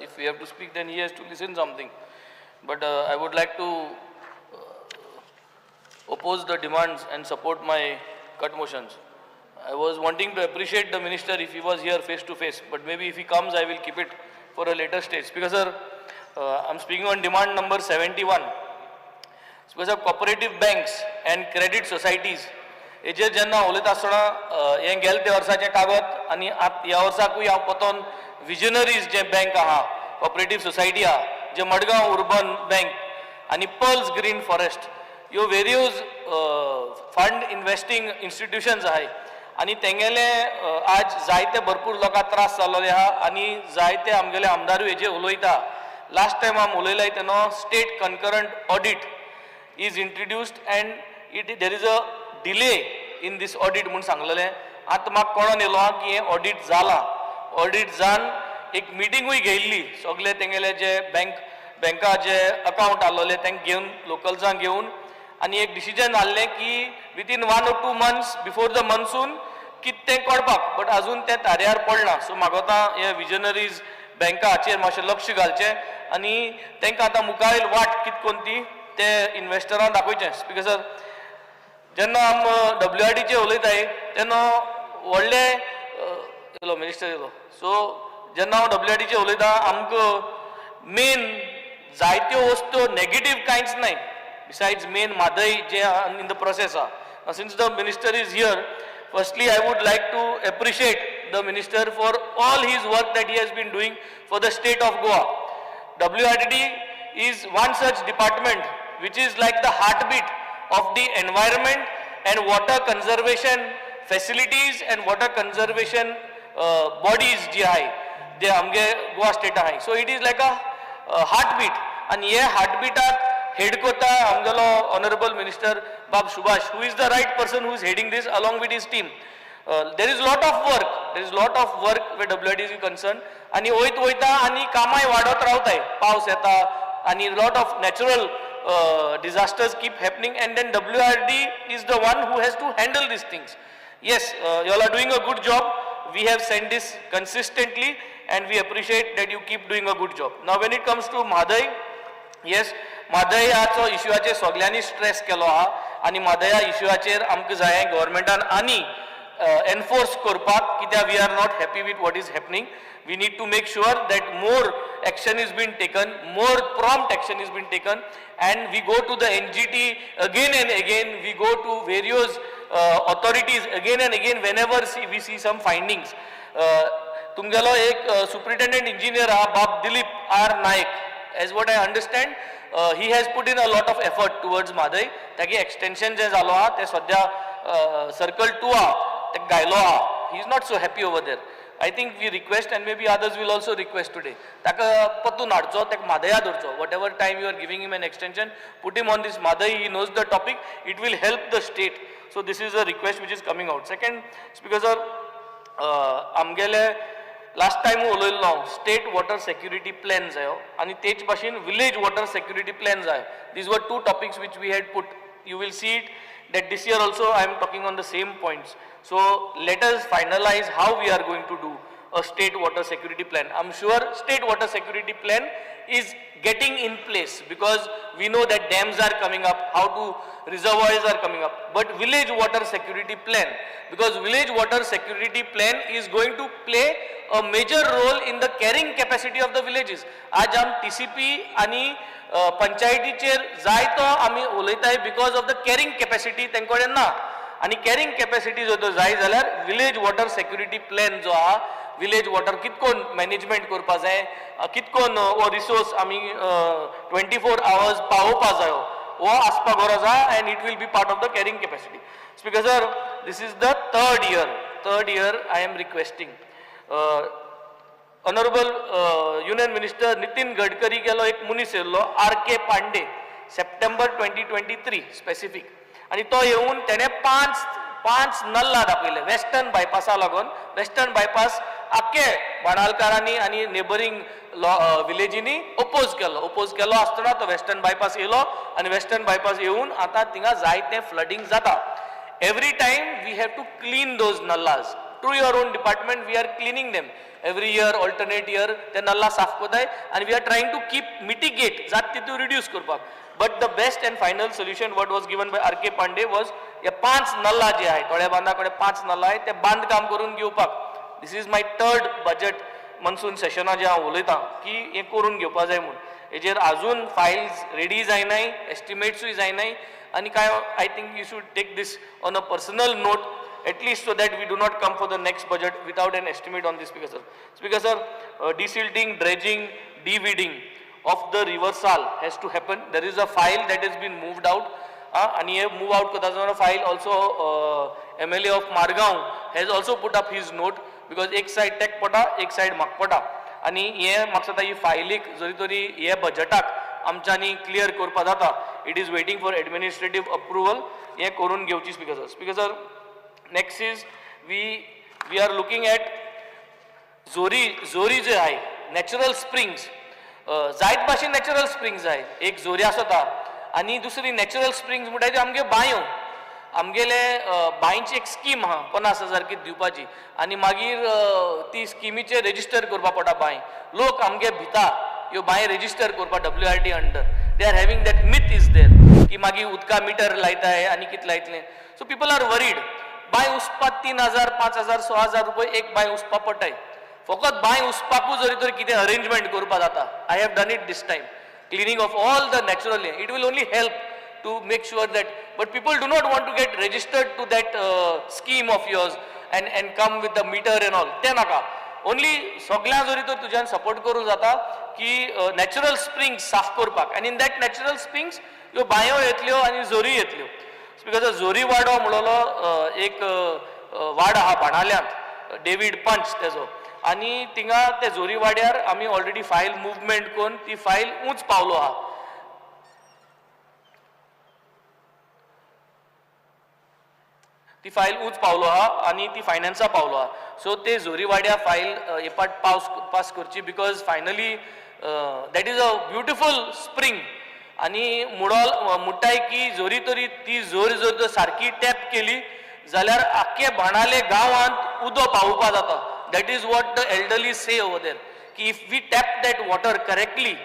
If we have to speak, then he has to listen something. But I would like to oppose the demands and support my cut motions. I was wanting to appreciate the minister if he was here face to face, but maybe if he comes, I will keep it for a later stage. Because, sir, I am speaking on demand number 71. Because of cooperative banks and credit societies हेजेर जेन्ना उलयता आसतना, हें गेले ते वर्साचें कागद आनी आत ह्या वर्साकूय हांव परतून विजनरीज जे बँक आहा, कॉपरेटीव सोसायटी आहा, जे मडगांव उर्बन बँक आनी पर्ल्स ग्रीन फॉरेस्ट, ह्यो वेरियस फंड इन्वेस्टींग इन्स्टिट्युशन्स आहाय आनी तेंगेले आज जायते भरपूर लोकांक त्रास जाल्ले आहा आनी जायते आमगेले आमदारूय हेजेर उलयता. लास्ट टायम आमी उलयलाय तेन्ना state concurrent audit is introduced and it there is a delay in this audit म्हूण सांगलेलें. आतां म्हाका कळोन येयलो आहा की हें ऑडीट जालां. ऑडीट जावन एक मिटींगूय घेयल्ली, सगले तेंगेले जे बँक बँका जे अकावंट आहलोले तेंकां घेवन, लोकल्सांक घेवन, आनी एक डिसिजन आहलें की within 1 or 2 months before the monsoon कितें तें कळपाक, बट अजून तें ताऱ्यार पडना. सो मागोता हे विजनरीज बँकाचेर मातशें लक्ष घालचें आनी तांकां आतां मुखार वाट कितें कोन्न ती ते इन्वेस्टरांक दाखोवचें. स्पिकर सर, जेन्ना आम डब्ल्यू आर डीचेर उलयताय तेन्ना व्हडले येयलो मिनिस्टर येयलो. सो जेन्ना हांव डब्ल्यू आर डीचेर उलयता, आमकां मेन जायत्यो वस्तू नेगेटीव कांयच नाय besides main Mhadei J in the process आहा. Since the minister is here, firstly I would like to appreciate the minister for all his work that he has been doing for the state of Goa. WRDD is one such department which is like the heartbeat of the environment and water conservation facilities and water conservation bodies जी आहे जे आमगे Goa strata आहाय. So it is like a heartbeat आनी हे हार्टबीटाक head कोता आमगेलो honourable minister बाब Subhash, who is the right person who is heading this along with his team. There is lot of work, there is lot of work where WRD is concerned आनी वयत वयता आनी कामाय वाडत रावताय. पावस येता आनी lot of natural disasters keep happening and then WRD is the one who has to handle these things. Yes, you all are doing a good job. We have sent this consistently and we appreciate that you keep doing a good job. Now, when it comes to Mhadei, yes, म्हादयाचो इश्यूचेर सगल्यांनी stress केलो आहा आनी म्हादया इश्यूचेर आमकां जाय गव्हर्मेंटान आनी enforce करपाक, कित्याक we are not happy with what is happening. We need to make sure that more action is been taken, more prompt action is been taken, and we go to the NGT again and again, we go to various authorities again and again whenever we see some findings. तुमगेलो एक superintendent engineer आहा, बाब Dilip are Naik, as what I understand, he has put in a lot of effort towards Mhadei. तागे extension जे जालो आहा ते सद्या circle two आहा ते घायलो आहा. He is not so happy over there. I think we request and maybe others will also request today, ताका परतून हाडचो, ताका म्हादया धरचो. Whatever time you are giving him an extension, put him on this Mhadei. He knows the topic. It will help the state. So this is a request which is coming out. Second, Speaker sir, आमगेले last time उलयल्लो हांव, state water security plan जायो आनी तेच भाशेन village water security plan जायो. These were two topics which we had put. You will see it that this year also I am talking on the same points. So let us finalize how we are going to do a state water security plan. I'm sure state water security plan is getting in place because we know that dams are coming up, how to reservoirs are coming up. But village water security plan, because village water security plan is going to play a major role in the carrying capacity of the villages. आज आम TCP आनी पंचायतीचेर जायतो आमी उलयताय because of the carrying capacity तेंचे कडेन ना आनी carrying capacity जर तर जाय जाल्यार विलेज वॉटर सेक्युरिटी प्लॅन जो आहा, विलेज वॉटर कितकोन मॅनेजमेंट करपा जाय, कितकोन हो रिसोर्स आमी ट्वेंटी फोर आवर्स पावोवपा जायो, हो आसपा गरज आहा and it will be part of the carrying capacity. Speaker sir, this is the third year, third year I am requesting. Honourable Union Minister Nitin Gadkari गेलो एक मनीस येयल्लो, are K Pandey, September 2023 specific, आनी तो येवन तेणें पांच पांच नल्ला दाखयले वेस्टर्न बायपासा लागून. वेस्टर्न बायपास आख्खे बाणालकारांनी आनी नेबरींग विलेजींनी ओपोज केलो. ओपोज केलो आसतना तो वेस्टर्न बायपास येयलो आनी वेस्टर्न बायपास येवन आतां थिंगा जायतें फ्लडींग जाता. Every time we have to clean those nallas. Through your own department we are cleaning them every year, alternate year ते नल्ला साफ कोताय आनी we are trying to keep mitigate जात तितू रिड्यूस करपाक. But the best and final solution what was given by R K Pandey was हे 5 नल्ला जे आहे तोळ्या बांदा कडेन 5 नल्ला आहे ते बांदकाम करून घेवपाक. This is my third budget monsoon सेशना जे हांव उलयतां की हें करून घेवपा जाय म्हूण. हेजेर आजून फायल्स रेडी जायनाय, एस्टिमेट्सूय जायनाय आनी कांय I think you should take this on a personal note at least so that we do not come for the next budget without an estimate on this. Speaker sir, speaker sir, desilting, dredging, deweeding of the river Sal has to happen. There is a file that has been moved out आनी हे move out करता आसतना file also MLA of Margao has also put up his note because एक side take पडटा, एक side म्हाका पडटा आनी हे म्हाका दिसता ही फायलीक जरी तरी हे बजटाक आमच्यांनी क्लियर करपा जाता. It is waiting for administrative approval. हें करून घेवची. Speaker sir, speaker sir, next is we are looking at Zori. Zori जे आहे नॅचरल स्प्रिंग्स, जायत भाशेन नॅचरल स्प्रिंग्स आहे. एक जोरी आसता आनी दुसरी नॅचरल स्प्रिंग्स म्हणटा त्यो आमगे बांयो. आमगेले बांयची एक स्कीम आहा 50,000 कितें दिवपाची आनी मागीर ती स्किमीचेर रेजिस्टर करपा पडटा बांय. लोक आमगे भिता ह्यो बांय रेजिस्टर करपा WRD under. They are having that myth is there की मागीर उदका मिटर लायताय आनी कितें लायतलें. So people are worried. बांय उसपाक 3,000, 5,000, 6,000 रुपये एक बांय उसपा पडटाय. फकत बांय उसपाकूच जरी तर कितें अरेंजमेंट करपा जाता. I have done it this time, cleaning of all the natural, it will only help to make sure that, but people do not want to get registered to that scheme of yours and come with the meter and all. तें नाका. Only सगळ्यां जरी तर तुज्यान support करूं जाता की natural springs साफ करपाक आनी इन that natural springs ह्यो बांयो येतल्यो आनी जोरी येतल्यो. Because जोरी वाडो म्हणलोलो एक वाड आहा बाणाल्यांत, डेवीड पंच तेजो, आनी थिंगा ते जोरी वाड्यार आमी ऑलरेडी फायल मुवमेंट करून ती फायल उंच पावलो आहा. ती फायल उंच पावलो आहा आनी ती फायनान्सा पावलो आहा. सो ते जोरीवाड्या फायल हे पाट पास करची because finally that is a beautiful spring. आनी मुडोल म्हणटाय की जोरी तरी ती जोर जर सारकी टॅप केली जाल्यार आख्खे बाणाले गांवांत उदक पावोवपा जाता. That is what the elderly say over there की if we tap that water correctly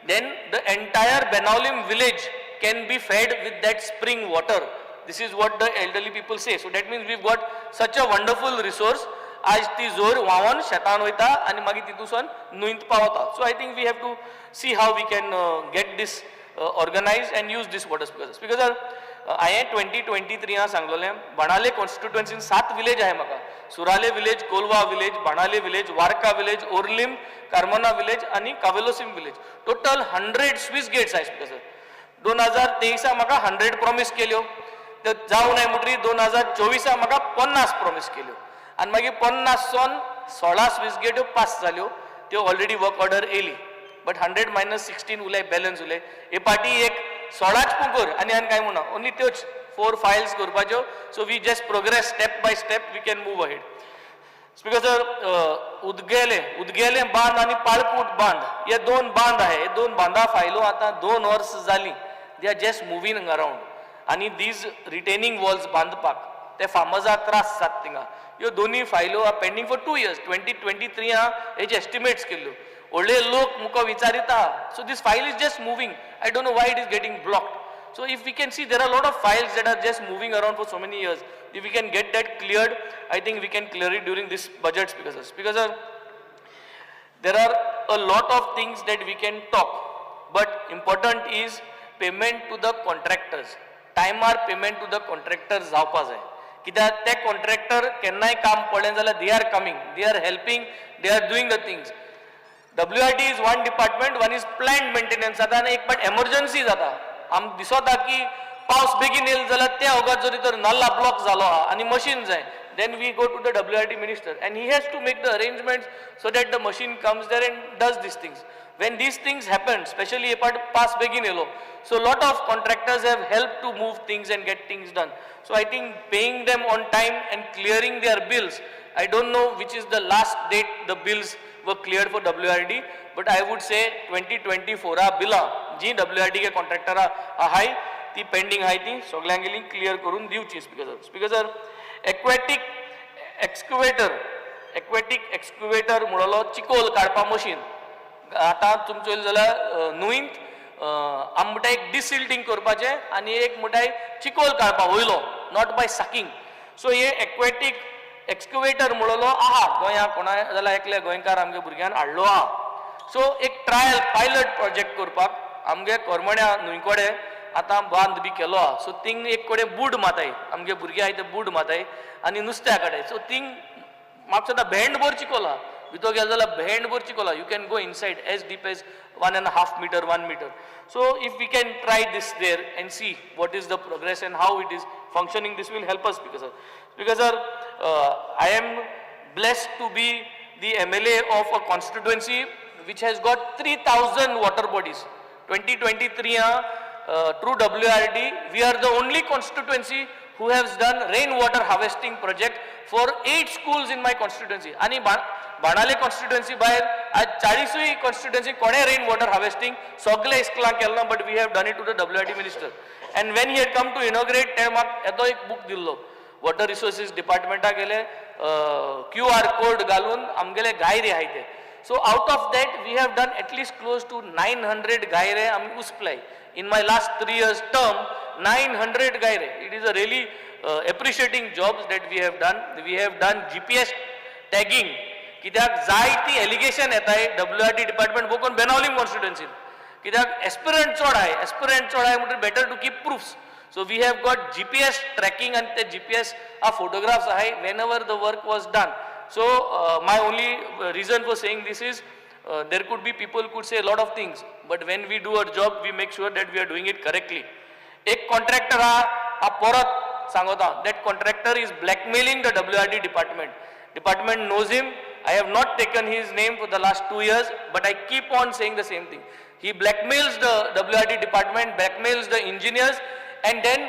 then the entire Benaulim village can be fed with that spring water. This is what the elderly people say. So that means we've got such a wonderful resource. आज ती जोर व्हांवन शेतान वयता आनी मागीर तितूंसून न्हंयत पावता. So I think we have to see how we can get this organize and use this water. Speaker speaker sir, हांवें 2023 सांगलोलें बाणाले कॉन्स्टिट्युएन्सीन 7 विलेज आहे म्हाका. Surale village, Colva village, Benaulim village, Varca village, Orlim, Carmona village आनी Cavelossim village. Total 100 sluice gates आहे. Speaker sir, 2023 म्हाका 100 promise केल्यो, तर जावं नाय म्हणटरी 2024 म्हाका 50 प्रॉमीस केल्यो आनी मागीर 50 सोन 16 स्विस गेट्यो पास जाल्यो, त्यो ऑलरेडी वर्क ऑर्डर येयली. बट 100 मायनस 16 उरले, बॅलन्स उरले. हे पाटी एक 16च पुकर आनी आनी कांय म्हणना, ओनली त्योच 4 फायल्स करपाच्यो. So we just progress step by step, we can move ahead. Speaker sir, उदगेले बांद आनी पाळकूट बांद हे 2 बांद आहे. हे 2 बांदा फायलो आतां 2 वर्स जालीं, they are just moving around. आनी these retaining walls बांदपाक ते फार्मर्साक त्रास जाता थिंगा. ह्यो दोनूय फायलो are pending for 2 years. 2023 हेजे एस्टिमेट्स केल्ल्यो. व्हडले लोक मुखार विचारिता. So this file is just moving. I don't know why it is getting blocked. So if we can see there are lot of files that are just moving around for so many years. If we can get that cleared, I think we can clear it during this budget. Speaker sir, speaker sir, there are a lot of things that we can talk, but important is payment to the contractors. टायमार payment to the contractors जावपा जाय. कित्याक ते contractor केन्नाय काम पडलें जाल्यार they are coming, they are helping, they are doing the things. WRD is one department, one is plant maintenance जाता आनी एक पाट एमर्जन्सी जाता. आमकां दिसता की पावस बेगीन येयलो जाल्यार त्या वगत जरी तर नल्ला ब्लॉक जालो आहा आनी मशीन जाय, then we go to the WRD minister and he has to make the arrangements so that the machine comes there and does these things. When these things happen, especially apart pass begin yellow, so lot of contractors have helped to move things and get things done. So I think paying them on time and clearing their bills, I don't know which is the last date the bills were cleared for WRD, but I would say 2024 आ बिलां जी WRD K contractor आहाय ती pending आहाय ती सगळ्यांगेली clear करून दिवची. Speaker sir, speaker sir, aquatic एक्सक्युवेटर, एक्वेटीक एक्सक्युवेटर म्हणलो चिकोल काडपा मशीन. आतां तुमचो येयलो जाल्यार न्हंयंत आमी म्हणटा एक डिसिल्टींग करपाचें आनी एक म्हणटाय चिकोल काडपा वयलो, not by sucking. सो हे एक्वेटीक एक्सक्युवेटर म्हणलो आहा गोंया कोणा जाल्यार एकल्या गोंयकार आमगे भुरग्यान हाडलो आहा. सो एक ट्रायल पायलट प्रोजेक्ट करपाक आमगे करमण्या न्हंय कडेन आतां बांद बी केलो आहा. सो थिंग एक कडेन बूड माताय, आमगे भुरगे आहाय ते बूड माताय आनी नुस्त्या कडेन. सो थिंग म्हाका दिसता भेंडभर चिकोल आहा, भितर गेले जाल्यार भेंडभर चिकोल आहा. You can go inside as deep as 1.5 meter, 1 meter. So if we can try this there and see what is the progress and how it is functioning, this will help us. Because sir, I am blessed to be the MLA of a constituency which has got 3000 water bodies. 2023 through WRD, we are the only constituency who has done rainwater harvesting project for 8 schools in my constituency. आणि बाणाले constituency भायर आज 40ूय constituency कोणें rain water harvesting सगळे इस्कुलांक केलें ना, but we have done it to the WRD minister. And when he had come to inaugurate, ते म्हाका येदो एक बूक दिल्लो. वॉटर रिसोर्सीस डिपार्टमेंटा गेले क्यू आर कोड घालून आमगेले गायरे आहाय ते. So out of that we have done at least close to 900 गायरे आमी उसप्लाय in my last 3 years term, 900 गायरे. It is a really appreciating jobs that we have done. We have done GPS tagging, कित्याक जायती allegation येताय W R D department बोकून बेनावलीम कॉन्स्टिट्युएन्सीन, कित्याक aspirant चड आहाय, एस्पिरंट चड आहाय म्हणटकीर better to keep proofs. So we have got GPS tracking आनी ते जीपीएस आ फोटोग्राफ्स आहाय whenever the work was done. So my only reason for saying this is, there could be people could say lot of things, but when we do our job, we make sure that we are doing it correctly. एक contractor हा हा परत सांगता, that contractor is blackmailing the WRD department. Department knows him. I have not taken his name for the last 2 years, but I keep on saying the same thing. He blackmails the WRD department, blackmails the engineers, and then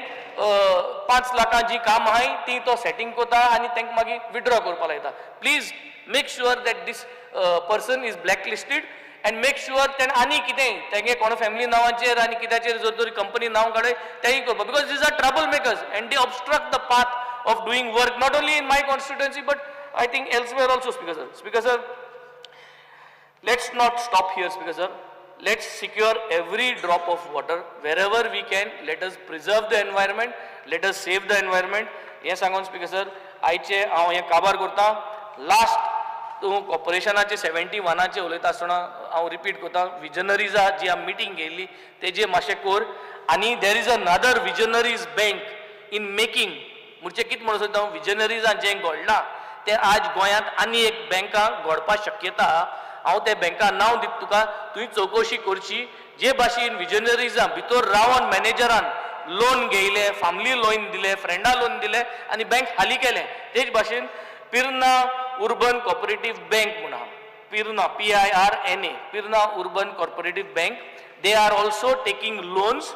5 लाखां जी काम आहाय ती तो setting करता आनी तांकां मागीर विड्रॉ करपा लायता. Please make sure that this person is blacklisted and make sure तेणें आनी कितेंय तेगे कोण फॅमिली नांवाचेर आनी कित्याचेर जर तरी कंपनी नांव काडय तेंय करपा, because these are trouble makers and they obstruct the path of doing work, not only in my constituency but I think elsewhere also, Speaker sir. Speaker sir, let's not stop here, Speaker sir. Let's secure every drop of water wherever we can. Let us preserve the environment. Let us save the environment. हें सांगून speaker sir, आयचे हांव हें काबार करता. Last तूं कॉर्पोरेशनाचे 71आचे उलयता आसतना हांव रिपीट करता, विजनरीजा जी आमी मिटींग घेयल्ली तेजे मातशें कोर आनी there is another Visionaries Bank in making. म्हणजे कितें म्हणून सोदता हांव, विजनरीजान जें घडलां तें आज गोंयांत आनी एक बँकां घडपा शक्यता आहा. हांव त्या बँका नांव दिता तुका, तुवें चवकशी करची. जे भाशेन विजनरीजां भितर रावन मॅनेजरान लोन घेयले, फामिली लोन दिले, फ्रेंडा लोन दिले आनी बँक खाली केलें, तेच भाशेन पिर्ना उर्बन कॉपरेटीव बँक म्हूण आहा, पिर्ना, PIRNA, Pirna Urban Cooperative Bank. They are also taking loans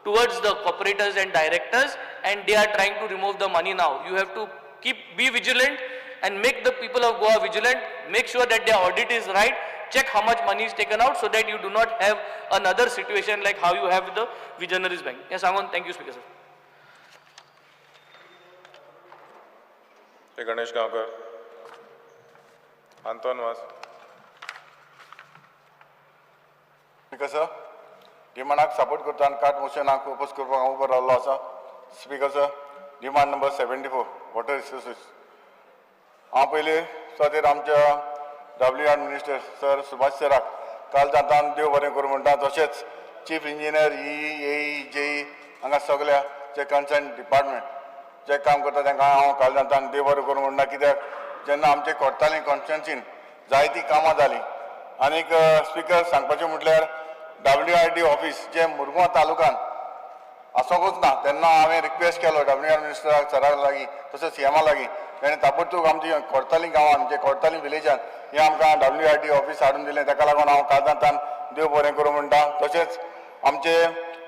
towards the cooperators and directors, and they are trying to remove the money now. You have to keep be vigilant and make the people of Goa vigilant. Make sure that their audit is right. Check how much money is taken out so that you do not have another situation like how you have with the Visionaries Bank. Yes, Angon, thank you, Speaker sir. Shri Ganesh Gaonkar. Anton Vaz. Speaker sir, डिमांडाक support करता आनी cart मोशनाक oppose करपाक हांव उबो रावल्लो आसा. Speaker sir, demand number 74, water resources. हांव पयलीं सुवातेर आमच्या W R minister sir Subhash सराक काल जातान देव बरें करूं म्हणटा. तशेंच chief engineer, E A J हांगा सगल्या जे कन्सर्न डिपार्टमेंट जे काम करता तांकां हांव काल जातान देव बरें करूं म्हणटा. कित्याक जेन्ना आमचे कोर्ताली कॉन्स्टिट्युएन्सीन जायतीं कामां जालीं. आनीक स्पिकर, सांगपाचें म्हटल्यार डब्ल्यू आर डी ऑफीस जें मुरगांव तालुकान आसोंकूच ना, तेन्ना हांवें रिक्वेस्ट केलो डब्ल्यू आर मिनिस्टराक सरा लागीं, तशेंच सी एमा लागीं. तेणें ताबडतोब आमची कोर्ताली गांवान, म्हणजे कोर्ताली विलेजान हें आमकां डब्ल्यू आर डी ऑफीस हाडून दिलें. ताका लागून हांव काळजांतान देव बरें करूं म्हणटा. तशेंच आमचे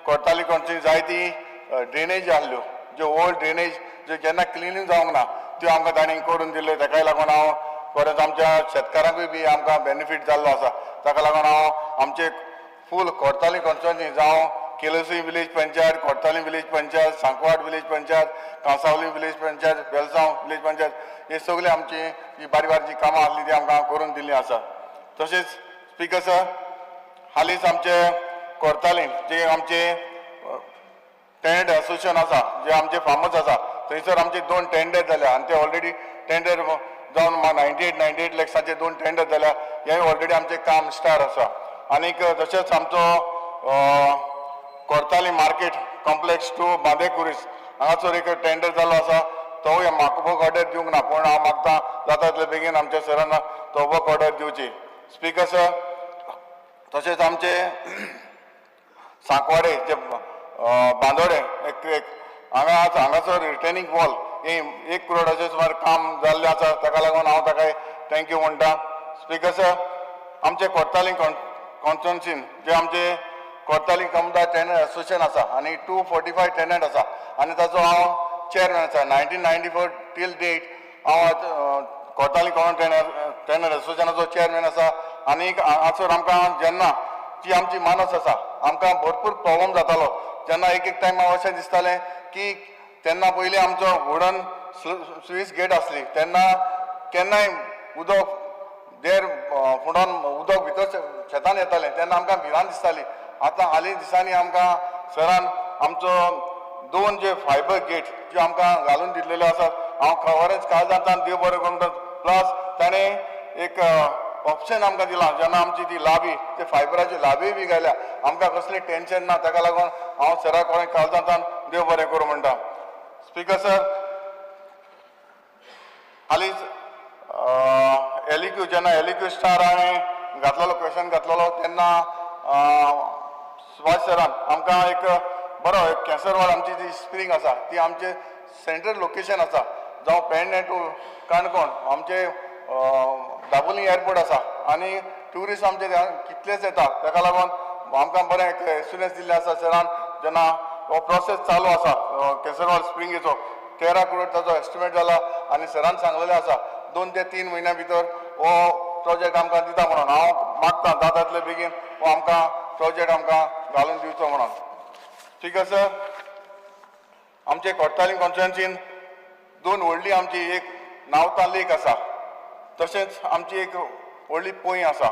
कोर्ताली कॉन्स्टिट्युएन्सी जायती ड्रेनेज आहल्यो, ज्यो ओल्ड ड्रेनेज ज्यो जेन्ना क्लिनींग जावंक ना त्यो आमकां तांणी करून दिल्यो. ताकाय लागून हांव परत आमच्या शेतकारांकूय बी आमकां बेनिफीट जाल्लो आसा. ताका लागून हांव आमचे फूल कोर्ताली कॉन्स्टिट्युएन्सी जावं Quelossim village panchayat, Cortalim village panchayat, Sankwad village panchayat, Cansaulim village panchayat, Velsao village panchayat, हे सगळे आमची जी बारीक बारीक जी कामां आसली ती आमकां करून दिल्ली आसा. तशेंच स्पीकर सर, हालींच आमचे कोर्तालीन जे आमचे टेनंट एसोसिएशन आसा, जे आमचे फार्मर्स आसा, थंयसर आमचे 2 टेंडर जाल्या आनी ते ऑलरेडी टेंडर जावन 98 लॅक्साचे 2 टेंडर जाल्या. हे ऑलरेडी आमचें काम स्टार्ट आसा. आनीक तशेंच आमचो Cortalim market complex to Bandekuris हांगासर एक टेंडर जाल्लो आसा, तोवूय म्हाका वर्क ऑर्डर दिवंक ना, पूण हांव मागता जाता तितले बेगीन आमच्या सरान तो वर्क ऑर्डर दिवची. स्पीकर सर, तशेंच आमचे सांकवाडे जे बांदोडे एक हांगा हांगासर रिटेनिंग वॉल हे 1 करोडाचे सुमार काम जाल्लें आसा, ताका लागून हांव ताका thank you म्हणटा. स्पीकर सर, आमचे कोर्तालीम कॉन्स्टिट्युन्सीन जे आमचे कोर्तालीम कमदार टेनंट एसोसिएशन आसा आनी 245 टेनंट आसा आनी ताचो हांव चेअरमॅन आसा. 1994 टील डेट हांव कोर्तालीम कॉमन टेनंट एसोसिएशनाचो चेअरमॅन आसा. आनी हांगासर आमकां जेन्ना जी आमची मानस आसा, आमकां भरपूर प्रॉब्लम जातालो. जेन्ना एक एक टायम हांव अशें दिसतालें की तेन्ना पयलीं आमचो वुडन स्विस गेट आसली, तेन्ना केन्नाय उदक देर फुडोन उदक भितर शेतान येतालें, तेन्ना आमकां भिरांत दिसताली. आतां हालीं दिसांनी आमकां सरान आमचो 2 जे फायबर गेट जे आमकां घालून दिल्लेले आसात, हांव खबरच काळजांतल्यान देव बरें करूं. प्लस ताणें एक ऑप्शन आमकां दिलां, जेन्ना आमची ती लाबी ते फायबराची लाबी बी घाल्या, आमकां कसलें टेंशन ना. ताका लागून हांव सरा कडेन काळजांतल्यान देव बरें करूं म्हणटा. स्पीकर सर, हालींच एलइक्यू जेन्ना एलइक्यू स्टार हांवें घातलेलो क्वेशन घातलेलो, तेन्ना सुभाष सरान आमकां एक बरो एक केसरवाड आमची जी स्प्रींग आसा ती आमचे सेंट्रल लोकेशन आसा, जावं पेडणे टू काणकोण आमचे दाबोली एअरपोर्ट आसा आनी ट्युरिस्ट आमचे कितलेच येता, ताका लागून आमकां बरें एक एश्युरन्स दिल्लें आसा सरान. जेन्ना हो प्रोसेस चालू आसा केसरवाड स्प्रिंगेचो 13 करोड ताचो एस्टिमेट जाला आनी सरान सांगलेलें आसा 2 ते 3 म्हयन्या भितर हो प्रोजेक्ट आमकां दिता म्हणून. हांव मागता जाता तितले बेगीन हो आमकां प्रोजेक्ट आमकां घालून दिवचो म्हणून. ठीक आसा सर, आमचे कोर्तालीम कॉन्स्टिट्युन्सीन 2 व्हडली आमची एक नावता लेक आसा, तशेंच आमची एक व्हडली पोंय आसा.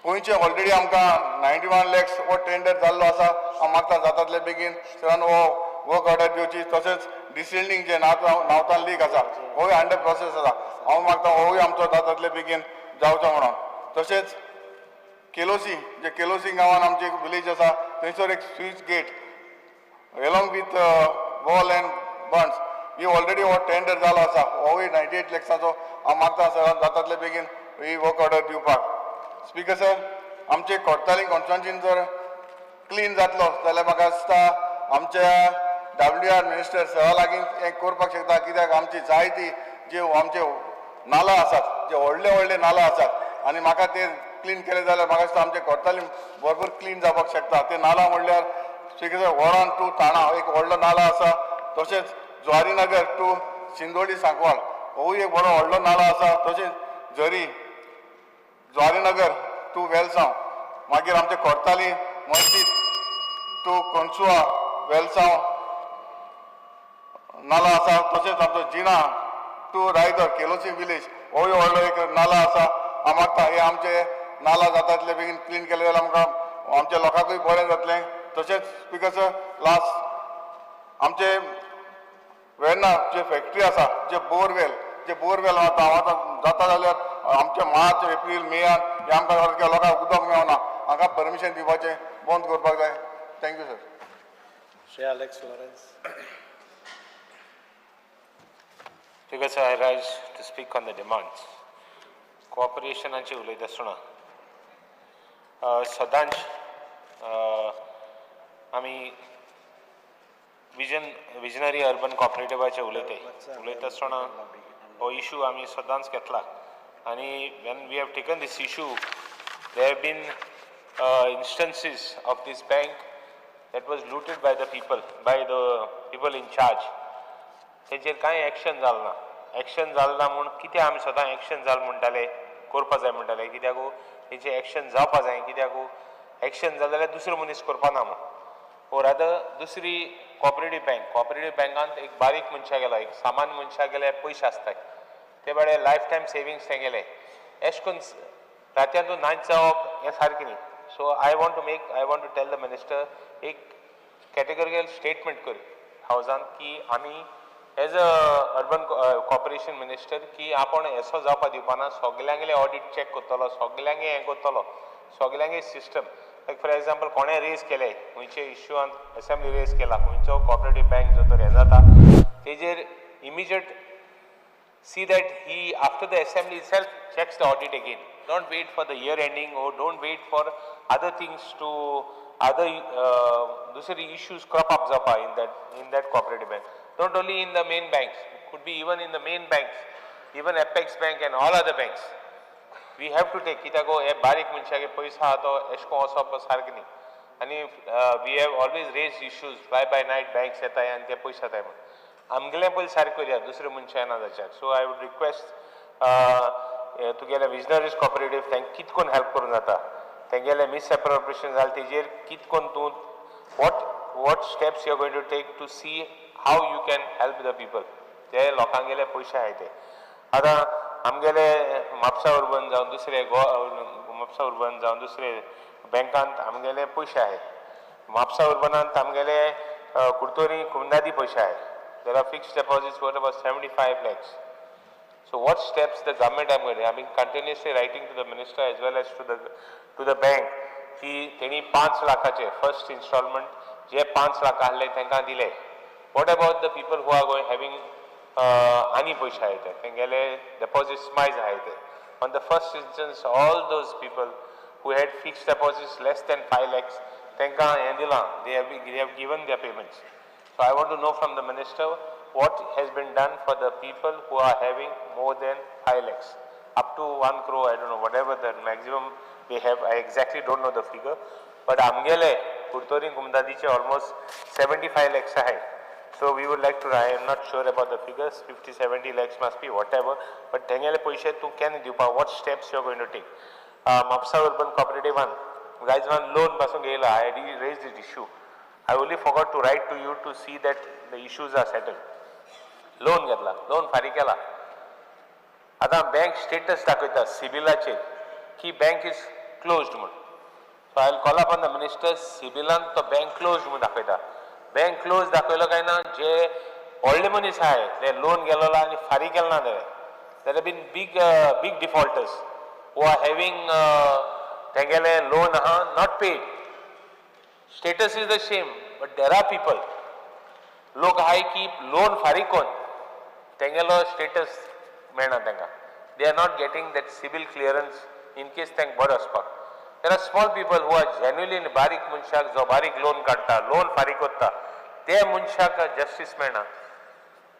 पोंयचे ऑलरेडी आमकां 91 लॅक्स हो टेंडर जाल्लो आसा. हांव मागता जाता तितले बेगीन सरान हो वर्क ऑर्डर दिवची. तशेंच डिसिल्डिंग जे नावतान लीक आसा होय अंडर प्रोसेस आसा, हांव मागता होय आमचो जाता तितले बेगीन जावचो म्हणून. तशेंच केलोसी जे केलोसी गांवान आमची एक विलेज आसा, थंयसर एक sluice gate along with wall and bunds he already हो टेंडर जालो आसा, होवूय 98 लॅक्साचो. हांव मागता सर जाता तितले बेगीन ही वर्क ऑर्डर दिवपाक. स्पीकर सर, आमचे कोर्तालीम कॉन्स्टिट्युन्सीन जर क्लीन जातलो जाल्यार म्हाका दिसता आमच्या WR minister सरा लागीं हें करपाक शकता, कित्याक आमची जायती जे आमचे नाला आसात, जे व्हडले व्हडले नाला आसात आनी म्हाका ते क्लीन केले जाल्यार म्हाका दिसता आमचे कोर्तालीम भरपूर क्लीन जावपाक शकता. ते नाला म्हणल्यार स्पीकर सर, वोरान टू थाणा एक व्हडलो नाला आसा, तशेंच जुवारीनगर टू सिंदोडी सांकवाळ होवूय एक बरो व्हडलो नाला आसा, तशेंच झरी जुवारीनगर टू वेलसांव, मागीर आमचे कोर्ताली मस्जीद टू कोनसुआ वेलसांव नाला आसा, तशेंच आमचो जिना टू रायदर केलोसी विलेज होय व्हडलो एक नाला आसा. हांव मागता हे आमचे नाला जाता तितले बेगीन क्लीन केले जाल्यार आमकां आमच्या लोकांकूय बरें जातलें. तशेंच स्पीकर सर, लास्ट आमचे वेर्ना जे फॅक्टरी आसा, जे बोरवेल आतां आतां जाता जाल्यार आमचे मार्च एप्रील मेयान हे आमकां सारकें लोकांक उदक मेळना, हांकां परमिशन दिवपाचें बंद करपाक जाय. Thank you sir. Shri Alex Lawrence. Speaker sir, I rise to speak on the demands. Cooperation उलयता आसतना सदांच आमी विजनरी अर्बन कॉपरेटिवाचे उलयता आसतना हो इशू आमी सदांच घेतला आनी when we have taken this issue, there have been instances of this bank that was looted by the people, by the people in charge. तेचेर कांय एक्शन जालें ना. एक्शन जालें ना म्हूण कितें आमी सदां एक्शन जालें म्हणटाले, करपा जाय म्हणटाले, कित्याक तेचें एक्शन जावपा जाय, कित्याक एक्शन जालें जाल्यार दुसरो मनीस करपा ना म्हूण. ओर अदर दुसरी कॉपरेटीव बँक. कॉपरेटीव बँकांत एक बारीक मनशा गेलो, एक सामान्य मनशा गेले, पयशे आसताय ते बरे, लायफ टायम सेविंग्स तेंगेले. एश कोन रातयांतू नाच जावप हें सारकें न्ही. So I want to tell the minister, एक कॅटेगरिकल स्टेटमेंट कर हावजान की आमी as a urban corporation minister की आपण असो जावपा दिवपाना. सगल्यांगेले ऑडिट चॅक करतलो, सगल्यांगे हें करतलो, सगल्यांगे सिस्टम. लायक फॉर एग्जाम्पल, कोणें रेज केले खंयचे इश्यूआन असेंब्ली रेज केला, खंयचो कॉपरेटीव बँक जो तर हें जाता तेजेर immediate see that he, after the assembly itself, checks the audit again. Don't wait for the year ending or don't wait for other things to other दुसरी issues crop up जावपा in that cooperative bank. Not only in the main banks, it could be even in the main banks, even Apex Bank and all other banks. We have to take, कित्याक हे बारीक मनशागे पयसो आहा तो एश कोन वचप सारकें न्ही. आनी we have always raise issues, fly by night banks येताय आनी ते पयशे जाताय म्हूण. आमगेलें पयलीं सारकें करया, दुसरे मनशां येना जाच्याक. सो I would request तुगेले विजनरीज कॉपरेटीव, तांकां कित कोन्न हेल्प करूं जाता, तेंगेलें मिसएप्रोप्रिएशन जालें तेजेर कित कोन्न तूं what steps you are going to take to see how you can help the people, जे लोकांगेले पयशे आहाय ते. आतां आमगेले म्हापसा अर्बन जावं दुसरे गोवा, म्हापसा अर्बन जावं दुसरे बँकांत आमगेले पयशे आहाय. म्हापसा अर्बनांत आमगेले कुडतोरी कुमदादी पयशे आहाय. There are fixed deposits worth about 75 lakhs. So what steps the government am going, I mean, continuously writing to the minister as well as to the bank की तेणी 5 लाखाचे फर्स्ट इन्स्टॉलमेंट जे 5 लाख आहले तांकां दिले. What about the people who are going having आनी पयशे आहाय ते, तेंगेले डेपॉजिट्स मायज आहाय ते? On the first instance, all those people who had fixed deposits less than 5 lakhs, तांकां हें दिलां, they have given their payments. So I want to know from the minister what has been done for the people who are having more than 5 lakhs, up to 1 crore, I don't know, whatever the maximum they have, I exactly don't know the figure. But आमगेले कुडतोरी कुमदादीचे almost 75 lakhs आहे. So we would like to, I am not sure about the figures, 50, 70 lakhs must be, whatever. But तेंगेले पयशे तूं केन्ना दिवपा, what steps you are going to take? Mapsa Urban Cooperative one, guys, one loan पासून घेयला, I raised this issue. I only forgot to write to you to see that the issues are settled. Loan घेतला, loan फारीक केला. आतां bank status दाखयता सिबिलाचेर की bank is closed म्हूण. So I call upon the minister, सिबिलान तो bank close म्हूण दाखयता. बँक क्लोज दाखयलो काय ना, जे व्हडले मनीस आहाय ते लोन गेलोलो आनी फारीक केलो ना ते, there been big big defaulters who are having तेंगेले लोन आहा not paid. Status is the same, but there are people, लोक आहाय की लोन फारीक कोन्न तेंगेलो स्टेटस मेळना तांकां. They are not getting that CIBIL clearance in case तांकां बरो वचपाक. There are small people who are genuinely बारीक मनशाक, जो बारीक लोन काडटा, लोन फारीक करता, ते मनशाक जस्टीस मेळना.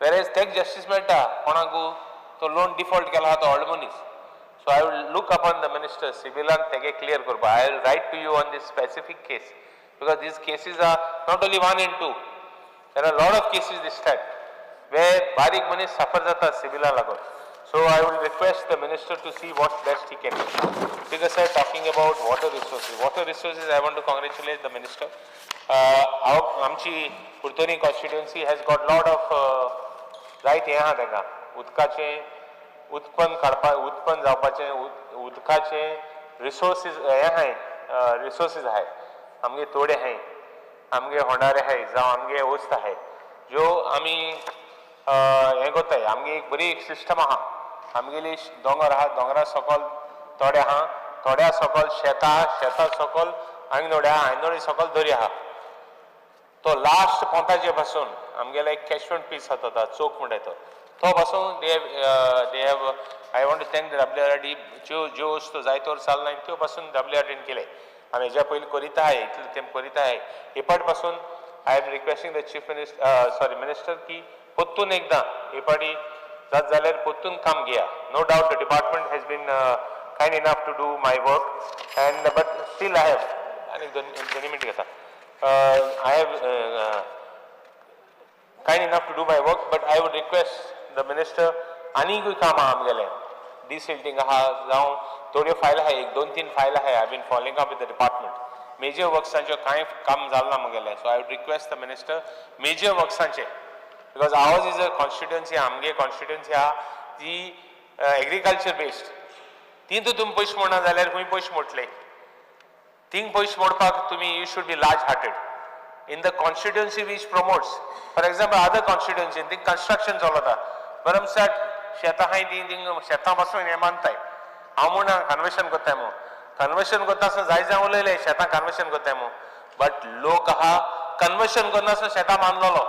वेरेज तेक जस्टीस मेळटा कोणाकू तो लोन डिफॉल्ट केला आहा तो व्हडलो मनीस. So I will look upon the minister, सिबिलान तेगे क्लियर करपाक. I will write to you on this specific case because these cases are not only one and two. There are lot of cases this type where बारीक मनीस सफर जाता सिबिला लागून. So I will request the minister to see what best he can do. Because sir, talking about water resources, water resources, I want to congratulate the minister. Our आमची Curtorim constituency has got lot of जायत हें आहा तांकां, उदकाचें उत्पन्न काडपा, उत्पन्न जावपाचें, उदकाचें रिसोर्सीस हें आहाय, रिसोर्सीस आहाय. आमगे तोडे आहाय, आमगे होंडारे आहाय, जावं आमगे वस्त आहाय ज्यो आमी हें करताय. आमगे एक बरी एक सिस्टम आहा. आमगेली दोंगर आहा, दोंगरा सकल तोडे आहा, थोड्या सकल शेतां आहा, शेतां सकल आंगनोडे आहा, आंगनोडे सकल दर्या आहा. तो लास्ट पोंताचे पासून आमगेले एक कॅचमेंट पीस जाता, चोक म्हणटा तो, तो पासून they have, I want to thank the WRD. ज्यो ज्यो वस्तू जायते वर्स चल्ला त्यो पासून डब्ल्यू आर डीन केले. आमी हेज्या पयलीं करीत आहाय, इतले तेंप करीत आहाय. हे पाट पासून I am requesting the chief minister, sorry, minister की परतून एकदां हे पाटी जात जाल्यार परतून काम घेया. No doubt the department has been kind enough to do my work and but still I have आनी दोन दोन मिनट घेता. I have kind enough to do my work, but I would request the minister, आनीकूय काम आहा आमगेलें, डिसिल्टींग आहा, जावं थोड्यो फायल आहा, एक दोन तीन फायल आहा. I been following up with the department. Major वर्क्सांचें कांय काम जालें ना मुगेलें. So I would request the minister major वर्क्सांचें, because ours is a constituency, आमगे कॉन्स्टिट्युएन्सी आहा ती एग्रीकल्चर बेस्ड. तितून तुमी पयशे मोडना जाल्यार खंय पयशे मोडटले? थिंग पयशे मोडपाक तुमी you should be large hearted in the constituency which promotes. For example, other constituency thing construction चलता, बरमसाट शेतां आहाय ती थिंग शेतां पासून हें मानताय. हांव म्हणना कन्वर्शन करताय म्हणून, कन्वर्शन करता आसतना जाय जाय उलयले शेतां कन्वर्शन करताय म्हणून, बट लोक आहा कन्वर्शन करनासतना शेतां मानलेलो.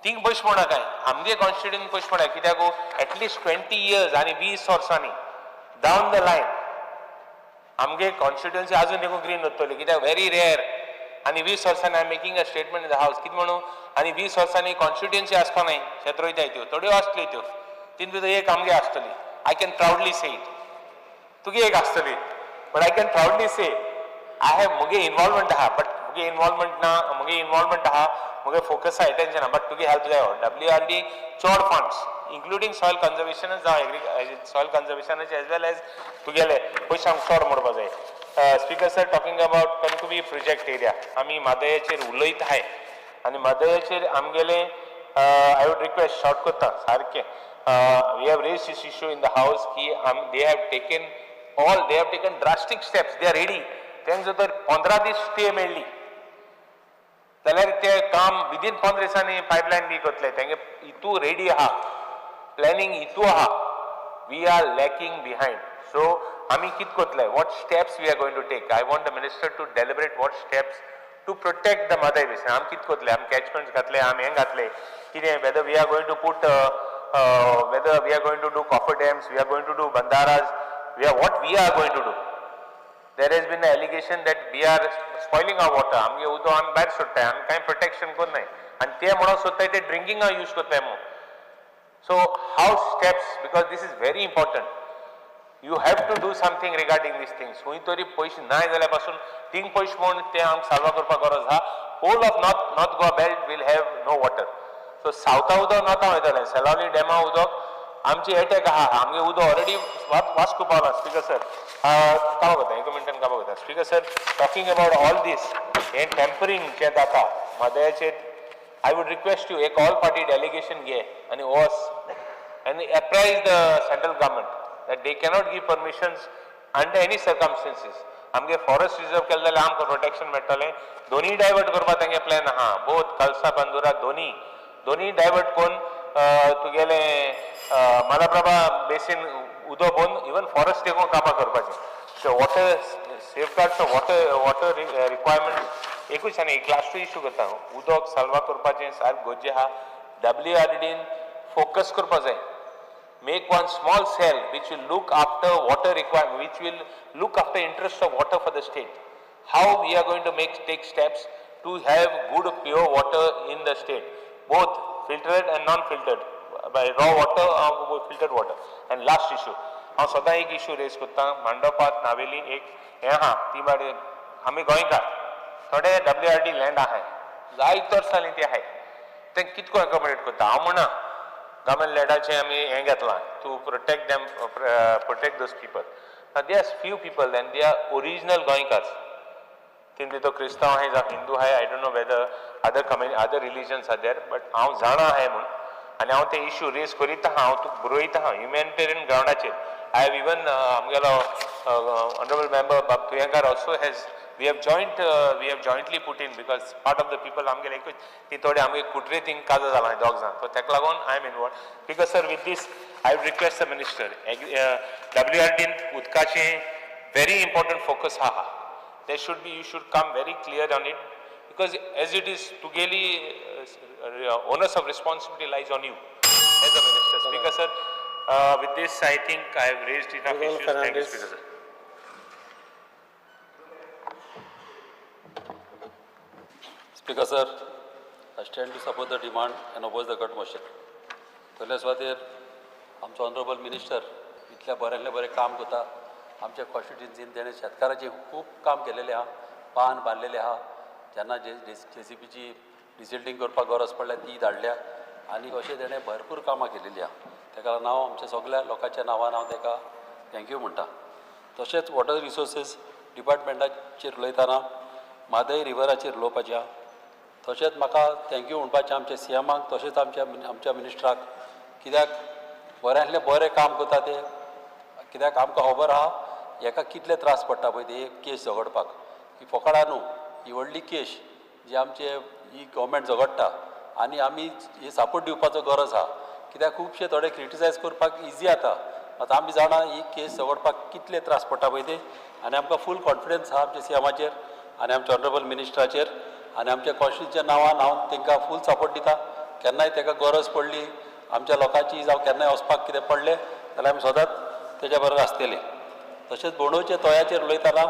थिंग पयशे मोडना काय आमगे कॉन्स्टिट्युएन्सी पयशे मोडा, कित्याक एटलिस्ट 20 इयर्स आनी 20 वर्सांनी डावन the line आमगे कॉन्स्टिट्युएन्सी अजून देखून ग्रीन उरतली, कित्याक व्हेरी रेअर. आनी 20 वर्सांनी I am making a statement in the house, कितें म्हणून आनी 20 वर्सांनी कॉन्स्टिट्युएन्सी आसपा नाय. शेत रोयताय त्यो थोड्यो आसल्यो, त्यो तीन भितर एक आमगे आसतली. I can proudly say it. तुगे एक आसतली, but I can proudly say I have मुगे इन्वॉल्वमेंट आहा, बट मुगे इन्वॉल्वमेंट ना, मुगे इन्वॉल्वमेंट आहा, मुगे फोकस आहा, एटेन्शन आहा, बट तुगे हेल्प जायो. डब्ल्यू आर डी चड फंड्स इंक्लुडींग सॉयल कन्जर्वेशनच जावं, एग्री सॉयल कन्जर्वेशनाचे एज वेल एज तुगेले पयशे आमकां चड मोडपा जाय. Speaker sir, talking about Kankavli project area, आमी म्हादयाचेर उलयत आहाय आनी म्हादयाचेर आमगेले I would request, short करता सारकें, we have raise this issue in the house की आम they have taken drastic steps, they are ready. तांकां जर 15 दीस स्टे मेळ्ळी जाल्यार ते काम विदीन 15 दिसांनी पायपलायन बी करतले. तेंगे हितू रेडी आहा, प्लॅनिंग हितू आहा. We are lacking behind. So आमी कित करतले? What steps we are going to take? I want the minister to deliberate what steps to protect the Mhadei basin. आमी कित करतले? आमी कॅचमेंट्स घातले, आमी हें घातले कितें, whether we are going to put, whether we are going to do coffer dams, we are going to do bandharas, we are what we are going to do. There has been an allegation that we are spoiling our water. आमगे उदक आमी भायर सोडटाय, आमी कांय protection करनाय आनी ते म्हणून सोदताय ते ड्रिंकिंगाक यूज करताय म्हणून. So how steps, because this is very important, you have to do something regarding these things. खंय तरी पयशे नाय जाल्यार पासून थिंग पयशे म्हूण ते आमकां साल्वा करपाक गरज आहा. Whole of North Goa belt will have no water. So सावथा उदक नॉर्था वयतलें, सेलावली डॅमा उदक आमची एटॅक आहा. आमगे उदक ऑलरेडी वास्को पावला. स्पीकर सर, कामां करता, एक मिनटान कामां करता. Speaker sir, talking about all this, हें टेम्परींग जें जाता म्हादयाचेर, I would request you, एक ऑल पार्टी डेलिगेशन घे आनी वच and apprise the central government that they cannot give permissions under any circumstances. आमगे फॉरेस्ट रिजर्व केलें जाल्यार आमकां प्रोटेक्शन मेळटलें. दोनीय डायवर्ट करपा तेंगे प्लॅन आहा, बोथ कलसा बंदुरा दोनी दोनीय डायवर्ट करून तुगेलें मलप्रभा बेसीन उदक बंद, इवन फॉरेस्ट देखून कामां करपाचें. So water safeguards, water requirement एकूच आनी एक लास्टूय इशू करता. उदक साल्वा करपाचें सारकें गरजें आहा. डब्ल्यू आर डीन फोकस करपा जाय. Make one small cell which will look after water requirement, which will look after interest of water for the state. How we are going to take steps to have good pure water in the state, both filtered and non-filtered, by raw water or filtered water. And last issue, हांव सदां एक issue rays करता, मांडोपात नावेली एक हें आहा. ती बारी आमी गोंयकार, थोडे डब्ल्यू आर डी लँड आहाय, जायते वर्सां जालीं ती आहाय. तें कितको एकोमोडेट करता? हांव म्हणना, गव्हर्मेंट लँडाचें आमी हें घेतलां to protect them, protect those people. They are few people and they are original गोंयकार्स. तीन भितर क्रिस्तांव आहाय जावं हिंदू आहाय, I don't know whether other other religions are there, but हांव जाणा आहाय म्हूण आनी हांव ते इशू रेज करीत आहा. हांव तुका बरयता आहा ह्युमॅनिटेरियन ग्रावंडाचेर. I have even आमगेलो ऑनरेबल मेंबर बाब Tuyenkar also has we have jointly put in, because part of the people आमगेले एकूच ती थोडे आमगे कुट्रे थिंग काजार जाला दोग जाण, सो तेका लागून I am involve. Because sir, with this I would request the minister, W R dean उदकाचें very important focus आहा. There should be, you should come very clear on it, because as it is तुगेली onus of responsibility lies on you as a minister. Speaker sir, with this I think I have raised enough Honorable issues. Thank you. Fernandes. Speaker sir. Speaker sir, I stand to support the demand and oppose the cut motion. पयल्या सुवातेर आमचो honourable minister इतल्या बऱ्यांतलें बरें काम करता. आमच्या कॉन्स्टिट्युएन्सीन तेणें शेतकाराचें खूब काम केलेलें आहा, पान बांदलेलें आहा. जेन्ना जे जे सी बीची डिसिल्टींग करपाक गरज पडल्या ती धाडल्या आनी अशें तेणें भरपूर कामां केलेलीं आहा. तेका लागून हांव आमच्या सगल्या लोकांच्या नांवान हांव तेका thank you म्हणटा. तशेंच वॉटर रिसोर्सीस डिपार्टमेंटाचेर उलयतना म्हादय रिवराचेर उलोवपाचें आहा. तशेंच म्हाका thank you म्हणपाचें आमच्या सीएमाक तशेंच आमच्या आमच्या मिनिस्टराक, कित्याक बऱ्यांतलें बरें काम करता ते. कित्याक आमकां खबर आहा हेका कितले त्रास पडटा पळय ते केस झगडपाक. ही फोकडां न्हू, ही व्हडली केश जी आमचे ही गव्हर्मेंट झगडटा आनी आमी ही सपोर्ट दिवपाचो गरज आहा. कित्याक खुबशे थोडे क्रिटिसायज करपाक इजी जाता, आतां आमी जाणा ही केस झगडपाक कितले त्रास पडटा पळय ते. आनी आमकां फूल कॉन्फिडन्स आहा आमच्या सीएमाचेर आनी आमच्या ऑनरेबल मिनिस्टराचेर आनी आमच्या कॉन्स्टिट्युशनच्या नांवान हांव तांकां फूल सपोर्ट दिता. केन्नाय ताका गरज पडली आमच्या लोकांची जावं केन्नाय वचपाक कितें पडलें जाल्यार आमी सदांच तेज्या बरोबर आसतले. तशेंच बोंडोचे तोयाचेर उलयतना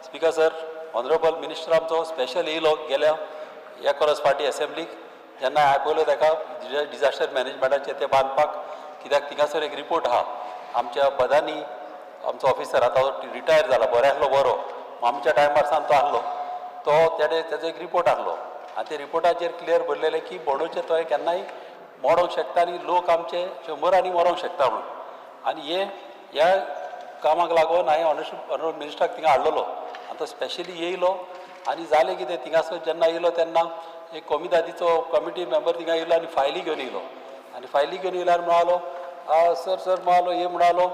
स्पिकर सर, ऑनरेबल मिनिस्टर आमचो स्पेशल येयलो गेल्या एक वर्स फाटीं एसेंब्लीक, जेन्ना हांवें पळयलो ताका डिजास्टर मॅनेजमेंटाचेर ते बांदपाक, कित्याक थिंगासर एक रिपोर्ट आहा. आमच्या बदानी आमचो ऑफिसर आतां रिटायर जाला, बरो आसलो बरो, आमच्या टायमार सान तो आहलो, तो तेणे तेजो एक रिपोर्ट आहलो आनी ते रिपोर्टाचेर क्लियर बरयलेलें की बोंडोचे तोय केन्नाय मोडोंक शकता आनी लोक आमचे शंबरांनी मरोंक शकता म्हणून. आनी हे ह्या कामाक लागून हांवें ऑनरेबल मिनिस्टराक थिंगा हाडलेलो आनी तो स्पेशली येयलो. आनी जालें कितें, थिंगासर जेन्ना येयलो तेन्ना एक कोमिदादीचो कमिटी मेंबर थिंगा येयलो आनी फायली घेवन येयलो आनी फायली घेवन येयल्यार म्हणालो, सर सर म्हणालो, हे म्हणालो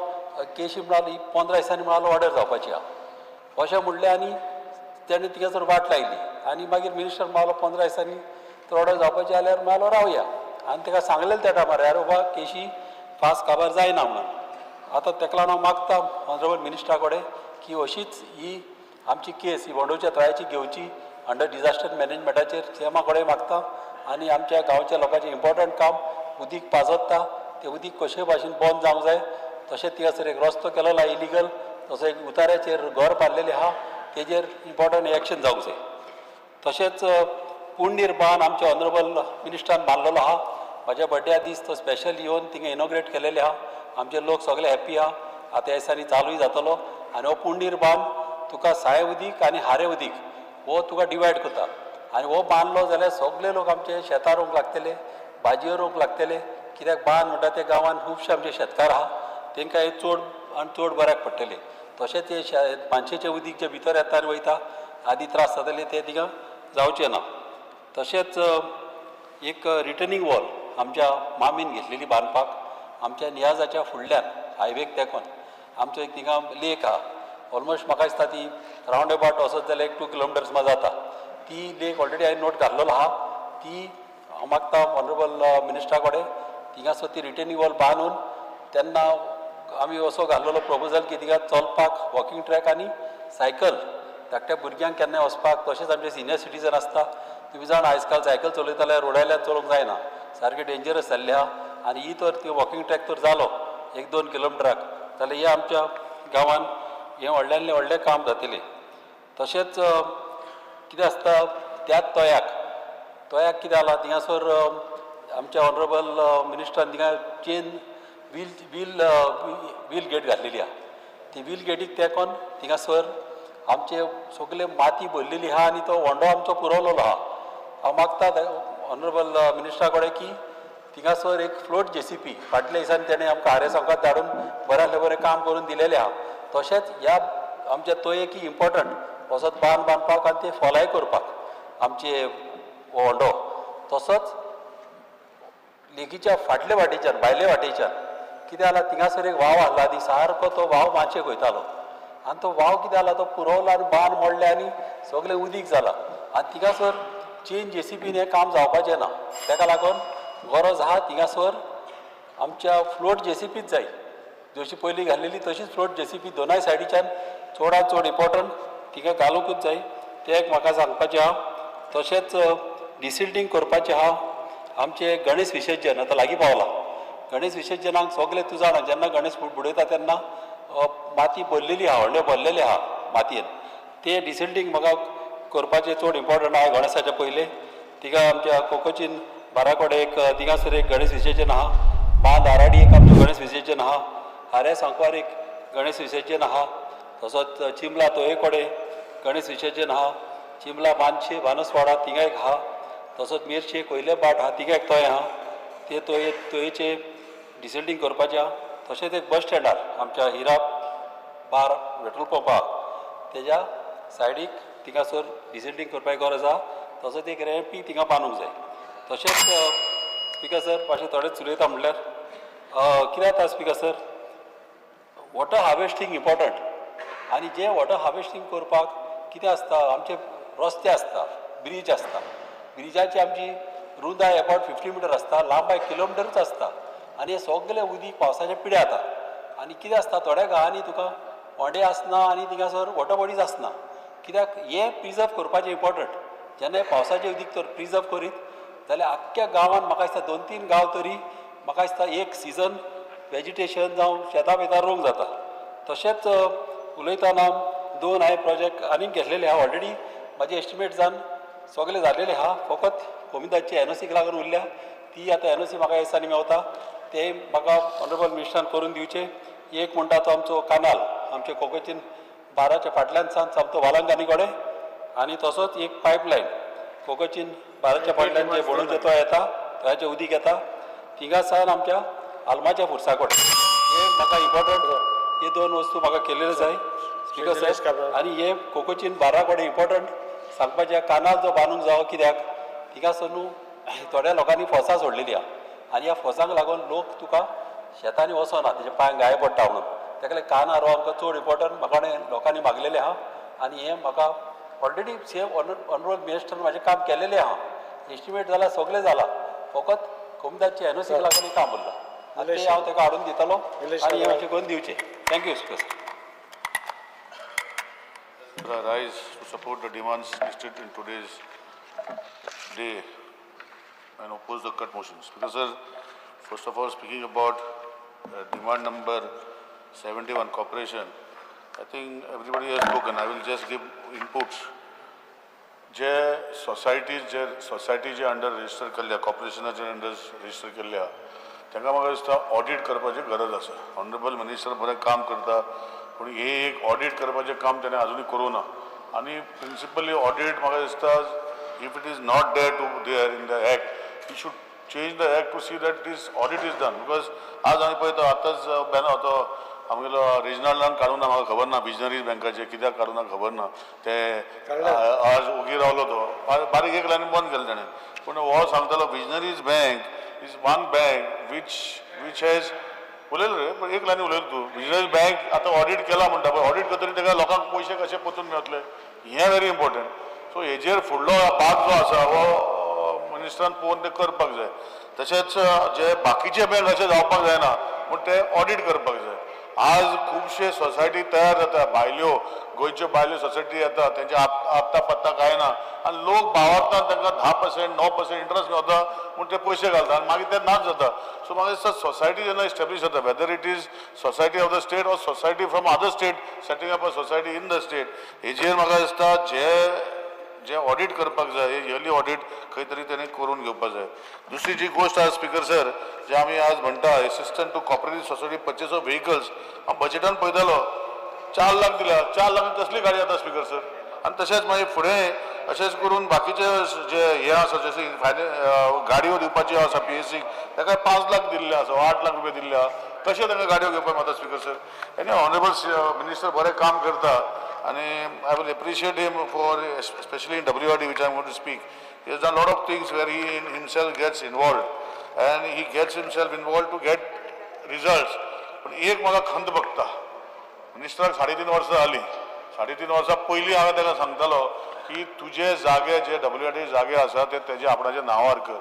केशी म्हणालो ही 15 दिसांनी म्हणालो ऑर्डर जावपाची आहा अशें म्हणलें. आनी तेणें थिंगासर वाट लायली आनी मागीर मिनिस्टर म्हणालो 15 दिसांनी तर ऑर्डर जावपाची जाल्यार म्हणालो रावया. आनी ताका सांगलेलें त्या टायमार, आरे बाबा केशी फास्ट काबार जायना म्हणून. आतां ताका लागून हांव मागता ऑनरेबल मिनिस्टरा कडेन की अशीच ही आमची केस ही बोंडोच्या तळ्याची घेवची अंडर डिजास्टर मॅनेजमेंटाचेर सीएमा कडेन मागता. आनी आमच्या गांवच्या लोकांचें इम्पोर्टंट काम उदीक पाजत्ता तें उदीक कशेय भाशेन बंद जावंक जाय. तशेंच थिंगासर एक रस्तो केलेलो आहा इलिगल, तसो एक उताऱ्याचेर घर बांदलेलें आहा, तेजेर इम्पोर्टंट एक्शन जावंक जाय. तशेंच पुण्य बांद आमच्या ऑनरेबल मिनिस्टरान बांदलेलो आहा, म्हाज्या बड्ड्या दीस तो स्पेशल येवन थिंगा इनॉग्रेट केलेले आहा. आमचे लोक सगळे हॅप्पी आहा. आतां ह्या दिसांनी चालूय जातलो. आनी हो पुंडीर बांद तुका साय उदीक आनी हारे उदीक हो तुका डिवायड करता आनी हो बांदलो जाल्यार सगळे लोक आमचे शेतां रोवंक लागतले, भाजयो रोवंक लागतले. कित्याक बांद म्हणटा ते गांवांत खुबशे आमचे शेतकार आहा, तांकां हें चड आनी चड बऱ्याक पडटलें. तशेंच हे मानशेचें उदीक जें भितर येता आनी वयता आदी त्रास जाताले ते थिंगा जावचें ना. तशेंच एक रिटर्निंग वॉल आमच्या मामीन घेतलेली बांदपाक आमच्या नियाजाच्या फुडल्यान हायवेक तेंकोन आमचो एक थिंगा लेक आहा. ऑलमोस्ट म्हाका दिसता ती रावंड एबाउट वचत जाल्यार एक 2 किलोमिटर्स मा जाता. ती लेक ऑलरेडी हांवें नोट घातलेलो आहा. ती हांव मागता ऑनरेबल मिनिस्टरा कडेन थिंगासर ती रिटर्निंग वॉल बांदून तेन्ना आमी असो घातलेलो प्रपोजल की थिंगा चलपाक वॉकिंग ट्रॅक आनी सायकल धाकट्या भुरग्यांक केन्नाय वचपाक. तशेंच आमचे सिनियर सिटीजन आसता, तुमी जाणा आयज काल सायकल चलयता जाल्यार रोडायल्यान चलोवंक जायना, सारकें डेंजरस जाल्लें आहा. आनी ही तर ती वॉकिंग ट्रॅक तर जालो 1-2 किलोमिटराक जाल्यार हे आमच्या गांवान हें व्हडल्यांतलें व्हडलें काम जातलें. तशेंच कितें आसता त्याच तोयाक तोयाक कितें जाला थिंगासर आमच्या ऑनरेबल मिनिस्टरान थिंगा chain wheel wheel wheel gate घातलेली आहा. ती व्हील गेटीक तेंकोन थिंगासर आमचे सगळे माती भरलेली आहा आनी तो होंडो आमचो पुरवलेलो आहा. हांव मागता ऑनरेबल मिनिस्टरा कडेन की थिंगासर एक फ्लोट जेसीपी फाटल्या दिसांनी तेणें आमकां आर एस आमकां धाडून बऱ्यांतलें बरें काम करून दिलेलें आहा. तशेंच ह्या आमच्या तोयेक इम्पोर्टंट वचत बांद बांदपाक आनी ते फोलोय करपाक आमचे होंडो. तसोच लेगीच्या फाटले वाटेच्यान भायले वाटेच्यान कितें जाला थिंगासर एक वाव आहलो आदी सारको तो वाव मातशेक वयतालो आनी तो वाव कितें जाला तो पुरवलो आनी बांद मोडले आनी सगळें उदीक जाला आनी थिंगासर चेन जेसीबीन हें काम जावपाचें ना. ताका लागून गरज आहा थिंगासर आमच्या फ्लोट जेसीबीच जाय, जशी पयलीं घाल्लेली तशीच फ्लोट जेसीबी दोनाय सायडीच्यान चडांत चड इम्पोर्टंट थिंगा घालुंकूच जाय. तें एक म्हाका सांगपाचें आहा. तशेंच डिसिल्टींग करपाचें आहा. आमचें गणेश विसर्जन आतां लागीं पावलां. गणेश विसर्जनाक सगळे तूं जाणा जेन्ना गणेश बुडयता तेन्ना माती भरलेली आहा, होंडे भरलेले आहा मातयेन. ते डिसिल्टींग म्हाका करपाचें चड इम्पोर्टंट आहा गणेशाच्या पयलें. थिंगा आमच्या कोकोचीन बाराकोडे एक थिंगासर एक गणेश विसर्जन आहा. बांद आराडी एक आमचें गणेश विसर्जन आहा. आरे सांकवार एक गणेश विसर्जन आहा. तसोच चिमला तोये कडेन गणेश विसर्जन आहा. चिमला मानशे बानसवाडा थिंगा एक आहा. तसोच मिरचे कोयले बाट आहा थिंगा एक तोय आहा. ते तोये तोयेचे डिसिल्टींग करपाचें आहा. तशेंच एक बस स्टँडार आमच्या हिरा बार पेट्रोल पंप आहा तेज्या सायडीक थिंगासर डिसिल्टींग करपाची गरज आहा. तसोच एक रॅम्पी थिंगा बांदूंक जाय. तशेंच स्पिकर सर, मातशें थोडेंच उलयता म्हणल्यार कितें जाता speaker sir, water harvesting important. आनी जे वॉटर हार्वेस्टींग करपाक कितें आसता, आमचे रस्ते आसता, ब्रीज आसता, ब्रिजाची आमची रुंदाय अबावट 50 मिटर आसता, लांबाय किलोमिटरूच आसता. आनी हे सगळे उदीक पावसाचे पिड्या जाता. आनी कितें आसता, थोड्या गांवांनी तुका होंडे आसना आनी थिंगासर वॉटर बॉडीज आसना. कित्याक हें प्रिजर्व करपाचें इम्पॉर्टंट. जेन्ना पावसाचें उदीक तर प्रिजर्व करीत जाल्यार आख्ख्या गांवांत म्हाका दिसता 2-3 गांव तरी म्हाका दिसता एक सिजन वेजिटेशन जावं शेतां बेतां रोवंक जाता. तशेंच उलयतना दोन हांवें प्रोजेक्ट आनीक घेतलेले आहा. ऑलरेडी म्हाजे एस्टिमेट जावन सगळे जाल्लेले आहा, फकत कोमिदाची एनओसीक लागून उरल्या. ती आतां एनओसी म्हाका ह्या दिसांनी मेवता, ते म्हाका ऑनरेबल मिनिस्टरान करून दिवचे. एक म्हणटा तो आमचो कानाल आमचे कोकोचीन बाराच्या फाटल्यान सावन सामतो वालांगानी कडेन, आनी तसोच एक पायपलायन कोकोचीन बाराच्या फाटल्यान जे बोणोचे तो येता, थंयचें उदीक येता थिंगा सावन आमच्या आलमाच्या फुरसा कडेन. हे म्हाका इम्पॉर्टंट, हे दोन वस्तू म्हाका केलेले जाय स्पिकर निलेश सर. काब्राल. आनी हे कोकोचीन बारा कडेन इम्पॉर्टंट सांगपाचें, कानाल जो बांदूंक जावो, कित्याक थिंगासर न्हू थोड्या लोकांनी फोसां सोडलेली आहा आनी ह्या फोसांक लागून लोक तुका शेतांनी वचना, तेजे पांय घाये पडटा म्हणून. तेका लागून कानार हो आमकां चड इम्पॉर्टंट म्हाका लोकांनी मागलेलें आहा. आनी हें म्हाका ऑलरेडी सेम ऑनरेबल मिनिस्टर म्हाजें काम केलेलें आहा, एस्टिमेट जाला, सगळें जाला, फकत कोमदाची एनओसीक लागून हें काम उरलां. आनी तें हांव ताका हाडून दितलो निलेश आनी हें काब्राल. मातशें करून दिवचें. Thank you speaker sir. I rise to support the demands listed in today's day and oppose the cut motions. Because, sir, first of all, speaking about demand number 71, corporation, I think everybody has spoken. I will just give inputs. जे societies, जे सोसायटीचे under register केल्ल्या, कॉर्पोरेशनाचे under register केल्ल्या, तांकां म्हाका दिसता audit करपाची गरज आसा. ऑनरेबल मिनिस्टर बरें काम करता, पूण हे एक ऑडीट करपाचें काम ताणें आजुनूय करूं ना. आनी प्रिंसिपली ऑडीट म्हाका दिसता, if it is not there in the act, you should change the act to see that this audit is done, because आज आमी पळयता, आतांच बेनो तो आमगेलो रिजनलान काडूं ना, म्हाका खबर ना, विजनरीज बँकाचे कित्याक काडूं ना खबर ना. ते आज ओगी रावलो तो, बारीक एक लायन बंद केलें ताणें. पूण हो सांगतालो, Visionaries Bank is one bank which has उलयलो रे, पण एक लायन उलयलो तूं. विजनरीज बँक आतां ऑडीट केला म्हणटा, पण ऑडीट करतकीर ताका लोकांक पयशे कशे परतून मेळटले हें व्हेरी इम्पॉर्टंट. सो हेजेर फुडलो भाग जो आसा हो मिनिस्टरान पळोवन ते करपाक जाय. तशेंच जे बाकीचे बँक अशें जावपाक जायना म्हूण ते ऑडीट करपाक जाय. आज खुबशे सोसायटी तयार जाता, भायल्यो गोंयच्यो भायल्यो सोसायटी येता, तेंचे आपता पत्ता कांय ना आनी लोक भावार्थान तांकां 10%, 9% इंट्रस्ट मेवता म्हूण ते पयशे घालता आनी मागीर ते नाच जाता. सो म्हाका दिसता, सोसायटी जेन्ना इस्टेब्लीश जाता, whether it is society of the state or society from other state setting up a society in the state, हेजेर म्हाका दिसता जे जे ऑडीट करपाक जाय, इयरली ऑडीट खंय तरी तेणी करून घेवपाक जाय. दुसरी जी गोश्ट आसा स्पिकर सर, जे आमी आज म्हणटा assistance to cooperative society purchase of vehicles, हांव बजेटान पळयतालो, 4 लाख दिल्या. 4 लाखांक कसली गाडी जाता स्पिकर सर? आनी तशेंच मागीर फुडें अशेंच करून बाकीचे जे हे आसा, जशे फायने गाडयो दिवपाच्यो आसा पीएसीक, ताका 5 लाख दिल्ले आसा, 8 लाख रुपया दिल्ले आसा. कशें तांकां गाडयो घेवपाक मेळटा स्पिकर सर? आनी ऑनरेबल मिनिस्टर बरें काम करता आनी I will appreciate him for specially in WRD, which I am going to speak. He has done lot of things where he himself gets involved and he gets himself involved to get results. पण एक म्हाका खंत भोगता, मिनिस्टराक 3.5 वर्सां जालीं. 3.5 वर्सां पयलीं हांवें ताका सांगतालो की तुजे जागे जे डब्ल्यू आर डी जागे आसा ते तेजे आपणाच्या नांवार कर.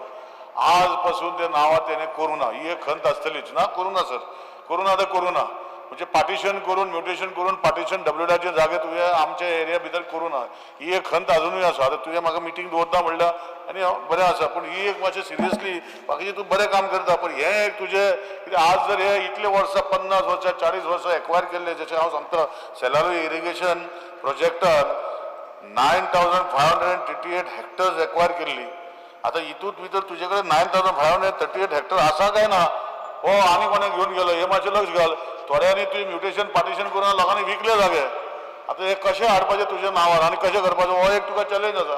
आज पासून ते नांवार तेणे करूं ना, ही एक खंत आसतलीच. ना करूं ना सर, करूं ना तर करूं ना. म्हणजे पार्टिशन करून, म्युटेशन करून पार्टिशन डब्ल्यू जागे तुवें आमच्या एरिया भितर करूं ना, ही एक खंत अजुनूय आसा. आतां तुवें म्हाका मिटींग दवरता म्हणल्यार आनी हांव बरें आसा, पूण ही एक मातशें सिरियसली, बाकीचें तूं बरें काम करता, पण हें एक तुजें कितें आज जर हे इतले वर्सां, 50 वर्सां, 40 वर्सां एक्वायर केल्ले, जशें हांव सांगता, सेलारू इरिगेशन प्रोजेक्टान 9538 hectares acquire केल्ली. आतां हितूंत भितर तुजे कडेन 9538 hectare आसा काय ना, हो आनी कोणें घेवन गेलो, हें मातशें लक्ष घाल. थोड्यांनी तुवें म्युटेशन पार्टिशन करून लोकांनी विकले जागे. आतां हे कशें हाडपाचें तुज्या नांवार आनी कशें करपाचें, हो एक तुका चॅलेंज आसा.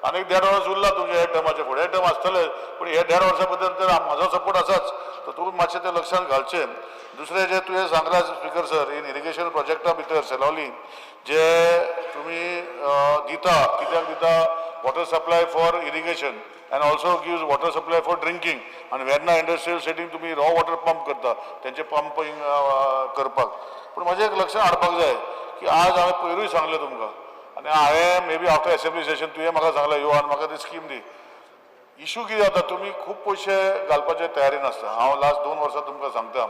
आनी एक देड वर्स उरला तुमच्या हे टर्माचें, फुडें टर्म आसतलें, पूण हे देड वर्सा बद्दल तर म्हजो सपोर्ट आसाच, तर तूं मातशें तें लक्षांत घालचें. दुसरें जें तुवें सांगलां स्पिकर सर, इन इरिगेशन प्रोजेक्टा भितर सेलोली जे तुमी दिता, कित्याक दिता? Water supply for irrigation and also gives water supply for drinking. आनी वेर्ना इंडस्ट्रियल सेटींग तुमी रॉ वॉटर पंप करता तेंचे पंपींग करपाक. पूण म्हजें एक लक्षात हाडपाक जाय की आज हांवें पयरूय सांगलें तुमकां आनी हांवें may be after assembly session तुवें म्हाका सांगलें, यो आनी म्हाका ती स्कीम दी. इशू कितें जाता, तुमी खूब पयशे घालपाचे तयारी नासता. हांव लास्ट 2 वर्सां तुमकां सांगता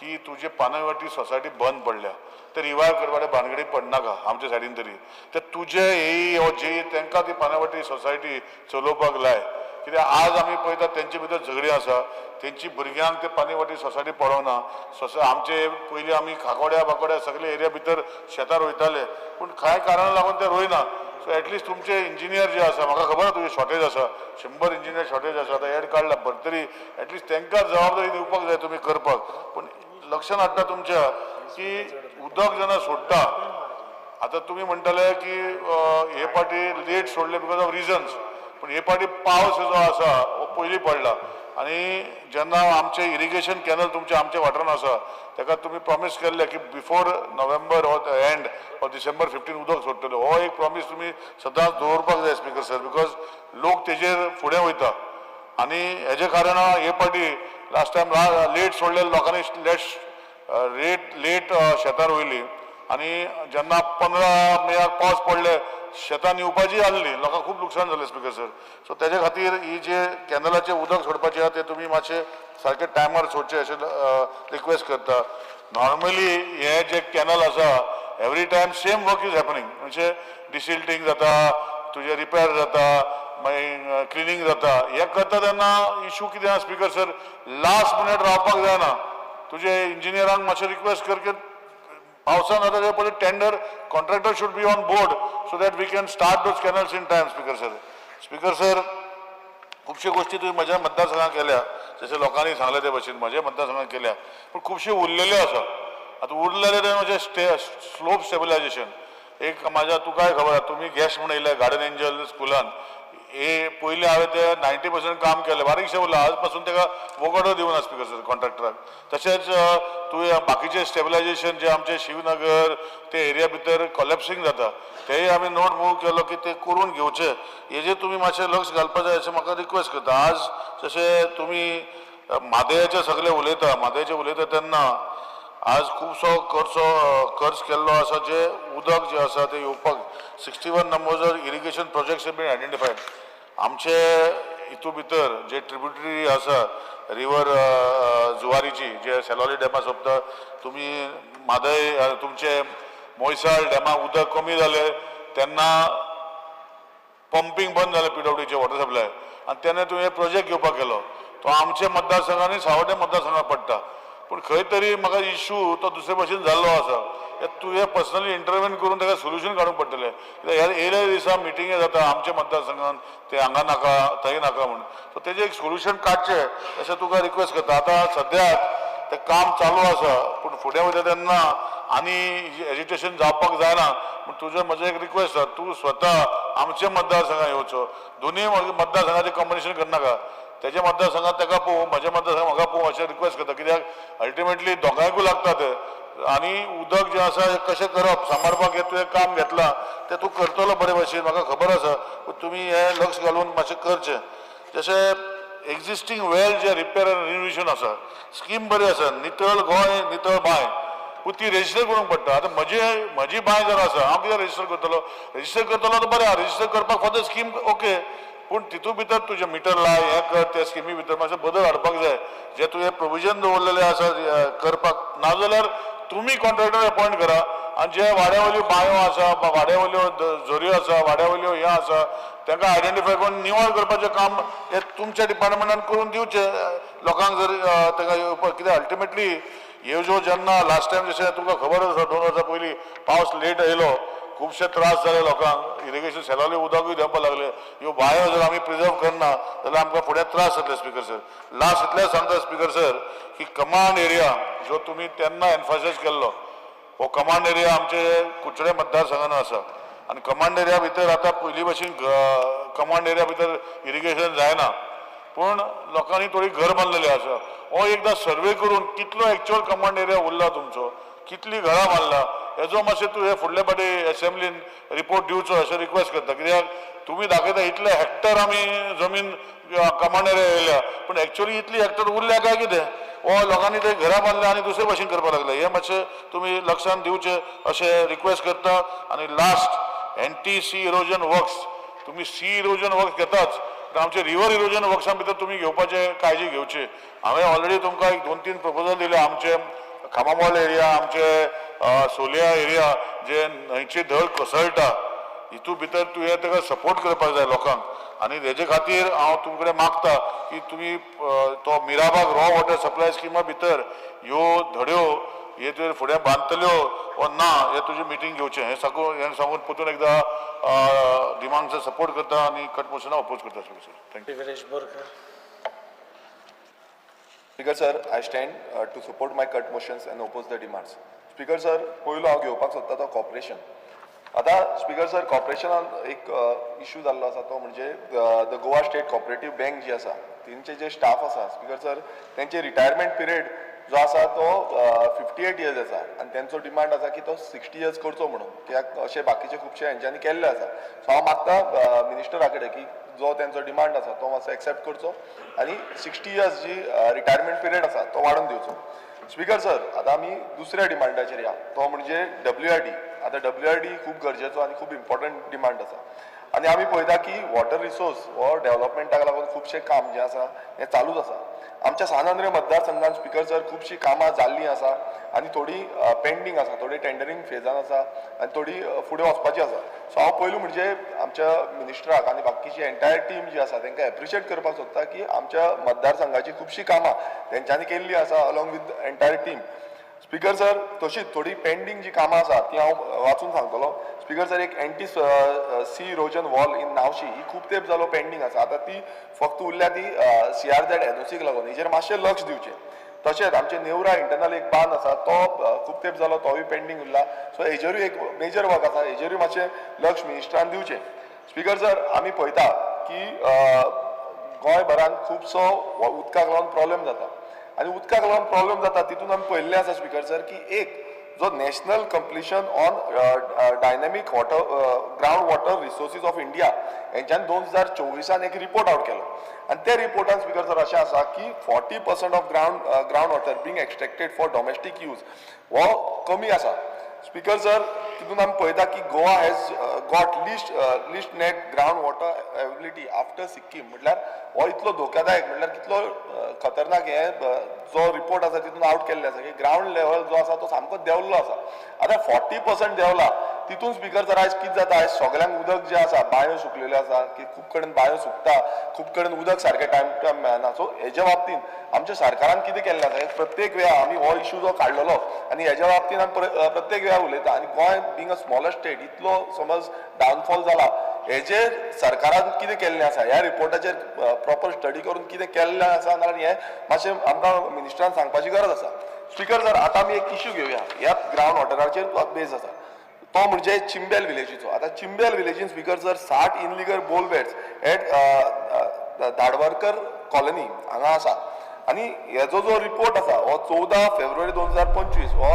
की तुजे पानयवाटी सोसायटी बंद पडल्या, ते रिवायव करपाचे भानगडी पडनाका आमच्या सायडीन तरी. ते तुजे ए ओ जे तांकां ती पानयवाटी सोसायटी चलोवपाक लाय. कित्याक आज आमी पळयता तेंचे भितर झगडीं आसा, तेंची भुरग्यांक ते पानयवाटी सोसायटी पळोवना. आमचे पयलीं आमी खाकोड्या बाकोड्या सगळे एरिया भितर शेतां रोयताले, पूण कांय कारणां लागून ते रोयना. सो एटलिस्ट तुमचे इंजिनियर जे आसा, म्हाका खबर आसा तुजे शॉर्टेज आसा, 100 इंजिनियर शॉर्टेज आसा, आतां एड काडला भरतरी, एटलिस्ट तांकां जबाबदारी दिवपाक जाय तुमी करपाक. पूण लक्षात हाडटा तुमच्या की उदक जेन्ना सोडटा, आतां तुमी म्हणटले की हे पाटी लेट सोडले because of reasons, पूण हे पाटी पावस जो आसा हो पयलीं पडला आनी जेन्ना आमचे इरिगेशन कॅनल तुमचे आमच्या वाठारान आसा ताका तुमी प्रॉमीस केल्ले की before November or the end or December 15 उदक सोडटले. हो एक प्रॉमीस तुमी सदांच दवरपाक जाय स्पिकर सर, because लोक तेजेर फुडें वयता. आनी हेजे कारण हे पाटी लास्ट टायम लेट सोडले, लोकांनी लेट शेतां रोयली आनी जेन्ना 15 मेयाक पावस पडले शेतां निवपाची आहली, लोकांक खूब लुकसाण जालें स्पिकर सर. सो तेजे खातीर ही जे कॅनलाचें उदक सोडपाचें आहा तें तुमी मातशें सारकें टायमार सोडचें अशें रिक्वेस्ट करता. नॉर्मली हे जे कॅनल आसा every time same work is happening, म्हणजे डिसिल्टींग जाता, तुजें रिपेर जाता, मागीर क्लिनींग जाता. हें करता तेन्ना इशू कितें आहा स्पिकर सर, लास्ट मिनट रावपाक जायना. तुजे इंजिनियरांक मातशें रिक्वेस्ट कर की पावसान जाता ते पयलीं tender contractor should be on board so that we can start those canals in time. Speaker sir, speaker sir, खुबश्यो गोश्टी तुवें म्हज्या मतदारसंघात केल्या, जशें लोकांनी सांगलें ते भशेन म्हज्या मतदारसंघात केल्या, पूण खुबश्यो उरलेल्यो आसा. आतां उरलेले ते म्हजे स्लोप स्टेबलायजेशन एक म्हाज्या तुकाय खबर आहा, तुमी गेस्ट म्हूण येयले गार्डन एंजल स्कुलान, हे पयलीं हांवें ते 90% काम केलें, बारीकशें उरलां, आज पासून ताका वोगडो दिवना स्पिकर सर कॉन्ट्रॅक्टराक. तशेंच तुवें बाकीचें स्टेबलायजेशन जे आमचे शिवनगर ते एरिया भितर कॉलेप्सिंग जाता तेय आमी नोट मूव केलो की ते करून घेवचे. हेजेर तुमी मातशें लक्ष घालपा जाय अशें म्हाका रिक्वेस्ट करता. आज जशें तुमी म्हादयाचे सगळे उलयता, म्हादयाचे उलयता तेन्ना आज खुबसो खर्च केल्लो आसा, जे उदक जे आसा ते येवपाक 61 numbers irrigation projects been identified. आमचे हितू भितर जे ट्रिब्युटरी आसा रिवर जुवारीची, जे सेलोली डॅमा सोंपता, तुमी म्हादय तुमचे मोयसाळ डॅमाक उदक कमी जालें तेन्ना पंपींग बंद जालें पीडब्ल्यूचे वॉटर सप्लाय, आनी तेन्ना तुवें प्रोजेक्ट घेवपाक गेलो, तो आमचे मतदारसंघांनी सावड्डे मतदारसंघात पडटा, पूण खंय तरी म्हाका इशू तो दुसरे भशेन जाल्लो आसा. तुवें पर्सनली इंटरवेन करून ताका सोल्युशन काडूंक पडटलें. कित्याक ह्या येयल्या दिसा मिटिंगे जाता आमच्या मतदारसंघान, ते हांगा नाका थंय नाका म्हूण, सो तेजें एक सोल्युशन काडचें अशें तुका रिक्वेस्ट करता. आतां सद्याक तें काम चालू आसा, पूण फुडें वयता तेन्ना आनी एजिटेशन जावपाक जायना म्हूण तुजें म्हजें एक रिक्वेस्ट आसा, तूं स्वता आमच्या मतदारसंघात येवचो. दोनूय मतदारसंघाचें कॉम्बिनेशन करनाका, तेज्या मतदारसंघात ताका पळोवं, म्हज्या मतदारसंघात म्हाका पळोवं अशें रिक्वेस्ट करता. कित्याक अल्टिमेटली दोगांयकूय लागता तें. आनी उदक जें आसा हें कशें करप सांबाळपाक हें तुवें काम घेतलां तें तूं करतलो बरे भशेन, म्हाका खबर आसा, पूण तुमी हें लक्ष घालून मातशें करचें. जशें एग्जिस्टींग वेल जे रिपेर आनी रिनोवेशन आसा, स्कीम बरी आसा, नितळ गोंय नितळ बांय, पूण ती रेजिस्टर करूंक पडटा. आतां म्हजी बांय जर आसा, हांव कित्याक रेजिस्टर करतलो? रेजिस्टर करतलो तर बरें आहा, रेजिस्टर करपाक फॉर the scheme okay, पूण तितू भितर तुजें मिटर लाय, हें कर, त्या स्किमी भितर मातशें बदल हाडपाक जाय, जे तुवें प्रोविजन दवरलेलें आसा करपाक. नाजाल्यार तुमी कॉन्ट्रॅक्टर अपॉयंट करा आनी जे वाड्या वयल्यो बांयो आसा, वाड्या वयल्यो झऱ्यो आसा, वाड्या वयल्यो हें आसा, तांकां आयडेंटिफाय करून निवळ करपाचें काम हें तुमच्या डिपार्टमेंटान करून दिवचें लोकांक, जर ताका येवपाक. कित्याक अल्टिमेटली ह्यो ज्यो जेन्ना लास्ट टायम जशें तुमकां खबर आसा, 2 वर्सां पयलीं पावस लेट येयलो, खुबशे त्रास जाले लोकांक, इरिगेशन सेलोली उदकूय देंवपाक लागलें. ह्यो बांयो जर आमी प्रिजर्व करना जाल्यार आमकां फुडें त्रास जातले स्पिकर सर. लास्ट इतलेंच सांगता स्पिकर सर की कमांड एरिया जो तुमी तेन्ना एनफासायज केल्लो, हो कमांड एरिया आमचे कुडचडे मतदारसंघान आसा आनी कमांड एरिया भितर आतां पयलीं भशेन कमांड एरिया भितर इरिगेशन जायना. पूण लोकांनी थोडी घर बांदलेली आसा. हो एकदां सर्वे करून कितलो एक्चुअल कमांड एरिया उरला तुमचो, कितली घरां बांदला हेजो मातशें तूं हे फुडले फावटी एसेंब्लीन रिपोर्ट दिवचो अशें रिक्वेस्ट करता. कित्याक तुमी दाखयता इतले हेक्टर आमी जमीन कमांड एरिया येयल्या, पूण एक्चुअली इतली हेक्टर उरल्या काय कितें, हो लोकांनी ते घरां बांदल्या आनी दुसरे भाशेन करपाक लागले. हें मातशें तुमी लक्षान दिवचें अशें रिक्वेस्ट करता. आनी last anti sea erosion works, तुमी सी इरोजन वर्क्स घेताच, पूण आमचे रिवर इरोजन वर्क्सां भितर तुमी घेवपाचे काळजी घेवची. हांवें ऑलरेडी तुमकां एक 2-3 प्रपोजल दिले. आमचे खामामोल एरिया, आमचे सोलिया एरिया जे न्हंयची धड कोसळटा, हितू भितर तुवें ताका सपोर्ट करपाक जाय लोकांक. आनी हेजे खातीर हांव तुमचे कडेन मागता की तुमी तो मिराबाग रॉ वॉटर सप्लाय स्किमा भितर ह्यो धड्यो हे तुवें फुडें बांदतल्यो वो ना हे तुजी मिटींग घेवचें. हें सांगून, हें सांगून परतून एकदां डिमांडचो सपोर्ट करता आनी कट मोशनाक अपोज करता. Sir, thank you. Viresh Borkar. Speaker sir, I stand to support my cut motions and oppose the demands. Speaker sir, पयलो हांव घेवपाक सोदता तो कॉर्पोरेशन. आतां स्पीकर सर, कॉर्पोरेशनान एक इशू जाल्लो आसा, तो म्हणजे the Goa state cooperative bank जी आसा तेंचे जे स्टाफ आसा स्पीकर सर, तेंचे रिटायरमेंट पिरियड जो आसा तो 58 इयर्स आसा आनी तेंचो डिमांड आसा की तो 60 इयर्स करचो म्हणून, कित्याक अशें बाकीचे खुबशे हेंच्यांनी केल्ले आसा. सो हांव मागता मिनिस्टरा कडेन की जो तेंचो डिमांड आसा तो मातसो एक्सेप्ट करचो आनी 60 इयर्स जी रिटायरमेंट पिरियड आसा तो वाडोवन दिवचो. स्पीकर सर, आतां आमी दुसऱ्या डिमांडाचेर या, तो म्हणजे WRD. आतां WRD खूब गरजेचो आनी खूब इम्पॉर्टंट डिमांड आसा आनी आमी पळयता की वॉटर रिसोर्स हो डेव्हलपमेंटाक लागून खुबशें काम जें आसा हें चालूच आसा. आमच्या सान आंद्रे मतदारसंघान स्पीकर सर खुबशीं कामां जाल्लीं आसा आनी थोडीं पेंडींग आसा, थोडी टेंडरींग फेजान आसा आनी थोडी फुडें वचपाची आसा. सो हांव पयलू म्हणजे आमच्या मिनिस्टराक आनी बाकीची एंटायर टीम जी आसा तांकां एप्रिशिएट करपाक सोदता की आमच्या मतदारसंघाची खुबशीं कामां तेंच्यांनी केल्लीं आसा along with entire team. Speaker sir, तशीच थोडी पेंडींग जी कामां आसा ती हांव वाचून सांगतलो. स्पीकर सर, एक anti sea erosion wall in Navshi ही खूब तेंप जालो पेंडींग आसा. आतां ती फक्त उरल्या ती CRZ एनओसीक लागून, हेजेर मातशें लक्ष दिवचें. तशेंच आमचे नेवरा इंटरनल एक बांद आसा तो खूब तेंप जालो तोवूय पेंडींग उरला. सो हेजेरूय एक मेजर वर्क आसा, हेजेरूय मातशें लक्ष मिनिस्टरान दिवचें. स्पीकर सर, आमी पळयता की गोंयभरान खुबसो उदकाक लागून प्रॉब्लेम जाता आनी उदकाक लागून प्रॉब्लेम जाता तितून आमी पळयल्लें आसा स्पीकर सर की एक जो national compilation on dynamic water ground water resources of India हेंच्यान 2024 एक रिपोर्ट आवट केलो आनी त्या रिपोर्टान स्पीकर सर अशें आसा की 40% of ground water being extracted for domestic use हो कमी आसा. स्पीकर सर, तितून आमी पळयता की Goa has got least net ground water availability after Sikkim. म्हटल्यार हो इतलो धोक्यादायक, म्हटल्यार कितलो खतरनाक हे जो रिपोर्ट आसा तितून आवट केल्ले आसा की ग्रावंड लेवल जो आसा तो सामको देंवल्लो आसा. आतां 40% देंवला तितून स्पीकर सर आयज कितें जाता, आयज सगल्यांक उदक जें आसा बांयो सुकलेल्यो आसा की खूब कडेन बांयो सुकता, खूब कडेन उदक सारकें टायम टू टायम मेळना. सो हेज्या बाबतींत आमच्या सरकारान कितें केल्लें आसा, प्रत्येक वेळा आमी हो इशू जो काडलेलो आनी हेज्या बाबतींत आमी प्रत्येक वेळा उलयता आनी Goa being a smaller state इतलो समज डावनफॉल जाला, हेजेर सरकारान कितें केल्लें आसा, ह्या रिपोर्टाचेर प्रॉपर स्टडी करून कितें केल्लें आसा नाल्यार हें मातशें आमकां मिनिस्टरान सांगपाची गरज आसा. स्पीकर सर, आतां आमी एक इशू घेवया, ह्या ग्रावंड वॉटराचेर बेज आसा तो म्हणजे चिंबेल विलेजीचो. आतां चिंबेल विलेजीन speaker sir 60 illegal borewells at Dhadwarkar colony हांगा आसा आनी हेजो जो रिपोर्ट आसा हो 14 फेब्रुवारी 2025 हो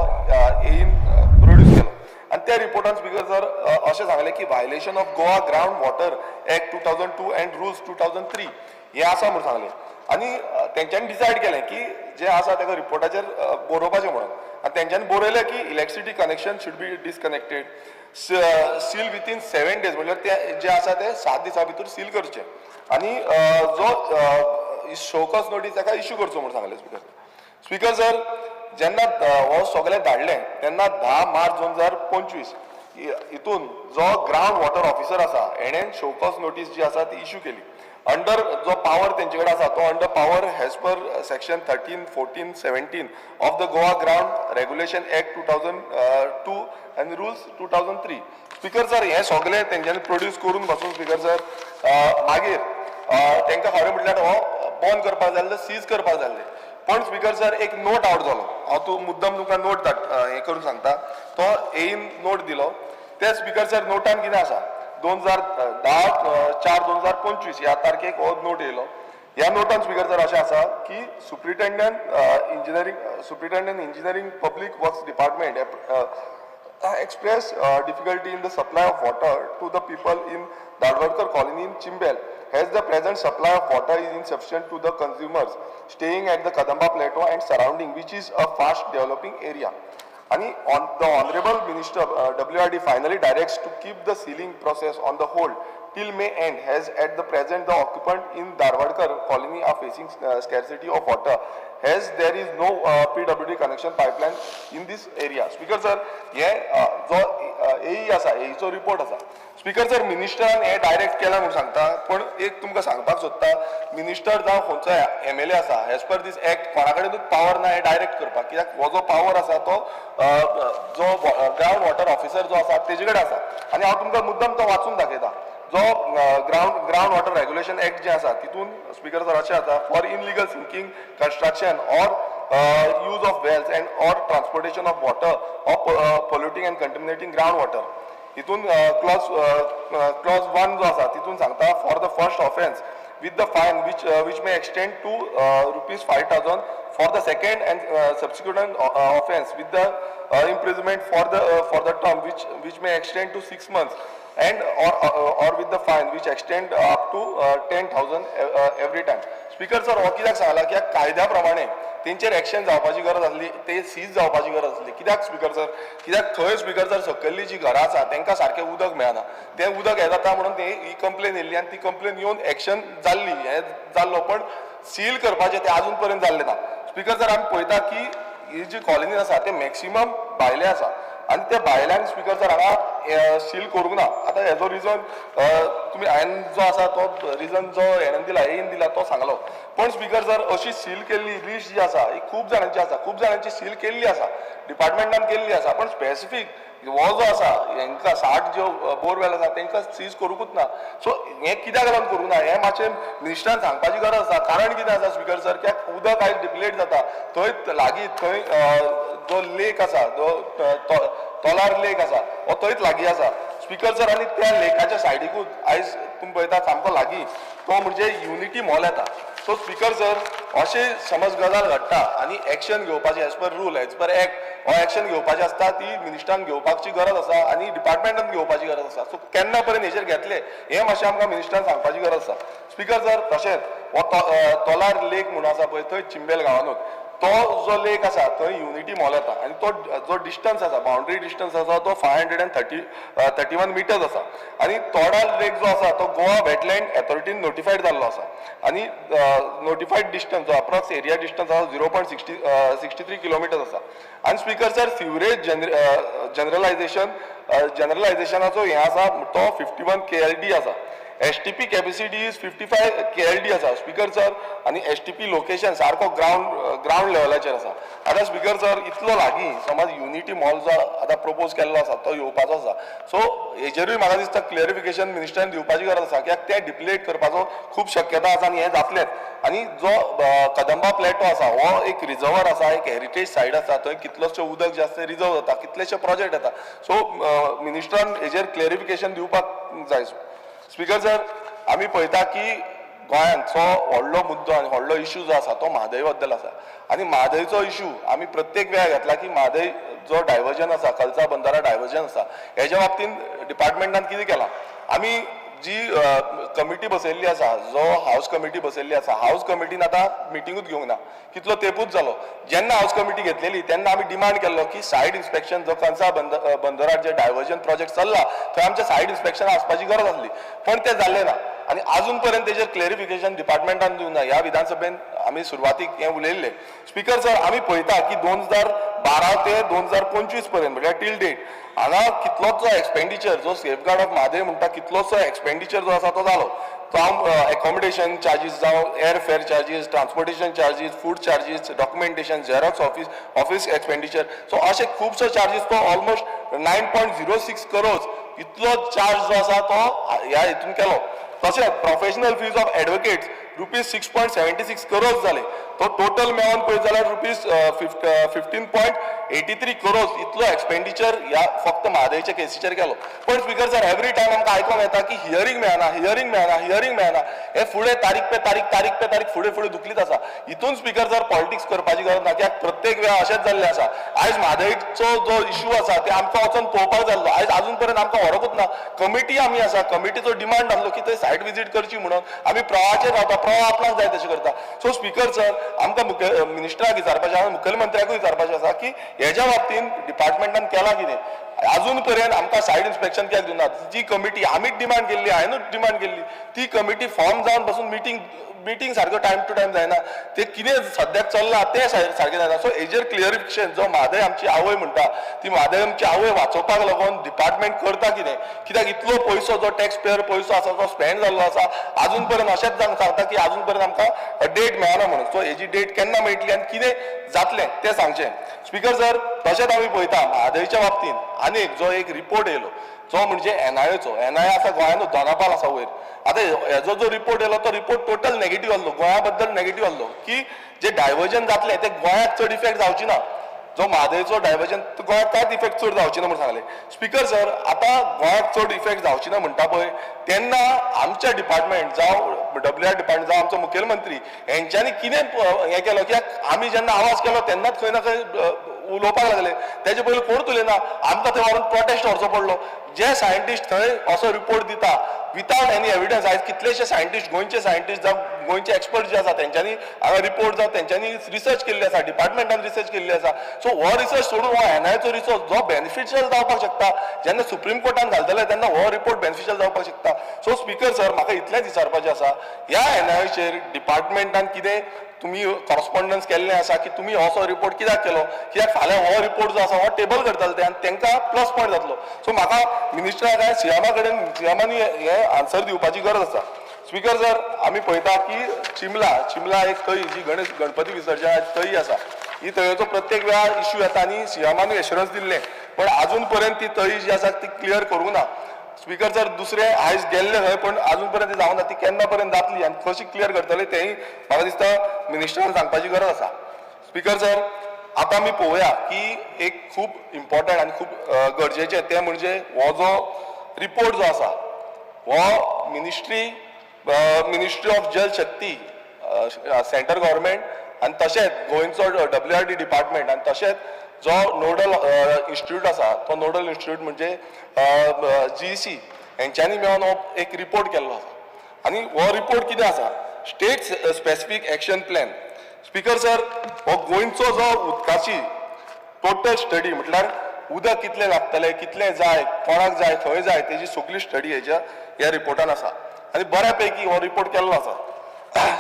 एईन प्रोड्यूस केलो आनी त्या रिपोर्टान स्पीकर सर अशें सांगलें की violation of Goa ground water act 2002 and rules 2003 हें आसा म्हूण सांगलें आनी तेंच्यांनी डिसायड केलें की जें आसा ताका रिपोर्टाचेर बरोवपाचें म्हणून आनी तेंच्यांनी बरयलें की electricity connection should be disconnected, seal within 7 days, म्हणल्यार ते जे आसा ते 7 दिसां भितर सील करचें आनी जो शोकॉज नोटीस ताका इश्यू करचो म्हूण सांगलें. स्पीकर स्पीकर सर, जेन्ना हो सगळें धाडलें तेन्ना 10 मार्च 2025 हितून जो ग्रावंड वॉटर ऑफिसर आसा हेणें शोकॉज नोटीस जी आसा ती इश्यू केली अंडर जो पावर तेंचे कडेन आसा तो under power as per section 13, 14, 17 of the Goa ground regulation act 2002 आनी रुल्स 2003. स्पीकर सर, हें सगळें तेंच्यांनी प्रोड्यूस करून पासून स्पीकर सर मागीर तांकां खरें म्हटल्यार हो बंद करपाक जाय जाल्यार सीज करपाक जाय आसलें, पण स्पीकर सर एक नोट आवट जालो. हांव तूं मुद्दम तुमकां नोट धाड हें करून सांगता, तो एईन नोट दिलो. ते स्पीकर सर नोटान कितें आसा, 2010 4 2025 ह्या तारखेक हो नोट येयलो. ह्या नोटान स्पीकर सर अशें आसा की superintendent engineering public works department express difficulty in the supply of water to the people in Dharwadkar colony in Chimbel, as the present supply of water is insufficient to the consumers staying at the Kadamba Plateau and surrounding, which is a fast developing area. And on the Honorable Minister WRD finally directs to keep the sealing process on the hold till May end, as at the present the occupant in Dharwadkar colony are facing scarcity of water, as there is no PWD connection pipeline in this area. Speaker sir, हे जो एई आसा, एईचो report आसा. Speaker sir, मिनिस्टरान हे direct केला म्हूण सांगता, पण एक तुमकां सांगपाक सोदता, मिनिस्टर जावं खंयचो एमएलए आसा, एज पर दीस एक्ट कोणा कडेनूच पावर ना हे डायरेक्ट करपाक, कित्याक हो जो पावर आसा तो जो ग्रावंड वॉटर ऑफिसर जो आसा तेजे कडेन आसा. आनी हांव तुमकां मुद्दम तो वाचून दाखयता. जो ground water regulation act जे आसा तितून, स्पीकर सर, अशें आसा, for illegal sinking, construction or use of wells and or transportation of water or polluting and contaminating ground water. हितून क्लॉज 1 जो आसा तितून सांगता, for the first offence with the fine which may extend to ₹5,000, for the second and subsequent offence with the imprisonment for the term which may extend to 6 months and or with the fine which extend up to 10,000 every time. Speaker sir, हो कित्याक सांगला की ह्या कायद्या प्रमाणे तेंचेर action जावपाची गरज आसली, ते सीज जावपाची गरज आसली. कित्याक स्पीकर सर, कित्याक थंय स्पीकर सर सकयल्ली जी घरां आसा तेंकां सारकें उदक मेळना. तें उदक हें जाता म्हणून ते ही कंप्लेन येयल्ली आनी ती कंप्लेन येवन एक्शन जाल्ली, हें जाल्लो, पण सील करपाचें तें आजून पर्यंत जाल्लें ना. स्पीकर सर, आमी पळयता की ही जी कॉलनी आसा ते मॅक्सिमम भायले आसा आनी त्या भायल्यान, स्पीकर सर, हांगा सील करूंक ना. आतां हेजो रिजन तुमी हांवें जो आसा तो रिजन जो हेणेन दिला, एईन दिला तो सांगलो, पण स्पीकर सर, अशी सील केल्ली लिस्ट जी आसा ही खूब जाणांची आसा. खूब जाणांची सील केल्ली आसा, डिपार्टमेंटान केल्ली आसा, पण स्पेसिफीक हो जो आसा हेंकां 60 ज्यो बोरवेल आसा तेंकां सीज करूंकूच ना. सो हें कित्याक लागून करूंक ना हें मातशें मिनिस्टरान सांगपाची गरज आसा. कारण कितें आसा स्पीकर सर, की उदक आयज डिप्लेट जाता थंय लागीं, थंय जो लेक आसा, जो तोलार लेक आसा, हो थंयच लागीं आसा स्पीकर सर. आनी त्या लेकाच्या सायडीकूच आयज तुमी पळयता सामको लागीं तो म्हणजे युनिटी मॉल येता. सो स्पीकर सर, अशें समज गजाल घडटा आनी एक्शन घेवपाची as per rule, as per act हो एक्शन घेवपाची आसता, ती मिनिस्टरान घेवपाची गरज आसा आनी डिपार्टमेंटान घेवपाची गरज आसा. सो केन्ना पर्यंत हेचेर घेतले हें मातशें आमकां मिनिस्टरान सांगपाची गरज आसा. स्पीकर सर, तशेंच हो तोलार लेक म्हणून आसा पळय, थंय चिंबेल गांवानूच तो जो लेक आसा थंय युनिटी मॉल येता आनी तो जो डिस्टन्स आसा, बाउंड्री डिस्टन्स आसा, तो 531 meters आसा. आनी तोडार लेक जो आसा तो गोवा वेटलँड अथॉरिटीन नोटिफायड जाल्लो आसा आनी नोटिफायड डिस्टन्स जो अप्रॉक्स एरिया डिस्टन्स आसा 0.63 kilometers आसा. आनी स्पीकर सर, सिवरेज जनरलायझेशनाचो हें आसा तो 51 KLD आसा. STP capacity is 55 KLD आसा स्पीकर सर. आनी एसटीपी लोकेशन सारको ग्रावंड लेवलाचेर आसा. आतां स्पीकर सर, इतलो लागीं समज युनिटी मॉल जो आतां प्रपोज केल्लो आसा तो येवपाचो आसा, सो हेजेरूय म्हाका दिसता क्लियरिफिकेशन मिनिस्टरान दिवपाची गरज आसा, कित्याक तें डिप्लेट करपाचो खूब शक्यता आसा आनी हें जातलेंच. आनी जो कदंबा प्लेटो आसा हो एक रिजर्वर आसा, एक हेरिटेज सायट आसा. थंय कितलोसो उदक जें आसा तें रिजर्व जाता, कितलेशे प्रोजेक्ट येता. सो मिनिस्टरान हेजेर क्लियरिफिकेशन दिवपाक जाय. स्पीकर सर, आमी पळयता की गोंयांचो व्हडलो मुद्दो आनी व्हडलो इशू जो आसा तो म्हादय बद्दल आसा. आनी म्हादयचो इशू आमी प्रत्येक वेळार घेतला की म्हादय जो डायवर्जन आसा, कलसा बंदारा डायवर्जन आसा, हेज्या बाबतींत डिपार्टमेंटान कितें केलां? आमी जी कमिटी बसयल्ली आसा, जो हावस कमिटी बसयल्ली आसा, हावस कमिटीन आतां मिटिंगूच घेवंक ना, कितलो तेंपूच जालो. जेन्ना हावस कमिटी घेतलेली तेन्ना आमी डिमांड केल्लो की सायड इन्स्पेक्शन जो कलसा बंदरार जे डायवर्जन प्रोजेक्ट चल्ला थंय आमचें सायड इन्स्पेक्शन आसपाची गरज आसली, पण तें जाल्लें ना आनी आजून पर्यंत तेजेर क्लेरिफिकेशन डिपार्टमेंटान दिवंक ना. ह्या विधानसभेन आमी सुरवातीक हें उलयल्लें. स्पीकर सर, आमी पळयता की 2012 ते 2025 पर्यंत, म्हळ्यार टील डेट, हांगा कितलोचो एक्सपेंडिचर जो सेफगार्ड ऑफ म्हादय म्हणटा, कितलोसो एक्सपेंडिचर जो आसा तो जालो. तो हांव एकोमोडेशन चार्जीस जावं, air fare charges, transportation charges, food charges, documentation, xerox, office expenditure, so अशे खुबसो चार्जीस, तो almost 9.06 crores इतलो चार्ज जो आसा तो ह्या हितून केलो. तशेंच professional fees of advocates ₹6.76 crores जाले. तो टोटल मेळोन पळयत जाल्यार rupees 15.83 crores इतलो एक्सपेंडिचर ह्या फक्त म्हादयच्या केसीचेर केलो. पण स्पीकर सर, एवरी टायम आमकां आयकोंक येता की हियरींग मेळना, हियरींग मेळना, हियरींग मेळना. हे फुडें तारीख पे तारीख, तारीख पे तारीख फुडें फुडें धुकलीत आसा. हितून स्पीकर सर, पॉलिटिक्स करपाची गरज ना, कित्याक प्रत्येक वेळा अशेंच जाल्लें आसा. आयज म्हादयचो जो इशू आसा ते आमकां वचोन पळोवपाक जाल्लो. आयज अजून पर्यंत आमकां व्हरोकूच ना. कमिटी आमी आसा, कमिटीचो डिमांड आसलो की थंय सायट विजीट करची म्हणून. आमी प्रवाहाचेर रावता, प्रवाह आपणाक जाय तशें करता. सो स्पीकर सर, आमकां मुखेल मिनिस्टराक विचारपाचें आसा, मुखेलमंत्र्याकूय विचारपाचें आसा की हेज्या बाबतींत डिपार्टमेंटान केलां कितें? अजून पर्यंत आमकां सायट इन्स्पेक्शन कित्याक दिवना? जी कमिटी आमीच डिमांड केल्ली, हांवेनूच डिमांड केल्ली, ती कमिटी फॉर्म जावन बसून मिटींग मिटींग सारको टायम टू टायम जायना. ते कितें सद्याक चल्लां तें सारकें जायना. सो हेजेर क्लियरिफिकेशन, जो म्हादय आमची आवय म्हणटा, ती म्हादय आमची आवय वाचोवपाक लागून डिपार्टमेंट करता कितें? कित्याक इतलो पयसो जो टॅक्स पेयर पयसो आसा तो स्पेंड जाल्लो आसा. अजून पर्यंत अशेंच जावन सांगता की अजून पर्यंत आमकां डेट मेळना म्हणून. सो हेजी डेट केन्ना मेळटली आनी कितें जातलें तें सांगचें, स्पीकर सर. तशेंच आमी पळयता, म्हादयच्या बाबतींत आनी एक जो एक रिपोर्ट येयलो, जो म्हणजे एनआयएचो. एनआयए आसा गोंयांतूच, दोनापाल आसा वयर. आतां हेजो जो रिपोर्ट येयलो तो रिपोर्ट टोटल नेगेटीव आसलो, गोंया बद्दल नेगेटीव आसलो की जे डायवर्जन जातलें तें गोंयाक चड इफेक्ट जावची ना. जो म्हादयचो डायवर्जन गोंयाक कांयच इफेक्ट चड जावची ना म्हूण सांगलें. स्पीकर सर, आतां गोंयाक चड इफेक्ट जावची ना म्हणटा पळय, तेन्ना आमच्या डिपार्टमेंट जावं डब्ल्यू आर डिपार्टमेंट जावं आमचो मुखेलमंत्री हेंच्यांनी कितें हें केलो? कित्याक आमी जेन्ना आवाज केलो तेन्नाच खंय ना खंय उलोवपाक लागले. तेजे पयलीं कोणूच उलयना. आमकां थंय व्हरून प्रोटेस्ट व्हरचो पडलो. जे सायंटिस्ट थंय असो रिपोर्ट दिता वितावट एनी एविडन्स, आयज कितलेशे सायंटिस्ट, गोंयचे सायंटिस्ट जावं गोंयचे एक्सपर्ट जे आसा, तेंच्यांनी हांगा रिपोर्ट जावं तेंच्यांनी रिसर्च केल्ली आसा, डिपार्टमेंटान रिसर्च केल्ली आसा. सो हो रिसर्च सोडून हो एनआयएचो रिसर्च जो बेनिफिशियल जावपाक शकता, जेन्ना सुप्रीम कोर्टान घालतले तेन्ना हो रिपोर्ट बेनिफिशियल जावपाक शकता. सो स्पीकर सर, म्हाका इतलेंच विचारपाचें आसा, ह्या एनआयएचेर डिपार्टमेंटान कितें तुमी कॉरस्पॉन्डन्स केल्लें आसा की तुमी असो रिपोर्ट कित्याक केलो? कित्याक फाल्यां हो रिपोर्ट जो आसा हो टेबल करतले ते आनी तांकां प्लस पॉयंट जातलो. सो म्हाका मिनिस्टरा काय सीएमा कडेन, सीएमानी हे आन्सर दिवपाची गरज आसा. स्पीकर सर, आमी पळयता की चिमला चिमला एक तळी, जी गणेश गणपती विसर्जनाची तळी आसा, ही तळयेचो प्रत्येक वेळार इश्यू येता आनी सीएमानूय एश्युरन्स दिल्लें, पण अजून पर्यंत ती तळी जी आसा ती क्लियर करूंक ना. स्पीकर सर, दुसरें आयज गेल्ले खंय, पण अजून पर्यंत ती जावना. ती केन्ना पर्यंत जातली आनी कशी क्लियर करतले तेंय म्हाका दिसता मिनिस्टरान सांगपाची गरज आसा. स्पीकर सर, आतां आमी पळोवया की एक खूब इम्पॉर्टंट आनी खूब गरजेचें तें म्हणजे हो जो रिपोर्ट जो आसा हो मिनिस्ट्री ऑफ जल शक्ती, सेंटर गव्हर्मेंट आनी तशेंच गोंयचो डब्ल्यू आर डी डिपार्टमेंट आनी तशेंच जो नोडल इन्स्टिट्यूट आसा, तो नोडल इन्स्टिट्यूट म्हणजे जीईसी, हेंच्यांनी मेळोन हो एक रिपोर्ट केल्लो आसा. आनी हो रिपोर्ट कितें आसा? State specific action plan. Speaker sir, हो गोंयचो जो उदकाची टोटल स्टडी, म्हटल्यार उदक कितलें लागतलें, कितलें जाय, कोणाक जाय, खंय जाय, तेजी सगळी स्टडी हेज्या ह्या रिपोर्टान आसा आनी बऱ्या पैकी हो रिपोर्ट केल्लो आसा.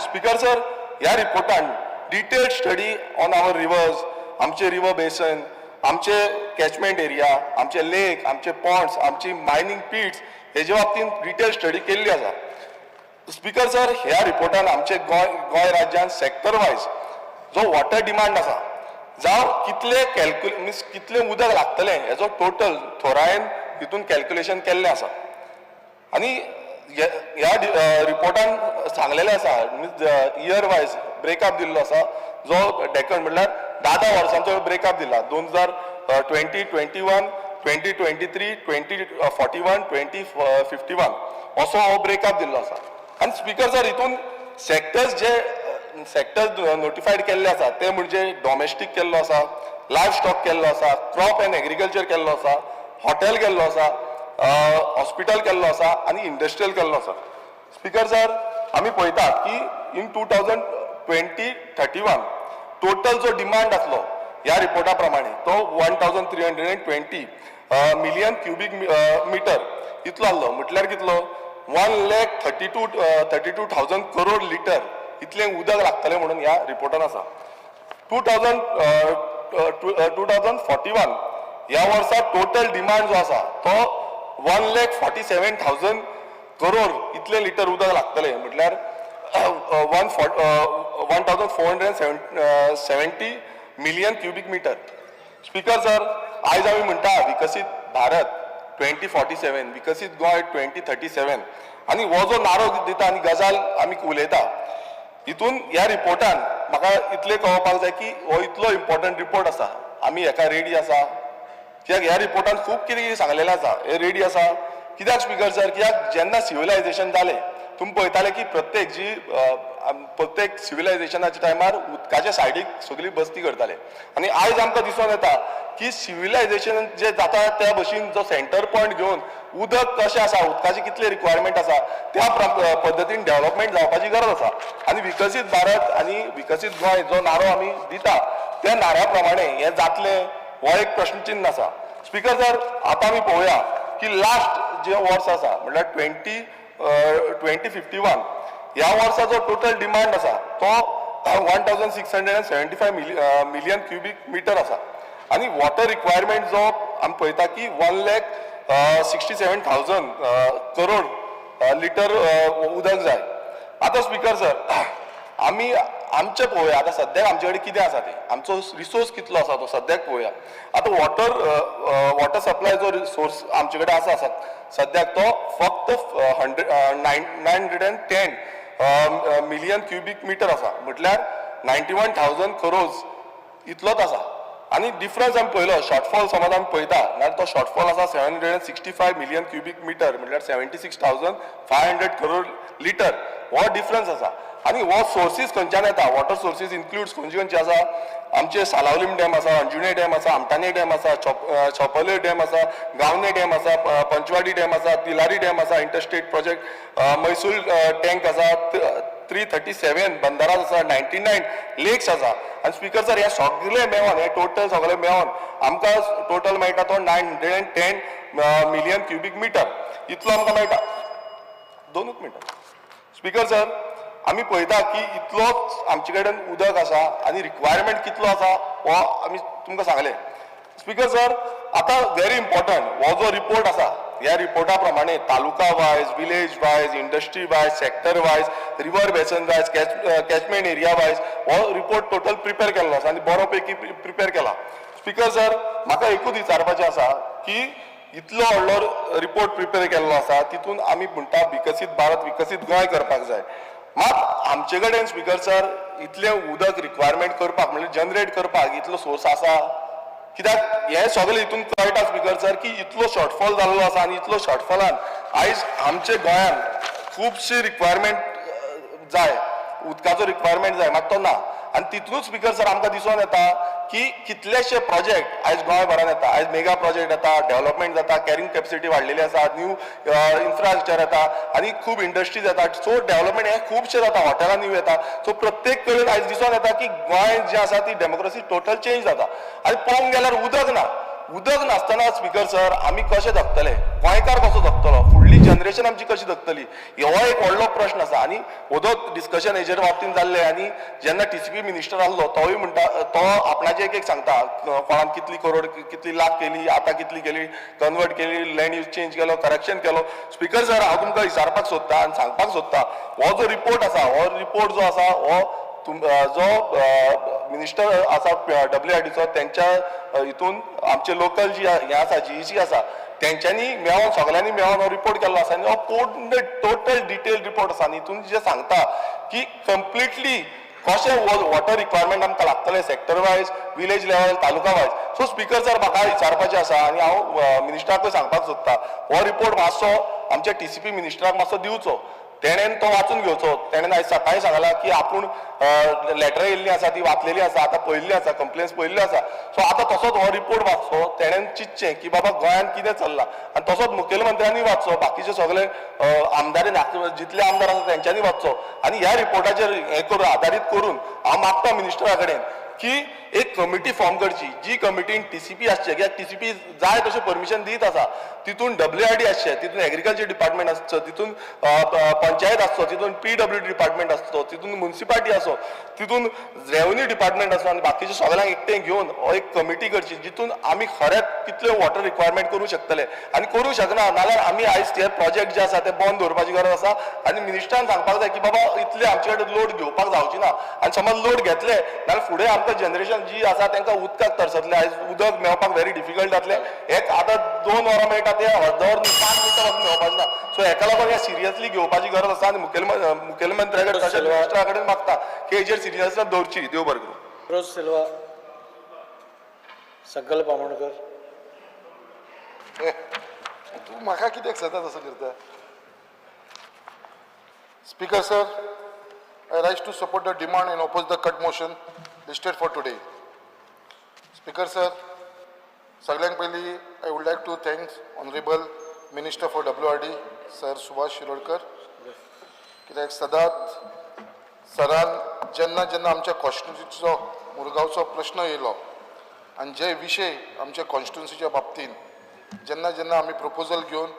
स्पीकर सर, ह्या रिपोर्टान detailed study on our rivers, आमचे रिवर बेसन, आमचे कॅचमेंट एरिया, आमचे लेक, आमचे पॉन्ड्स, आमची मायनींग पिट्स, हेजे बाबतींत डिटेल स्टडी केल्ली आसा. स्पीकर सर, ह्या रिपोर्टान आमचे गोंय राज्यान सेक्टर वायज जो वॉटर डिमांड आसा, जावं कितले मिन्स कितलें उदक लागतलें, हेजो टोटल थोरायेन तितून कॅल्क्युलेशन केल्लें आसा. आनी ह्या रिपोर्टान सांगलेलें आसा, मिन्स इयर वायज ब्रेकअप दिल्लो आसा, जो डेकन म्हणल्यार 10 10 वर्सांचो ब्रेकअप दिला, 2020-21, 2023, 2041, 2051, असो हो ब्रेकअप दिल्लो आसा. आनी स्पीकर सर, हितून सेक्टर्स, जे सेक्टर्स नोटिफायड केल्ले आसा ते म्हणजे डॉमेस्टीक केल्लो आसा, लायफ स्टॉक केल्लो आसा, क्रॉप अँड एग्रीकल्चर केल्लो आसा, हॉटेल केल्लो आसा, हॉस्पिटल केल्लो आसा आनी इंडस्ट्रियल केल्लो आसा. स्पीकर सर, आमी पळयतात की in 2020-31 total जो डिमांड आसलो ह्या रिपोर्टा प्रमाणे तो 1320 million cubic meter इतलो आसलो. म्हटल्यार कितलो? 1 lakh 32,000 crore litre इतलें उदक लागतलें म्हणून ह्या रिपोर्टान आसा. 2041 ह्या वर्सा टोटल डिमांड जो आसा तो 1,47,000 crore इतले लिटर उदक लागतलें, म्हटल्यार 1470 million cubic meter. Speaker sir, आयज आमी म्हणटा विकसीत भारत 2047, विकसीत गोंय 2037, आनी हो जो नारो दिता आनी गजाल आमी उलयता, हितून ह्या रिपोर्टान म्हाका इतलें कळोवपाक जाय की हो इतलो इम्पॉर्टंट रिपोर्ट आसा, आमी हेका रेडी आसा? कित्याक ह्या रिपोर्टान खूब कितें कितें सांगलेलें आसा, हे रेडी आसा कित्याक स्पिकर सर? कित्याक जेन्ना सिविलायझेशन जालें, तुमी पळयताले की प्रत्येक जी प्रत्येक सिविलायझेशनाच्या टायमार उदकाच्या सायडीक सगळी बस्ती करताले. आनी आयज आमकां दिसून येता की सिविलायझेशन जे जाता त्या भशेन जो सेंटर पॉयंट घेवन उदक कशें आसा, उदकाची कितली रिक्वायरमेंट आसा, त्या पद्दतीन डेव्हलपमेंट जावपाची गरज आसा. आनी विकसीत भारत आनी विकसीत गोंय जो नारो आमी दिता, त्या नाऱ्या प्रमाणे हें जातलें हो एक प्रश्नचिन्न आसा. स्पिकर सर, आतां आमी पळोवया की लास्ट जे वर्स आसा, म्हणल्यार ट्वेंटी 2051 ह्या वर्सा जो टोटल डिमांड आसा तो 1675 million cubic meter आसा. आनी वॉटर रिक्वायरमेंट जो आमी पळयता की 1,67,000 crore litre उदक जाय. आतां स्पिकर सर, आमी आमचें पळोवया, आतां सद्याक आमचे कडेन कितें आसा तें, आमचो रिसोर्स कितलो आसा तो सद्याक पळोवया. आतां वॉटर सप्लाय जो रिसोर्स आमचे कडेन आसा सद्याक, तो फक्त hundred nine 910 million cubic meter आसा, म्हटल्यार 91,000 करोज इतलोच आसा. आनी डिफरन्स आमी पळयलो, शॉर्टफॉल समज आमी पळयता जाल्यार तो शॉर्टफॉल आसा 765 million cubic meter, म्हटल्यार 76,500 crore litre हो डिफरन्स आसा. आनी हो सोर्सीस खंयच्यान येता? वॉटर सोर्सीस इन्क्लुड्स खंयचे खंयचे आसा? आमचे सालावलीम डॅम आसा, अंजुणे डॅम आसा, आमटाने डॅम आसा, चोपोले डॅम आसा, गावणे डॅम आसा, पंचवाडी डॅम आसा, तिलारी डॅम आसा, इंटरस्टेट प्रोजेक्ट मैसूर टँक आसा, 337 बंदारास आसा, 99 लेक्स आसा. आनी स्पिकर सर, हे सगळे मेळोन, हे टोटल सगळे मेळोन आमकां टोटल मेळटा तो 910 million cubic meter इतलो आमकां मेळटा. दोनूच मिनटां स्पिकर सर. आमी पळयता की इतलोच आमचे कडेन उदक आसा आनी रिक्वायरमेंट कितलो आसा हो आमी तुमकां सांगलें. स्पिकर सर, आतां व्हेरी इम्पॉर्टंट, हो जो रिपोर्ट आसा, ह्या रिपोर्टा प्रमाणे taluka wise, village wise, industry wise, sector wise, river basin wise, catchment area wise हो रिपोर्ट टोटल प्रिपेर केल्लो आसा आनी बरो पैकी प्रिपेर केला. स्पिकर सर, म्हाका एकूच विचारपाचें आसा की इतलो व्हडलो रिपोर्ट प्रिपेर केल्लो आसा, तितून आमी म्हणटा विकसीत भारत, विकसीत गोंय करपाक जाय. मात आमचे कडेन स्पिकर सर, इतलें उदक रिक्वायरमेंट करपाक, म्हणजे जनरेट करपाक इतलो सोर्स आसा? कित्याक हें सगळें हितून कळटा स्पिकर सर की इतलो शॉर्टफॉल जाल्लो आसा. आनी इतलो शॉर्टफॉलान आयज आमचे गोंयान खुबशी रिक्वायरमेंट जाय, उदकाचो रिक्वायरमेंट जाय, मात तो ना. आनी तितूनच स्पिकर सर आमकां दिसून येता की कितलेशे प्रोजेक्ट आयज गोंयभरान येता. आयज मेगा प्रोजेक्ट येता, डेव्हलपमेंट जाता, कॅरिंग कॅपॅसिटी वाडलेली आसा, न्यू इन्फ्रास्ट्रक्चर येता आनी खूब इंडस्ट्रीज येता. सो डेव्हलपमेंट हें खुबशें जाता, हॉटेलां न्यू येता. सो प्रत्येक कडेन आयज दिसून येता की गोंय जें आसा ती डेमोक्रेसी टोटल चेंज जाता. आनी पळोवंक गेल्यार उदक ना. उदक नासतना स्पिकर सर आमी कशें जगतले? गोंयकार कसो जगतलो? फुडली जनरेशन आमची कशी जगतली? हो एक व्हडलो प्रश्न आसा. आनी हो डिस्कशन हेजेर बाबतीन जाल्लें. आनी जेन्ना टीसीपी मिनिस्टर आहलो, तोय म्हणटा, तो आपणाचे एक एक सांगता, कोणान कितली करोड, कितली लाख केली, आतां कितली केली, कन्वर्ट केली, लँड यूज चेंज केलो, करेक्शन केलो. स्पिकर सर, हांव तुमकां विचारपाक सोदता आनी सांगपाक सोदता, हो जो रिपोर्ट आसा, हो रिपोर्ट जो आसा, हो जो मिनिस्टर आसा डब्ल्यू आर डीचो, तेंच्या हितून आमचे लोकल जी हें आसा, जीईसी आसा, तेंच्यांनी मेळोन, सगळ्यांनी मेळोन हो रिपोर्ट केल्लो आसा. आनी हो पूर्ण टोटल डिटेल रिपोर्ट आसा. आनी हितून जे सांगता की कंप्लिटली कशें वॉटर रिक्वायरमेंट आमकां लागतलें, sector wise, village level, taluka wise. So speaker sir, म्हाका विचारपाचें आसा आनी हांव मिनिस्टराकूय सांगपाक सोदता, हो रिपोर्ट मातसो आमच्या टीसीपी मिनिस्टराक मातसो दिवचो, तेणेन तो वाचून घेवचो. तेणेन आयज सकाळी सांगला की आपूण लेटर येयल्ली आसा ती वाचलेली आसा, आतां पळयल्ली आसा, कंप्लेन्स पळयल्ल्यो आसा. सो आतां तसोच हो रिपोर्ट वाचचो, तेणेन चिंतचें की बाबा गोंयांत कितें चल्लां. आनी तसोच मुखेलमंत्र्यांनी वाचचो, बाकीचे सगळे आमदारी, जितले आमदार आसा तेंच्यांनी वाचचो. आनी ह्या रिपोर्टाचेर हें करून, आदारीत करून हांव मागता मिनिस्टरा कडेन की एक कमिटी फॉर्म करची, जी कमिटीन टीसीपी आसचे, कित्याक टीसीपी जाय तशें परमिशन दीत आसा, तितून डब्ल्यूआरडी आसचे, तितून एग्रीकल्चर डिपार्टमेंट आसचो, तितून पंचायत आसचो, तितून पीडब्ल्यूडी डिपार्टमेंट आसचो, तितून मुन्सिपालिटी आसो, तितून रेव्हन्यू डिपार्टमेंट आसो. आनी बाकीचे सगळ्यांक एकठांय घेवन हो एक कमिटी करची, जितून आमी खरेंच कितले वॉटर रिक्वायरमेंट करूं शकतले आनी करूं शकना नाल्यार आमी आयज ते प्रोजेक्ट जे आसा ते बंद दवरपाची गरज आसा. आनी मिनिस्टरान सांगपाक जाय की बाबा इतले आमचे कडेन लोड घेवपाक जावची ना. आनी समज लोड घेतले जाल्यार फुडें आमकां आतां जनरेशन जी आसा तांकां उदकाक तरसतले. आयज उदक मेळपाक व्हेरी डिफिकल्ट जातलें. हेच आतां 2 वरां मेळटा ते अर्द वर 5 मिनटां पासून मेळपाचें ना. सो हेका लागून हें सिरियसली घेवपाची गरज आसा आनी मुखेलमंत्र्या कडेन तशेंच मिनिस्टरा कडेन मागता की हेजेर सिरियसनेस दवरची. देव बरें करूं. फिरोज सिल्वा. संकल्प आमोणकर. तूं म्हाका कित्याक सदांच असो करता? Speaker sir, I rise to support the demand and oppose the cut motion listed for today. Speaker sir, सगळ्यांत पयलीं I would like to thanks honourable minister for WRD sir Subhash Shirodkar, कित्याक सदांच सरान जेन्ना जेन्ना आमच्या कॉन्स्टिट्युन्सीचो मुरगांवचो प्रश्न येयलो आनी जे विशय आमच्या कॉन्स्टिट्युन्सीच्या बाबतीन जेन्ना जेन्ना आमी प्रपोजल घेवन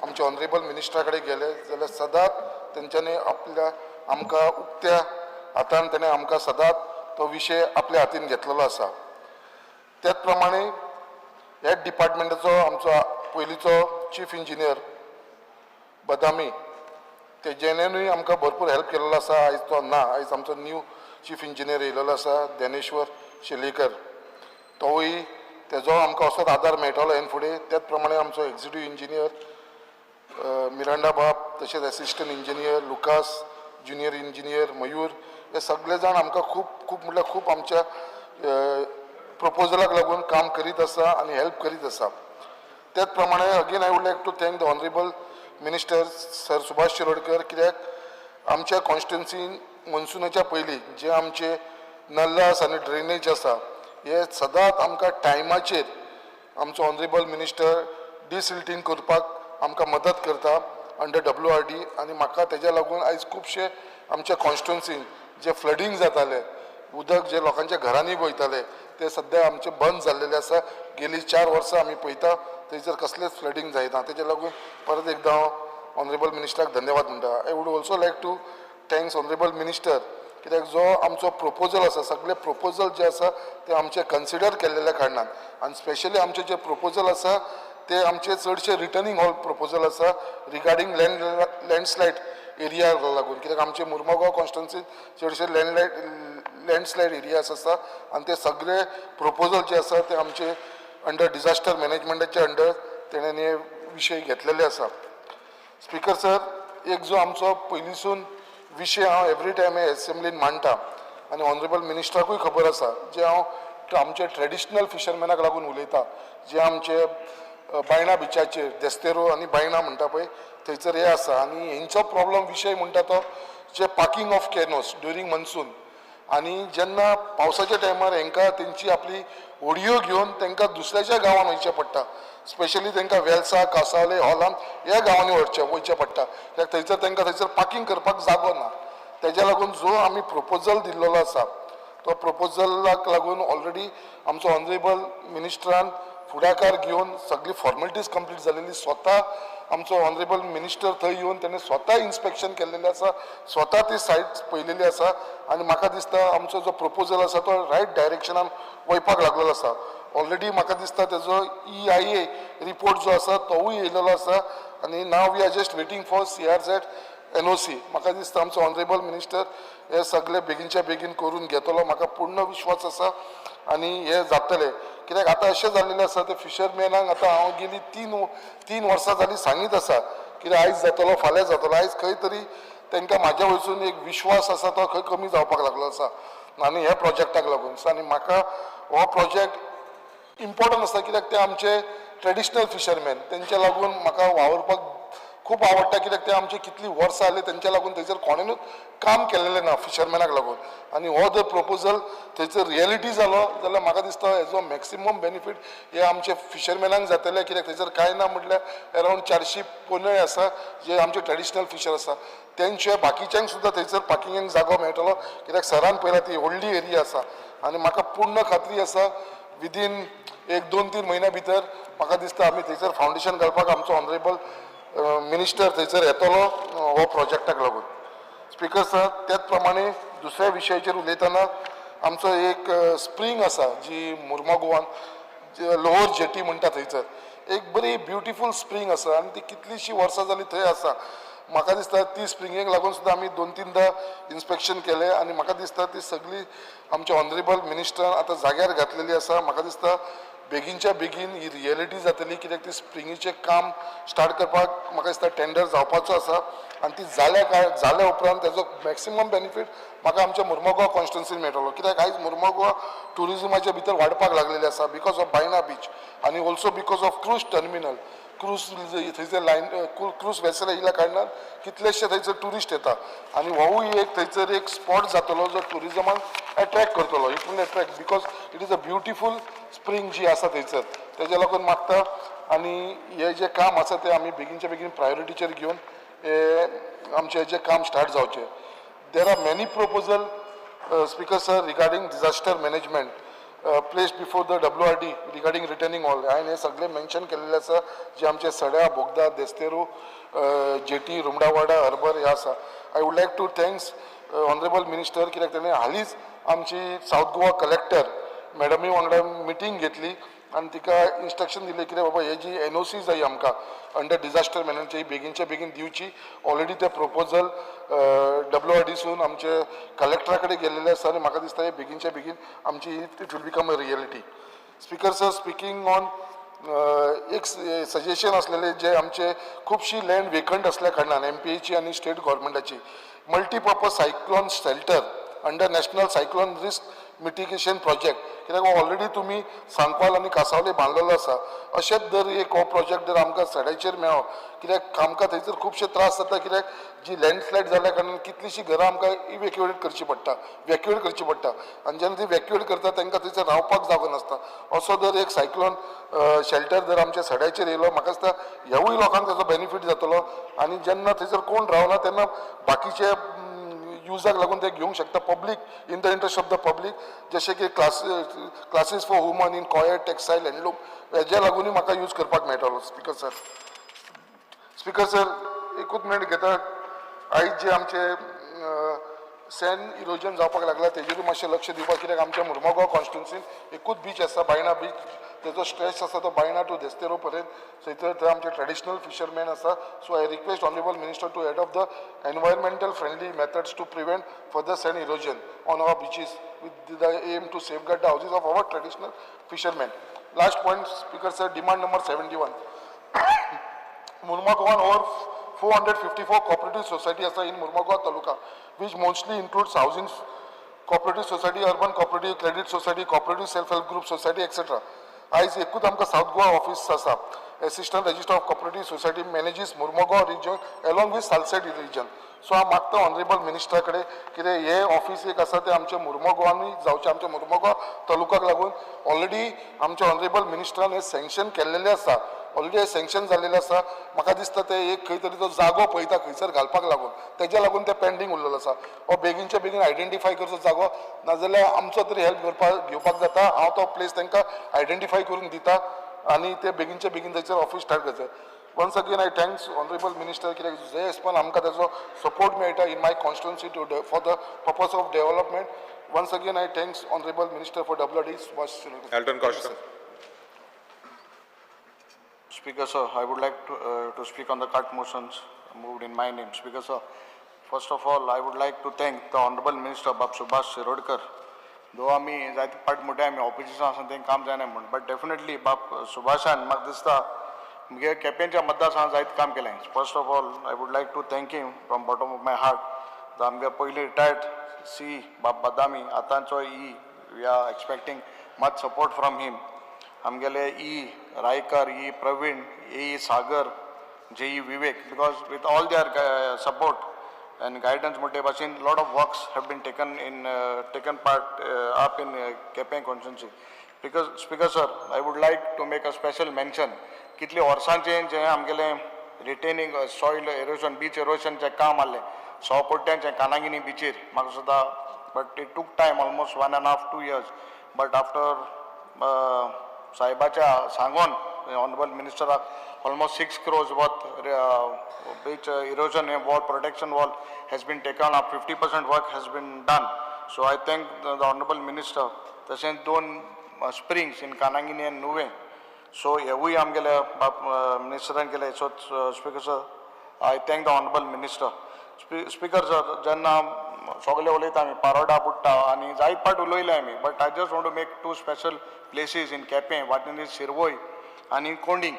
आमच्या ऑनरेबल मिनिस्टरा कडेन गेले जाल्यार सदांच तेंच्यांनी आपल्या आमकां उक्त्या हातान तेणें आमकां सदांच तो विशय आपल्या हातीन घेतलेलो आसा. त्याच प्रमाणे ह्याच डिपार्टमेंटाचो आमचो पयलींचो चीफ इंजिनियर बदामी तेजेनूय आमकां भरपूर हेल्प केल्लो आसा. आयज तो ना, आयज आमचो न्यू चीफ इंजिनियर येयलेलो आसा ज्ञानेश्वर शेलेकर, तोवूय तेजो आमकां असोच आदार मेळटलो हेन फुडें. त्याच प्रमाणे आमचो एक्झिक्युटीव इंजिनियर मिरांडा बाब, तशेंच assistant engineer Lucas, junior engineer Mayur, हे सगळे जाण आमकां खूब खूब म्हटल्यार खूब आमच्या प्रपोजलाक लागून काम करीत आसा आनी हेल्प करीत आसा. त्याच प्रमाणे again I would like to thank the honourable minister sir Subhash Shirodkar, कित्याक आमच्या कॉन्स्टिट्युन्सीन मनसुनाच्या पयलीं जे आमचे नल्लास आनी ड्रेनेज आसा हे सदांच आमकां टायमाचेर आमचो ऑनरेबल मिनिस्टर डिसिल्टींग करपाक आमकां मदत करता अंडर WRD. आनी म्हाका तेज्या लागून आयज खुबशे आमच्या कॉन्स्टिट्युन्सीन जे फ्लडींग जातालें, उदक जे लोकांच्या घरांनी वयतालें तें सद्या आमचें बंद जाल्लेलें आसा. गेलीं 4 वर्सां आमी पळयता थंयसर कसलेंच फ्लडींग जायना. तेज्या लागून परत एकदां हांव ऑनरेबल मिनिस्टराक धन्यवाद म्हणटा. I would also like to thanks honourable minister, कित्याक जो आमचो प्रपोजल आसा सगळे प्रपोजल जे आसा ते आमचे कन्सिडर केल्लेल्या कारणान आनी स्पेशली आमचे जे प्रपोजल आसा ते आमचे चडशे रिटर्निंग हॉल प्रपोजल आसा रिगार्डींग लँडस्लायड एरिया लागून, कित्याक आमचे मुर्मगांव कॉन्स्टिट्युन्सीन चडशे लँडस्लायड एरियास आसा आनी ते सगळे प्रपोजल जे आसा ते आमचे अंडर डिजास्टर मॅनेजमेंटाचे अंडर तेणें हे विशय घेतलेले आसा. स्पीकर सर, एक जो आमचो पयलींसून विशय हांव एवरी टायम हे एसेंब्लीन मांडटा आनी ऑनरेबल मिनिस्टराकूय खबर आसा, जे हांव आमचे ट्रेडिशनल फिशरमॅनाक लागून उलयता, जे आमचे बायणा बिचाचेर देस्तेरो आनी बायणा म्हणटा पळय थंयसर हे आसा आनी हेंचो प्रॉब्लम विशय म्हणटा तो जे parking of canoes during monsoon आनी जेन्ना पावसाच्या टायमार हेंकां तेंची आपली होडयो घेवन तांकां दुसऱ्याच्या गांवान वयचें पडटा. स्पेशली तांकां वेलसा, कासावले, हॉलांत ह्या गांवांनी वयचें पडटा, कित्याक थंयसर तांकां थंयसर पार्कींग करपाक जागो ना. तेज्या लागून जो आमी प्रपोजल दिल्लेलो आसा तो प्रपोजलाक लागून ऑलरेडी आमचो ऑनरेबल मिनिस्टरान फुडाकार घेवन सगळी फॉर्मेलिटीज कंप्लीट जालेली, स्वता आमचो ऑनरेबल मिनिस्टर थंय येवन तेणें स्वता इन्स्पेक्शन केल्लेलें आसा, स्वता ती सायट पळयलेली आसा आनी म्हाका दिसता आमचो जो प्रपोजल आसा तो रायट डायरेक्शनान वयपाक लागलेलो आसा. ऑलरेडी म्हाका दिसता तेजो EIA report जो आसा तोवूय येयलेलो आसा आनी now we are just waiting for CRZ NOC. म्हाका दिसता आमचो ऑनरेबल मिनिस्टर हे सगळे बेगीनच्या बेगीन करून घेतलो, म्हाका पूर्ण विश्वास आसा आनी हे जातलें. कित्याक आतां अशें जाल्लेलें आसा ते फिशरमॅनाक आतां हांव गेली 3 वर्सां जालीं सांगीत आसा कित्याक आयज जातलो फाल्यां जातलो, आयज खंय तरी तांकां म्हाज्या वयसून एक विश्वास आसा तो खंय कमी जावपाक लागलो आसा आनी ह्या प्रोजेक्टाक लागून. आनी म्हाका हो प्रोजेक्ट इम्पॉर्टंट आसा कित्याक ते आमचे ट्रेडिशनल फिशरमॅन, तेंच्या लागून म्हाका वावुरपाक खूब आवडटा, कित्याक ते आमचे कितलीं वर्सां जालीं तेंच्या लागून थंयसर कोणेनूच काम केल्लेलें ना फिशरमॅनाक लागून. आनी हो जर प्रपोजल थंयसर रियलिटी जालो जाल्यार म्हाका दिसता हेजो मॅक्सिमम बेनिफीट हे आमचे फिशरमॅनाक जातले, कित्याक थंयसर कांय ना म्हटल्यार अरावंड 400 पोनय आसा जे आमचे ट्रेडिशनल फिशर आसा, तेंचे बाकीच्यांक सुद्दां थंयसर पार्किंगाक जागो मेळटलो, कित्याक सरान पळयला ती व्हडली एरिया आसा आनी म्हाका पूर्ण खात्री आसा विदीन 1, 2, 3 म्हयन्या भितर म्हाका दिसता आमी थंयसर फावंडेशन घालपाक आमचो ऑनरेबल मिनिस्टर थंयसर येतलो हो प्रोजेक्टाक लागून. स्पीकर सर, त्याच प्रमाणे दुसऱ्या विशयाचेर उलयतना आमचो एक स्प्रींग आसा जी मुर्मागोवान लोअर जेटी म्हणटा थंयसर एक बरी ब्युटिफूल स्प्रींग आसा आनी ती कितलीशीं वर्सां जालीं थंय आसा. म्हाका दिसता ती स्प्रिंगेक लागून सुद्दां आमी दोन तीनदां इन्स्पेक्शन केलें आनी म्हाका दिसता ती सगळी आमच्या ऑनरेबल मिनिस्टरान आतां जाग्यार घातलेली आसा. म्हाका दिसता बेगीनच्या बेगीन ही रियलिटी जातली, कित्याक ती स्प्रिंगीचें काम स्टार्ट करपाक म्हाका दिसता टेंडर जावपाचो आसा आनी ती जाल्या काय जाल्या उपरांत तेजो मॅक्सिमम बेनिफीट म्हाका आमच्या मुर्मगांव कॉन्स्टिट्युन्सीन मेळटलो, कित्याक आयज मुर्मगांव ट्युरिजमाच्या भितर वाडपाक लागलेलें आसा because of Baina beach आनी also because of cruise terminal. Cruise थंयसर लायन क्रूज वेसल येयल्या कारणान कितलेशे थंयसर ट्युरिस्ट येता आनी होवूय एक थंयसर एक स्पॉट जातलो जो ट्युरिजमान एट्रॅक्ट करतलो. It will attract because it is a beautiful spring जी आसा थंयसर, तेज्या लागून मागता आनी हें जें काम आसा तें आमी बेगीनच्या बेगीन प्रायोरिटीचेर घेवन हें आमचें जें काम स्टार्ट जावचें. There are many proposal, speaker sir, regarding disaster management placed before the WRD regarding retaining wall. हांवें हें सगळें मेन्शन केल्लें आसा जे आमचे सड्या, बोगदा, देस्तेरू, जेटी, रुमडावाडा, हर्बर हे आसा. I would like to thanks honourable minister, कित्याक तेणें हालींच आमची सावथ गोवा कलेक्टर मॅडमी वांगडा मिटींग घेतली आनी तिका इन्स्ट्रक्शन दिलें कितें बाबा हे जी एनओसी जाय आमकां अंडर डिजास्टर मॅनेजमेंट ही बेगीनच्या बेगीन दिवची. ऑलरेडी ते प्रपोजल डब्ल्यू आर डीसून आमचे कलेक्टरा कडेन गेल्लेले आसा आनी म्हाका दिसता हे बेगीनच्या बेगीन आमची it will become a reality. Speaker sir, speaking on एक सजेशन आसलेलें जे आमचे खुबशी लँड वेकंट आसल्या कारणान एमपीएची आनी state गव्हर्मेंटाची multipurpose cyclone shelter under National Cyclone Risk Mitigation Project, कित्याक ऑलरेडी तुमी सांकवाल आनी कासावले बांदलेलो आसा, अशेंच जर एक हो प्रोजेक्ट जर आमकां सड्याचेर मेळ्ळो, कित्याक आमकां थंयसर खुबशे त्रास जाता, कित्याक जी लँडस्लायड जाल्या कारणान कितलीशीं घरां आमकां इवेक्युएट करची पडटा, वॅक्युएट करची पडटा आनी जेन्ना ती वॅक्युएट करता तांकां थंयसर रावपाक जागो नासता. असो जर एक सायक्लोन शेल्टर जर आमच्या सड्याचेर येयलो, म्हाका दिसता ह्यावूय लोकांक ताचो बेनिफीट जातलो आनी जेन्ना थंयसर कोण रावना तेन्ना बाकीचे युजाक लागून ते घेवंक शकता, public, in the interest of the public, जशें की classes for women in coir, textile, handloom हेज्या लागूनय म्हाका यूज करपाक मेळटलो. स्पिकर सर, स्पिकर सर, एकूच मिनट घेता. आयज जे आमचे सँड इरोजन जावपाक लागला तेजेरूय मातशें लक्ष दिवपाक, कित्याक आमच्या मुर्मगांव कॉन्स्टिट्युन्सीन एकूच बीच आसा, बायणा बीच. तेजो स्ट्रेच आसा तो बायणा टू देस्तेरो पर्यंत. थंयसर थंय आमचे ट्रेडिशनल फिशरमॅन आसा. So I request honourable minister to adopt the environmental friendly methods to prevent further sand erosion on our beaches with the aim to safeguard the houses of our traditional fishermen. Last point, Speaker sir, demand number 71. Mormugao over 454 cooperative society आसा in Mormugao taluka, which mostly includes housing cooperative society, urban cooperative, credit society, cooperative self-help group society, etc. आयज एकूच आमकां south Goa office आसा. Assistant Registrar of Cooperative Society manages Mormugao region along with Salcete region. So हांव मागता honourable मिनिस्टरा कडेन कितें हे office एक आसा तें आमच्या मुर्मगांवांनी जावचें, आमच्या मुर्मगांव तालुकाक लागून. ऑलरेडी आमच्या ऑनरेबल मिनिस्टरान हें सँक्शन केल्लेलें आसा, ऑलरेडी हें सँक्शन जाल्लेलें आसा. म्हाका दिसता ते एक खंय तरी तो जागो पळयता खंयसर घालपाक लागून, तेज्या लागून ते पेंडींग उरलेलो आसा. हो बेगीनच्या बेगीन आयडेंटिफाय करचो जागो, नाजाल्यार आमचो तरी हेल्प करपाक घेवपाक जाता. हांव तो प्लेस तांकां आयडेंटिफाय करून दिता आनी ते बेगीनच्या बेगीन थंयसर ऑफीस स्टार्ट करचें. Once again I thanks honourable minister, कित्याक जे हिसपान आमकां ताजो सपोर्ट मेळटा in my constituency to for the purpose of development. Once again I thanks honourable minister for WD Subhash. Elton Costa. Speaker, sir, I would like to speak on the cut motions moved in my name. Speaker, sir, first of all, I would like to thank the Honorable Minister, Bab Subhash Shirodkar. Though आमी जायते पाट मोटे आमी opposition आसा तें काम जायना म्हूण, बट डेफिनेटली बाब सुभाषान म्हाका दिसता मुगे केपेंच्या मतदारसंघात जायते काम केलें. First of all, I would like to thank him from bottom of my heart. आमगे पयलीं रिटायर्ड सी बाब बदामी, आतांचो EE, we are expecting much support from him. आमगेले E Raikar, E Praveen, A Sagar, J E Vivek, because with all their support and guidance मोठे भाशेन lot of works have been taken part up in Quepem constituency. Because, Speaker sir, I would like to make a special mention, कितले वर्सांचें जें आमगेलें retaining soil halogen, beach एरोजनचें काम आहलें so कोट्यांचें कानागिनी बिचीर, म्हाका सुद्दां, but it took time almost 1.5-2 years, but after साहेबाच्या सांगोन ऑनरेबल मिनिस्टराक almost 6 crores worth beach erosion wall, protection wall has been taken up. 50% work has been done. So I thank the honorable minister. तशेंच दोन springs in Kanangini and Nuvem, so हेवूय आमगेले बाब मिनिस्टरान केले. So speaker sir, I thank the honourable minister. Speaker sir, जेन्ना सगळे उलयता आमी पारोडा बुडटा आनी जायत पाट उलयले आमी, but I just want to make two special places in Quepem, what is Shirvoi आनी कोंडींग.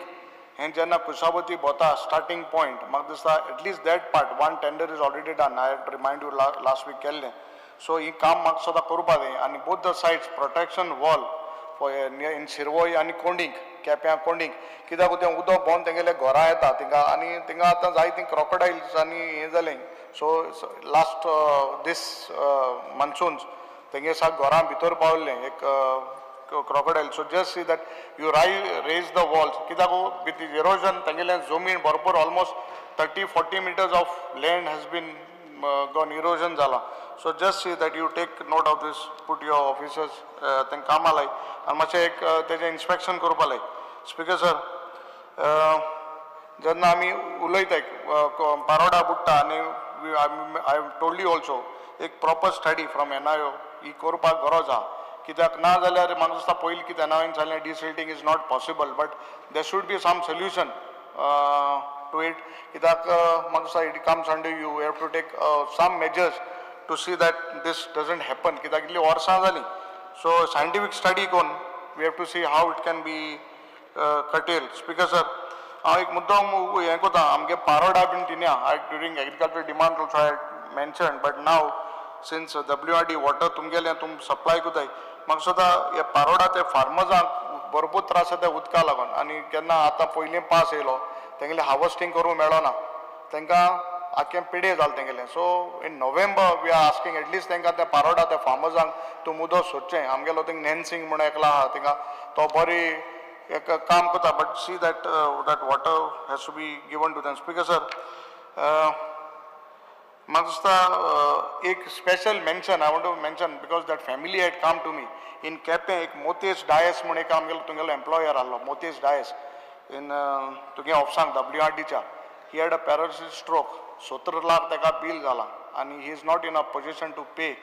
हें जेन्ना कुशावती भोंवता स्टार्टींग पॉयंट म्हाका दिसता at least that part one tender is already done. I remind you last week केल्लें. सो ही काम म्हाका सदां करपा जाय आनी both the sides protection wall for in Shirvoi आनी कोंडींग, केप्यां कोंडींग, कित्याक तें उदक भोंवन तेंगेले घरा येता थिंगा आनी थिंगा आतां जायतीं क्रोकोडायल्स आनी हें जालें. सो लास्ट दीस मॉन्सून्स तेंगे साक घरां भितर पावल्लें एक crocodile. So just see that you raise the walls, कित्याक विथ इरोजन तेंगेलें जमीन भरपूर almost 30-40 meters of land has been gone, erosion जाला. So just see that you take note of this, put your officers तांकां कामां लाय आनी मातशें एक तेजें इन्स्पेक्शन करपा लाय. स्पीकर सर, जेन्ना आमी उलयताय पारोडा बुडटा आनी I told you also एक proper study from NIO ही करपाक गरज आहा, कित्याक ना जाल्यार म्हाका दिसता पयलीं कितें एनआयओन सांगलें desilting is not possible, but there should be some solution to it. कित्याक म्हाका दिसता it comes under you have to take some measures to see that this doesn't happen, कित्याक इतलीं वर्सां जालीं. सो सायंटिफीक स्टडी करून we have to see how it can be curtailed. Speaker sir, हांव एक मुद्दाम हें करता, आमगे पारोडा बीन तिन्या I during agriculture demand also I mention, but now since WRD water तुमगेलें तुम सप्लाय करताय, म्हाका सुद्दां हे पारोडा ते फार्मर्सांक भरपूर त्रास जाता उदका लागून. आनी केन्ना आतां पयलीं पास येयलो तेंगेलें हार्वस्टींग करूंक मेळना तांकां, आख्खें पिडे जालें तेंगेलें. So in November we are asking at least तांकां त्या पारोडा त्या फार्मर्सांक तुम उदक सोदचें. आमगेलो थिंग नॅन्सिंग म्हूण एकलो आहा थिंगा, तो बरी एक काम करता, but see that that water has to be given to them. Speaker sir, म्हाका दिसता एक special mention I want to mention because that family had come to me in Quepem. एक मोतेश डायस म्हूण एक आमगेलो तुमगेलो एम्प्लॉयर आहलो, मोतेश डायस इन तुगे ऑफिसांक डब्ल्यू आर डीच्या. He had a paralysis stroke, 17 lakh ताका बील जाला आनी he is not in a position to pay.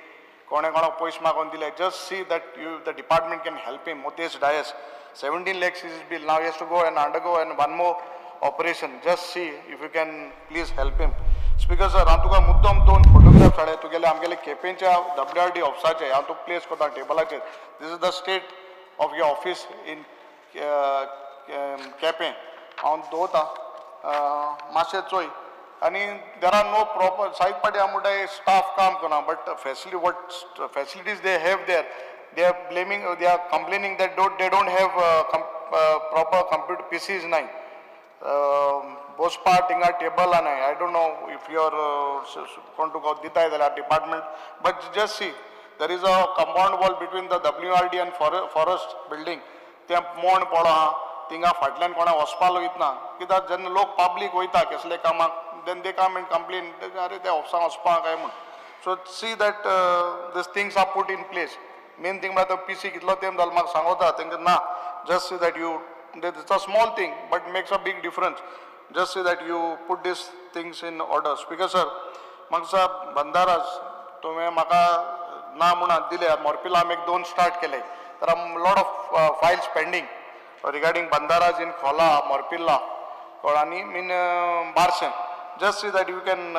कोणे कोणाक पयशे मागून दिले. Just see that you the department can help him. Motesh Dias, 17 lakhs is bill. Now has to go and undergo and one more operation. Just see if you can please help him. Speaker sir, हांव तुका मुद्दम दोन photographs हाडले तुगेले आमगेले केपेंच्या W R D ऑफिसाचे. हांव तुका place करता टेबलाचेर. This is the state of your office in Quepem. हांव दवरता, मातशें चोय. आनी there are no proper सायद पाटी हांव म्हणटा स्टाफ काम करना, but facility, what facilities they have there, they are blaming, they are complaining that don't they don't have proper computer PCs नाही, बसपा थिंगा टेबलां नाय. I don't know if your कोण तुका दिताय जाल्यार department, but just see there is a compound wall between the WRD and forest building. तें मोण पडो आहा थिंगा, फाटल्यान कोणा वचपा वयतना, कित्याक जेन्ना लोक पब्लीक वयता कसले कामाक, then they come and complain, अरे त्या ऑफिसांक वचपा काय म्हूण. So see that these things are put in place. Main thing म्हळ्यार पी सी कितलो तेंप जालो म्हाका सांगता तेंका ना. Just see that you, it's a small thing but makes a big difference. Just see that you put these things in order. Speaker sir, म्हाका दिसता बंदाराज तुवें म्हाका ना म्हणून दिले. मोरपिला आमी एक दोन स्टार्ट केले. There are lot of files pending regarding bandharas in Cola, Morpilla आनी in Barcem. Just see that you can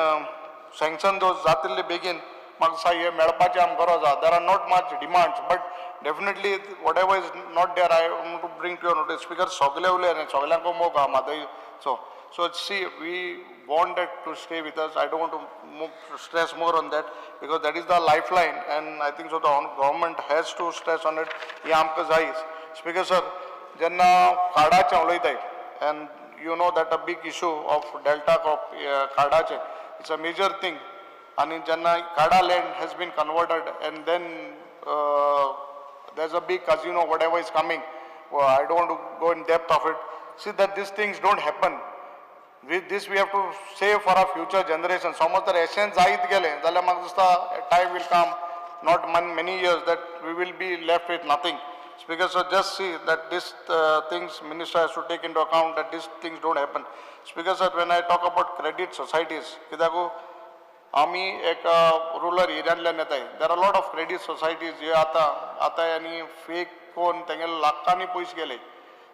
sanction those जातिल्ले बेगीन. म्हाका दिसता हे मेळपाचें आमकां गरज आहा. There are not much demands, but definitely whatever is not there I want to bring to your notice. Speaker, सगळे उलय न्ही, सगळ्यांक मोग आहा म्हादयचो. So see, we want that to stay with us. I don't want to stress more on that because that is the lifeline and I think so the government has to stress on it. हे आमकां जायच. Speaker sir, जेन्ना कार्डाचें उलयताय and you know that a big issue of delta crop कार्डाचें, it's a major thing. आनी जेन्ना CADA land has been converted and then there's a big casino, whatever is coming. Well, I don't want to go in depth of it. See that these things don't happen. With this we have to save for our future generation. समज तर अशेंच जायत गेलें जाल्यार म्हाका दिसता time will come, not many years, that we will be left with nothing. Speaker sir, just see that these things minister has to take into account, that these things don't happen. Speaker sir, when I talk about credit societies, कित्याक आमी एक rural एरियांतल्यान येताय. There are lot of credit societies हे आतां आतां आनी fake कोण तेंगेले लाखांनी पयशे गेले.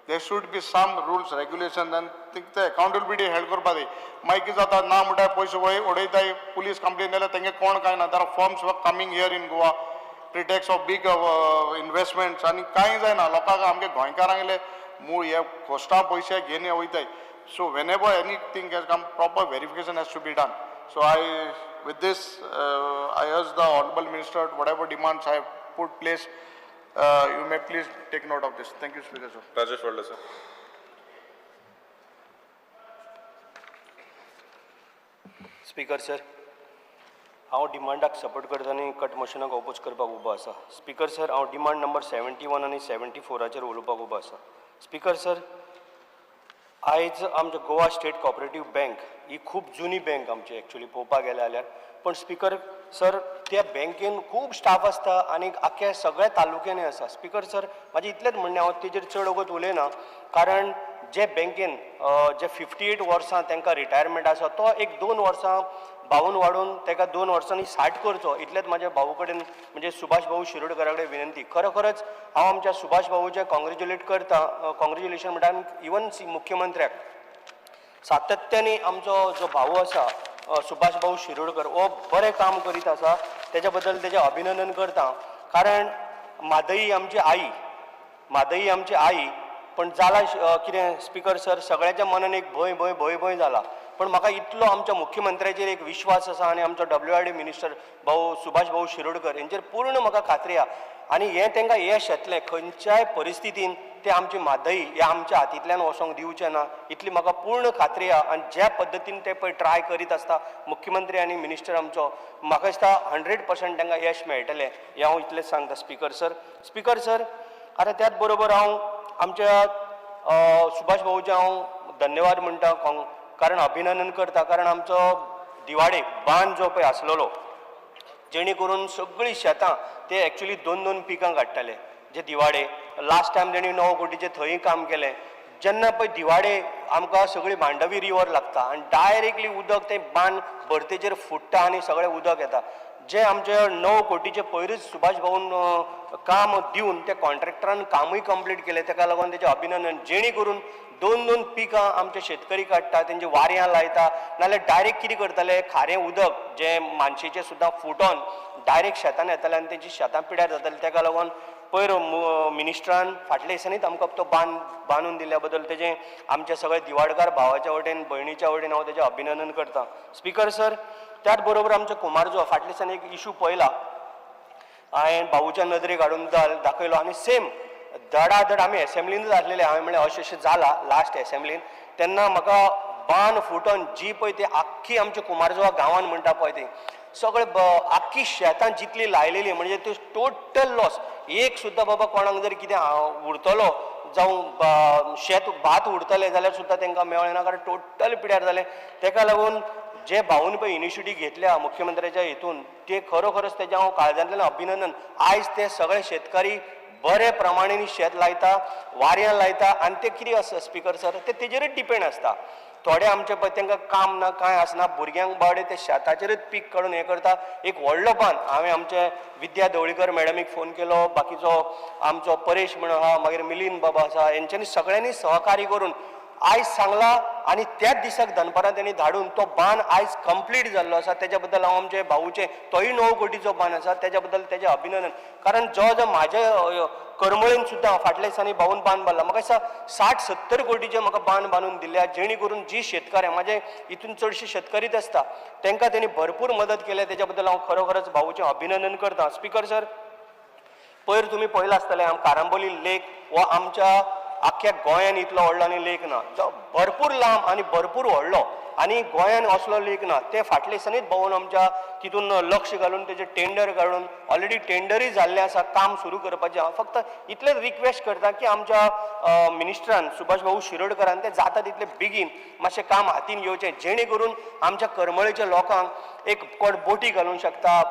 There should be some rules regulation आनी ते अकाउंटेबिलिटी हेल्प करपा जाय. मागीर कितें जाता ना म्हणटा पयशे वय उडयताय, पुलीस कंप्लेन जाल्यार तेंगे कोण कांय ना. There are firms coming here in Goa pretext of big investments आनी कांय जायना. लोकांक आमगे गोंयकारांगेले मूळ हे कोश्टा पयशे घेवन वयताय. So whenever anything has come, proper verification has to be done. So I with this I urge the honourable minister, whatever demands I have put place, you may please take note of this. Thank you, Speaker sir. Rajesh Walde sir. Speaker sir, हांव डिमांडाक support करता आनी cut मोशनाक oppose करपाक उबो आसा. Speaker sir, हांव demand number 71 आनी 74 उलोवपाक उबो आसा. स्पीकर सर, आयज आमच्या गोवा स्टेट कॉपरेटीव बँक ही खूब जुनी बँक आमची एक्चुअली पळोवपाक गेले जाल्यार, पण स्पीकर सर त्या बँकेन खूब स्टाफ आसता आनी आख्ख्या सगळ्या तालुक्यांनी आसा. स्पीकर सर, म्हाजें इतलेंच म्हणणें, हांव तेजेर चड वगत उलयना, कारण जे बँकेन जे 58 वर्सां तांकां रिटायरमेंट आसा तो एक 2 वर्सां भावून वाडोवन ताका 2 वर्सांनी 60 करचो, इतलेंच म्हाज्या भाऊ कडेन म्हणजे सुभाष भाऊ शिरोडकरा कडेन विनंती. खरोखरच हांव आमच्या सुभाष भाऊचें कॉंग्रेच्युलेट करता, कॉंग्रेच्युलेशन म्हणटा इवन मुख्यमंत्र्याक. सातत्याने आमचो जो भाऊ आसा सुभाष भाऊ शिरोडकर हो बरें काम करीत आसा, तेज्या बद्दल तेजें अभिनंदन करता. कारण म्हादई आमची आई, म्हादई आमची आई, पण जाला कितें स्पीकर सर, सगळ्यांच्या मनान एक भंय भंय भंय भंय जाला. पण म्हाका इतलो आमच्या मुख्यमंत्र्याचेर एक विश्वास आसा आनी आमचो WRD minister भाऊ सुभाष भाऊ शिरोडकर हेंचेर पूर्ण म्हाका खात्री आसा. आनी हें तांकां यश येतलें, खंयच्याय परिस्थितीन ते आमची म्हादई हे आमच्या हातींतल्यान वचोंक दिवचें ना, इतली म्हाका पूर्ण खात्री आसा. आनी ज्या पद्दतीन ते पळय ट्राय करीत आसता मुख्यमंत्री आनी मिनिस्टर आमचो, म्हाका दिसता 100% तांकां यश मेळटलें, हें हांव इतलेंच सांगता स्पीकर सर. स्पीकर सर, आतां त्याच बरोबर हांव आमच्या सुभाष भाऊचें हांव धन्यवाद म्हणटा, कारण अभिनंदन करता, कारण आमचो दिवाडे बांद जो पळय आसलेलो जेणे करून सगळीं शेतां ते एक्चुअली 2-2 पिकां काडटाले. जे दिवाडे लास्ट टायम तेणी 9 कोटीचें थंय काम केलें. जेन्ना पळय दिवाडे आमकां सगळी मांडवी रिवर लागता आनी डायरेक्टली उदक तें बांद भरतेचेर फुट्टा आनी सगळें उदक येता. जे आमचे 9 कोटीचे पयरूच सुभाष भाऊन काम दिवन त्या कॉन्ट्रॅक्टरान कामूय कंप्लीट केलें, तेका लागून तेजें अभिनंदन. जेणे करून 2-2 पिकां आमचे शेतकरी काडटा, तेंची वारयां लायता, नाल्यार डायरेक्ट कितें करतले खारें उदक जें मानशेचें सुद्दां फुटोन डायरेक्ट शेतान येतालें आनी तेजी शेतां पिड्यार जातालीं. तेका लागून पयर मिनिस्टरान फाटल्या दिसांनीच आमकां तो बांद बांदून दिल्या बद्दल तेजें आमच्या सगळे दिवाडकार भावाच्या वटेन भयणीच्या वटेन हांव तेजें अभिनंदन करता. स्पीकर सर, त्याच बरोबर आमचो कुमारजुवा फाटल्या दिसांनी एक इशू पळयला, हांवें भाऊच्या नदरेक हाडून दाखयलो आनी सेम धडाधड आमी एसेंब्लीनूच आसलेले. हांवें म्हणलें अशें अशें जाला लास्ट एसेंब्लीन, तेन्ना म्हाका बांद फुटोन जी पळय ती आख्खी आमच्या कुमारजुवा गांवान म्हणटा पळय ती सगळे आख्खी शेतां जितली लायलेली म्हणजे ती टोटल लॉस. एक सुद्दां बाबा कोणाक जर कितें उरतलो जावं शेत भात उरतलें जाल्यार सुद्दां तांकां मेळ्ळें ना, कारण टोटल पिड्यार जालें. तेका लागून जे भाऊन पळय इनिशिएटीव घेतल्या मुख्यमंत्र्याच्या हितून ते खरोखरच तेजें हांव काळजांतल्यान अभिनंदन. आयज ते सगळे शेतकरी बरे प्रमाणे शेत लायता, वारयां लायता आनी ते कितें आसता स्पीकर सर, ते तेजेरच डिपेंड आसता. थोडे आमचे पळय तांकां काम ना कांय आसना, भुरग्यांक बावडे ते शेताचेरच पीक काडून हें करता. एक व्हडलो बांद हांवें आमचे विद्या धवळीकर मॅडमीक फोन केलो, बाकीचो आमचो परेश म्हण आहा, मागीर मिलिंद बाबा आसा, हेंच्यांनी सगळ्यांनी सहकार्य करून आयज सांगला आनी त्याच दिसाक दनपारां तेणी धाडून तो बांद आयज कंप्लीट जाल्लो आसा. तेज्या बद्दल हांव आमचे भाऊचे, तोय 9 कोटीचो बांद आसा, तेज्या बद्दल तेजें अभिनंदन. कारण जो जो म्हाज्या करमळेन सुद्दां फाटल्या दिसांनी भाऊन बांद बांदला, म्हाका दिसता 60-70 कोटीचे म्हाका बांद बांदून दिल्या, जेणे करून जी शेतकार म्हाजे हितून चडशे शेतकरीच आसता तांकां तेणी भरपूर मदत केल्या. तेज्या बद्दल हांव खरोखरच भाऊचें अभिनंदन करता. स्पीकर सर, पयर तुमी पळयलां आसतलें कारंबोली लेक हो आमच्या आख्ख्या गोंयान इतलो व्हडलो आनी लेक ना, जो भरपूर लांब आनी भरपूर व्हडलो आनी गोंयान असलो लेक ना. ते फाटल्या दिसांनीच भोंवन आमच्या तितून लक्ष घालून तेजें टेंडर काडून ऑलरेडी टेंडरूय जाल्लें आसा, काम सुरू करपाचें. हांव फक्त इतलेंच रिक्वेस्ट करता की आमच्या मिनिस्टरान सुभाष भाऊ शिरोडकरान ते जाता तितले बेगीन मातशें काम हातीन घेवचें, जेणे करून आमच्या करमळेच्या लोकांक एक कोण बोटी घालूंक शकता,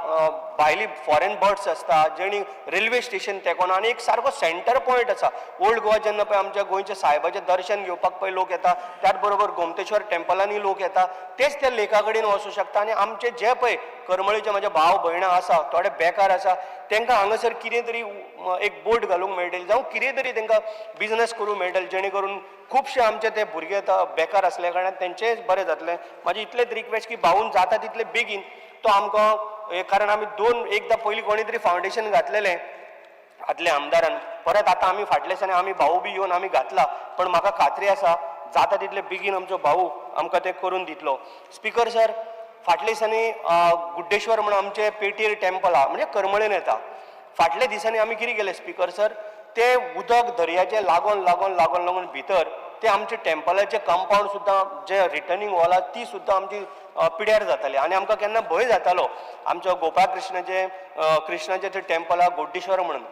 भायली फॉरेन बर्ड्स आसता, जेणी रेल्वे स्टेशन तेकोन आनी एक सारको सेंटर पॉयंट आसा. ओल्ड गोवा जेन्ना पळय आमच्या गोंयच्या सायबाचें दर्शन घेवपाक पळय लोक येता, त्याच बरोबर गोमतेश्वर टेम्पलांनी लोक लोक येता तेच त्या लेका कडेन वचूं शकता. आनी आमचे जे पळय करमळीचे म्हाजे भाव भयणां आसा, थोडे बेकार आसा, तांकां हांगासर कितें तरी एक बोट घालूंक मेळटली जावं कितें तरी तांकां बिजनस करूंक मेळटलें, जेणे करून खुबशे आमचे ते भुरगे आतां बेकार आसल्या कारणान तेंचेय बरें जातलें. म्हाजी इतलेंच रिक्वेस्ट की भाऊन जाता तितले बेगीन तो आमकां, कारण आमी दोन एकदां पयलीं कोणी तरी फावंडेशन घातलेलें आदल्या आमदारान, परत आतां आमी फाटल्या दिसांनी आमी भाऊ बी येवन आमी घातला, पण म्हाका खात्री आसा जाता तितले बेगीन आमचो भाऊ आमकां तें करून दितलो. स्पीकर सर, फाटल्या दिसांनी गुड्डेश्वर म्हणून आमचें पेटीर टेम्पल आहा, म्हणजे करमळेन येता. फाटल्या दिसांनी आमी कितें केलें स्पीकर सर, तें उदक दर्याचें लागोन लागोन लागोन लागोन भितर ते आमचे टेम्पलाचे कंपावंड सुद्दां जे रिटर्निंग वॉल आहा ती सुद्दां आमची पिड्यार जाताली आनी आमकां केन्ना भंय जातालो. आमच्या गोपाळ कृष्णाचें कृष्णाचें तें टेम्पल आहा गोड्डेश्वर म्हणून,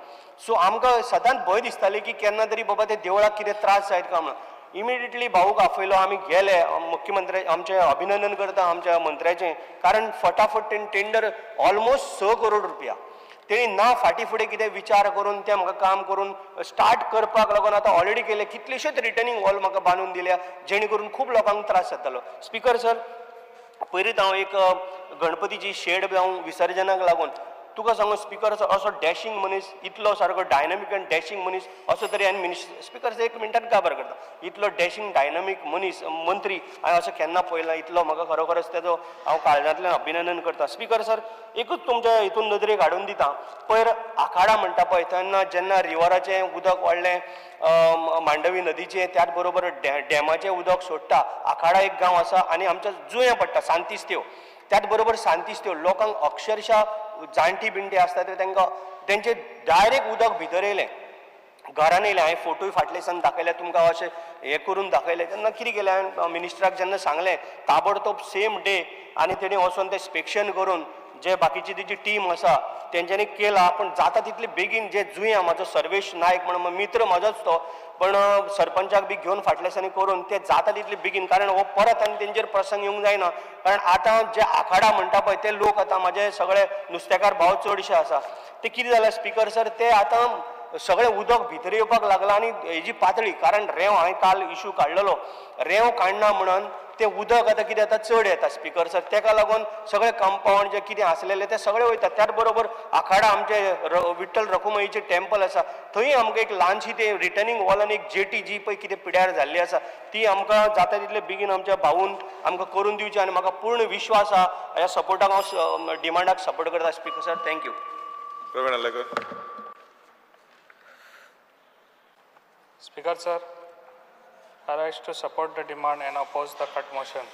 सो आमकां सदांच भंय दिसताली की केन्ना तरी बाबा ते देवळाक कितें त्रास जायत काय म्हणून. इमिडिएटली भाऊक आपयलो, आमी गेले, मुख्यमंत्री आमचें अभिनंदन करता आमच्या मंत्र्याचें, कारण फटाफट तेणी टेंडर ऑलमोस्ट 6 करोड रुपया तेणी ना फाटीं फुडें कितें विचार करून तें म्हाका काम करून स्टार्ट करपाक लागून आतां ऑलरेडी केलें. कितलेशेच रिटर्निंग वॉल म्हाका बांदून दिल्या जेणे करून खूब लोकांक त्रास जातालो. स्पीकर सर, पयलींच हांव एक गणपतीची शेड बी हांव विसर्जनाक लागून तुका सांगू स्पीकर सर, असो डॅशिंग मनीस, इतलो सारको डायनामीक आनी डॅशिंग मनीस असो तरी आनी मिनिस्टर स्पीकर सर एक मिनटान काबार करता, इतलो डॅशिंग डायनामीक मनीस मंत्री हांवें असो केन्ना पळयला, इतलो म्हाका खरोखरच तेजो हांव काळजांतल्यान अभिनंदन करता. स्पीकर सर, एकूच तुमच्या हितून नदरेक हाडून दिता, पयर आखाडा म्हणटा पळय तेन्ना जेन्ना रिवराचें उदक वाडलें मांडवी नदीचें, त्याच बरोबर डॅमाचें उदक सोडटा, आखाडा एक गांव आसा आनी आमच्या जुंया पडटा सांतिस्त्यो, त्याच बरोबर सांतिस्त्यो लोकांक अक्षरशः जाणटी बिणटी आसता ते तांकां तेंचे डायरेक्ट उदक भितर येयलें, घरान येयलें. हांवें फोटोय फाटले दिसान दाखयले तुमकां, अशें हें करून दाखयलें. तेन्ना कितें केलें हांवें मिनिस्टराक जेन्ना सांगलें ताबडतोब सेम डे आनी तेणी वचोन तें इन्स्पेक्शन करून जे बाकीची तेजी टीम आसा तेंच्यांनी केला. पूण जाता तितले बेगीन जे जुंया म्हाजो सर्वेश नायक म्हणून मित्र म्हाजोच तो, पण सरपंचाक बी घेवन फाटल्या दिसांनी करून ते जाता तितले बेगीन, कारण हो परत आनी तेंचेर प्रसंग येवंक जायना. कारण आतां जे आखाडा म्हणटा पळय ते लोक आतां म्हाजे सगळे नुस्तेकार भाव चडशे आसा, ते कितें जालें स्पीकर सर, ते आतां सगळें उदक भितर येवपाक लागलां आनी हेजी पातळी, कारण रेंव हांवें काल इशू काडलेलो, रेंव काडना म्हणून तें उदक आतां कितें जाता चड येता स्पीकर सर, तेका लागून सगळें कंपावंड जें कितें आसलेलें तें सगळें वयता. त्याच बरोबर आखाडा आमचे विठ्ठल रखुमाईचें टेम्पल आसा थंय आमकां एक ल्हानशी ते रिटर्निंग वॉल आनी एक जेटी जी पळय कितें पिड्यार जाल्ली आसा ती आमकां जाता तितले बेगीन आमच्या भाऊन आमकां करून दिवची आनी म्हाका पूर्ण विश्वास आहा ह्या सपोर्टाक हांव डिमांडाक सपोर्ट करता speaker sir. Thank you. Praveen Alekar. Speaker sir, I rise to support the demand and oppose the cut motion.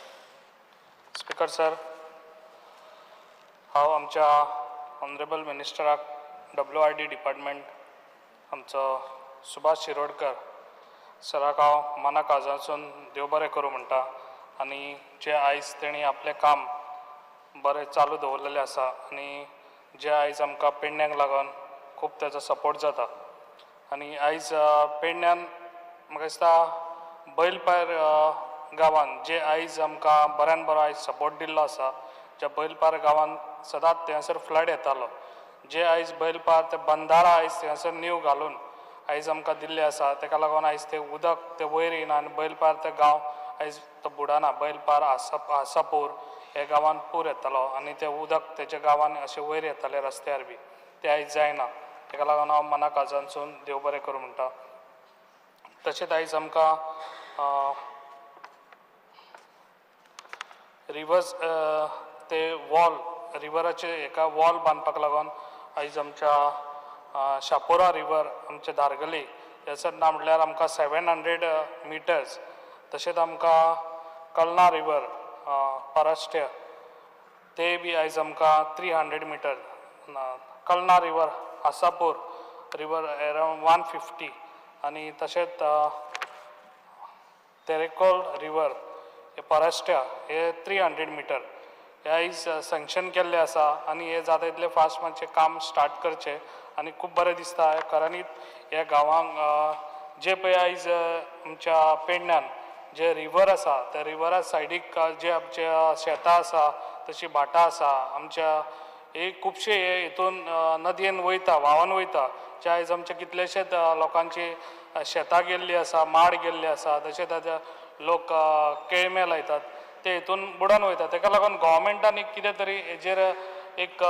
Speaker sir, हांव आमच्या ऑनरेबल मिनिस्टराक WRD department आमचो सुभाष शिरोडकर सराक हांव मना काळजासून देव बरें करूं म्हणटा आनी जे आयज तेणी आपलें काम बरें चालू दवरलेलें आसा आनी जे आयज आमकां पेडण्याक लागून खूब ताजो सपोर्ट जाता. आनी आयज पेडण्यान म्हाका दिसता बैलपार गांवान जे आयज आमकां बऱ्यान बरो आयज सपोर्ट दिल्लो आसा, ज्या बैलपार गांवान सदांच थंयसर फ्लड येतालो, जे आयज बैलपार ते बंदारा आयज थंयसर नीव घालून आयज आमकां दिल्ले आसा, तेका लागून आयज तें उदक तें वयर येयना आनी बैलपार ते गांव आयज तो बुडना. बैलपार आसापूर हे गांवान पूर येतालो आनी तें उदक तेच्या गांवान अशें वयर येतालें रस्त्यार बी, तें आयज जायना. तेका लागून हांव मना काळजांतसून देव बरें करूं म्हणटा. तशेंच आयज आमकां रिवर्स ते वॉल रिवराचे एका वॉल बांदपाक लागून आयज आमच्या शापोरा रिवर आमच्या दार्गली ह्यासर ना म्हटल्यार आमकां 700 मिटर्स, तशेंच आमकां कलना रिवर पाराष्ट्य ते बी आयज आमकां 300 metre, Kalna river Hasapur river around 150 आनी तशेंच तेरेकोल रिवर हे पराष्ट्या हे 300 मिटर हे आयज सँक्शन केल्ले आसा आनी हे जाता तितलें फास्ट मातशें काम स्टार्ट करचें आनी खूब बरें दिसता. खऱ्यांनीच ह्या गांवांक जे पळय आयज आमच्या पेडण्यान जे रिवर आसा त्या रिवरा सायडीक जे आमच्या शेतां आसा तशी भाटां आसा आमच्या हे खुबशे हे हितून नदयेन वयता व्हांवन वयता, जे आयज आमचे कितलेशेच लोकांची शेतां गेल्ली आसा, माड गेल्ले आसा, तशेंच आतां लोक केळमे लायतात, ते हितून बुडोन वयता. तेका लागून गोवोरमेंटान एक कितें तरी हेजेर एक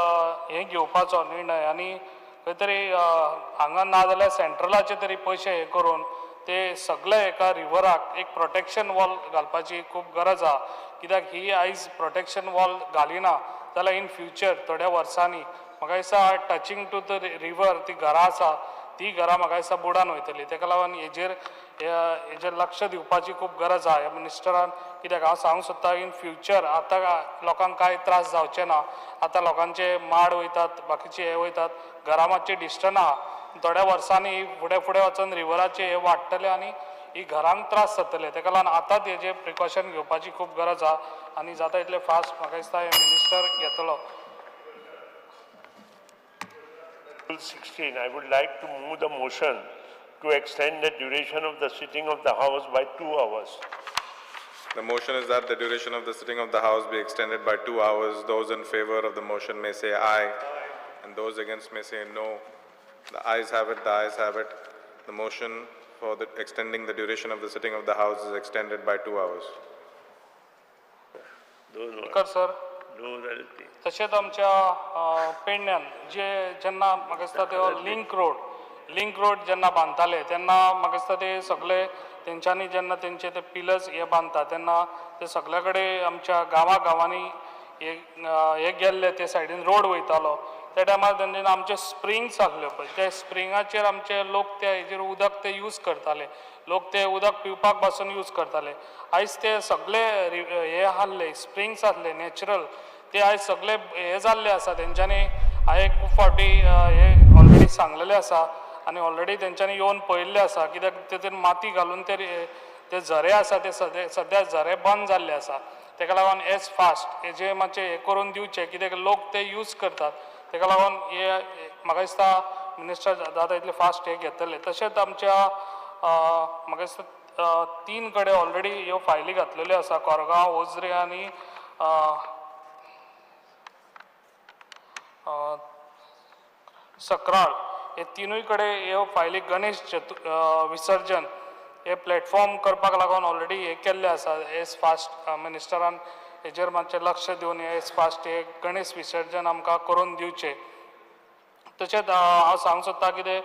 हें घेवपाचो निर्णय आनी खंय तरी हांगा ना जाल्यार सेंट्रलाचे तरी पयशे हे करून ते सगळे एका रिवराक एक प्रोटेक्शन वॉल घालपाची खूब गरज आहा. कित्याक ही आयज प्रोटेक्शन वॉल घालिना जाल्यार इन फ्युचर थोड्या वर्सांनी म्हाका दिसता टचिंग टू the river ती घरां आसा ती घरां म्हाका दिसता बुडान वयतली. तेका लागून हेजेर हेजेर लक्ष दिवपाची खूब गरज आहा ह्या मिनिस्टरान. कित्याक हांव सांगूंक सोदता इन फ्युचर आतां लोकांक कांय त्रास जावचे ना. आतां लोकांचे माड वयतात, बाकीचे हे वयतात, घरां मातशी डिस्टन्स आहा. थोड्या वर्सांनी फुडें फुडें वचून रिवराचे हे वाडटले आनी ही घरांक त्रास जातले. तेका लागून आतांच हेजे प्रिकॉशन घेवपाची खूब गरज आहा आनी जाता इतले फास्ट म्हाका दिसता हे मिनिस्टर घेतलो. 16, I would like to move the motion to extend the duration of the sitting of the House by 2 hours. The motion is that the duration of the sitting of the House be extended by 2 hours. Those in favor of the motion may say aye, and those against may say no. The ayes have it, the ayes have it. The motion for the extending the duration of the sitting of the House is extended by 2 hours. Speaker sir, तशेंच आमच्या पेडण्यान जे जेन्ना म्हाका दिसता ते link road जेन्ना बांदताले तेन्ना म्हाका दिसता ते सगळे तेंच्यांनी जेन्ना तेंचे ते पिलर्स हे बांदता तेन्ना ते सगळे कडेन आमच्या गांवा गांवांनी हे गेल्ले ते सायडीन रोड वयतालो. त्या टायमार तेंच्यांनी आमचे स्प्रिंग्स आसल्यो पळय त्या स्प्रिंगाचेर आमचे लोक ते हेजेर उदक ते यूज करताले. लोक ते उदक पिवपाक पासून यूज करताले. आयज ते सगळे हे आहले स्प्रिंग्स आहले नॅचरल ते आयज सगळे हे जाल्ले आसा. तेंच्यांनी हांवें खूब फावटी हे ऑलरेडी सांगलेलें आसा आनी ऑलरेडी तेंच्यांनी येवन पळयल्लें आसा. कित्याक तेतून माती घालून ते झरे आसा ते सद्या झरे बंद जाल्ले आसा. तेका लागून एज फास्ट हेजे मातशें हें करून दिवचें कित्याक लोक ते यूज करतात. तेका लागून हे म्हाका दिसता मिनिस्टर जाता इतले फास्ट हे घेतले. तशेंच आमच्या म्हाका दिसता 3 कडेन ऑलरेडी ह्यो फायली घातलेल्यो आसा, कोरगांव, ओझरे आनी सकराळ. हे 3 कडेन ह्यो फायली गणेश विसर्जन हे प्लॅटफॉर्म करपाक लागून ऑलरेडी हे केल्ले आसा. एज फास्ट मिनिस्टरान हेजेर मातशें लक्ष दिवन एज फास्ट हे गणेश विसर्जन आमकां करून दिवचें. तशेंच हांव सांगूंक सोदता कितें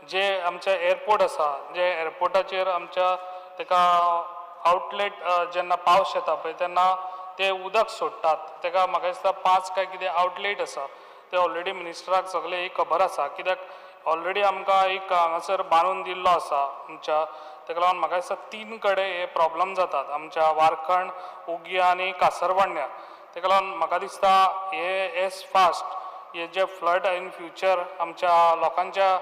जे आमचे एअरपोर्ट आसा जे एअरपोर्टाचेर आमच्या तेका आउटलेट जेन्ना पावस येता पळय तेन्ना ते उदक सोडटात. तेका म्हाका दिसता 5 काय कितें आउटलेट आसा ते ऑलरेडी मिनिस्टराक सगळें ही खबर आसा. कित्याक ऑलरेडी आमकां एक हांगासर बांदून दिल्लो आसा आमच्या, तेका लागून म्हाका दिसता 3 कडेन हे प्रॉब्लम जातात आमच्या वारखंड, उग्या आनी कासरवाडण्या. तेका लागून म्हाका दिसता हे एज फास्ट हे जे फ्लड इन फ्युचर आमच्या लोकांच्या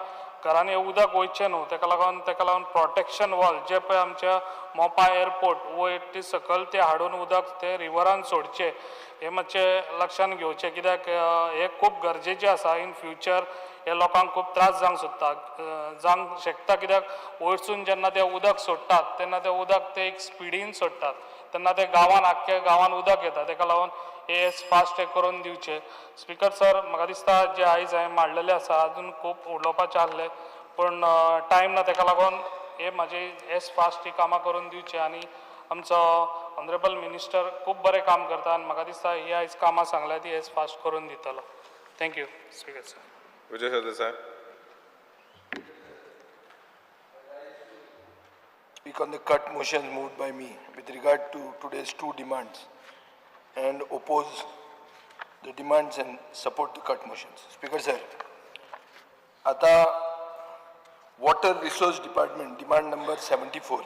घरांनी उदक वयचें न्हू तेका लागून प्रोटेक्शन वॉल जे पळय आमच्या मोपा एअरपोर्ट वयर ती सकयल ते हाडून उदक ते रिवरान सोडचें हे मातशें लक्षान घेवचें. कित्याक हें खूब गरजेचें आसा. इन फ्युचर हे लोकांक खूब त्रास जावंक सोदता जावंक शकता. कित्याक वयरसून जेन्ना ते उदक सोडटात तेन्ना ते उदक ते एक स्पिडीन सोडटात तेन्ना ते गांवान आख्ख्या गांवान उदक येता. तेका लागून हे फास्ट हे करून दिवचें. स्पिकर सर, म्हाका दिसता जे आयज हांवें मांडलेलें आसा अजून खूब उलोवपाचें आहलें पूण टायम ना. तेका लागून हे म्हाजे एज फास्ट ही कामां करून दिवचें आनी आमचो ऑनरेबल मिनिस्टर खूब बरें काम करता आनी म्हाका दिसता ही आयज कामां सांगल्या ती एज फास्ट करून दितलो. Thank you speaker sir. Vijay Sardesai. Speak on the cut motion moved by me with regard to today's 2 demands and oppose the demands and support the cut motions. Speaker sir, आता water resource department demand number 74.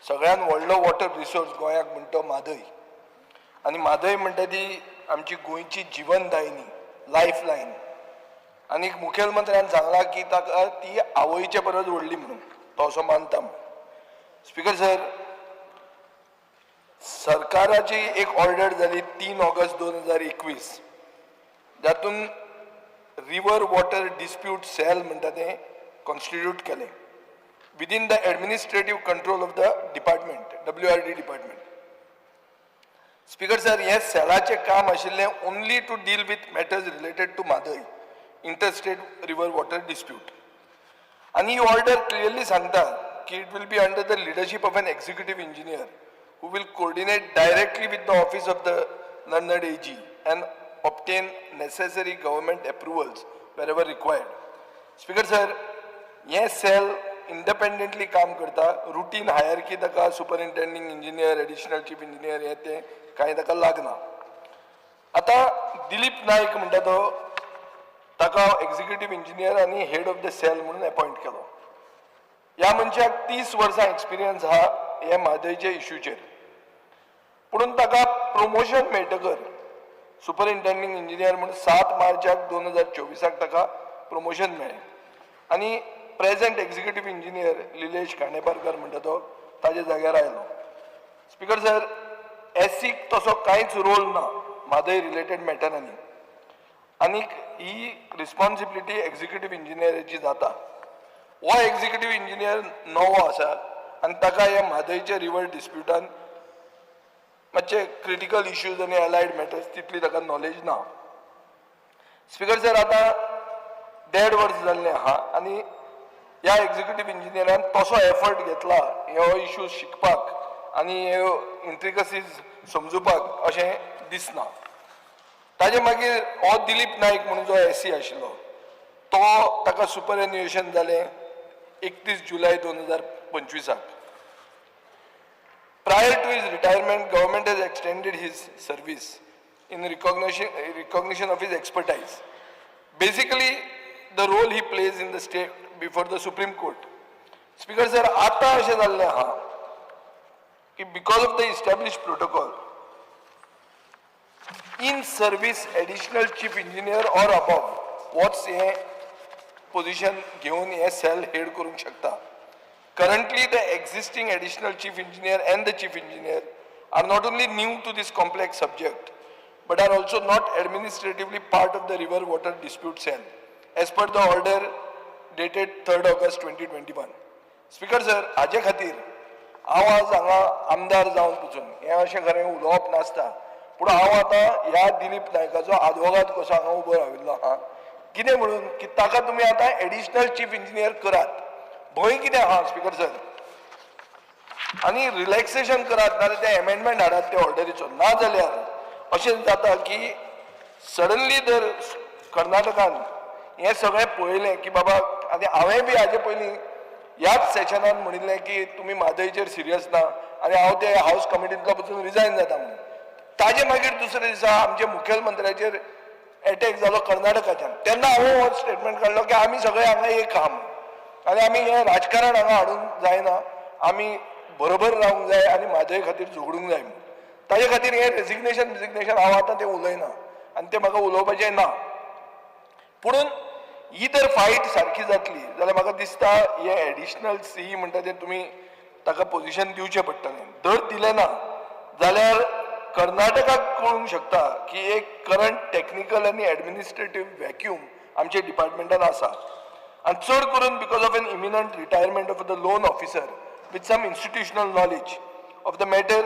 सगळ्यान व्हडलो water resource गोंयाक म्हणटा म्हादय आनी म्हादय म्हणटा ती आमची गोंयची जिवनदायिनी, लायफ लायन. आनी मुखेलमंत्र्यान सांगलां की ताका ती आवयचे परस व्हडली म्हणून तो असो मानता म्हणून. स्पिकर सर, सरकाराची एक ऑर्डर जाली 3 ऑगस्ट 2021 जातून रिवर वॉटर डिस्प्यूट सेल म्हणटा तें कॉन्स्टिट्यूट केलें within the administrative control of the department, WRD department. Speaker sir, हें सेलाचें काम आशिल्लें only to deal with matters related to Mhadei interstate river water dispute. आनी ही ऑर्डर क्लियरली सांगता की it will be under the leadership of an executive engineer who will coordinate directly with the office of the learned AG and obtain necessary government approvals wherever required. Speaker sir, हें sale independently काम करता. Routine hierarchy ताका superintending engineer, additional chief engineer हें तें कांय ताका लागना. आतां दिलीप नायक म्हणटा तो, ताका एक्झिक्युटीव इंजिनियर आनी हेड ऑफ the sale म्हणून अपॉयंट केलो. ह्या मनशाक 30 वर्सां एक्सपिरियन्स आहा हे म्हादयच्या इश्यूचेर. पुणून ताका प्रमोशन मेळटकर सुपरिंटेंडींग इंजिनियर म्हूण 7 मार्चाक 2024 ताका प्रमोशन मेळ्ळें आनी प्रेझेंट एक्झिक्युटीव इंजिनियर लिलेश खांडेपारकर म्हणटा तो ताज्या जाग्यार आयलो. स्पीकर सर, एसीक तसो कांयच रोल ना म्हादय रिलेटेड मॅटरांनी आनीक ही रिस्पॉन्सिबिलिटी एक्झिक्युटीव इंजिनियराची जाता. हो एक्झिक्युटीव इंजिनियर नवो आसा आनी ताका ह्या म्हादयच्या रिवर डिस्प्युटान मातशे क्रिटिकल इश्यूज आनी एलायड मॅटर्स तितली ताका नॉलेज ना. स्पीकर सर, आतां 1.5 वर्स जाल्लें आहा आनी ह्या एक्झिक्युटीव इंजिनियरान तसो एफर्ट घेतला हो इश्यू शिकपाक आनी ह्यो इंट्रिकसीज समजुपाक अशें दिसना. ताजे मागीर हो दिलीप नायक म्हणून जो एसी आशिल्लो तो ताका सुपरएन्युएशन जालें 31 जुलय 2025. Prior to his retirement, government has extended his service in recognition of his expertise. Basically, the role he plays in the state before the Supreme Court. Speaker sir, आतां अशें जाल्लें आहा की because of the established protocol, in service additional chief engineer or above होच हें position घेवन हें sale head करूंक शकता. Currently, the existing additional chief engineer and the chief engineer are not only new to this complex subject, but are also not administratively part of the river water dispute cell, as per the order dated 3rd August 2021. Speaker sir, हाजे खातीर हांव आज हांगा आमदार जावन पसून हें अशें खरें उलोवप नासता, पूण हांव आतां ह्या दिलीप नायकाचो आदवोगाद कसो हांगा उबो राविल्लो आहा. कितें म्हणून की ताका तुमी आतां एडिशनल चीफ इंजिनियर करात. भंय कितें आहा स्पीकर सर, आनी रिलॅक्सेशन करात, नाजाल्यार ते एमेंडमेंट हाडात ते ऑर्डरीचो. ना जाल्यार अशें जाता की सडनली जर कर्नाटकान हें सगळें पळयलें की बाबा, आनी हांवें बी हाजे पयलीं ह्याच सेशनान म्हणिल्लें की तुमी म्हादयचेर सिरियस ना आनी हांव ते हावस कमिटींतलो पसून रिजायन जाता म्हणून. ताजे मागीर दुसऱ्या दिसा आमच्या मुखेलमंत्र्याचेर एटॅक जालो कर्नाटकाच्यान. तेन्ना हांवें हो स्टेटमेंट काडलो की आमी सगळे हांगा एक आहा म्हणून आनी आमी हें राजकारण हांगा हाडूंक जायना, आमी बरोबर रावंक जाय आनी म्हादय खातीर झगडूंक जाय म्हणून. ताजे खातीर हें रेजिग्नेशन बिजिग्नेशन हांव आतां तें उलयना आनी तें म्हाका उलोवपाचें ना. पुणून ही जर फायट सारकी जातली जाल्यार म्हाका दिसता हे एडिशनल सी म्हणटा तें तुमी ताका पोझिशन दिवचें पडटलें. जर दिलें ना जाल्यार कर्नाटकाक कळूंक शकता की एक करंट टॅक्निकल आनी एडमिनिस्ट्रेटीव व्हॅक्यूम आमच्या डिपार्टमेंटान आसा आनी चड करून because of an imminent retirement of the lone officer with some institutional knowledge of the matter,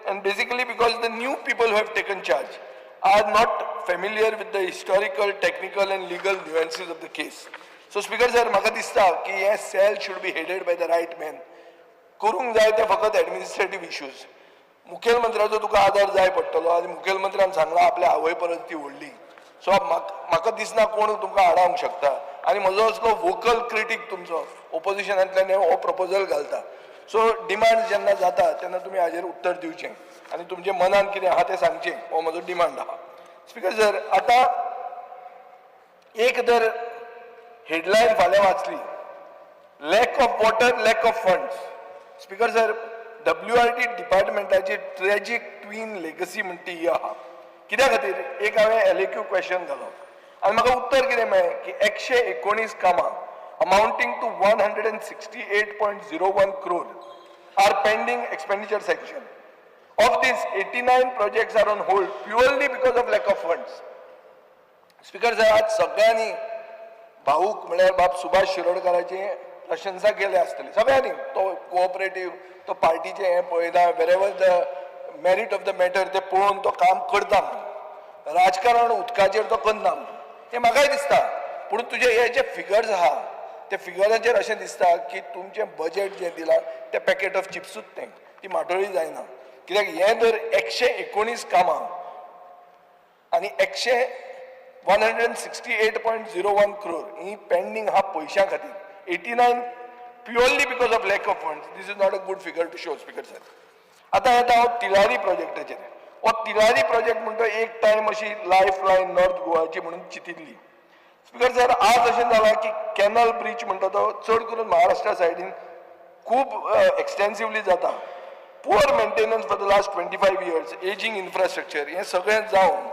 and basically because the new people who have taken charge are not familiar with the historical, technical and legal nuances of the case. So Speaker sir, म्हाका दिसता की हे cell should be headed by the right man. करूंक जाय ते फकत administrative issues. मुखेलमंत्र्याचो तुका आदार जाय पडटलो आनी मुखेलमंत्र्यान सांगलां आपल्या आवय परस ती व्हडली. सो म्हाका दिसना कोण तुमकां आडावंक शकता. आनी म्हजो असलो वोकल क्रिटीक तुमचो ओपोजिशनांतल्यान हो प्रपोजल घालता. सो डिमांड जेन्ना जाता तेन्ना तुमी हाजेर उत्तर दिवचें आनी तुमच्या मनान कितें आहा तें सांगचें. हो म्हजो डिमांड आहा. स्पीकर सर, आतां एक जर हेडलायन फाल्यां वाचली, lack of water, lack of funds. Speaker sir, WRD डिपार्टमेंटाची tragic twin legacy म्हणटा ती ही आहा. कित्या खातीर एक हांवें LAQ question घालो आनी म्हाका उत्तर कितें मेळ्ळें की 119 कामां amounting to 168.01 crore are pending expenditure sanction. Of these, 89 projects are on hold purely because of lack of funds. Speaker sir, आज सगळ्यांनी भाऊक म्हळ्यार बाब सुभाष शिरोडकाराची प्रशंसा केल्या आसतली सगळ्यांनी. तो कोऑपरेटीव, तो पार्टीचें हें पळयना, wherever the merit of the matter तें पळोवन तो काम करता म्हणून. राजकारण उदकाचेर तो करना म्हणून हें म्हाकाय दिसता. पूण तुजे हे जे फिगर्स आहा ते फिगराचेर अशें दिसता की तुमचें बजेट जें दिलां तें पॅकेट ऑफ चिप्सूच तें, ती माटोळी जायना. कित्याक हें जर 119 कामां आनी एकशे 168.01 crore ही पेंडींग आहा पयशां खातीर, 89 purely because of lack of funds. This is not a good figure to show, Speaker sir. आतां येता हांव तिलारी प्रोजेक्टाचेर. हो तिलारी प्रोजेक्ट म्हणटा एक टायम अशी लायफ लायन नॉर्थ गोवाची म्हणून चिंतिल्ली. स्पीकर सर, आज अशें जालां की कॅनल ब्रीच म्हणटा तो चड करून महाराष्ट्रा सायडीन खूब एक्सटेन्सिवली जाता. Poor maintenance for the last 25 years, aging infrastructure, हें सगळें जावन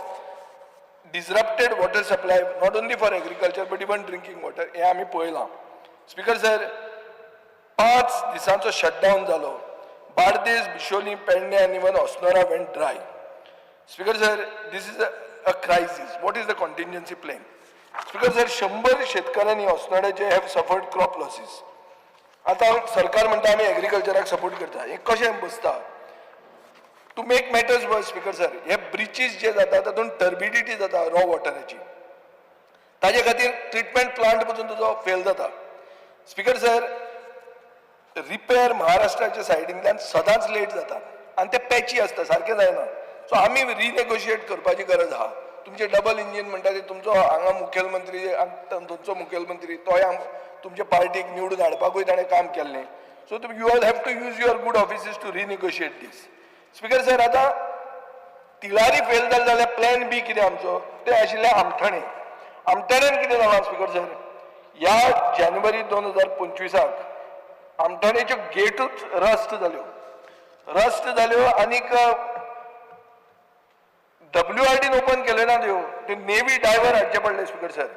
disrupted water supply, not only for agriculture but even drinking water, हें आमी पळयलां. स्पीकर सर, 5 दिसांचो शटडावन जालो. बार्देस, बिशोली, पेडणे आनी even Assonora went dry. Speaker sir, this is a crisis. What is the contingency plan? Speaker sir, 100 शेतकऱ्यांनी अस्नोड्याचे have suffered crop losses. आतां सरकार म्हणटा आमी एग्रीकल्चराक सपोर्ट करता. हें कशें बसता? To make matters worse, Speaker sir, हे ब्रिचीस जे जाता तातूंत टर्बिडिटी जाता रॉ वॉटराची. ताजे खातीर ट्रिटमेंट प्लांट पसून तुजो फेल जाता. स्पीकर सर, रिपेर महाराष्ट्राच्या सायडींतल्यान सदांच लेट जाता आनी ते पॅची आसता, सारकें जायना. सो आमी रिनेगोशिएट करपाची गरज आहा. तुमचें डबल इंजीन म्हणटा ते तुमचो हांगा मुखेलमंत्री, थंयचो मुखेलमंत्री, तोय तुमच्या पार्टीक निवडून हाडपाकूय ताणें काम केल्लें. So you all have to use your good offices to renegotiate this. Speaker sir, आतां तिलारी फेल जालें जाल्यार प्लॅन बी कितें आमचो? तें आशिल्लें आमठाणे. आमठाण्यान कितें जालां, स्पीकर सर? ह्या जानेवारी 2025 आक आमठाणेच्यो गेटूच रस्ट जाल्यो, रस्ट जाल्यो आनीक डब्ल्यू आर डीन ओपन केले ना त्यो. ते नेव्ही डायवर हाडचे पडले. Speaker sir,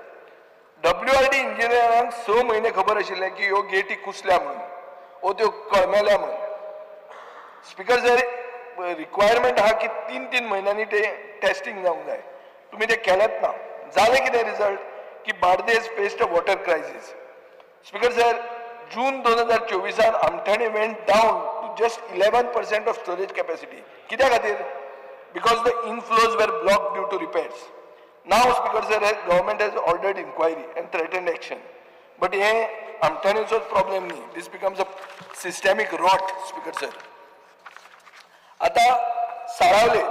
W R D इंजिनियरांक 6 म्हयने खबर आशिल्लें की ह्यो गेटी कुसल्या म्हणून ओ त्यो कळमेल्या म्हणून. स्पीकर सर, रिक्वायरमेंट आहा की 3-3 म्हयन्यांनी ते टेस्टिंग जावंक जाय. तुमी ते केलेंच ना. जालें कितें रिजल्ट की Bardez faced a water crisis. Speaker sir, जून 2024 आन Amthane went down to just 11% of storage capacity. कित्या खातीर? Because the inflows were blocked due to repairs. Now, Speaker sir, government has ordered inquiry and threatened action, but हे आमठाणेचोच problem न्ही. This becomes a systemic rot, Speaker sir. आता साळावले.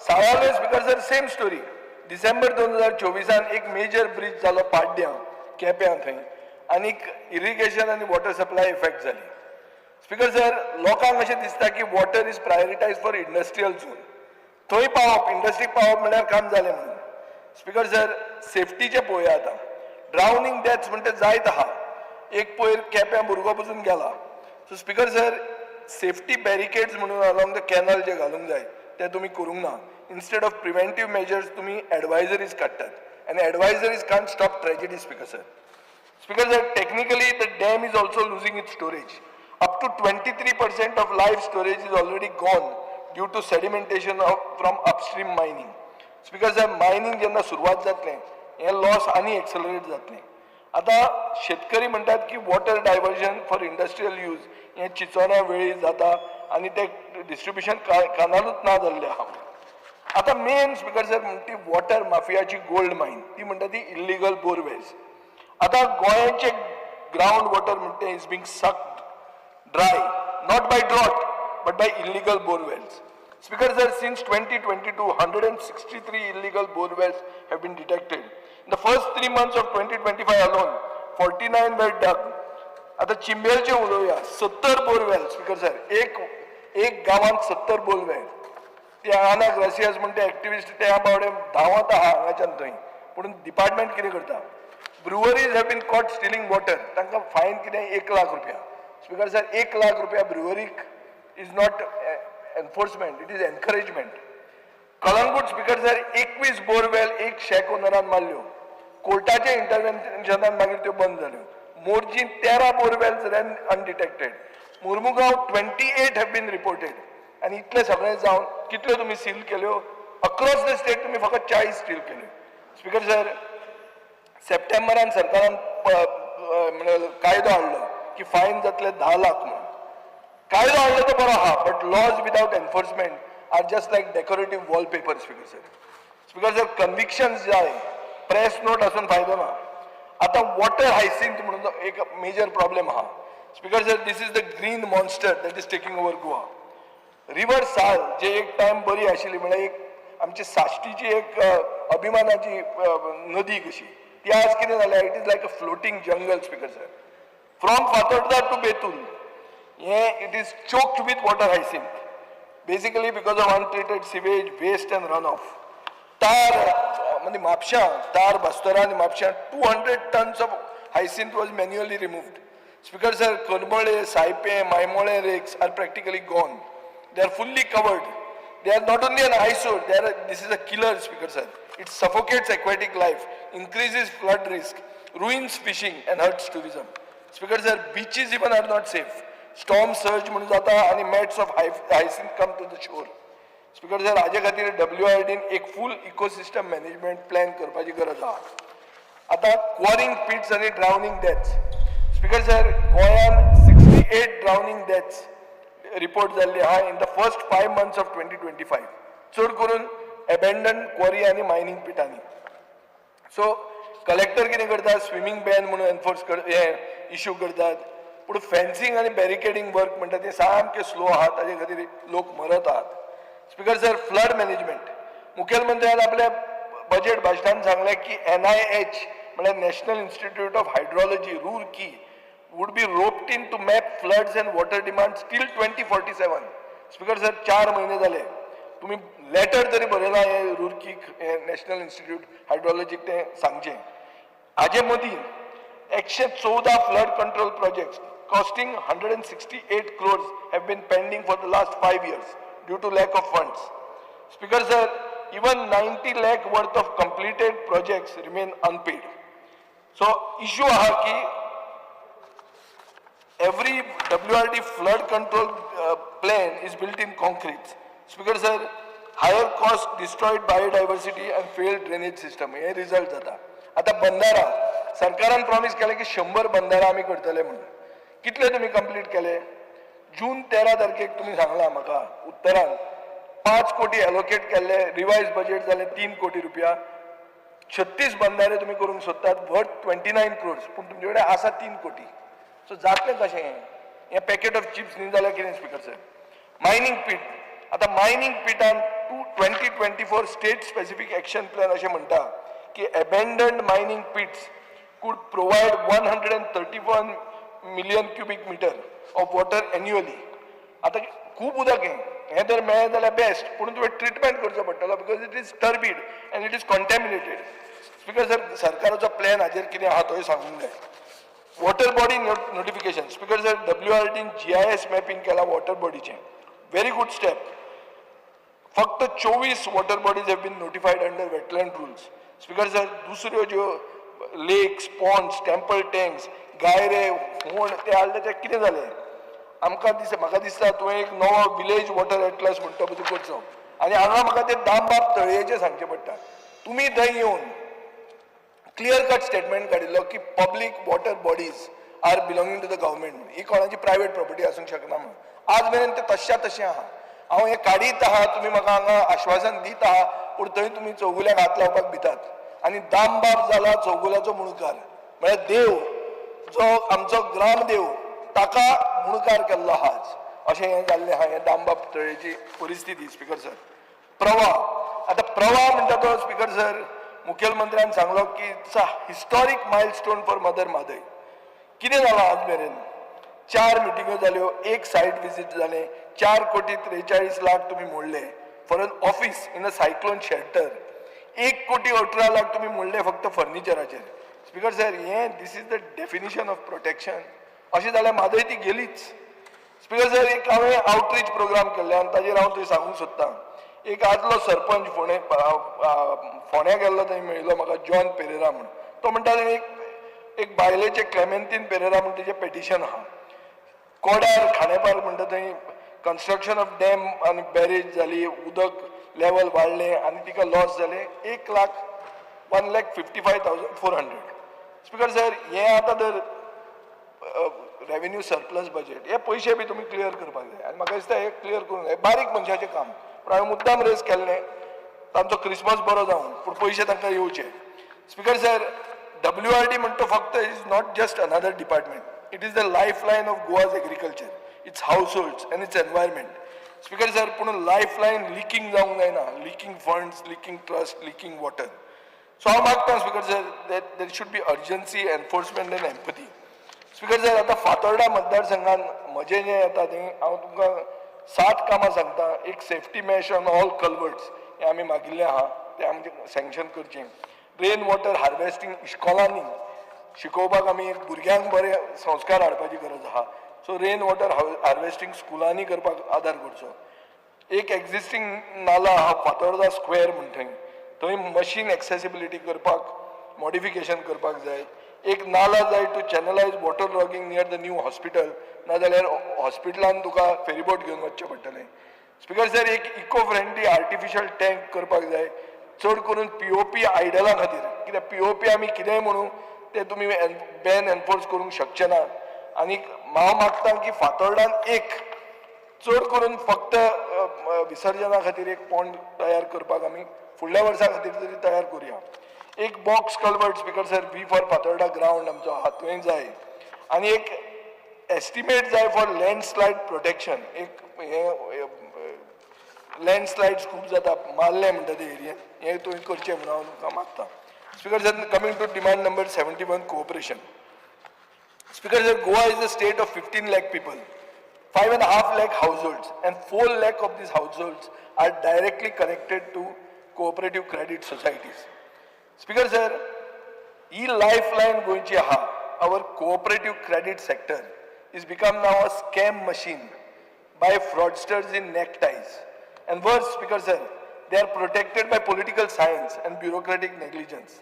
साळावले, speaker sir, same story. December 2024 आन एक major breach जालो पाड्ड्यां, केप्यां थंय आनीक irrigation आनी वॉटर सप्लाय इफेक्ट जाली. स्पीकर सर, लोकांक अशें दिसता की water is prioritized for industrial zone. थंय पावप, इंडस्ट्रीक पावप म्हणल्यार काम जालें म्हणून. स्पीकर सर, सेफ्टीचें पळोवया आतां. ड्रावनिंग डेथ्स म्हणटा जायत आहा. एक पयर केप्यां भुरगो पसून गेला. So Speaker sir, safety barricades म्हणून अलॉंग the canal जे घालूंक जाय ते तुमी करूंक ना. इन्स्टेड ऑफ प्रिवेंटीव मेजर्स तुमी एडवायजरीज काडटात आनी advisories can't stop tragedy, speaker sir. Speaker sir, technically the dam is also losing its storage. Up to 23% of live storage is already gone due to sedimentation from upstream mining. Speaker sir, mining जेन्ना सुरवात जातलें, हें loss आनी accelerate जातलें. आतां शेतकरी म्हणटात की water diversion for industrial use हें चिंचोण्या वेळी जाता आनी ते डिस्ट्रिब्युशन कानालूच ना जाल्लें आहा. आतां मेन, स्पीकर सर, म्हणटा ती वॉटर माफियाची गोल्ड मायन, ती म्हणटा ती इल्लिगल बोरवेल्स. आतां गोंयाचे ग्रावंड वॉटर म्हणटा is being sucked dry, not by drought but by illegal borewells. Speaker sir, since 2022, 163 illegal borewells have been detected. In the first 3 months of 2025 alone, 49 were dug. आता चिंबेलचे उलोवया. 70 borewell, speaker sir. एक एक गांवांत 70 borewell. ते आना gracias म्हणटा activist त्या बावडे धांवत आहा हांगाच्यान थंय, पूण डिपार्टमेंट कितें करता? Breweries have been caught stealing water. तांकां फायन कितें? 1 लाख रुपया. स्पीकर सर, 1 लाख रुपया ब्रुवरीक is not enforcement, it is encouragement. Calangute, Speaker sir, 21 borewell एक शॅक ओनरान मारल्यो. कोर्टाच्या इंटरव्हेन्शनान मागीर त्यो बंद जाल्यो. Morjim 13 borewells ran undetected. Mormugao 28 have been reported. आनी इतलें सगळें जावन कितल्यो तुमी सील केल्यो? अक्रॉस the state तुमी फकत 40 सील केल्यो. स्पीकर सर, सप्टेंबरान सरकारान म्हणजे कायदो हाडलो की फायन जातले 10 लाख म्हणून. कायदो हाडलो तो बरो आहा, but laws without enforcement are just like decorative wallpaper, Speaker sir. Speaker sir, convictions जाय, प्रेस नोट आसून फायदो ना. आतां वॉटर हायसिंथ म्हणून एक मेजर प्रॉब्लेम आहा. Speaker sir, this is the green monster that is taking over Goa. River साल जे एक टायम बरी आशिल्ली, म्हळ्यार एक आमची साश्टीची एक अभिमानाची नदी कशी, ती आज कितें जाल्या, it is like a floating jungle, Speaker sir. From Fatorda to Betul हें it is choked with water hyacinth, basically because of untreated sewage, waste and run off. तार म्हणजे म्हापशां, तार बास्तोरा आनी म्हापशां 200 tons of hyacinth was manually removed. Speaker sir, Karmale, Saipe, Maimole lakes are practically gone. They are fully covered. They are not only an eyesore, this is a killer, Speaker sir. It suffocates aquatic life, increases flood risk, ruins fishing and hurts tourism. Speaker sir, beaches even are not safe. Storm surge म्हणून जाता आनी mats of hyacinth come to the shore. Speaker sir, हाजे खातीर W R dean एक फूल ecosystem management plan करपाची गरज आहा. आतां क्वॉरिंग पिट्स आनी ड्रावनिंग डेथ्स. स्पीकर सर, गोंयान 68 ड्रावनिंग डेथ्स रिपोर्ट जाल्ली आहा in the first 5 months of 2025, चड करून एबेंडन क्वॉरी आनी मायनींग पिटांनी. सो कलेक्टर कितें करता, स्विमींग बॅन म्हणून एनफोर्स कर हें इशू करतात, पूण फेन्सिंग आनी बॅरिकेडींग वर्क म्हणटा तें सामकें स्लो आहा, ताजे खातीर लोक मरत आहात. स्पीकर सर, फ्लड मॅनेजमेंट, मुखेलमंत्र्यान आपल्या बजेट भाशणान सांगलें की एनआयएच म्हळ्यार National Institute of Hydrology, Roorkee, would be roped in to map floods and water demands till 2047. Speaker sir, 4 म्हयने जाले, तुमी लेटर तरी बरयलां हे रुरकीक, हे नॅशनल इन्स्टिट्यूट हायड्रॉलॉजीक तें सांगचें. हाजे मदीं 114 flood control projects costing 168 crores have been pending for the last 5 years due to lack of funds. Speaker sir, even 90 lakh worth of completed projects remain unpaid. So issue आहा की every WRD flood control plan is built in concrete. Speaker sir, higher cost, destroyed biodiversity and failed drainage system hey result जाता. आता बंदारा, सरकारान promise केलें की 100 बंदारा आमी करतले म्हणून. कितले तुमी कंप्लीट केले? जून 13 तारखेक तुमी सांगला म्हाका उत्तरान 5 कोटी एलोकेट केल्ले, रिवायज बजेट जालें 3 कोटी रुपया. 36 बंधारे तुमी करूंक सोदतात वर्थ 29 क्रोर्स, पूण तुमचे कडेन आसा 3 कोटी. सो जातलें कशें हें? हें पॅकेट ऑफ चिप्स न्ही जाल्यार कितें, स्पीकर सर? मायनींग पीट, आतां mining पिटान 2024 state specific action plan अशें म्हणटा की abandoned mining pits could provide 131 million cubic meter of water annually. आतां खूब उदक हें, हें जर मेळ्ळें जाल्यार बेस्ट, पूण तुवें ट्रिटमेंट करचो पडटलो because it is turbid and it is contaminated. Speaker sir, सरकाराचो प्लॅन हाजेर कितें आहा तोय सांगूंक जाय. Water body notification, Speaker sir, डब्ल्यूआरडीन जीआयएस mapping केला वॉटर बॉडीचें, व्हेरी गुड स्टेप. फक्त 24 water bodies have been notified under wetland rules. Speaker sir, दुसऱ्यो ज्यो लेक्स, पॉन्ड्स, टेम्पल टँक्स, गायरे, फोंड ते हाडले, ते कितें जालें? आमकां दिसता, म्हाका दिसता तुवें एक नवो विलेज वॉटर एटलस म्हणटा पळय तो करचो. आनी हांगा म्हाका ते दामबाब तळयेचें सांगचें पडटा. तुमी थंय येवन क्लियर कट स्टेटमेंट काडिल्लो की public water bodies are belonging to the government, ही कोणाची प्रायवेट प्रॉपर्टी आसूंक शकना म्हणून. आज मेरेन ते तश्या तशें आहा. हांव हें काडीत आहा, तुमी म्हाका हांगा आश्वासन दीत आहा, पूण थंय तुमी चौगुल्याक हात लावपाक भितात आनी दामबाब जाला चौगुल्याचो मुणकार, म्हळ्यार देव जो आमचो ग्रामदेव ताका मुणकार केल्लो आहा आज. अशें हें जाल्लें आहा, हें दामबाब तळयेची परिस्थिती. स्पीकर सर, प्रवाह, आतां प्रवाह म्हणटा तो, स्पीकर सर, मुखेलमंत्र्यान सांगलो की it's a historic milestone for Mother Mhadei. कितें जालां आज मेरेन? चार मिटिंग्यो जाल्यो, एक सायट विजीट जालें, 4 कोटी 43 लाख तुमी मोडले for an office in a cyclone shelter. 1 कोटी 18 लाख तुमी मोडले फक्त फर्निचराचेर. स्पीकर सर, हें this is the definition of protection? अशें जाल्यार म्हादय ती गेलीच. स्पीकर सर, एक हांवें आउटरीच प्रोग्राम केल्ले आनी ताजेर हांव थंय सांगूंक सोदतां. एक आदलो सरपंच फोंडे, फोंड्या गेल्लो, थंय मेळिल्लो म्हाका जॉन पेरेरा म्हूण. तो म्हणटा, एक एक बायलेचें, क्लेमेंतीन पेरेरा म्हूण, तेजें पेटिशन आहा. कोडार खांडेपार म्हणटा थंय कन्स्ट्रक्शन ऑफ डॅम आनी बॅरेज जाली, उदक लेवल वाडलें आनी तिका लॉस जालें 1 लाख, 1,55,400. Speaker sir, हें आतां जर रेवेन्यू सरप्लस बजेट, हे पयशे बी तुमी क्लियर करपाक जाय आनी म्हाका दिसता हे क्लियर करूंक जाय. बारीक मनशाचें काम, पूण हांवें मुद्दाम रेज केल्लें. तांचो क्रिसमस बरो जावं, पूण पयशे तांकां येवचे. स्पीकर सर, डब्ल्यूआरडी म्हणटा फक्त is not just another department. It is the life line of Goa's agriculture, its households and its environment. Speaker sir, पूण लायफ लायन लिकींग जावंक जायना, leaking funds, leaking trust, leaking water. So हांव मागता, Speaker sir, that there should be urgency, enforcement and empathy. Speaker sir, आतां फातोर्डा मतदारसंघान म्हजें जें येता तें हांव तुमकां सात कामां सांगता. एक, safety mesh on all culverts, हें आमी मागिल्लें आहा, तें आमचें सँक्शन करचें. रेन वॉटर हार्वेस्टींग इस्कॉलांनी शिकोवपाक, आमी एक भुरग्यांक बरे संस्कार हाडपाची गरज आहा. सो रेन वॉटर हार्वेस्टींग स्कुलांनी करपाक आदार करचो. एक एक्झिस्टींग नाला आहा फातोर्डा स्क्वेअर म्हण, थंय थंय मशीन एक्सेसिबिलिटी करपाक मॉडिफिकेशन करपाक जाय. एक नाला जाय to channelize water logging near the new hospital, नाजाल्यार हॉस्पिटलान तुका फेरीबोट घेवन वचचें पडटलें. स्पिकर सर, एक इको फ्रेंडली आर्टिफिशियल टँक करपाक जाय, चड करून पीओपी आयडला खातीर, कित्याक पीओपी आमी कितेंय म्हणू ते तुमी बॅन एनफोर्स करूंक शकचे ना. आनी हांव मागता की फातोर्डान एक चड करून फक्त विसर्जना खातीर एक पॉन्ड तयार करपाक आमी फुडल्या वर्सा खातीर तरी तयार करुया. एक box culvert, Speaker sir, V for Fatorda ground आमचो आहा थंय जाय. आनी एक एस्टिमेट जाय फॉर लँडस्लायड प्रोटेक्शन. एक हें लँडस्लायड्स खूब जाता मारले म्हणटा ते एरियेन, हें तुवें करचें म्हणून हांव तुमकां मागता. Speaker sir, coming to demand number 71, cooperation. Speaker sir, Goa is a state of 15 lakh people, 5.5 lakh households, and 4 lakh of these households are directly connected to cooperative credit societies. Speaker sir, he lifeline गोंयची आहा, our cooperative credit sector is become now a scam machine by fraudsters in neckties. And worse, Speaker sir, they are protected by political science and bureaucratic negligence.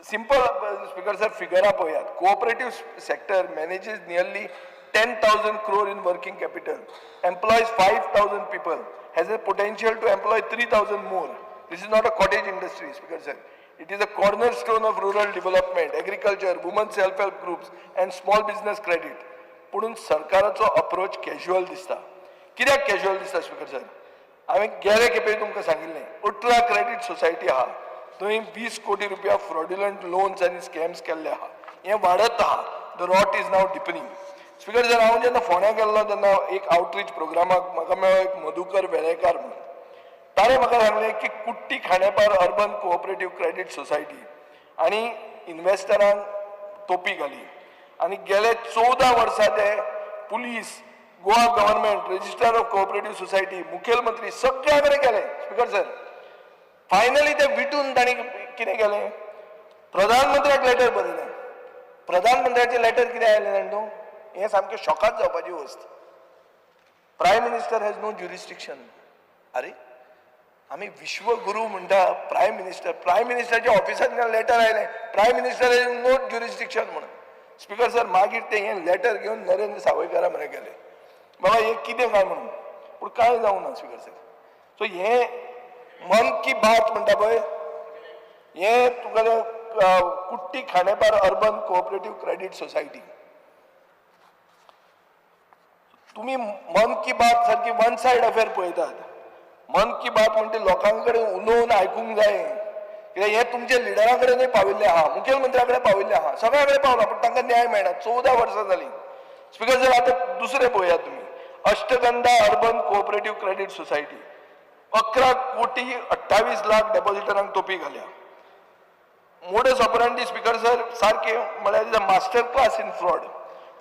Simple, Speaker sir, फिगरां पळयात. Cooperative sector manages nearly 10,000 crore in working capital, employs 5,000 people, has a potential to employ 3,000 more. This is not a cottage industry, Speaker sir. It is a cornerstone of rural development, agriculture, women self help groups and small business credit. पुणून सरकाराचो approach casual दिसता. कित्याक casual दिसता, speaker sir? हांवें गेले खेपे तुमकां सांगिल्लें, 18 क्रेडीट सोसायटी आहा, थंय 20 कोटी रुपया फ्रॉड्युलंट लोन्स आनी स्कॅम्स केल्ले आहा. हें वाडत आहा. The rot is now deepening. Speaker sir, हांव जेन्ना फोंड्या गेल्लो तेन्ना एक आउटरीच प्रोग्रामाक म्हाका मेळ्ळो एक मधुकर वेळेकार म्हणून. ताणें म्हाका सांगलें की कुट्टी Khandepar urban cooperative credit society आनी इन्वेस्टरांक तोपी घाली आनी गेले 14 वर्सां ते police, Goa government, registrar of cooperative society, मुखेलमंत्री, सगळ्या कडेन गेले. स्पीकर सर, फायनली ते विटून तांणी कितें केलें? प्रधानमंत्र्याक लेटर बरयलें. प्रधानमंत्र्याचें लेटर कितें आयलें जाणा तूं? हें सामकें शॉकात जावपाची वस्त. "Prime Minister has no jurisdiction." अरे, आमी विश्वगुरू म्हणटा प्रायम मिनिस्टर, प्रायम मिनिस्टरच्या ऑफिसांतल्यान लेटर आयलें, "Prime Minister has no jurisdiction" म्हणून. स्पीकर सर, मागीर ते हें लेटर घेवन नरेंद्र सावयकारा मरे गेले, बाबा हें कितें काय म्हणून. पूण कांय जावंक ना, स्पीकर सर. सो हें मन की बात म्हणटा पळय, हें तुगेलें कुट्टी Khandepar urban cooperative credit society. तुम्ही मन की बात सारकी वन सायड अफेअर पळयतात. मन की बात म्हणटे लोकां कडेन उलोवन आयकूंक जाय, कित्याक हें तुमच्या लिडरा कडेनूय पाविल्लें आहा, मुखेलमंत्र्या कडेन पाविल्लें आहा, सगळ्या कडेन पावलां, पूण तांकां न्याय मेळना. 14 वर्सां जालीं. स्पीकर सर, आतां दुसरें पळयात तुमी, अष्टगंधा अर्बन कोऑपरेटीव क्रेडीट सोसायटी, 11 कोटी 28 लाख डेपॉझिटरांक तोपी घाल्या. मोडस ऑपरांडी, स्पीकर सर, सारकें म्हळ्यार master class in fraud: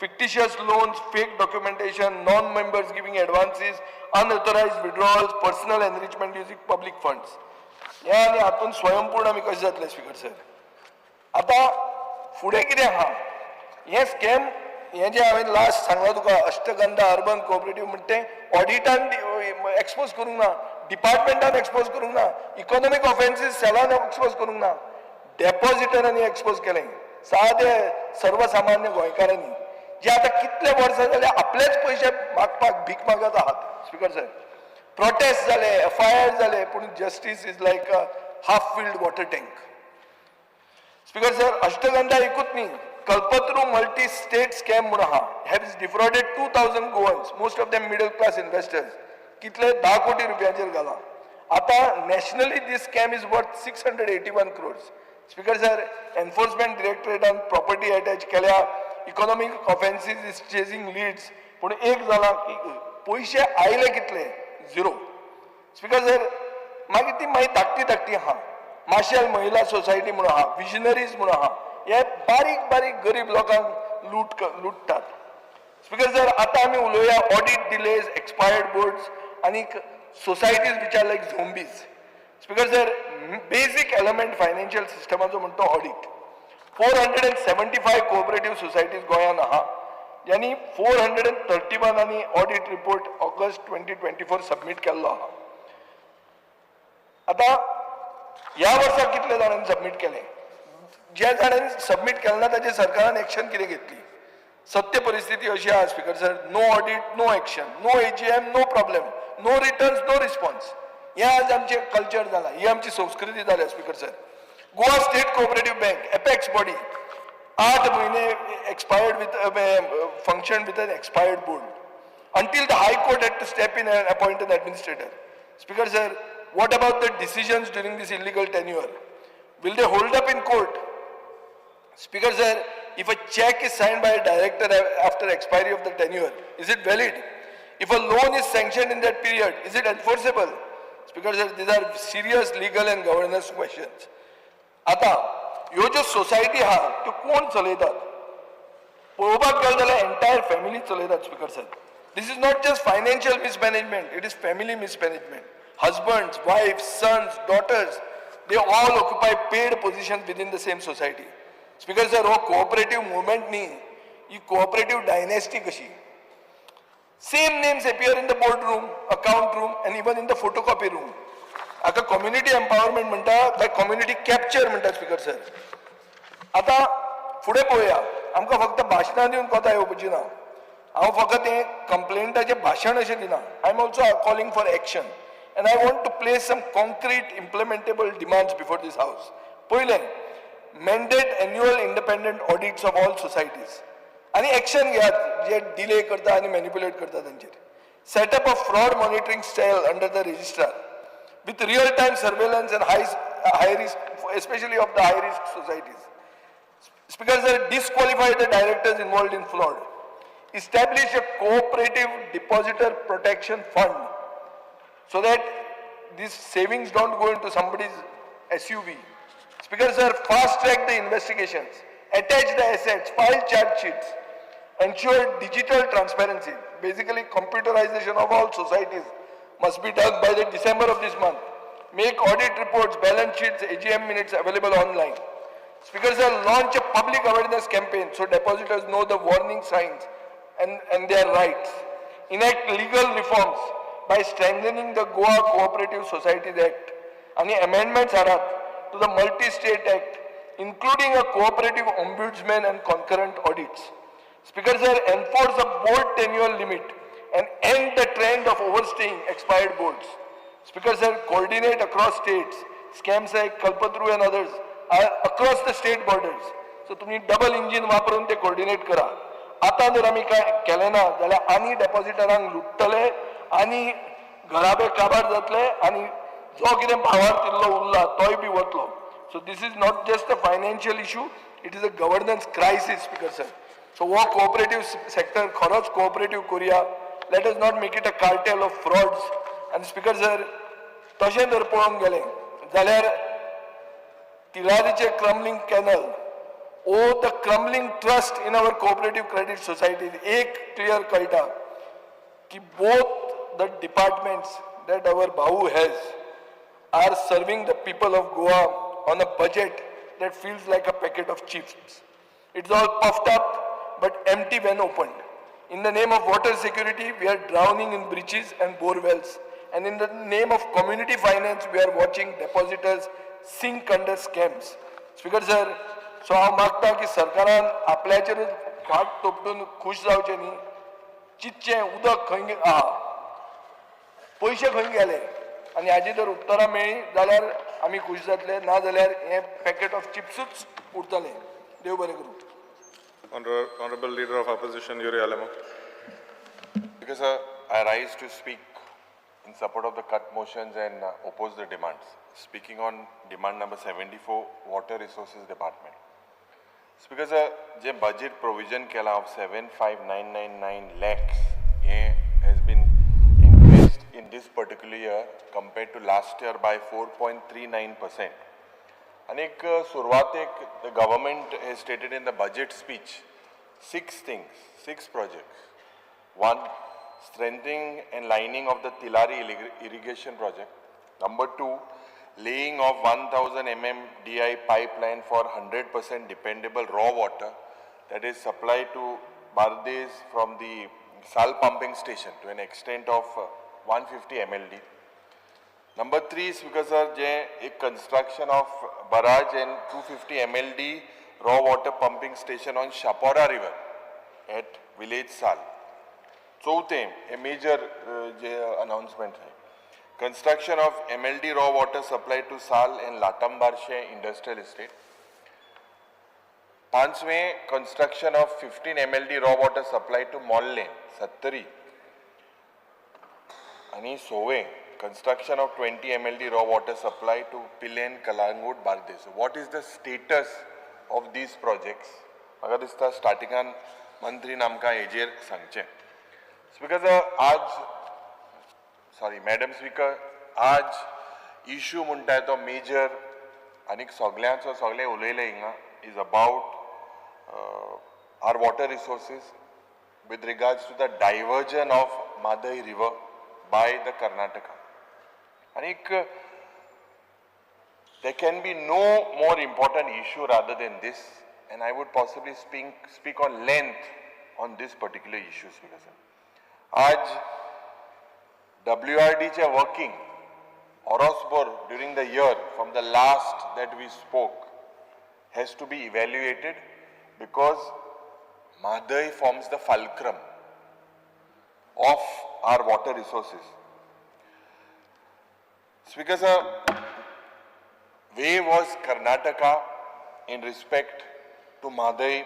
fictitious loans, fake documentation, non-members giving advances, unauthorized withdrawals, personal enrichment using public funds. हे आनी हातून स्वयंपूर्ण आमी कशें जातले, स्पीकर सर? आतां फुडें कितें आहा? हें स्कॅम, हें जें हांवें लास्ट सांगलां तुका, अष्टगंधा अर्बन कोऑपरेटीव म्हणटा तें ऑडिटान एक्सपोज करूंक ना, डिपार्टमेंटान एक्सपोज करूंक ना, इकॉनॉमीक ऑफेन्सीस सेलान एक्सपोज करूंक ना, डेपॉझिटरांनी एक्सपोज केलें, सादे सर्वसामान्य गोंयकारांनी, जे आतां कितले वर्सां जाले आपलेच पयशे मागपाक भीक मागत आहात. स्पीकर साहेब, प्रोटेस्ट जाले, एफआयआर जाले, पूण justice is like a half filled water tank. Speaker sir, Ashtigandha एकूच न्ही, कल्पतरू मल्टी स्टेट स्कॅम म्हणून आहा, has defrauded 2,000 Goans, most of them middle class investors. कितले? 10 कोटी रुपयांचेर घाला. आतां nationally this scam is worth 681 crores. Speaker sir, enforcement डिरेक्टरेटान property attach केल्या, economic offences is chasing leads, पूण एक जाला की पयशे आयले कितले? झिरो. स्पीकर सर, मागीर ती मागीर धाकटी धाकटी आहा, माशेल महिला सोसायटी म्हणून आहा, विजनरीज म्हणून आहा, हे बारीक बारीक गरीब लोकांक लुटतात. स्पीकर सर, आतां आमी उलोवया ऑडीट डिलेज, एक्सपायर्ड बोर्ड्स आनी societies which are like zombies. Speaker sir, basic element financial सिस्टमाचो म्हणटा तो ऑडीट. 475 कोऑपरेटिव्ह सोसायटीज गोंयांत आहा, ज्यांनी 431 आनी ऑडीट रिपोर्ट ऑगस्ट 2024 सबमीट केल्लो आहा. आतां ह्या वर्सा कितले जाणांनी सबमीट केलें? ज्या जाणांनी सबमीट केलें ना ताचेर सरकारान एक्शन कितें घेतली? सत्य परिस्थिती अशी आहा speaker sir, no audit, no action, no AGM, no problem, no returns, no response. हें आज आमचें कल्चर जालां, ही आमची संस्कृती जाल्या speaker sir. Goa State Cooperative Bank, apex body, 8 म्हयने expired with function with an expired board until the High Court had to step in and appoint an administrator. Speaker sir, what about the decisions during this illegal tenure? Will they hold up in court? Speaker sir, if a check is signed by a director after expiry of the tenure, is it valid? If a loan is sanctioned in that period, is it enforceable? Speaker sir, these are serious legal and governance questions. आता ह्यो ज्यो society आहा त्यो कोण चलयतात? पळोवपाक गेले जाल्यार एंटायर फॅमिली चलयतात. Speaker sir, this is not just financial mismanagement, it is family mismanagement. Husbands, wife, sons, daughters, they all occupy paid position within the same society. Speaker sir, हो कोऑपरेटिव्ह मुवमेंट न्ही, ही cooperative dynasty कशी. Same names appear in the board room, account room and even in the photocopy room. हाका community empowerment म्हणटा काय community capture म्हणटा? Speaker sir, आतां फुडें पळोवया. आमकां फक्त भाशणां दिवन कोता येवपाची ना. हांव फकत हें कंप्लेंटाचें भाशण अशें दिना, I am also calling for action and I want to place some concrete implementable demands before this house. पयलें, mandate annual independent audits of all societies आनी एक्शन घेयात जे डिले करता आनी मॅनिपुलेट करता तांचेर. Set up a fraud monitoring cell under the registrar with real time surveillance and high risk, especially of the high risk societies. Speaker sir, disqualify the directors involved in fraud. Establish a cooperative depositor protection fund so that these savings don't go into somebody's SUV. Speaker sir, fast track the investigations, attach the assets, file charge sheets, ensure digital transparency. Basically, computerization of all societies must be done by the December of this month. Make audit reports, balance sheets, AGM minutes available online. Speaker sir, launch a public awareness campaign so depositors know the warning signs and their rights. Enact legal reforms by strengthening the Goa Cooperative Societies Act and the amendments हाडात to the Multi-State Act, including a cooperative ombudsman and concurrent audits. Speaker sir, enforce a board tenure limit and end the trend of overstaying expired boards. Speaker sir, coordinate across states. Scams like Kalpataru and others are across the state borders. So तुम्ही double engine वापरून ते coordinate करा. आतां जर आमी काय केलें ना जाल्यार आनी डेपॉजिटरांक लुट्टले आनी घराबे काबार जातले आनी जो कितें भावार्थ इल्लो उरला तोय बी वतलो. So this is not just a financial issue, it is a governance crisis. Speaker sir, so हो कोऑपरेटिव्ह सेक्टर खरोच कोऑपरेटिव्ह करुया. Let us not make it a cartel of frauds. आनी स्पीकर सर, तशें जर पळोवंक गेलें जाल्यार तिलारीचे crumbling canal or the crumbling trust in our cooperative credit societies, एक क्लियर कळटा की both the departments that our Bhau has are serving the people of Goa on a budget that feels like a packet of chips. It's all puffed up but empty when opened. In the name of water security, we are drowning in breaches and bore wells. And in the name of community finance, we are watching depositors sink under scams. Speaker sir, so हांव मागता की सरकारान आपल्याचेरूच फाट तोपटून खूश जावचें न्ही, चिंतचें उदक खंय आहा, पयशे खंय गेले आनी हाजी जर उत्तरां मेळ्ळी जाल्यार आमी खूश जातले, ना जाल्यार हें पॅकेट ऑफ चिप्सूच उरतलें. देव बरें करूं. Honorable Leader of Opposition, Yuri Alemao. Speaker sir, I rise to speak in support of the cut motions and oppose the demands. Speaking on demand number 74, Water Resources Department. Speaker sir, J budget provision केला of 75,999 lakhs हे has been in this particular year compared to last year by 4.39%. आनीक सुरवातेक the government has stated in the budget speech six things, six projects. One, strengthening and lining of the Tilari irrigation project. Number two, laying of 1000 MMDI pipeline for 100% dependable raw water that is supplied to Bardez from the Sal pumping station to an extent of 150 MLD. Number three, Speaker sir, जे एक construction of barrage and 250 MLD raw water pumping station on Chapora river at village Sal. चौथे, a major J announcement आहे, construction of MLD raw water supply to Sal and Latambarshe industrial estate. पांचवें, construction of 15 MLD raw water supply to Mollem, Sattari. आनी सवें, construction of 20 MLD raw water supply to Pilerne, Calangute, Bardez. What is the status of these projects? म्हाका दिसता स्टार्टिंगान मंत्रीन आमकां हेजेर सांगचें. Speaker, आज, sorry madam speaker, आज इशू म्हणटा तो मेजर आनीक सगल्यांचो, सगळे उलयले हिंगा, is about our water resources with regards to the diversion of Mhadei river by the Karnataka. आनीक there can be no more important issue rather than this, and I would possibly speak on length on this particular issue, Speaker sir. आज WRD चे working Orosbor during the year from the last that we spoke has to be evaluated because Mhadei forms the fulcrum of our water resources. Speaker sir, where was Karnataka in respect to Mhadei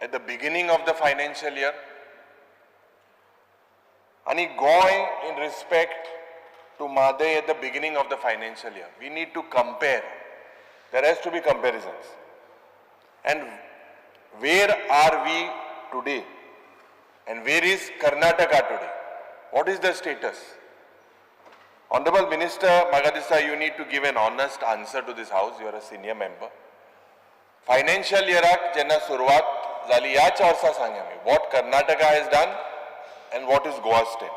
at the beginning of the financial year? आणि Goa in respect to Mhadei at the beginning of the financial year. We need to compare. There has to be comparisons. And where are we today? And where is Karnataka today? What is the status? Honorable Minister Magadisa, you need to give an honest answer to this house. You are a senior member. Financial year जेन्ना सुरवात जाली ह्याच वर्सा सांग आमी, what Karnataka has done and what is Goa stand.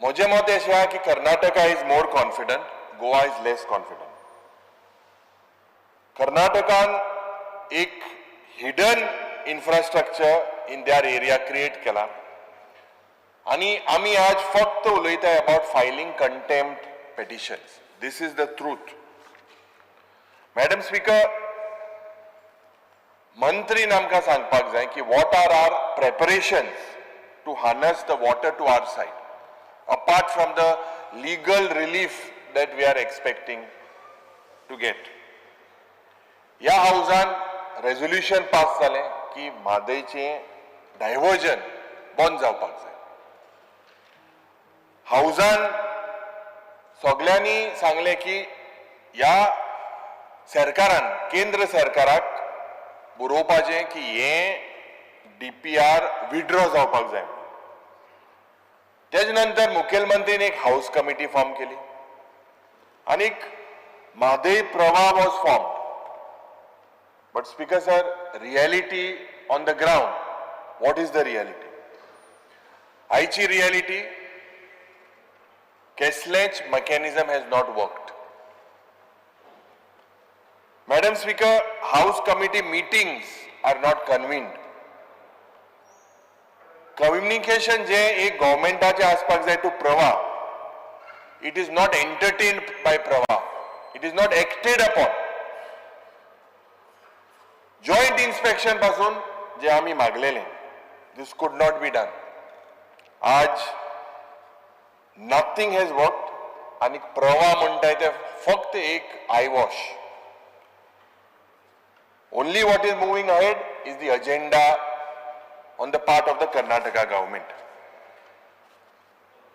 म्हजें मत अशें आहा की Karnataka is more confident, Goa is less confident. कर्नाटकान एक hidden infrastructure in their area create केला आनी आमी आज फक्त उलयता about filing contempt petitions. This is the truth. Madam Speaker, मंत्रीन आमकां सांगपाक जाय की what are our preparations to harness the water to our side apart from the legal relief that we are expecting to get. ह्या हावजान resolution pass जालें की म्हादयचें diversion बंद जावपाक जाय. हावजान सगल्यांनी सांगलें की ह्या सरकारान केंद्र सरकाराक बरोवपाचें की हें डीपीआर विड्रॉ जावपाक जाय. तेज नंतर मुखेलमंत्रीन एक हावस कमिटी फॉर्म केली आनीक Mhadei Pravah was formed. But Speaker sir, reality on the ground, what is the reality? आयची रियलिटी, कसलेंच mechanism has not worked. Madam Speaker, House committee meetings are not convened. Communication जे एक गव्हर्मेंटाचें आसपाक जाय to Pravah, it is not entertained by Pravah, it is not acted upon. Joint inspection पासून जे आमी मागलेले, this could not be done. आज nothing has worked आनी प्रवाह म्हणटाय ते फक्त एक eyewash. Only what is moving ahead is the agenda on the part of the Karnataka government.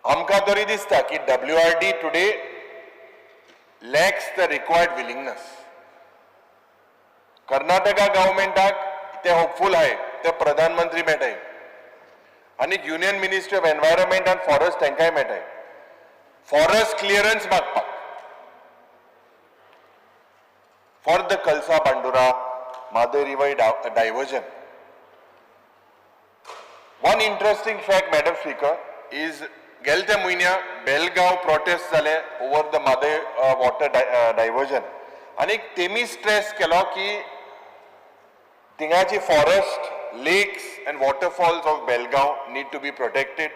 आमकां तरी दिसता की WRD today lacks the required willingness. Karnataka गव्हर्मेंटाक ते होपफूल आहे, ते प्रधानमंत्री मेळटाय. आनी Union Ministry of Environment and Forest तांकांय मेळटाय फॉरेस्ट क्लियरन्स मागपाक for the Kalasa Bandura Mhadei river diversion. One interesting fact, Madam Speaker, is गेलत्या म्हयन्या बेलगांव प्रोटेस्ट जाले over the Mhadei water diversion आनी तेमी स्ट्रेस केलो की थिंगाची forest, lakes and waterfalls of Belgaum need to be protected.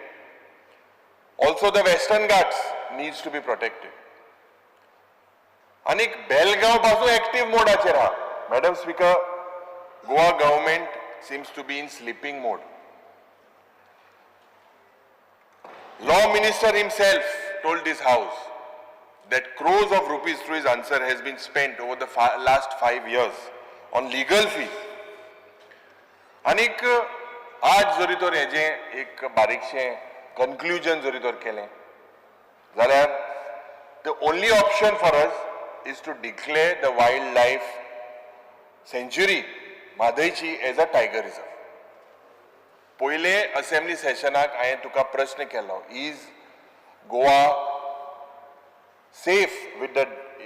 Also the Western Ghats needs to be protected. आनीक बेलगांव पासून active मोडाचेर आहा. Madam Speaker, Goa government seems to be in sleeping mode. Law Minister himself told this house that crores of rupees through his answer has been spent over the last 5 years on legal fees. आनीक आज जरी तर हेजें एक बारीकशें conclusion जरी तर केलें जाल्यार the only option for us is to declare the wild life sanctuary म्हादयची as a tiger reserve. पयले असेंब्ली सेशनाक हांवें तुका प्रश्न केलो, is Goa safe with the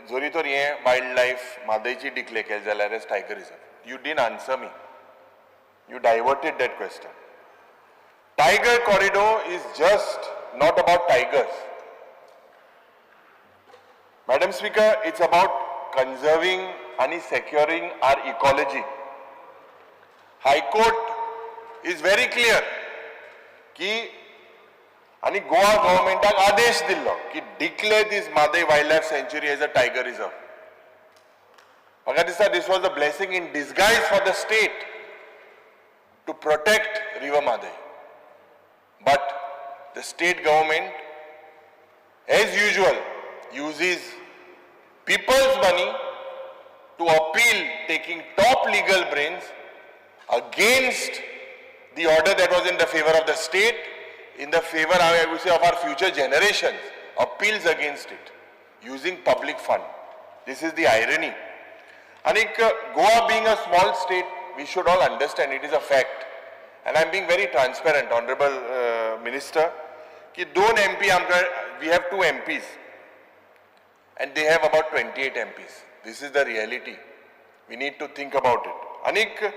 जरी तर हें वायल्ड लायफ म्हादयची डिक्लेर केलें जाल्यार as tiger reserve? You didn't answer me, you diverted that question. Tiger corridor is just not about tigers. Madam Speaker, it's about conserving and securing our ecology. High Court is very clear की आनी गोवा गव्हर्मेंटाक आदेश दिल्लो की declare this Mhadei wild life sanctuary as a tiger reserve. म्हाका दिसता this was a blessing in disguise for the state to protect river Mhadei. But the state government, as usual, uses people's money to appeal, taking top legal brains against the order that was in the favor of the state, in the favor, I would say, of our future generations, appeals against it, using public fund. This is the irony. And Goa being a small state, we should all understand it is a fact. And I am being very transparent, Honorable Minister, ki दोन MP आमकां, we have 2 MPs and they have about 28 MPs. This is the reality. We need to think about it. Anik,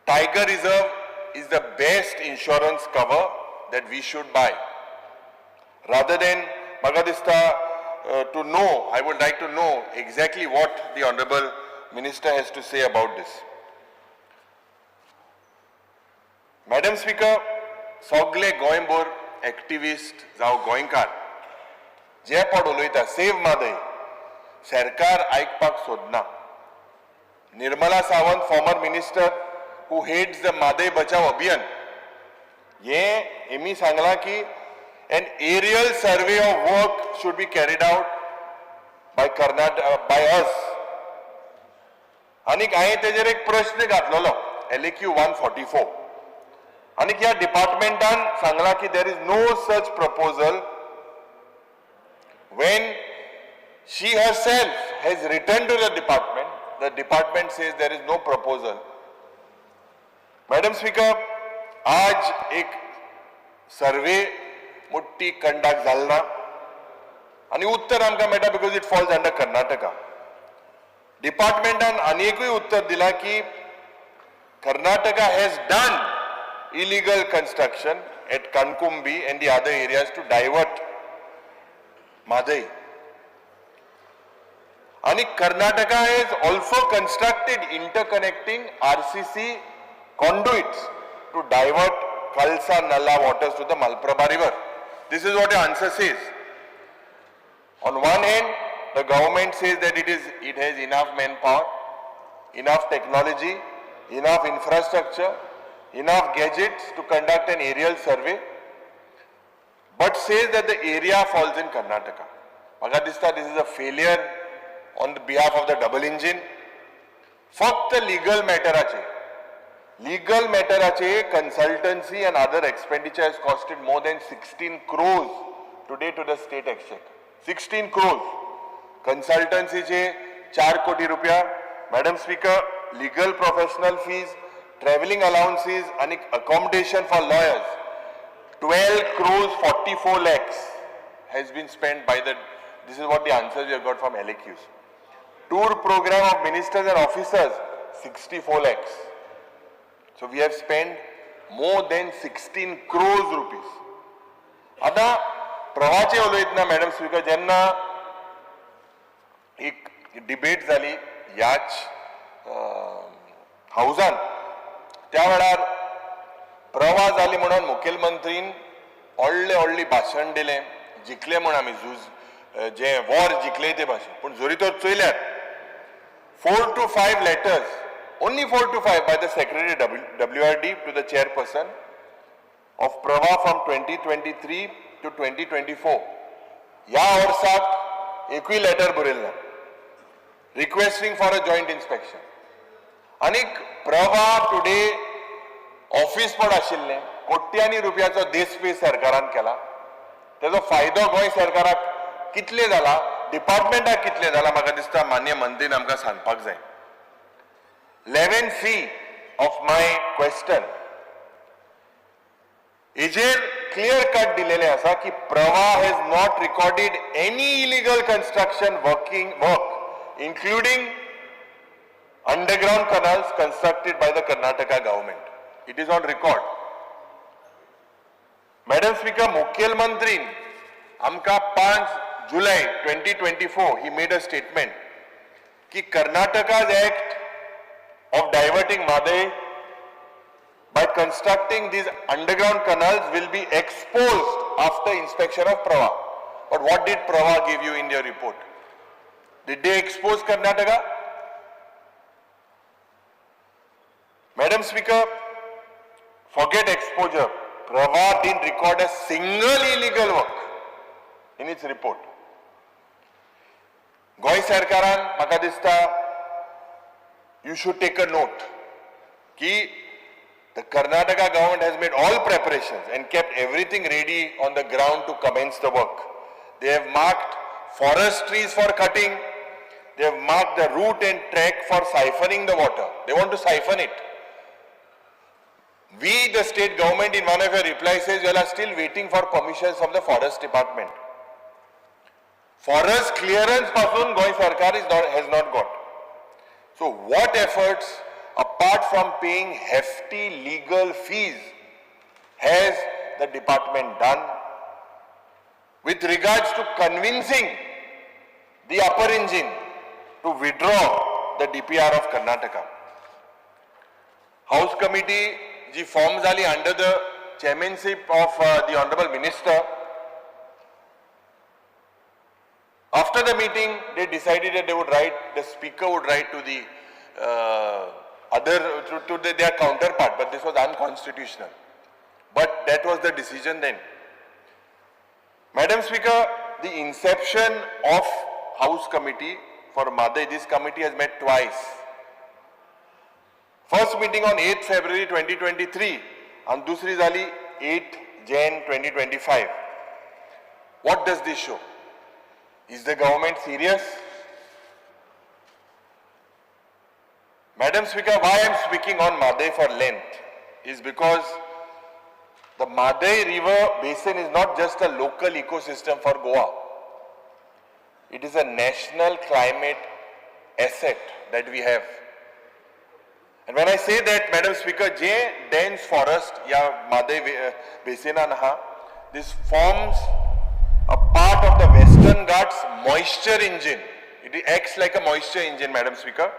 tiger reserve is the best insurance cover that we should buy. Rather than, म्हाका दिसता, to know, I would like to know exactly what the Honorable Minister has to say about this. Madam Speaker, सगळे गोंयभर activist जावं गोंयकार जे पड उलयता save Mhadei, सरकार आयकपाक सोदना. Nirmala Sawant, former minister who heads the Mhadei Bachao Abhiyan, हे हेमी सांगलां की an aerial survey of work should be carried out by Karnataka, by us. आनीक हांवें तेजेर एक प्रश्न घातलेलो LAQ 144. आनीक ह्या डिपार्टमेंटान सांगलां की there is no such proposal when she herself has written to the department. The department says there is no proposal. Madam Speaker, आज एक सर्वे मोठी कंडक्ट जाल ना आनी उत्तर आमकां मेळटा because it falls under Karnataka. डिपार्टमेंटान आनी एकूय उत्तर दिलां की Karnataka has done illegal construction at Kankumbi and the other areas to divert Mhadei. आनी Karnataka has also constructed interconnecting RCC conduits to divert Kalsa Nala waters to the Malaprabha river. This is what the answer says. On one hand, the government says that it has enough manpower, enough technology, enough infrastructure, enough gadgets to conduct an aerial survey, but says that the area falls in Karnataka. म्हाका दिसता this is a failure on the behalf of the double engine. फक्त legal matter consultancy and other expenditure has costed more than 16 crores today to the state exchequer. 16 crores. Consultancyचे 4 कोटी रुपया. Madam Speaker, legal professional fees travelling allowances आनी accommodation for lawyers 12 crores 44 lakhs has been spent by the, this is what the answers we have got from LAQs. Tour program of ministers and officers, 64 lakhs. So we have spent more than 16 crores rupees. आतां प्रवाचे उलयतना madam speaker, जेन्ना एक debate जाली ह्याच हावजान, त्या वेळार प्रवा जाली म्हणून मुखेलमंत्रीन व्हडलें व्हडलें भाशण दिलें, जिखले म्हूण आमी झूज जे वॉर जिखले ते भाशेन. पूण जरी तर चोयल्यार 4 to 5 letters, only 4 to 5 by the secretary WRD to the chairperson of Pravah from 2023 to 2024, ह्या वर्साक एकूय लेटर बरयलें ना requesting for a joint inspection. आनीक प्रभा टुडे ऑफिस पण आशिल्लें, कोट्यांनी रुपयाचो देसपेस सरकारान केला. तेजो फायदो गोंय सरकाराक कितले जाला, डिपार्टमेंटाक कितले जाला, म्हाका दिसता मान्य मंत्रीन आमकां सांगपाक जाय. 11C of my question हेजेर क्लियर कट दिलेले आसा की Pravah has not recorded any illegal construction work, including underground canals constructed by the Karnataka government. It is on record. Madam Speaker, मुखेलमंत्रीन आमकां 5 जुलय 2024 he made a statement की Karnataka's act of diverting Mhadei by constructing these underground canals will be exposed after inspection of Pravah. But what did Pravah give you in their report? Did they expose Karnataka? Madam Speaker, forget exposure. Pravah didn't record a single illegal work in its report. Goa सरकारान म्हाका दिसता you should take a note की the Karnataka government has made all preparations and kept everything ready on the ground to commence the work. They have marked forest trees for cutting. They have marked the route and track for siphoning the water. They want to siphon it. We, the state government, in one of your replies says, you are still waiting for permissions from the forest department. Forest clearance पासून गोंय सरकार has not got. So what efforts, apart from paying hefty legal fees, has the department done with regards to convincing the upper engine to withdraw the DPR of Karnataka? House committee ji form जाली under the chairmanship of the Honorable Minister, after the meeting they decided that they would write, the speaker would write to the other, to their counterpart, but this was unconstitutional. But that was the decision then. Madam Speaker, the inception of House Committee for Mhadei, this committee has met twice. First meeting on 8 February 2023 and दुसरी जाली 8 Jan 2025. What does this show? Is the government serious? Madam Speaker, why I am speaking on Mhadei for length is because the Mhadei River basin is not just a local ecosystem for Goa. It is a national climate asset that we have. And when I say that, Madam Speaker, J dense forest ya Mhadei basin aha, this forms a part of the Western Ghats moisture engine. It acts like a moisture engine, Madam Speaker.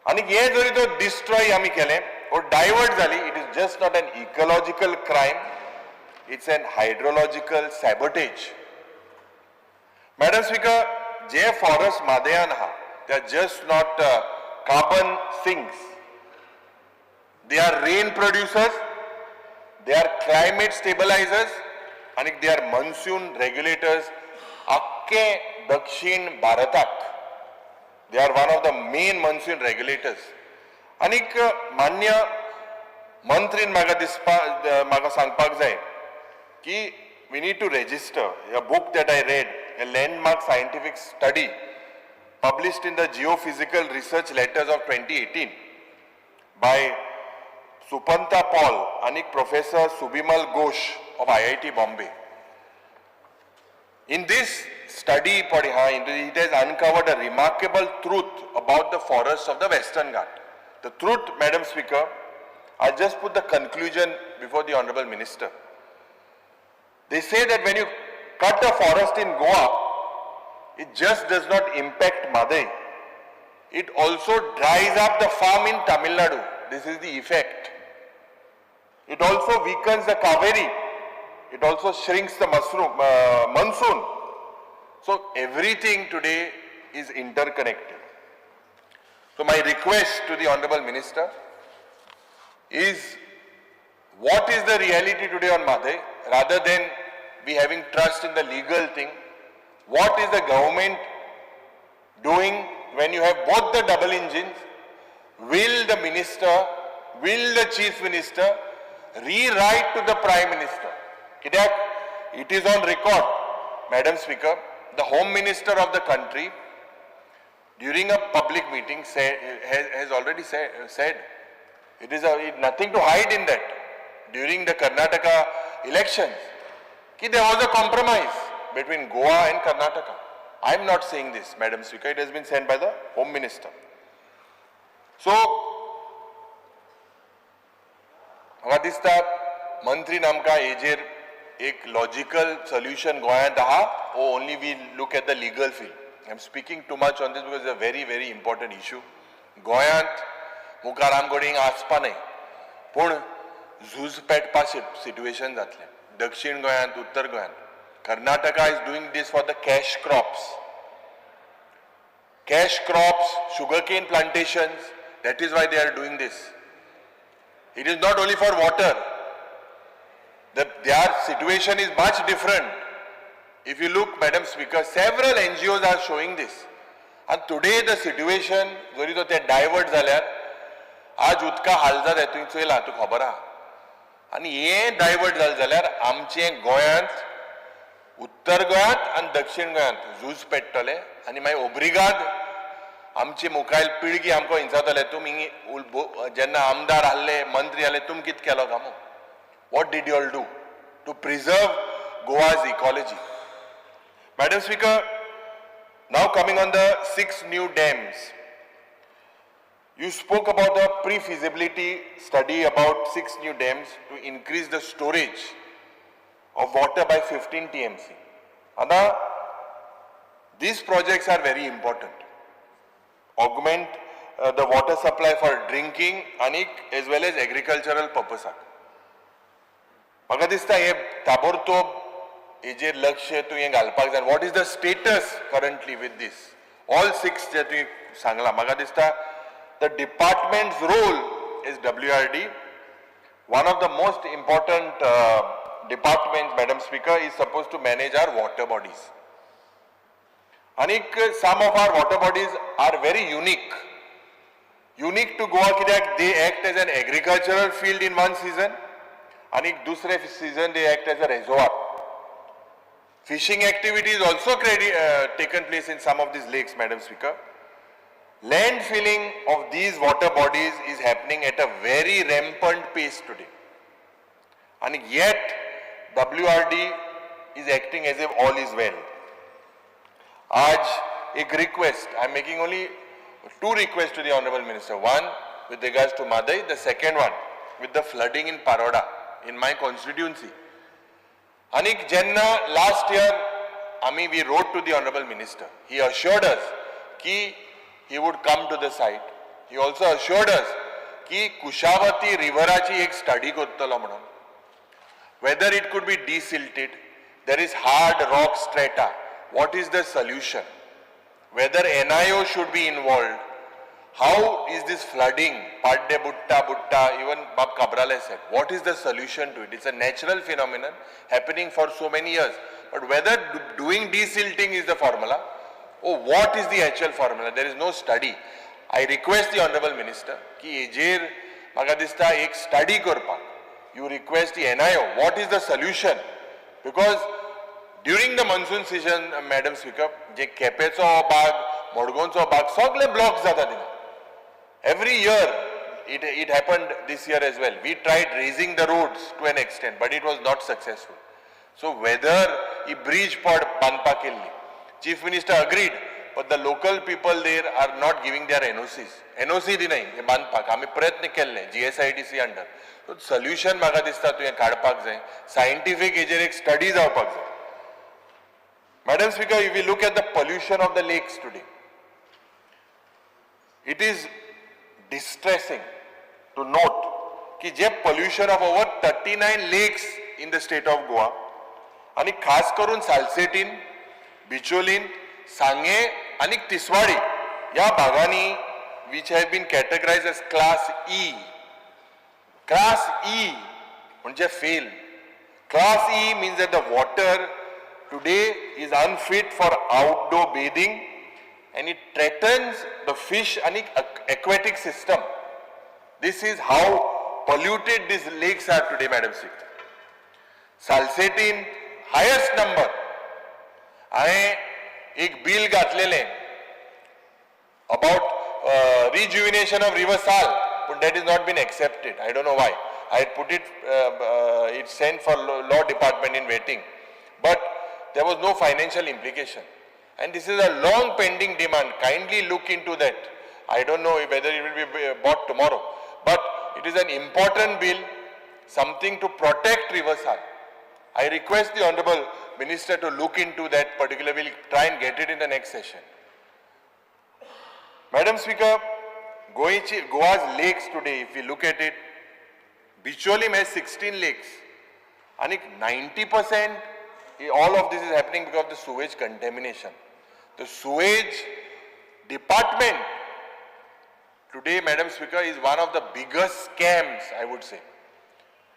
आनी हे जरी तो destroy आमी केलें or divert जाली, it is just not an ecological crime, it's an hydrological sabotage. Madam Speaker, J forest म्हादयान आहा, they are just not carbon sinks. They are rain producers, they are climate stabilizers, and they are monsoon regulators. आख्खे दक्षिण भारताक they are one of the main monsoon regulators. आनीक मान्य मंत्रीन म्हाका दिसपा म्हाका सांगपाक जाय की we need to register a book that I read, a landmark scientific study published in the Geophysical Research Letters of 2018 by Supantha Paul आनी Professor Subimal Ghosh of IIT Bombay. In this study पळय हा, it has uncovered a remarkable truth about the forest of the Western Ghat. The truth, Madam Speaker, I just put the conclusion before the Honorable Minister. They say that when you cut a forest in Goa, it just does not impact Mhadei. It also dries up the farm in Tamil Nadu. This is the effect. It also weakens the Kaveri. It also shrinks the monsoon. So everything today is interconnected. So my request to the Honorable Minister is, what is the reality today on Mhadei? Rather than we having trust in the legal thing, what is the government doing when you have both the double engines? Will the minister, will the chief minister rewrite to the Prime Minister? कित्याक it is on record, Madam Speaker, the Home Minister of the country during a public meeting has already said it is nothing to hide in that, during the Karnataka elections, ki there was a compromise between Goa and Karnataka. I am not saying this, Madam Speaker, it has been said by the Home Minister. So, म्हाका दिसता मंत्रीन आमकां हेजेर एक logical solution गोंयांत आहा ओ only we look at the legal field. I am speaking too much on this because a very very important issue. गोंयांत मुखार आमचे कडेन आसपा न्हय पूण झूज पेटपा सिट्युएशन जातलें दक्षिण गोंयांत, उत्तर गोंयांत. Karnataka is doing this for the cash crops, cash crops, sugarcane plantations. That is why they are doing this. It is not only for water. Their situation is much different. If you look, Madam Speaker, several NGOs are showing this. And today the situation, जरी तो ते divert जाल्यार आज उदका हाल जाता, तुवें चोयला, तुका खबर आहा. आनी हें डायवर्ट जालें जाल्यार आमचें गोंयांत, उत्तर गोंयांत आनी दक्षिण गोंयांत झूज पेट्टलें आनी मागीर ओब्रिगाद आमची मुखायल पिळगी आमकां विचारतले, तुमी जेन्ना आमदार आहले, मंत्री आहले, तुमी कितें केलो काय? What did you all do to preserve Goa's ecology? Madam Speaker, now coming on the six new dams. You spoke about the pre-feasibility study about six new dams to increase the storage of water by 15 TMC. Now, these projects are very important. Augment the water supply for drinking and as well as agricultural purpose. म्हाका दिसता हे ताबडतोब हेजेर लक्ष तुवें घालपाक जाय. What is the status currently with this all six जे तुवें सांगलां? म्हाका दिसता the department's role is WRD, one of the most important departments, Madam Speaker, is supposed to manage our water bodies. And some of our water bodies are very unique. Unique to Goa कित्याक they act as an agricultural field in one season आणि दुसरे season they act as a reservoir. Fishing activity is also taken place in some of these lakes, Madam Speaker. Land filling of these water bodies is happening at a very rampant pace today. And yet, WRD is acting as if all is well. आज एक request, I am making only two requests to the Honorable Minister. One with regards to Mhadei, the second one with the flooding in Paroda, in my constituency. आणि जेन्ना last year आमी we wrote to the Honorable Minister, he assured us की he would come to the site. He also assured us की कुशावती रिव्हराची एक study करतलो म्हणून, whether it could be desilted, there is hard rock strata, what is the solution, whether NIO should be involved, how is this flooding, Padde Butta Butta, even Bab Cabrale said, what is the solution to it? It's a natural phenomenon happening for so many years. But whether doing desilting is the formula, or what is the actual formula, there is no study. I request the Honorable Minister की हेजेर म्हाका दिसता एक study करपाक. You request the NIO, what is the solution? Because during the monsoon season, Madam Speaker, जे केपेचो भाग, मडगांवचो भाग सगळे block जाता थिंगा. Every year It happened this year as well. We tried raising the roads to an extent, but it was not successful. So whether he bridge पड बांदपाक केल्ली, Chief Minister agreed, but the local people there are not giving their NOCs. NOC दिनाय हे बांदपाक. आमी प्रयत्न केल्ले GSIDC under. So solution म्हाका दिसता तुवें काडपाक जाय. सायंटिफीक हेजेर एक स्टडी जावपाक जाय. Madam Speaker, if we look at the pollution of the lakes today, it is distressing to note की जे pollution of over 39 lakes in the state of Goa आणि खास करून सालसेटीन, बिचोलीन, सांगे आनी तिसवाडी ह्या भागांनी, which have been categorized as class E. Class E म्हणजे fail. Class E means that the water today is unfit for outdoor bathing and it threatens the fish and aquatic system. This is how polluted these lakes are today, Madam Speaker. Salcete highest number. हांवें एक bill घातलेलें about rejuvenation of River Sal, but that is not been accepted. I don't know why. I had put it, it's sent for law department in waiting, but there was no financial implication. And this is a long pending demand. Kindly look into that. I don't know whether it will be bought tomorrow, but it is an important bill, something to protect River Sal. I request the Honorable Minister to look into that particular bill, try and get it in the next session. Madam Speaker, Goa's lakes today, if we look at it, Bicholim has 16 lakes. And 90%, all of this is happening because of the sewage contamination. The sewage department today, Madam Speaker, is one of the biggest scams, I would say.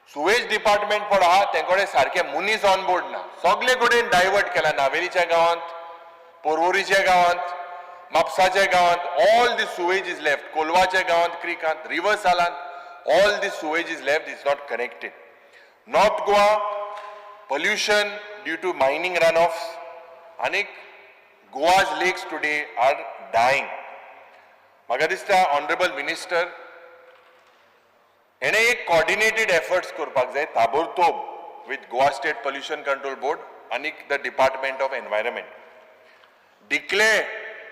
Sewage department पण आहा, तेंकडे सारखे मनीस on board ना. सगळे कडेन divert केला. नावेलीच्या गांवांत, पोरवोरीच्या गांवांत, म्हापसाच्या गांवांत, all the sewage is left. कोलवाच्या गांवांत, क्रिकांत, रिवर सालांत, all the sewage is left, is not connected. North Goa, pollution due to mining run off. आनीक Goa's lakes today are dying. म्हाका दिसता ऑनरेबल मिनिस्टर हेणे एक कॉर्डिनेटेड एफर्ट्स करपाक जाय ताबडतोब with Goa State Pollution Control Board आनी the Department of Environment. Declare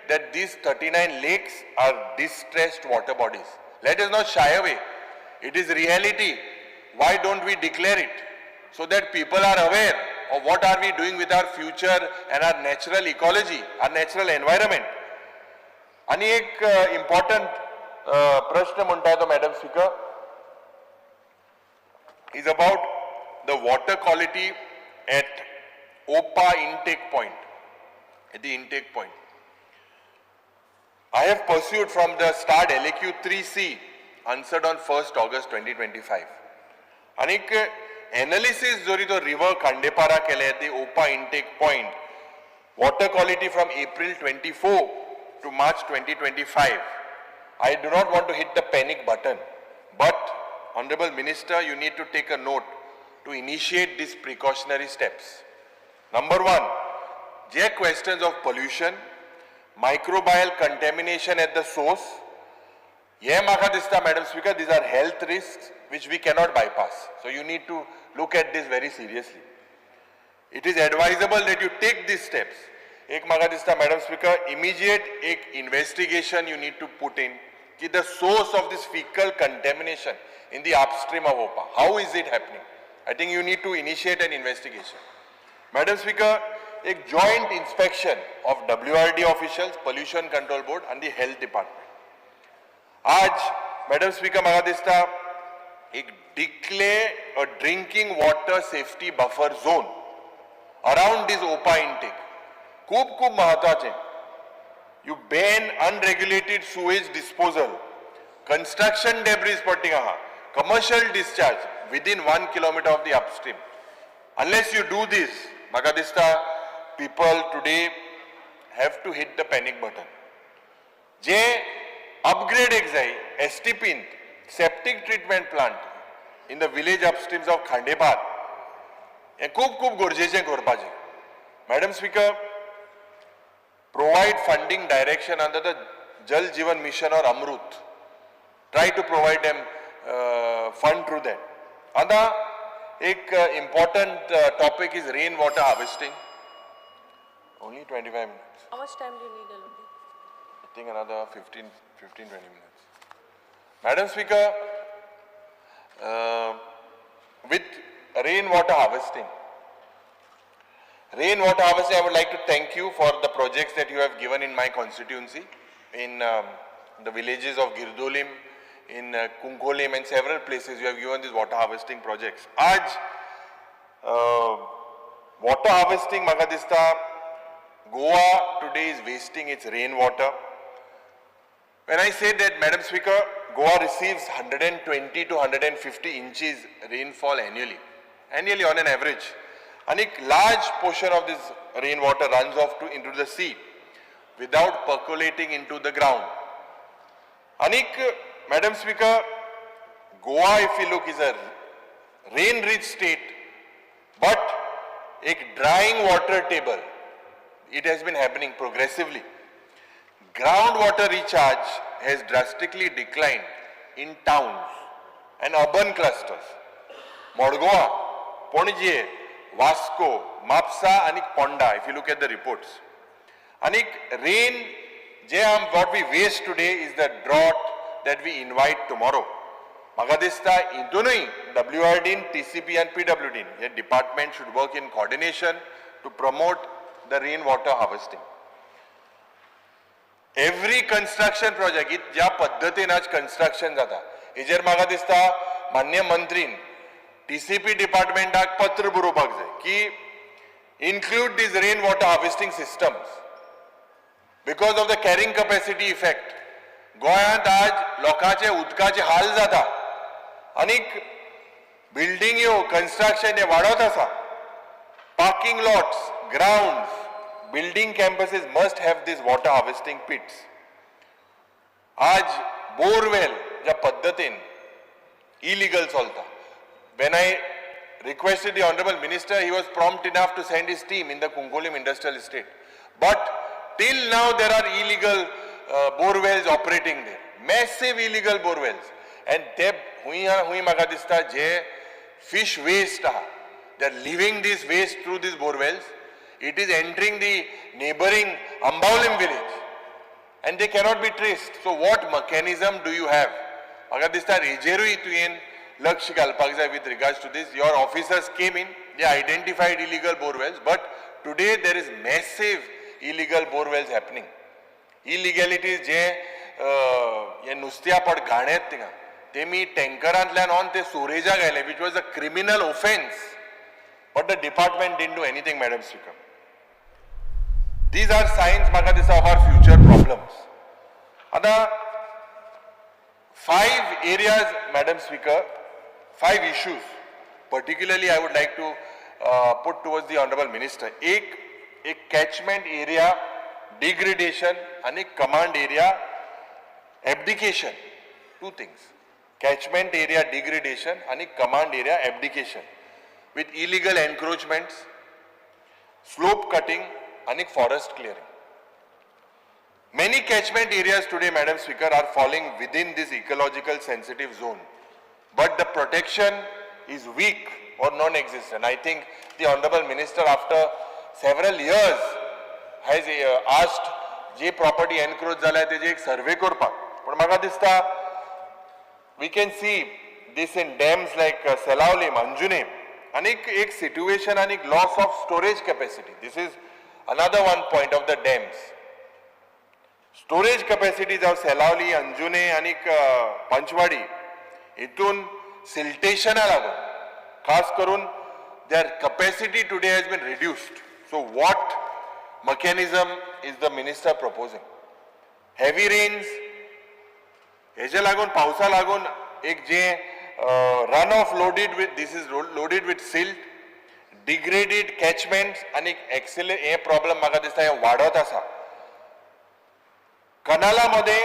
that these 39 lakes are distressed water bodies. Let us not shy away. It is reality. Why don't we declare it? So that people are aware of what are we doing with our future and our natural ecology, our natural environment. आणि एक important प्रश्न म्हणटा तो, Madam Speaker, is about the water quality at Opa intake point, at the intake point. I have pursued from the starred LAQ 3C answered on 1st August 2025. आनीक analysis जरी तो river Khandepar केले the Opa intake point water quality from April 24 to March 2025. I do not want to hit the panic button, but Honorable Minister, you need to take a note to initiate these precautionary steps. Number one, J questions of pollution, microbial contamination at the source. हे म्हाका दिसता, Madam Speaker, these are health risks which we cannot bypass. So you need to look at this very seriously. It is advisable that you take these steps. एक म्हाका दिसता, madam speaker, immediate एक investigation you need to put in की the source of this fecal contamination in the upstream of Opa, how is it happening? I think you need to initiate an investigation. Madam Speaker, एक joint inspection of WRD officials, Pollution Control Board आनी the Health Department. आज, madam speaker, म्हाका दिसता एक declare a drinking water safety buffer zone around this Opa intake खूब खूब महत्वाचें. You ban unregulated sewage disposal, construction debris पडटींग आहा, commercial discharge within 1 kilometer of the upstream. Unless you do this, म्हाका दिसता people today have to hit the panic button. J upgrade एक जाय एसटीपींत septic treatment plant in the village upstreams of Khandepar, हें खूब खूब गरजेचें करपाचें. Madam Speaker, provide funding direction under the Jal Jeevan Mission or AMRUT. Try to provide them fund through that. आतां एक important topic is rain water harvesting. Only 25 minutes. How much time do you need, LOP? I think another 15, 20 minutes. Madam Speaker, with rainwater harvesting, rainwater harvesting, I would like to thank you for the projects that you have given in my constituency, in the villages of Girdolim, in Cuncolim and several places you have given these water harvesting projects. आज water harvesting म्हाका दिसता Goa today is wasting its rainwater. When I say that, Madam Speaker, Goa receives 120 to 150 inches rainfall annually, annually on an average. And a large portion of this rainwater runs off to into the sea without percolating into the ground. Anik, Madam Speaker, Goa, if you look, is a rain-rich state, but a drying water table. It has been happening progressively. Groundwater recharge has drastically declined in towns and urban clusters. Modgoa, Panaji, Vasco, Mapsa आनी Ponda, if you look at the reports. आनीक rain जे आम what we waste today is the drought that we invite tomorrow. म्हाका दिसता हितूनय W R dean, TCP आनी पीडब्ल्यूडीन हे department should work in coordination to promote the rain water harvesting. Every construction project, ज्या पद्दतीन आज construction जाता, हेजेर म्हाका दिसता मान्य मंत्रीन टीसीपी डिपार्टमेंटाक पत्र बरोवपाक जाय की include these rain water harvesting systems because of the carrying capacity effect. गोंयांत आज लोकांचे उदकाचे हाल जाता आनीक बिल्डिंग्यो, कन्स्ट्रक्शन हे वाडत आसा. Parking lots, grounds, building campuses must have these water harvesting pits. आज बोरवेल ज्या पद्दतीन इलिगल चलता, when I requested the honorable minister, he was prompt enough to send his team in the Cuncolim Industrial Estate. But till now there are illegal bore wells operating there. Massive illegal bore wells. And ते हुंय हुंय म्हाका दिसता जे fish waste आहा, they are leaving this waste through these bore wells. It is entering the neighboring Ambaulim village and they cannot be traced. So what mechanism do you have? म्हाका दिसता हेजेरूय तुवें लक्ष घालपाक जाय with regards to this. Your officers came in, they identified illegal bore wells, but today there is massive illegal bore wells happening. Illegalities जे हे नुस्त्या पड घाणेत थिंगा तेमी टँकरांतल्यान ऑन ते सुरेजाक आयले, which was a criminal offence, but the department didn't do anything. Madam Speaker, these are signs म्हाका दिसता of our future problems. आतां five areas, Madam Speaker, five issues particularly I would like to put towards the honorable minister. एक एक catchment area degradation आणि command area abdication. Two things, catchment area degradation आणि command area abdication with illegal encroachments, slope cutting आणि forest clearing. Many catchment areas today, Madam Speaker, are falling within this ecological sensitive zone. But the protection is weak or non-existent. I think the Honorable Minister, after several years, has asked J property encroach जाला तेजे एक survey करपाक. पण म्हाका दिसता we can see this in dams like Selaulim, Anjunem, आणि एक situation आणि loss of storage capacity. This is another one point of the dams. Storage capacity जावं सेलावली, अंजुने आनी पंचवाडी हितून सिल्टेशना लागून खास करून their capacity today has been reduced. So what mechanism is the minister proposing? Heavy rains हेजे लागून, पावसा लागून एक जे run off loaded with, this is loaded with silt, degraded catchments आनी एक्सेले हे प्रॉब्लम म्हाका दिसता हे वाडत आसा. कनालामध्ये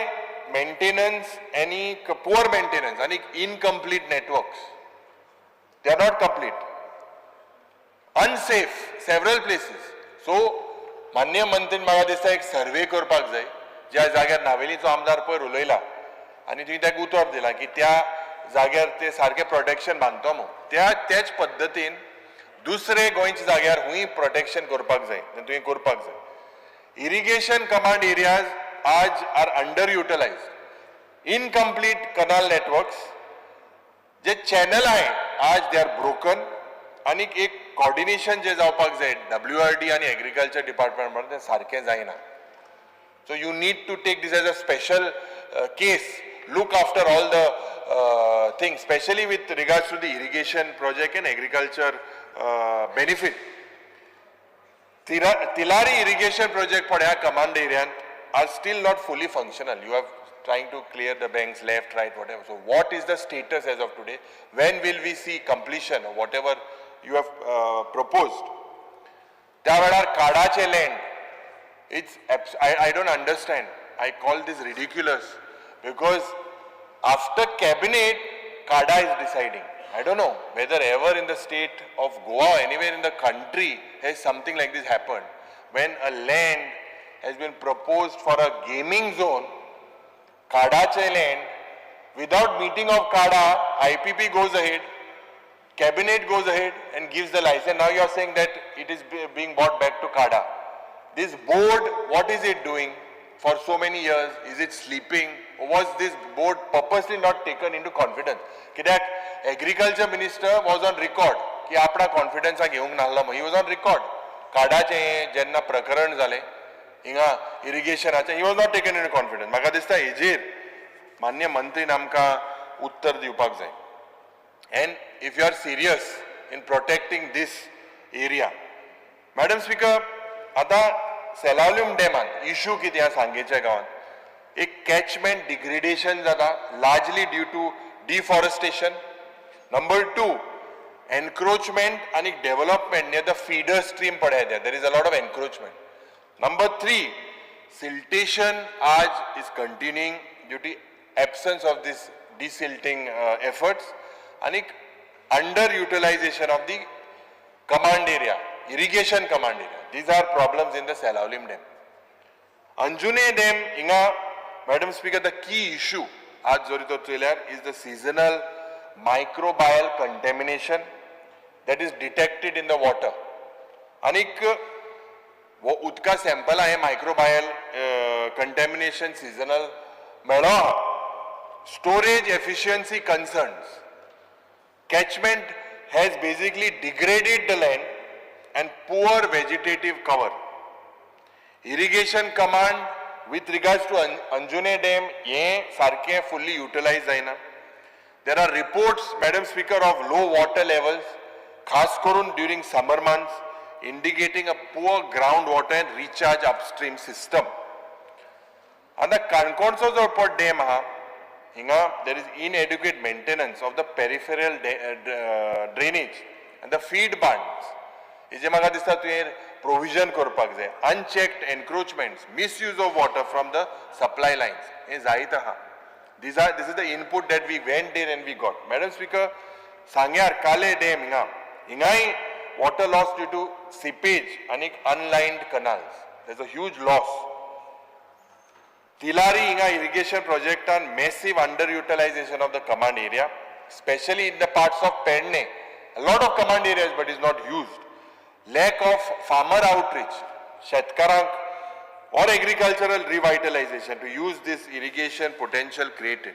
मेंटेनन्स आनी पुअर मेंटेनन्स आनी incomplete networks, they are not complete, unsafe several places. So मान्य मंत्रीन म्हाका दिसता एक सर्वे करपाक जाय. ज्या जाग्यार नावेलीचो आमदार पयर उलयला आनी तुवें ताका उतर दिलां की त्या जाग्यार ते सारकें प्रोटेक्शन बांदतो म्हूण. त्या त्याच पद्दतीन दुसरे गोंयच्या जाग्यार हुंय प्रोटेक्शन करपाक जाय, तें तुवें करपाक जाय. इरिगेशन कमांड एरियाज आज are under utilized, incomplete canal networks, J channel आहे आज they are broken. आनीक एक कॉर्डिनेशन जे जावपाक जाय WRD आनी एग्रीकल्चर डिपार्टमेंट तें सारकें जायना. So you need to take this as a special case, look after all the things, specially with regards to the irrigation project and agriculture benefit. Tillari irrigation project पण ह्या command एरियांत are still not fully functional. You are trying to clear the banks left, right, whatever. So what is the status as of today? When will we see completion of whatever you have proposed? त्या वेळार काडाचे land, it's I don't understand. I call this ridiculous because after cabinet, CADA is deciding. I don't know whether ever in the state of Goa or anywhere in the country has something like this happened. When a land has been proposed for a gaming zone, CADAचे land, without meeting of CADA, IPP goes ahead, cabinet goes ahead and gives the license. Now you are saying that it is being brought back to CADA. This board, what is it doing for so many years? Is it sleeping? Or was this board purposely not taken into confidence? कित्याक agriculture minister was on record की आपणा कॉन्फिडन्सा घेवंक नासलो म्हूण. He was on record. काडाचें जेन्ना प्रकरण जालें हिंगा इरिगेशनाचें, he was not taken into confidence. म्हाका दिसता हेजेर मान्य मंत्रीन आमकां उत्तर दिवपाक जाय. And if you are serious in protecting this area. Madam Speaker, आतां सेलावलीम डॅमान इशू कितें आहा सांगेच्या गांवांत, एक कॅचमेंट डिग्रेडेशन जाता largely due to deforestation. Number two, encroachment आनी development near the feeder stream पळय, there is a lot of encroachment. Number three, siltation आज is continuing due to absence of this desilting efforts आनी under utilization of the command area, irrigation command area. These are problems in the Selaulim Dam. Anjunem Dam, हिंगा Madam Speaker, the key issue आज जरी तो चोयल्यार is the seasonal microbial contamination that is detected in the water. आनीक हो उदका sample हें मायक्रोबायल contamination seasonal मेळो आहा. Storage efficiency concerns. Catchment has basically degraded the land and poor vegetative cover. Irrigation command with regards to Anjunem Dam हें सारकें fully utilize जायना. There are reports, Madam Speaker, of low water levels, खास करून during summer months, indicating a poor groundwater and recharge upstream system. आतां काणकोणचो जो पळय dam आहा, हिंगा there is inadequate maintenance of the peripheral drainage and the feed bunds. हेजे म्हाका दिसता तुवें प्रोविजन करपाक जाय. Unchecked encroachments, misuse of water from the supply lines हें जायत आहा. This is the input that we went in and we got. Madam Speaker, सांग्यार काले डॅम हिंगा, हिंगाय water loss due to seepage आनी unlined canals. There is a huge loss. Tillari हिंगा irrigation प्रोजेक्टान massive under utilization of the command area, specially in the parts of Pernem. A lot of command areas but is not used. Lack of farmer outreach, शेतकारांक or agricultural revitalization to use this irrigation potential created.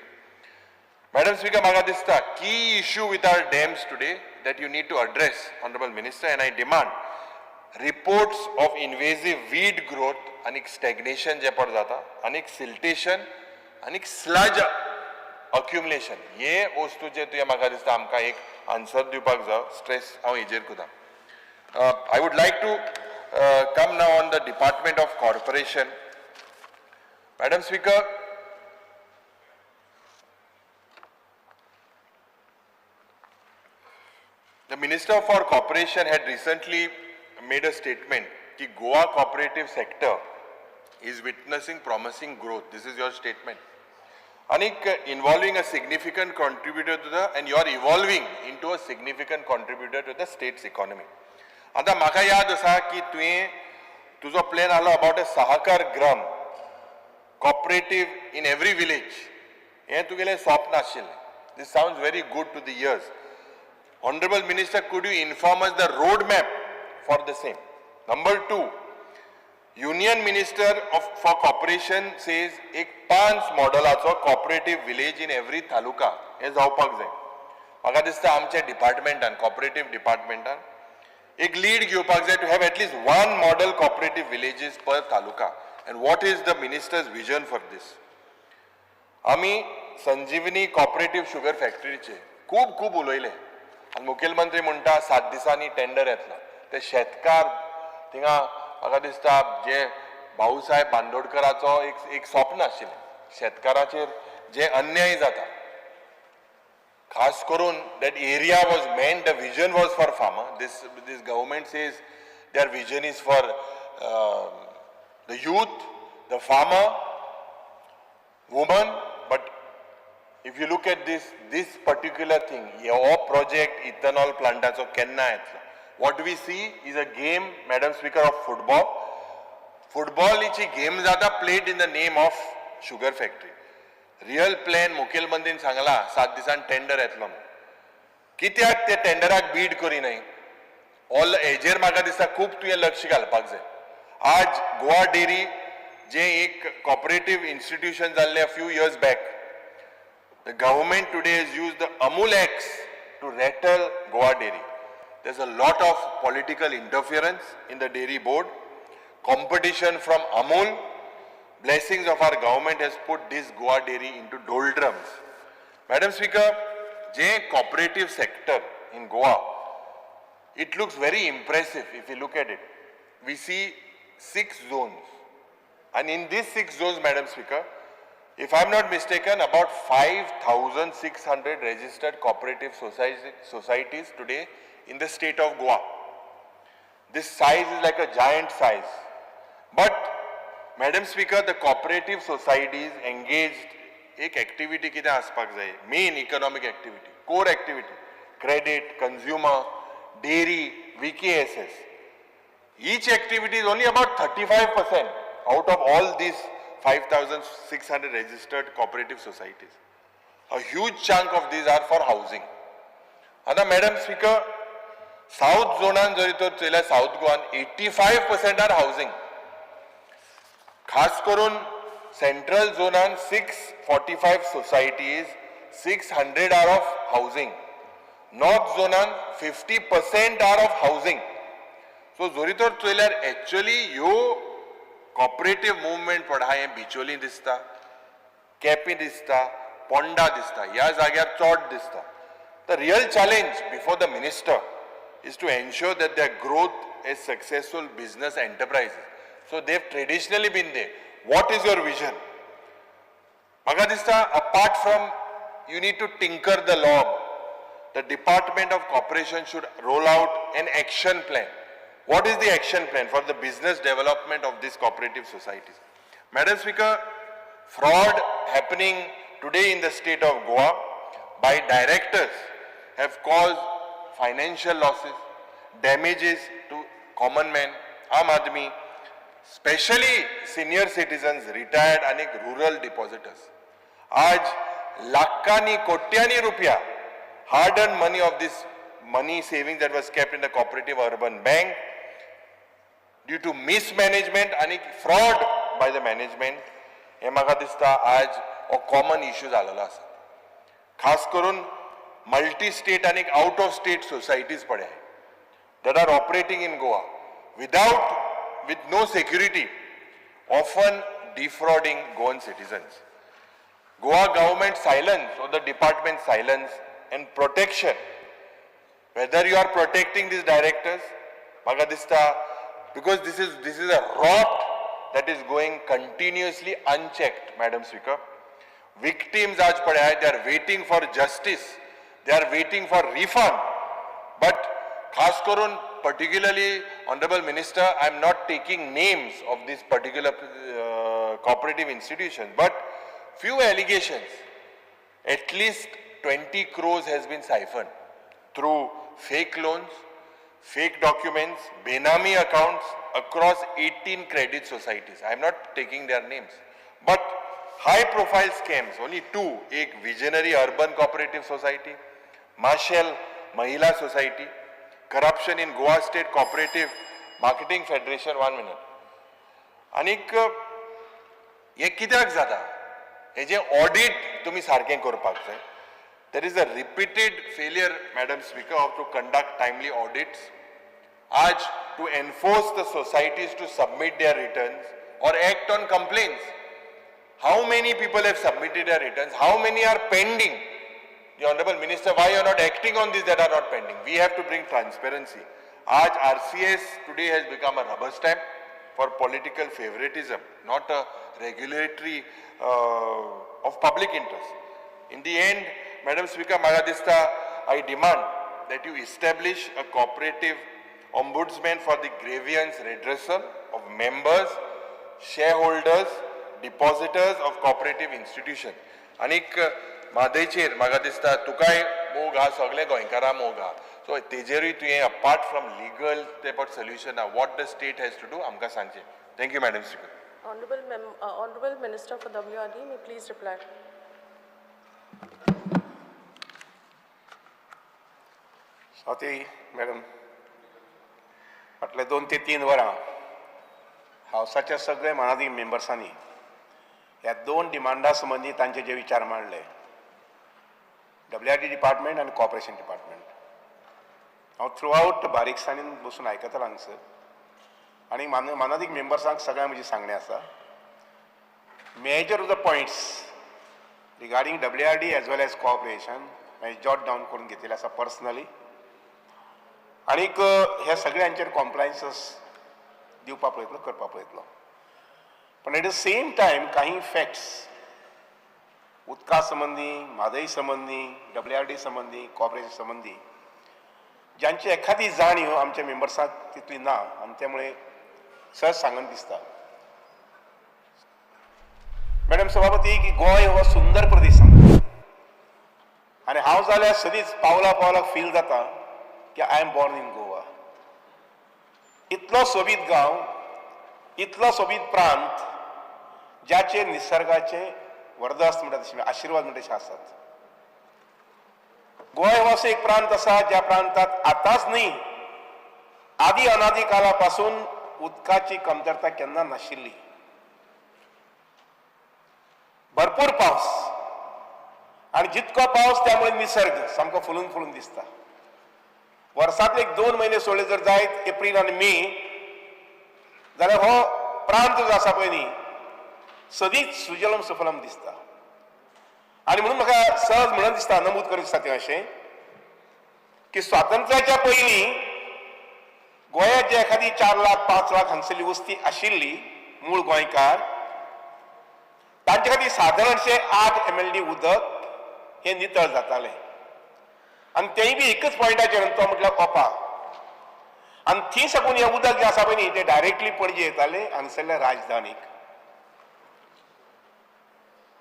Madam Speaker, म्हाका दिसता key issue with our dams today that you need to address, Honorable Minister, and I demand reports of invasive weed growth आनी stagnation जे पड जाता आनी siltation आनी sludge accumulation. हे वस्तूचे तुवें म्हाका दिसता आमकां एक आन्सर दिवपाक जाय. स्ट्रेस हांव हेजेर करता. I would like to come now on the Department of Corporation. Madam Speaker, the Minister for Corporation had recently made a statement that Goa cooperative sector is witnessing promising growth. This is your statement. Anik, involving a significant contributor to the, and you are evolving into a significant contributor to the state's economy. आतां म्हाका याद आसा की तुवें तुजो plan आहलो about a Sahakar Gram cooperative in every village. हें तुगेलें स्वप्न आशिल्लें. This sounds very good to the ears. Honourable Minister, could you inform us the road map for the same? Number two, Union Minister of for Cooperation says एक पांच मॉडलाचो cooperative village in every taluka हें जावपाक जाय. म्हाका दिसता आमच्या डिपार्टमेंटान, cooperative डिपार्टमेंटान एक lead घेवपाक जाय to have at least one model cooperative villages per taluka, and what is the minister's vision for this? आमी संजीवनी कॉपरेटीव शुगर फॅक्टरीचे खूब खूब उलयले आनी मुखेलमंत्री म्हणटा 7 दिसांनी टेंडर येतलो. ते शेतकार थिंगा म्हाका दिसता जे भाऊसाहेब बांदोडकराचो एक एक स्वप्न आशिल्लें, शेतकाराचेर जे अन्याय जाता, खास करून that area was meant, the vision was for farmer. This government says their vision is for the youth, the farmer, woman, but if you look at this particular thing, हो प्रोजेक्ट इथेनॉल प्लांटाचो केन्ना येतलो? What we see is a game, Madam Speaker, of football. फुटबॉलीची game जाता played in the name of sugar factory. Real plan मुखेलमंत्रीन सांगला 7 दिसान tender येतलो म्हणून. कित्याक ते टेंडराक बीड करिनाय? ऑल हेजेर म्हाका दिसता खूब तुवें लक्ष घालपाक जाय. आज गोवा डेरी जे एक कॉपरेटीव इन्स्टिट्यूशन जाल्लें few years back, the government today has used the Amul Acts to rattle Goa Dairy. There's a lot of political interference in the dairy board, competition from Amul. Blessings of our government has put this Goa Dairy into doldrums. Madam Speaker, J cooperative sector in Goa, it looks very impressive if you look at it. We see 6 zones. And in these 6 zones, Madam Speaker, if I am not mistaken, about 5,600 registered cooperative societies today in the state of Goa. This size is like a giant size. But, Madam Speaker, the cooperative societies engaged एक activity कितें आसपाक जाय, main economic activity, core activity, credit, consumer, dairy, VKSS. Each activity is only about 35% out of all these 5,600 registered cooperative societies. A huge chunk of these are for housing. आतां madam speaker, south झोनान जरी तर चोयल्यार south गोवान 85% are housing. खास करून central झोनान 645 societies, 600 are of housing. North झोनान 50% are of housing. So जरी तर चोयल्यार एक्चुअली ह्यो कॉपरेटीव मुवमेंट पड आहा, हें बिचोली दिसता, केपी दिसता, पोंडा दिसता, ह्या जाग्यार चोड दिसता. The real challenge before the minister is to ensure that their growth is successful business enterprises. So they've traditionally been there. What is your vision? म्हाका दिसता apart from you need to tinker the law, the Department of Cooperation should roll out an action plan. What is the action plan for the business development of these cooperative societies? Madam Speaker, fraud happening today in the state of Goa by directors have caused financial losses, damages to common man, aam aadmi, especially senior citizens, retired and rural depositors. आज लाखांनी कोट्यांनी रुपया hard earned money of this money saving that was kept in the cooperative urban bank due to mismanagement and fraud by the management, हे म्हाका दिसता आज हो common issue जालेलो आसा. खास करून मल्टी स्टेट आनी आउट ऑफ स्टेट सोसायटीज पळय that are operating in Goa with no security, often defrauding Goan citizens. Goa government silence or the department silence and protection, whether you are protecting these directors, म्हाका दिसता because this is a rot that is going continuously unchecked, Madam Speaker. Victims आज पळय, they are waiting for justice, they are waiting for refund. But खास करून particularly, Honorable Minister, I am not taking names of this particular cooperative institution, but few allegations, at least 20 crores has been siphoned through fake loans, fake documents, Benami accounts across 18 credit societies. I am not taking their names. But High profile scams, only two, एक Visionary Urban Cooperative Society, Mashel Mahila Society, corruption in Goa State Cooperative Marketing Federation. One minute. आनीक हें कित्याक जाता, हेजें audit तुमी सारकें करपाक जाय. There is a repeated failure, Madam Speaker, of to conduct timely audits, आज to enforce the societies to submit their returns or act on complaints. How many people have submitted their returns? How many are pending? The Honorable Minister, why you are not acting on these that are not pending? We have to bring transparency. आज RCS today has become a rubber stamp for political favoritism, not a regulatory of public interest. In the end, Madam Speaker, म्हाका दिसता, I demand that you establish a cooperative ombudsman for the grievance redressal of members, shareholders, depositors of cooperative institution. आनीक म्हादयचेर म्हाका दिसता तुकाय मोग आहा, सगळे गोंयकारां मोग आहा, सो तेजेरूय तुवें अपार्ट फ्रॉम लिगल ते but solution आहा, what the state has to do, आमकां सांगचें. Thank you, Madam Speaker. Honorable Minister for WRD may please reply. Swati madam, फाटले 2 ते 3 वरां हावसाच्या सगळे मानादीक मेंबर्सांनी ह्या दोन डिमांडा संबंदी तांचे जे विचार मांडले, डब्ल्यू आर डी डिपार्टमेंट आनी कॉपरेशन डिपार्टमेंट, हांव थ्रू आवट बारीकसाणीन बसून आयकतालो हांगसर आनी मानादीक मेंबर्सांक सगळ्यांक म्हजी सांगणें आसा, major of the points regarding WRD as well as cooperation हांवें जॉट डावन करून घेतिल्ले आसा पर्सनली आनीक ह्या सगळ्यांचेर कॉम्प्लायन्सस दिवपा प्रयत्न करपा पळयतलो. पण एट the same time काही फॅक्ट्स उदका संबंदी, म्हादय संबंदी, डब्ल्यू आर डी संबंदी, कॉपरेशन संबंदी ज्यांची एखादी जाणीव आमच्या मेंबर्सांक तितली ना आनी त्यामुळे सहज सांगन दिसता, मॅडम सभापती, की गोंय हो सुंदर प्रदेश आनी हांव जाल्यार सदींच पावला पावलाक फील जाता की I am born in Goa. इतलो सोबीत गांव, इतलो सोबीत प्रांत, ज्याचे निसर्गाचे वरदहस्त म्हणटा तशें, आशिर्वाद म्हणटा तशें आसात. गोंय हो असो एक प्रांत आसा ज्या प्रांतांत आतांच न्ही, आदी अनादी काळा पासून उदकाची कमतरता केन्ना नाशिल्ली. भरपूर पावस आणि जितको पावस त्यामुळे निसर्ग सामको फुलून फुलून दिसता. वर्सांतले एक 2 म्हयने सोडले जर जायत, एप्रील आनी मे, जाल्यार हो प्रांत जो आसा पळय न्ही, सदींच सुजलम सुफलम दिसता. आनी म्हणून म्हाका सहज म्हणून दिसता, नमूद करीत दिसता तें अशें की स्वातंत्र्याच्या पयलीं गोंयांत जे एखादी 4 लाख, 5 लाख हांगसरली वस्ती आशिल्ली मूळ गोंयकार, तांचे खातीर सादारणशे 8 एमएलडी उदक हें नितळ जातालें आनी तेंय बी एकच पॉयंटाचेर, तो म्हटल्यार ओपा. आनी थंय साकून हें उदक जें आसा पळय न्ही, तें डायरेक्टली पणजे येतालें, हांगसरल्या राजधानीक.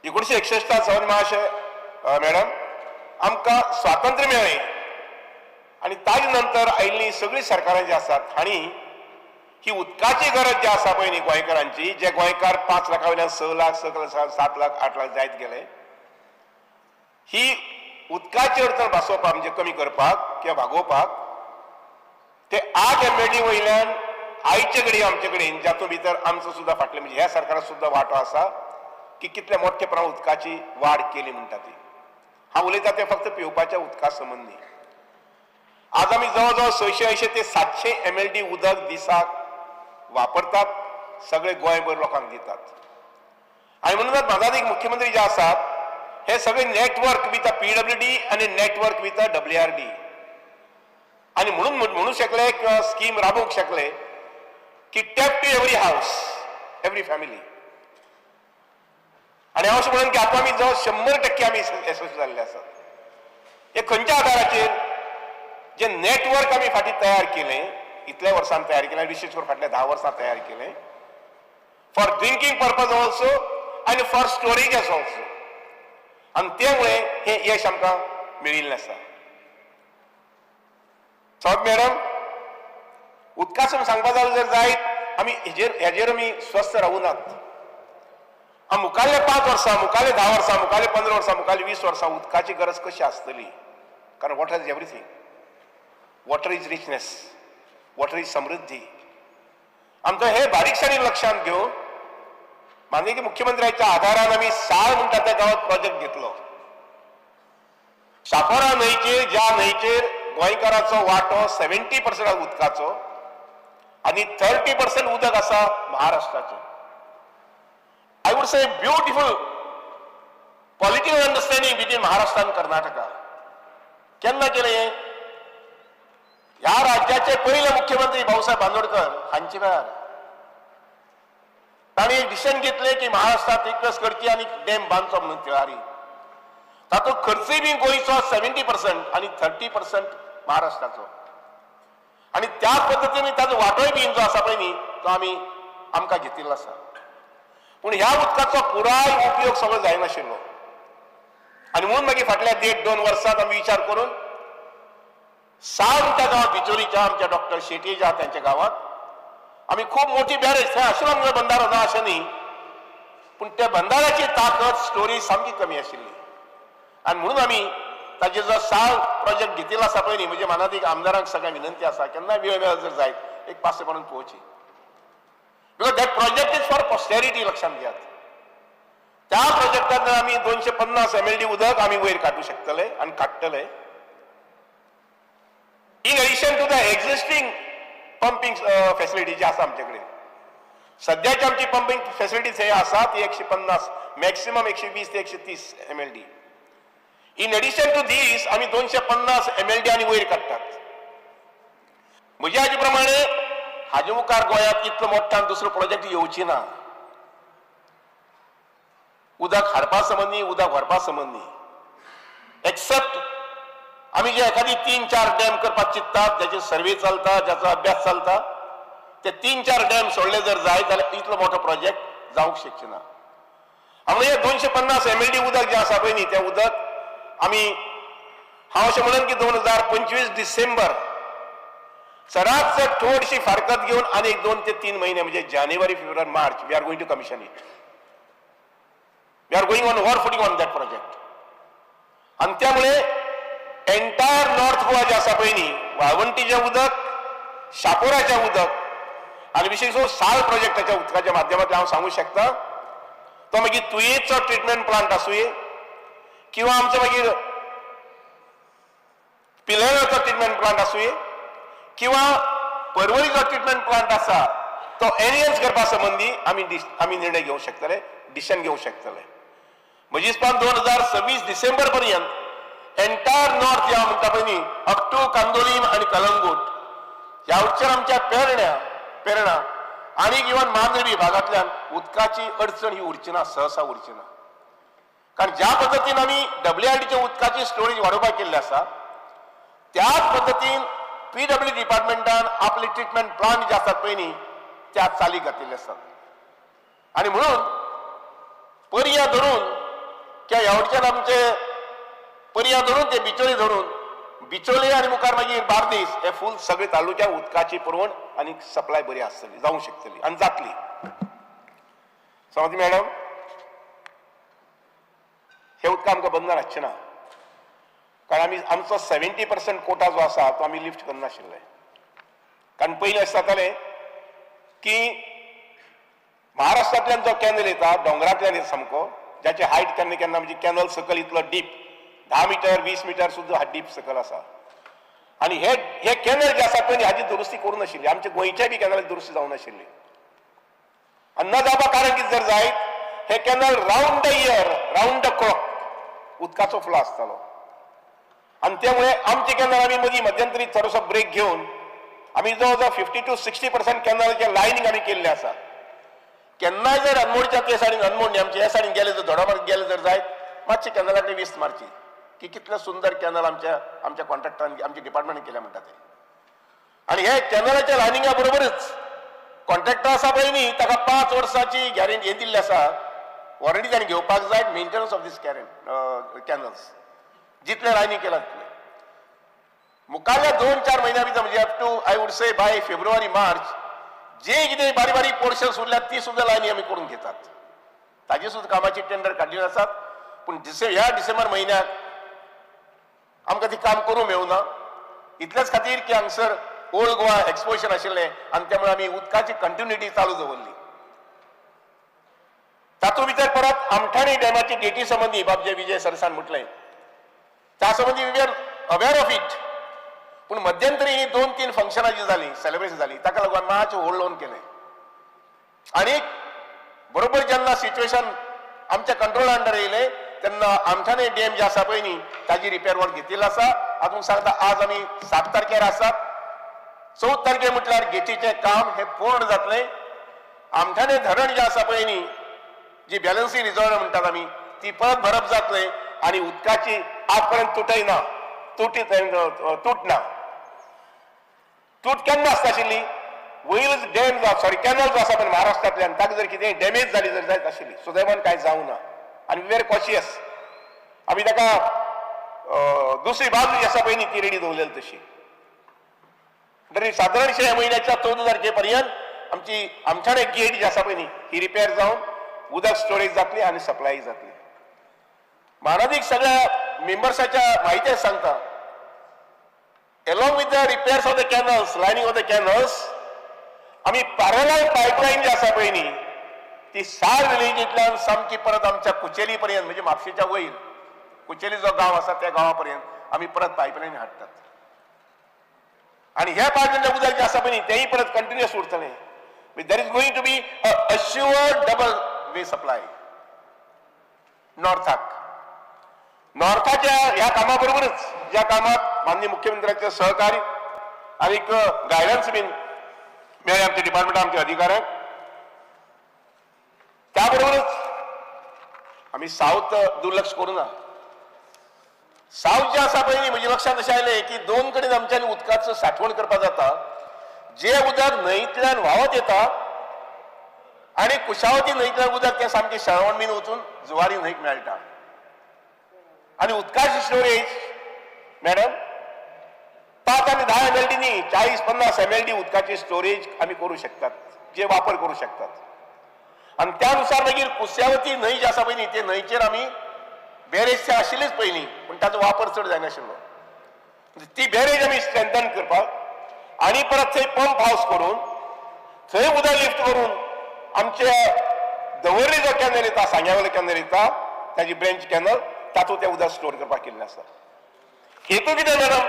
1961 सावन मातशें मॅडम आमकां स्वातंत्र्य मेळ्ळें आनी ताजे नंतर आयिल्लीं सगळीं सरकारां जीं आसात हांणी ही उदकाची गरज जी आसा पळय न्ही गोंयकारांची, जे गोंयकार 5 लाखा वयल्यान 6 लाख, 6 लाख, 7 लाख, 8 लाख जायत गेले, ही उदकाची अडचण भासोवपाक म्हणजे कमी करपाक किंवा भागोवपाक ते 8 एमएलडी वयल्यान आयचे घडये आमचे कडेन, जातूंत भितर आमचो सुद्दां फाटले म्हणजे ह्या सरकाराक सुद्दां वांटो आसा की कितल्या मोठ्या प्रमाणात उदकाची वाड केली म्हणटा ती. हांव उलयता तें फक्त पिवपाच्या उदका संबंदी. आज आमी जवळ जवळ 680 ते 700 एमएलडी उदक दिसाक वापरतात, सगळे गोंयभर लोकांक दितात. आनी म्हणूनच मानादीक मुख्यमंत्री जे आसात, हे सगळे network with PWD आनी नेटवर्क विथ डब्ल्यूआरडी आनी म्हणून म्हणू शकले किंवा स्कीम राबोवंक शकले की tap to every house, every family. आनी हांव अशें म्हणून की आतां आमी जवळ 100% आमी यशस्वी जाल्ले आसात. हे खंयच्या आदाराचेर? जे नेटवर्क आमी फाटीं तयार केलें, इतल्या वर्सान तयार केलें, विशेश करून फाटल्या 10 वर्सां तयार केलें, फॉर ड्रिंकींग पर्पज ऑल्सो आनी फॉर स्टोरेजस ऑल्सो, आनी त्यामुळे हें यश आमकां मेळिल्लें आसा. सद मॅडम, उदकासून सांगपा जालें जर जायत, आमी हेजेर आमी स्वस्थ रावूनात. मुखाल्ले 5 वर्सां, मुखाल्ले 10 वर्सां, मुखाल्ले 15 वर्सां, मुखाल्ले 20 वर्सां उदकाची गरज कशी आसतली? कारण water is everything. Water is richness, water is समृद्धी. आमकां हे बारीकसाणीन लक्षांत घेवन माननीय मुख्यमंत्र्याच्या आधारान आमी साळ म्हणटा त्या गांवांत प्रोजेक्ट घेतलो. शापोरा न्हंयचेर, ज्या न्हंयचेर गोंयकाराचो वांटो 70% उदकाचो आनी 30% उदक आसा महाराष्ट्राचें. I would say beautiful political understanding between Maharashtra आनी कर्नाटका. केन्ना केलें हें? ह्या राज्याचे पयले मुख्यमंत्री भाऊसाहेब बांदोडकर हांचे वेळार तांणी एक डिसिजन घेतलें की महाराष्ट्रात रिक्वेस्ट करची आनी डॅम बांदचो म्हणून तिळारी. तातूंत खर्चूय बी गोंयचो 70% आनी 30% महाराष्ट्राचो. आनी त्या पद्दतीन ताचो वांटोय बी जो आसा पळय न्ही तो आमी आमकां घेतिल्लो आसा. पूण ह्या उदकाचो पुराय उपयोग सगळो जायनाशिल्लो आनी म्हणून मागीर फाटल्या 1.5-2 वर्सांत आमी विचार करून साळ म्हणटा गांवांत, बिचोलीच्या आमच्या डॉक्टर शेट्ये ज्या त्यांच्या गांवांत आमी खूब मोठी बॅरेज, थंय आशिल्लो आमचो बंधारो, ना अशें न्ही, पूण त्या बंधाऱ्याची ताकद स्टोरी सामकी कमी आशिल्ली. आनी म्हणून आमी ताजे जो साळ प्रोजेक्ट घेतिल्लो आसा पळय न्ही, म्हणजे मानादीक आमदारांक सगळ्यांक विनंती आसा केन्नाय वेळ मेळत जर जायत एक पासे मारून पळोवची, because that project is for posterity. लक्षांत घेयात, त्या प्रोजेक्टांत आमी 250 MLD उदक आमी वयर काडूं शकतले आनी काडटले, in addition to the existing pumping facility जी आसा आमचे कडेन. सद्याची आमची पंपिंग फॅसिलिटीज हे आसा ती 150, मॅक्सिमम 120 ते 130 MLD. In addition to these आमी 250 MLD आनी वयर काडटात. म्हज्या हाजे प्रमाणे हाजे मुखार गोंयांत इतलो मोठ्यान दुसरो प्रोजेक्ट येवची ना. उदक हाडपा संबंदी, उदक व्हरपा संबंदी, एक्सेप्ट आमी जे एखादी 3-4 डॅम करपाक चिंत्तात, ज्याचे सर्वे चलता, ज्याचो अभ्यास चलता, ते 3-4 डॅम सोडले जर जाय जाल्यार इतलो मोठो प्रोजेक्ट जावंक शकचे ना. आमी हे 250 MLD उदक जें आसा पळय न्ही, तें उदक आमी, हांव अशें म्हणन की 2025 डिसेंबर चडात चड थोडीशी फारकत घेवन आनी एक 2 ते 3 महिने, म्हणजे जानेवारी, फेब्रुवारी, मार्च, we are going to commission it. We are going on war footing on that project. आनी त्यामुळे एंटायर नॉर्थ गोवा जे आसा पळय न्ही, वाळवंटीचें उदक, शापोराचें उदक आनी विशेश करून साळ प्रोजेक्टाच्या उदकाच्या माध्यमांतल्यान हांव सांगूंक शकता, तो मागीर तुयेचो ट्रिटमेंट प्लांट आसुये किंवा आमचो मागीर पिलेराचो ट्रिटमेंट प्लांट आसुये किंवा पर्वरीचो ट्रिटमेंट प्लांट आसा, तो एनहेन्स करपा संबंदी आमी निर्णय घेवंक शकतले, डिसिजन घेवंक शकतले. म्हजी हिसपान 2026 डिसेंबर पर्यंत एंटायर नॉर्थ ह्या म्हणटा पळय न्ही, अप टू कांदोलीम आनी कलंगूट ह्या वटच्यान आमच्या पेरणा आनी इवन मांद्री भागांतल्यान उदकाची अडचण ही उरची ना, सहसा उरची ना. कारण ज्या पद्दतीन आमी WRDच्या उदकाची स्टोरेज वाडोवपाक केल्ली आसा, त्याच पद्दतीन PW डिपार्टमेंटान आपले ट्रिटमेंट प्लांट जे आसात पळय न्ही, त्या चालीक घातिल्ले आसात. आनी म्हणून पर्या धरून किंवा ह्या वटच्यान आमचे पर्या धरून ते बिचोली धरून, बिचोली आनी मुखार मागीर बार्देस हे फूल सगळे तालुक्याक उदकाची पुरवण आनी सप्लाय बरी आसतली, जावंक शकतली आनी जातली. समज मॅडम, हे उदक आमकां बंधन आसचें ना, कारण आमी आमचो 70% कोटा जो आसा तो आमी लिफ्ट करनाशिल्ले. कारण पयलीं अशें जातालें की महाराष्ट्रांतल्यान जो कॅनल येता, दोंगरांतल्यान येता सामको, ज्याची हायट केन्ना केन्ना म्हणजे कॅनल सकयल इतलो डीप 10 मिटर 20 मिटर सुद्दां डीप सकयल आसा. आनी हे हे कॅनल जे आसा पळय हाजी दुरुस्ती करूं नाशिल्ली, आमच्या गोंयच्या बी कॅनलाची दुरुस्ती जावं नाशिल्ली. आनी न जावपा कारण कितें जर जायत, हे canal round the year, round the clock उदकाचो फ्लो आसतालो. आनी त्यामुळे आमचे कॅनल आमी मदीं मध्यंतरी थोडोसो ब्रेक घेवन आमी जवळ जवळ 50 to 60% कॅनलाचें लायनींग आमी केल्लें आसा. केन्नाय जर अनमोडच्या ते सायडीन, अनमोड न्ही, आमच्या ह्या सायडीन गेले जर, धोडामार्ग गेले जर जायत, मातशे कॅनलाकडेन वीस मारची की कितले सुंदर कॅनल आमच्या आमच्या कॉन्ट्रॅक्टरान, आमच्या डिपार्टमेंटान केल्या म्हणटा ते. आनी हे कॅनलाच्या लायनिंगा बरोबरच कॉन्ट्रॅक्टर आसा पळय न्ही, ताका 5 वर्सांची गॅरंटी हें दिल्ली आसा, वॉरंटी ताणें घेवपाक जाय मेंटेनन्स ऑफ these canals, जितले लायनींग केला तितले. मुखारल्या 2-4 म्हयन्या भितर, म्हणजे up to I would say by February March, जे कितें बारीक बारीक पोर्शन्स उरल्यात ती सुद्दां लायनी आमी करून घेतात. ताजे सुद्दां कामाची टेंडर काडलेली आसात. पूण ह्या डिसेंबर म्हयन्याक आमकां ती काम करूंक मेळूना, इतलेच खातीर की हांगसर ओल्ड गोवा एक्सपोजर आशिल्लें आनी त्यामुळे आमी उदकाची कंटिन्युटी चालू दवरली. तातूंत भितर परत आमठाणे डॅमाची गेटी संबंदी बाब जे विजय सरसान म्हटलें त्या संबंदी we are aware of it. पूण मध्यंतरी ही 2-3 फंक्शनां जी जाली, सेलिब्रेशन जाली, ताका लागून मातशें होल्ड ऑन केलें. आनी बरोबर जेन्ना सिच्युएशन आमच्या कंट्रोल अंडर येयलें तेन्ना आमठाणे डॅम जे आसा पळय न्ही ताजी रिपेर वर्क घेतिल्लो आसा. हांव तुमकां सांगता, आज आमी 7 तारखेर आसात, 14 तारखे म्हटल्यार गेटीचें काम हें पूर्ण जातलें. आमठाणे धरण जें आसा पळय न्ही, जी बॅलन्सिंग रिजर्व म्हणटात आमी, ती परत भरप जातलें आनी उदकाची आज पर्यंत तुटय ना, तूट ना. तूट केन्ना आसता आशिल्ली, वयरूच डॅम सॉरी कॅनल जो आसा पळय महाराष्ट्रांतल्यान ताका जर कितें डॅमेज जाली जर जायत आशिल्ली, सुदैवान कांय जावं ना आनी we are cautious. आमी ताका दुसरी बाजू जी आसा पळय न्ही ती रेडी दवरलेली तशी. तरी सादारणशे ह्या म्हयन्याच्या 14 तारखे पर्यंत आमची आमठाणे गेट जी आसा पळय न्ही ही रिपेर जावन उदक स्टोरेज जातली आनी सप्लाय जातली. मानादीक सगळ्या मेंबर्साच्या म्हायती सांगता, along with the repairs of the canals, lining of the canals, आमी पॅरलल पायपलायन जी आसा पळय न्ही ती सार विलेजींतल्यान सामकी परत आमच्या कुचेली पर्यंत, म्हणजे म्हापशेच्या वयर कुचेली जो गांव आसा त्या गांवा पर्यंत आमी परत पायपलायन हाडटात. आनी ह्या पायपलायन उदक जें आसा पळय न्ही तेंय परत कंटिन्युअस उरतलें. There is going to be a assured double way supply नॉर्थाक. नॉर्थाच्या ह्या कामा बरोबरच ज्या कामात माननीय मुख्यमंत्र्याचे सहकार्य आनी गायडन्स बीन मेळ्ळें आमच्या डिपार्टमेंट आमच्या अधिकाऱ्यांक, त्या बरोबरच आमी सावथ दुर्लक्ष करूं ना. सावथ जें आसा पळय न्ही म्हज्या लक्षांत अशें आयलें की 2 कडेन आमच्यांनी उदकाचो साठवण करपाक जाता. जे उदक न्हंयतल्यान व्हांवत येता आनी कुशावती न्हंयतल्यान उदक तें सामकें शेळवण बीन वचून जुवारी न्हंयक मेळटा. आनी उदकाची स्टोरेज मॅडम 5 आनी 10 MLD न्ही, 40-50 MLD उदकाची स्टोरेज आमी करूं शकतात, जे वापर करूं शकतात. आनी त्यानुसार मागीर कुशावती न्हंय जी आसा पळय न्ही ते न्हंयचेर आमी बॅरेज ते आशिल्लीच पयलीं, पूण ताचो वापर चड जायनाशिल्लो. ती बॅरेज आमी स्ट्रेंथन करपाक आनी परत थंय पंप हावस करून थंय उदक लिफ्ट करून आमच्या दवर्ली जो कॅनल येता, सांग्यावयलो कॅनल येता, ताजी ब्रेंच कॅनल, तातूंत तें उदक स्टोर करपाक केल्लें आसा. हेतू कितें मॅडम,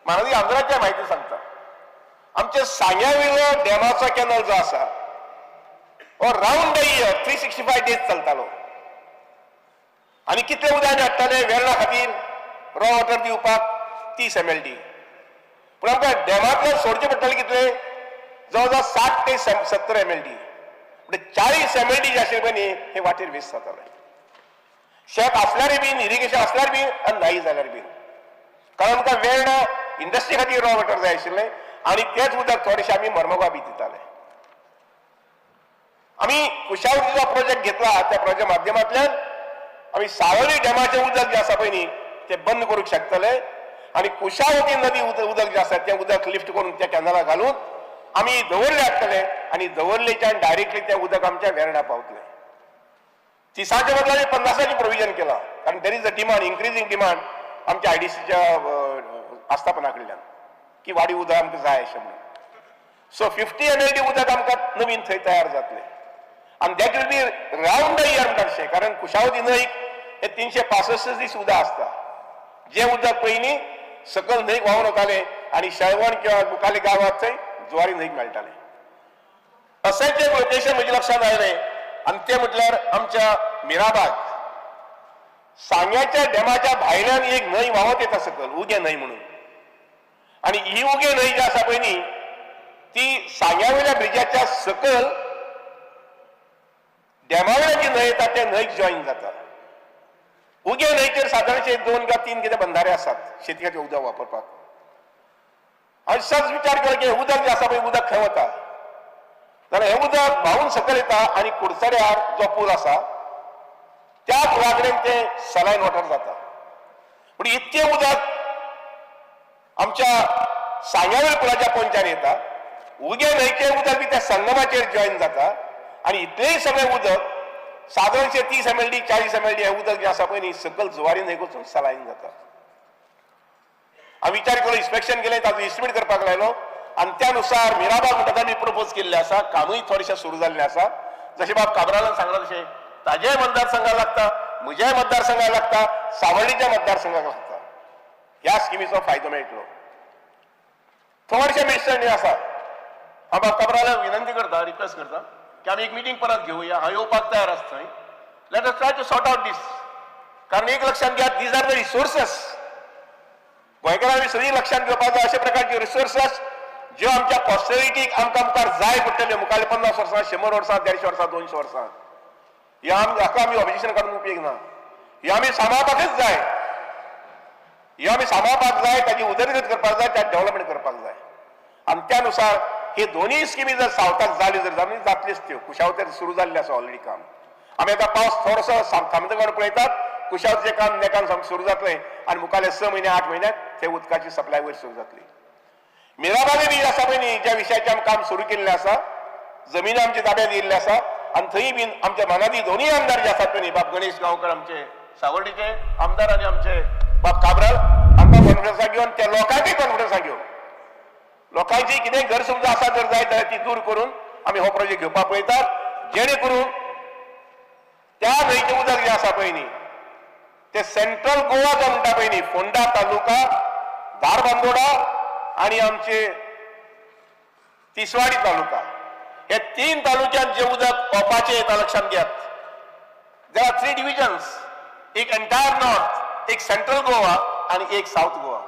म्हाका आमदाराच्या म्हायती सांगता, आमच्या सांग्यावयलो डॅमाचो कॅनल जो आसा हो रावंड the year 365 days चलतालो. आनी कितले उदक आमी हाडटाले वेर्णा खातीर रॉ वॉटर दिवपाक 30 MLD. पूण आमकां डॅमांतल्यान सोडचें पडटालें कितले, जवळ जवळ 60 ते 70 MLD. म्हणजे 40 MLD जे आशिल्ले पळय न्ही हे वाटेर वेस्ट जाताले. शेत आसल्यार बीन, इरिगेशन आसल्यार बीन आनी नाही जाल्यार बीन, कारण आमकां वेर्णा इंडस्ट्री खातीर रॉ वॉटर जाय आशिल्लें आनी तेच उदक थोडेशें आमी मर्मगांव बी दिताले. आमी कुशावतीचो प्रोजेक्ट घेतला, त्या प्रोजेक्ट माध्यमांतल्यान आमी सावळी डॅमाचें उदक जें आसा पळय न्ही तें बंद करूंक शकतले आनी कुशावती नदी उदक जें आसा तें उदक लिफ्ट करून त्या कॅनला घालून आमी दवर्ले हाडटले आनी दवर्लेच्यान डायरेक्टली तें उदक आमच्या वेर्णा पावतलें. 30च्या बदला आमी 50ची प्रोविजन केलां, कारण there is a demand, increasing demand आमच्या IDCच्या आस्थापना कडल्यान की वाडी उदक आमकां जाय अशें म्हणून. सो 50 MLD उदक आमकां नवीन थंय तयार जातलें आनी that will be round the year म्हणटा तशें, कारण कुशावती न्हंयक हे 365 दीस उदक आसता. जें उदक पयलीं सकयल न्हंयक व्हांवन वतालें आनी शेळवण किंवा मुखाले गांवांत थंय जुवारी न्हंयक मेळटालें. अशेंच एक लोकेशन म्हज्या लक्षांत आयलें आनी तें म्हटल्यार आमच्या मिराबाग सांग्याच्या डॅमाच्या भायल्यान एक न्हंय व्हांवत येता सकयल, उगें न्हंय म्हणून. आनी ही उगें न्हंय जी आसा पळय न्ही ती सांग्या वयल्या ब्रिजाच्या सकयल डॅमा वयल्यान जी न्हंय येता त्या न्हंयक जॉईन जाता. उगें न्हंयचेर सादारणशे 2 का 3 कितें बंधारे आसात शेती खातीर उदक वापरपाक. हांवें सहज विचार केलो की उदक जें आसा पळय उदक खंय वता, जाल्यार हें उदक व्हांवून सकयल येता आनी कुडचड्यार जो पूल आसा त्या पुला कडेन तें सलायन वॉटर जाता. पूण इतकें उदक आमच्या सांग्यावयर पुलाच्या पोंच्यान येता, उगें न्हंयचें उदक बी त्या संगमाचेर जॉईन जाता आनी इतलेंय सगळें उदक सादारणशें 30 MLD 40 MLD हें उदक जें आसा पळय न्ही सकयल जुवारी न्हंयेक वचून सलायन जाता. हांवें विचार केलो, इन्स्पेक्शन केलें, ताजो इस्टिमेट करपाक लायलो आनी त्या नुसार मिराबाग म्हणटा आमी प्रपोज केल्लें आसा. कामूय थोडेशें सुरू जाल्लें आसा. जशें बाब काब्रालान सांगलां तशें ताजेय मतदारसंघाक लागता, म्हज्याय मतदारसंघाक लागता, सावर्डीच्या मतदारसंघाक लागता. ह्या स्किमीचो फायदो मेळटलो. थोडेशें मिसअंडरस्टँडींग आसा. हांव बाब काब्रालाक विनंती करता, रिक्वेस्ट करता की आमी एक मिटींग परत घेवया. हांव येवपाक तयार आसा थंय. Let us try to sort out this. कारण एक लक्षांत घेयात, these are the resources. गोंयकारांनी सगळीं लक्षांत घेवपाक जाय अशे प्रकारचे रिसोर्सेस ज्यो आमच्या पॉस्टेरिटीक आमकां मुखार जाय पडटल्यो मुखारल्या 50 वर्सां, 100 वर्सां, 150 वर्सां, 200 वर्सां. ह्या हाका आमी ऑब्जेक्शन काडून उपयोग ना. हे आमी सांबाळपाकच जाय. हे आमी सांबाळपाक जाय, ताची उदरगत करपाक जाय, ताची डेव्हलपमेंट करपाक जाय. आनी त्या नुसार ही दोनूय स्किमी जर सावथाक जाल्यो जर जाल्यार जातल्योच त्यो. कुशावतेर सुरू जाल्लें आसा ऑलरेडी काम. आमी आतां पावस थोडोसो थांबता कडेन पळयतात, कुशावतीचें काम नेटान सामकें सुरू जातलें आनी मुखारले 6 म्हयने 8 म्हयन्याक थंय उदकाची सप्लाय वयर सुरू जातली. मिराबागे बी आसा पळय न्ही, ज्या विशयाचें आमी काम सुरू केल्लें आसा, जमीन आमच्या ताब्यांत येयल्ली आसा आनी थंय बीन आमच्या मानादी दोनूय आमदार जे आसात पळय न्ही, बाब गणेश गांवकर आमचे सावर्डीचे आमदार आनी आमचे बाब काब्राल, हांकां कॉन्फिडन्सा घेवन त्या लोकांकय कॉन्फिडन्सा घेवन लोकांची कितेंय गैरसमज आसा जर जायत जाल्यार ती दूर करून आमी हो प्रोजेक्ट घेवपाक पळयतात, जेणे करून त्या न्हंयचें उदक जें आसा पळय न्ही ते सेंट्रल गोवा जो म्हणटा पळय न्ही, फोंडा तालुका, धारबांदोडा आनी आमचे तिसवाडी तालुका, हे 3 तालुक्यांत जे उदक ओपाचें येता लक्षांत घेयात. There are 3 divisions, एक एंटायर नॉर्थ, एक सेंट्रल गोवा आनी एक सावथ गोवा.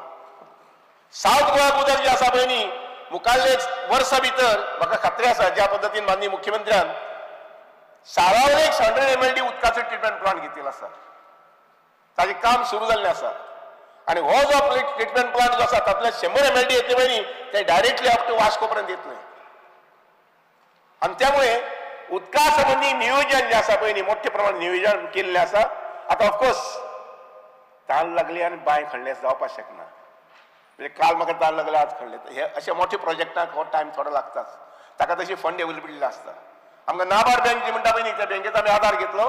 सावथ गोवाक उदक जें आसा पळय न्ही मुखारले वर्सा भितर म्हाका खात्री आसा ज्या पद्दतीन माननीय मुख्यमंत्र्यान साळावले 100 MLD उदकाचो ट्रिटमेंट प्लांट घेतिल्लो आसा, ताजें काम सुरू जाल्लें आसा आनी हो जो ट्रिटमेंट प्लांट जो आसा तातूंतल्यान 100 MLD येतले पळय न्ही ते डायरेक्टली अप टू वास्को पर्यंत येतले. आनी त्यामुळे उदका संबंदी नियोजन जें आसा पळय न्ही मोठ्या प्रमाणात नियोजन केल्लें आसा. आतां ऑफकोर्स तान लागली आनी बांय खणले जावपाक शकना. म्हणजे काल म्हाका तान लागले आज खणले, हे अशे मोठे प्रोजेक्टाक हो टायम थोडो लागताच, ताका तशी फंड एवेलेबिलिटी आसता. आमकां नाबार्ड बँक जी म्हणटा पळय न्ही त्या बँकेचो आमी आदार घेतलो.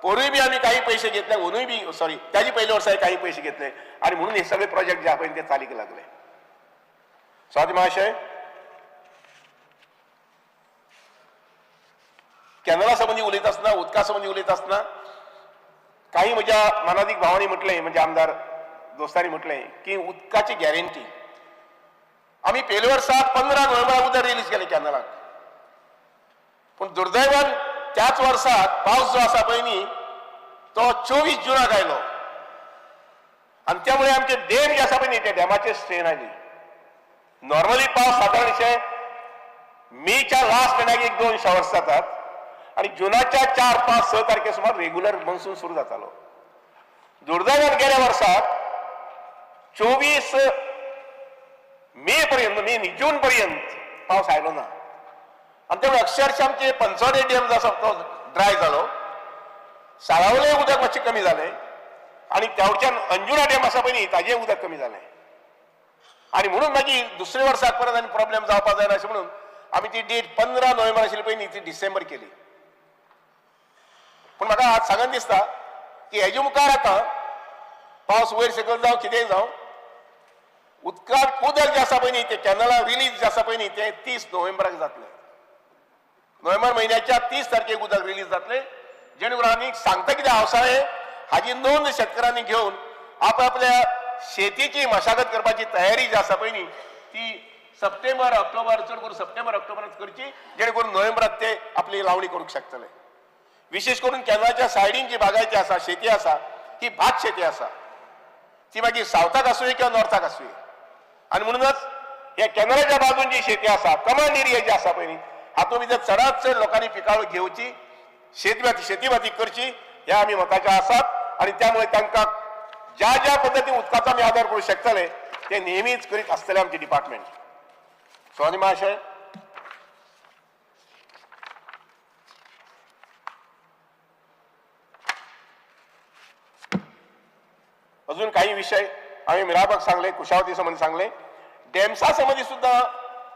पोरूय बी आमी काही पयशे घेतले, अंदूय बी सॉरी त्याजी पयल्या वर्साय काही पयशे घेतले आनी म्हणून हे सगळे प्रोजेक्ट जे आहा पळय ते चालीक लागले. स्वाती महाशय, कॅनला संबंदी उलयता आसतना, उदका संबंदी उलयता आसतना काही म्हज्या मानादीक भावांनी म्हटलें, म्हणजे आमदार दोस्तांनी म्हटलें की उदकाची गॅरंटी. आमी पयल्या वर्सा 15 नोव्हेंबराक उदक रिलीज केलें कॅनलाक, पूण दुर्दैवान त्याच वर्साक पावस जो आसा पळय न्ही तो 24 जुनाक आयलो आनी त्यामुळे आमचे डॅम जे आसा पळय न्ही त्या डॅमाचेर स्ट्रेन आयली. नॉर्मली पावस सादारणशे मेच्या लास्ट म्हयन्याक 1-2 शॉवर्स जातात आनी जुनाच्या 4, 5, 6 तारखे सुमार रेगुलर मॉन्सून सुरू जातालो. दुर्दैवान गेल्या वर्साक 24 मे पर्यंत, मे न्ही जून पर्यंत पावस आयलो ना आनी त्यामुळे अक्षरशः आमचे पंचवटी डॅम जो आसा तो ड्राय जालो. साळावले उदक मातशें कमी जालें आनी त्यावच्यान अंजुना डॅम आसा पळय न्ही ताजें उदक कमी जालें आनी म्हणून मागीर दुसऱ्या वर्साक परत आनी प्रॉब्लेम जावपाक जायना अशें म्हणून आमी ती डेट 15 नोव्हेंबर आशिल्ली पळय न्ही ती डिसेंबर केली. पूण म्हाका आज सांगन दिसता की हेजे मुखार आतां पावस वयर सकयल जावं कितेंय जावं, उदकाक उदक जें आसा पळय न्ही तें कॅनला रिलीज जें आसा पळय न्ही तें 30 नोव्हेंबराक जातलें. नोव्हेंबर म्हयन्याच्या 30 तारखेक उदक रिलीज जातलें. जेणे करून आमी सांगता कितें हावसाळें हाजी नोंद शेतकारांनी घेवन आपआपल्या शेतीची मशागत करपाची तयारी जी आसा पळय न्ही ती सप्टेंबर ऑक्टोबर, चड करून सप्टेंबर ऑक्टोबरांत करची, जेणे करून नोव्हेंबरात ते आपली लावणी करूंक शकतले. विशेष करून कॅनलाच्या सायडीन जी बागायती आसा, शेती आसा, ही भात शेती आसा, ती मागीर सावथाक आसुये किंवा नॉर्थाक आसुये. आनी म्हणूनच ह्या कॅनलाच्या बाजून जी शेती आसा, कमांड एरिया जी आसा पळय न्ही हातूंत भितर चडांत चड लोकांनी पिकावळ घेवची, शेतीभाती करची ह्या आमी मताचे आसात. आनी त्यामुळे तांकां ज्या ज्या पद्दतीन उदकाचो आमी आदार करूंक शकतले ते नेहमीच करीत आसतले आमचे डिपार्टमेंट. सो महाशय, अजून काही विषय आम्ही मिराबाग सांगले, कुशावती संबंदी सांगले, डॅम्सा संबंदी सुद्दां,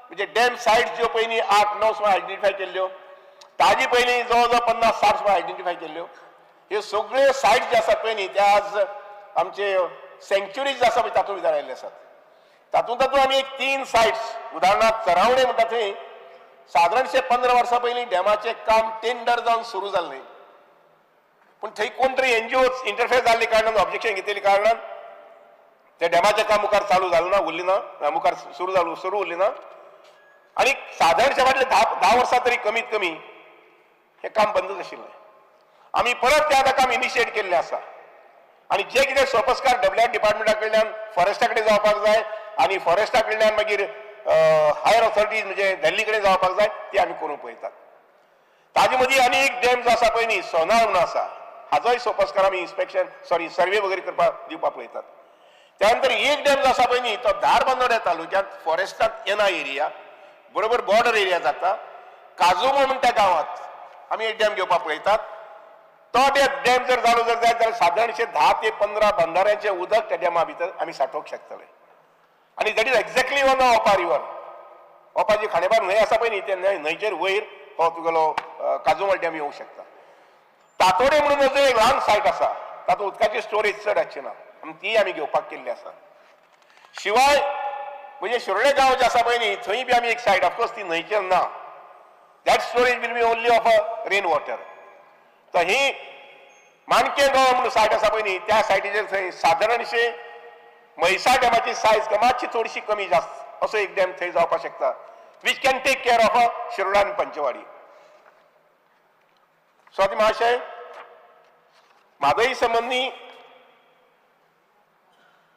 म्हणजे डॅम सायट ज्यो पळय न्ही 8-9 सुमार आयडेंटिफाय केल्ल्यो, ताजी पयलीं जवळ जवळ 50-60 आयडेंटिफाय केल्ल्यो. ह्यो सगळ्यो सायट्स जे आसात पळय न्ही, ते आज आमचे सँक्च्युरीज जे आसा पळय तातूंत भितर आयिल्ले आसात. तातूंत तातूंत आमी एक 3 सायट्स, उदाहरणार्थ चरावणे म्हणटा थंय सादारणशे 15 वर्सां पयलीं डॅमाचें काम टेंडर जावन सुरू जाल्लें, पूण थंय कोण तरी एनजीओ इंटरफेर जाल्ले कारणान, ऑब्जेक्शन घेतिल्ले कारणान ते डॅमाचें काम मुखार चालू जालें ना, उरलें ना, मुखार सुरू जालो सुरू उरलें ना. आनी सादारणशे फाटले 10 वर्सां तरी कमीत कमी हें काम बंदच आशिल्लें. आमी परत तें आतां काम इनिशिएट केल्लें आसा आनी जे कितें सोपस्कार डब्ल्यू आर डिपार्टमेंटा कडल्यान फॉरेस्टा कडेन जावपाक जाय आनी फॉरेस्टा कडल्यान मागीर हायर ऑथॉरिटीज म्हणजे दिल्ली कडेन जावपाक जाय, ती आमी करूंक पळयतात. ताजे मदीं आनी एक डॅम जो आसा पळय न्ही, सोनाळ म्हणून आसा, हाजोय सोपस्कार आमी इन्स्पेक्शन सॉरी सर्वे वगैरे करपाक दिवपाक पळयतात. त्यानंतर एक डॅम जो आसा पळय न्ही, तो धारबांदोड्या तालुक्यांत फॉरेस्टांत येना एरिया, बरोबर बॉर्डर एरिया जाता, काजुमो म्हण त्या गांवांत आमी एक डॅम घेवपाक पळयतात. तो डॅम जर जालो जर जायत जाल्यार सादारणशे 10 ते 15 बंधाऱ्यांचें उदक त्या डॅमा भितर आमी सांठोवंक शकतले. आनी that is exactly on Opa river. Opa जी खांडेपार न्हंय आसा पळय न्ही, ते न्हंयचेर वयर हो तुगेलो काजुमल डॅम येवंक शकता. तातोडे म्हणून जो एक ल्हान सायट आसा, तातूंत उदकाची स्टोरेज चड आसची ना, आनी तीय आमी घेवपाक केल्ली आसा. शिवाय म्हणजे शिरोडे गांव जे आसा पळय न्ही, थंय बी आमी एक सायट, ऑफकोर्स ती न्हंयचेर ना, that storage will be only of a rain water. तर ही माणके गांव म्हणून सायट आसा पळय न्ही, त्या सायटीचेर थंय सादारणशे म्हैसाळ डॅमाची सायज मातशी थोडीशी कमी जास्त असो एक डॅम थंय जावपाक शकता, which can take care of a Shiroda आनी पंचवाडी. स्वाती महाशय, म्हादई संबंदी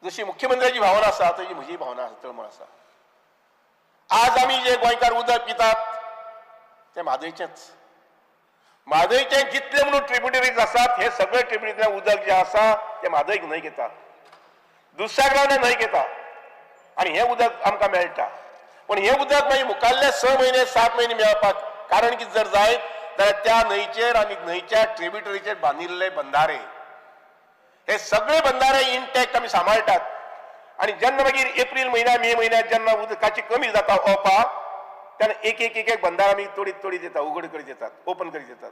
जशी मुख्यमंत्र्याची भावना आसा तशी म्हजी भावना आसा, तळमळ आसा. आज आमी जे गोंयकार उदक पितात तें म्हादयचेंच. म्हादयचे जितले म्हणून ट्रिब्युटरीज आसात, हे सगळे ट्रिब्युटरींतलें उदक जें आसा तें म्हादयक न्हंयक येता, दुधसागरान न्हंयक येता आनी हें उदक आमकां मेळटा. पूण हें उदक मागीर मुखाल्ले 6 म्हयने 7 म्हयने मेळपाक कारण कितें जर जायत जाल्यार त्या न्हंयचेर आनी न्हंयच्या ट्रिब्युटरीचेर बांदिल्ले बंधारे, हे सगळे बंधारे इंटॅक्ट आमी सांबाळटात. आनी जेन्ना मागीर एप्रील म्हयन्या मे म्हयन्यात जेन्ना उदकाची कमी जाता ओपा, तेन्ना एक एक एक एक बंधार आमी तोडीत तोडीत येता, उगड करीत येतात, ओपन करीत येतात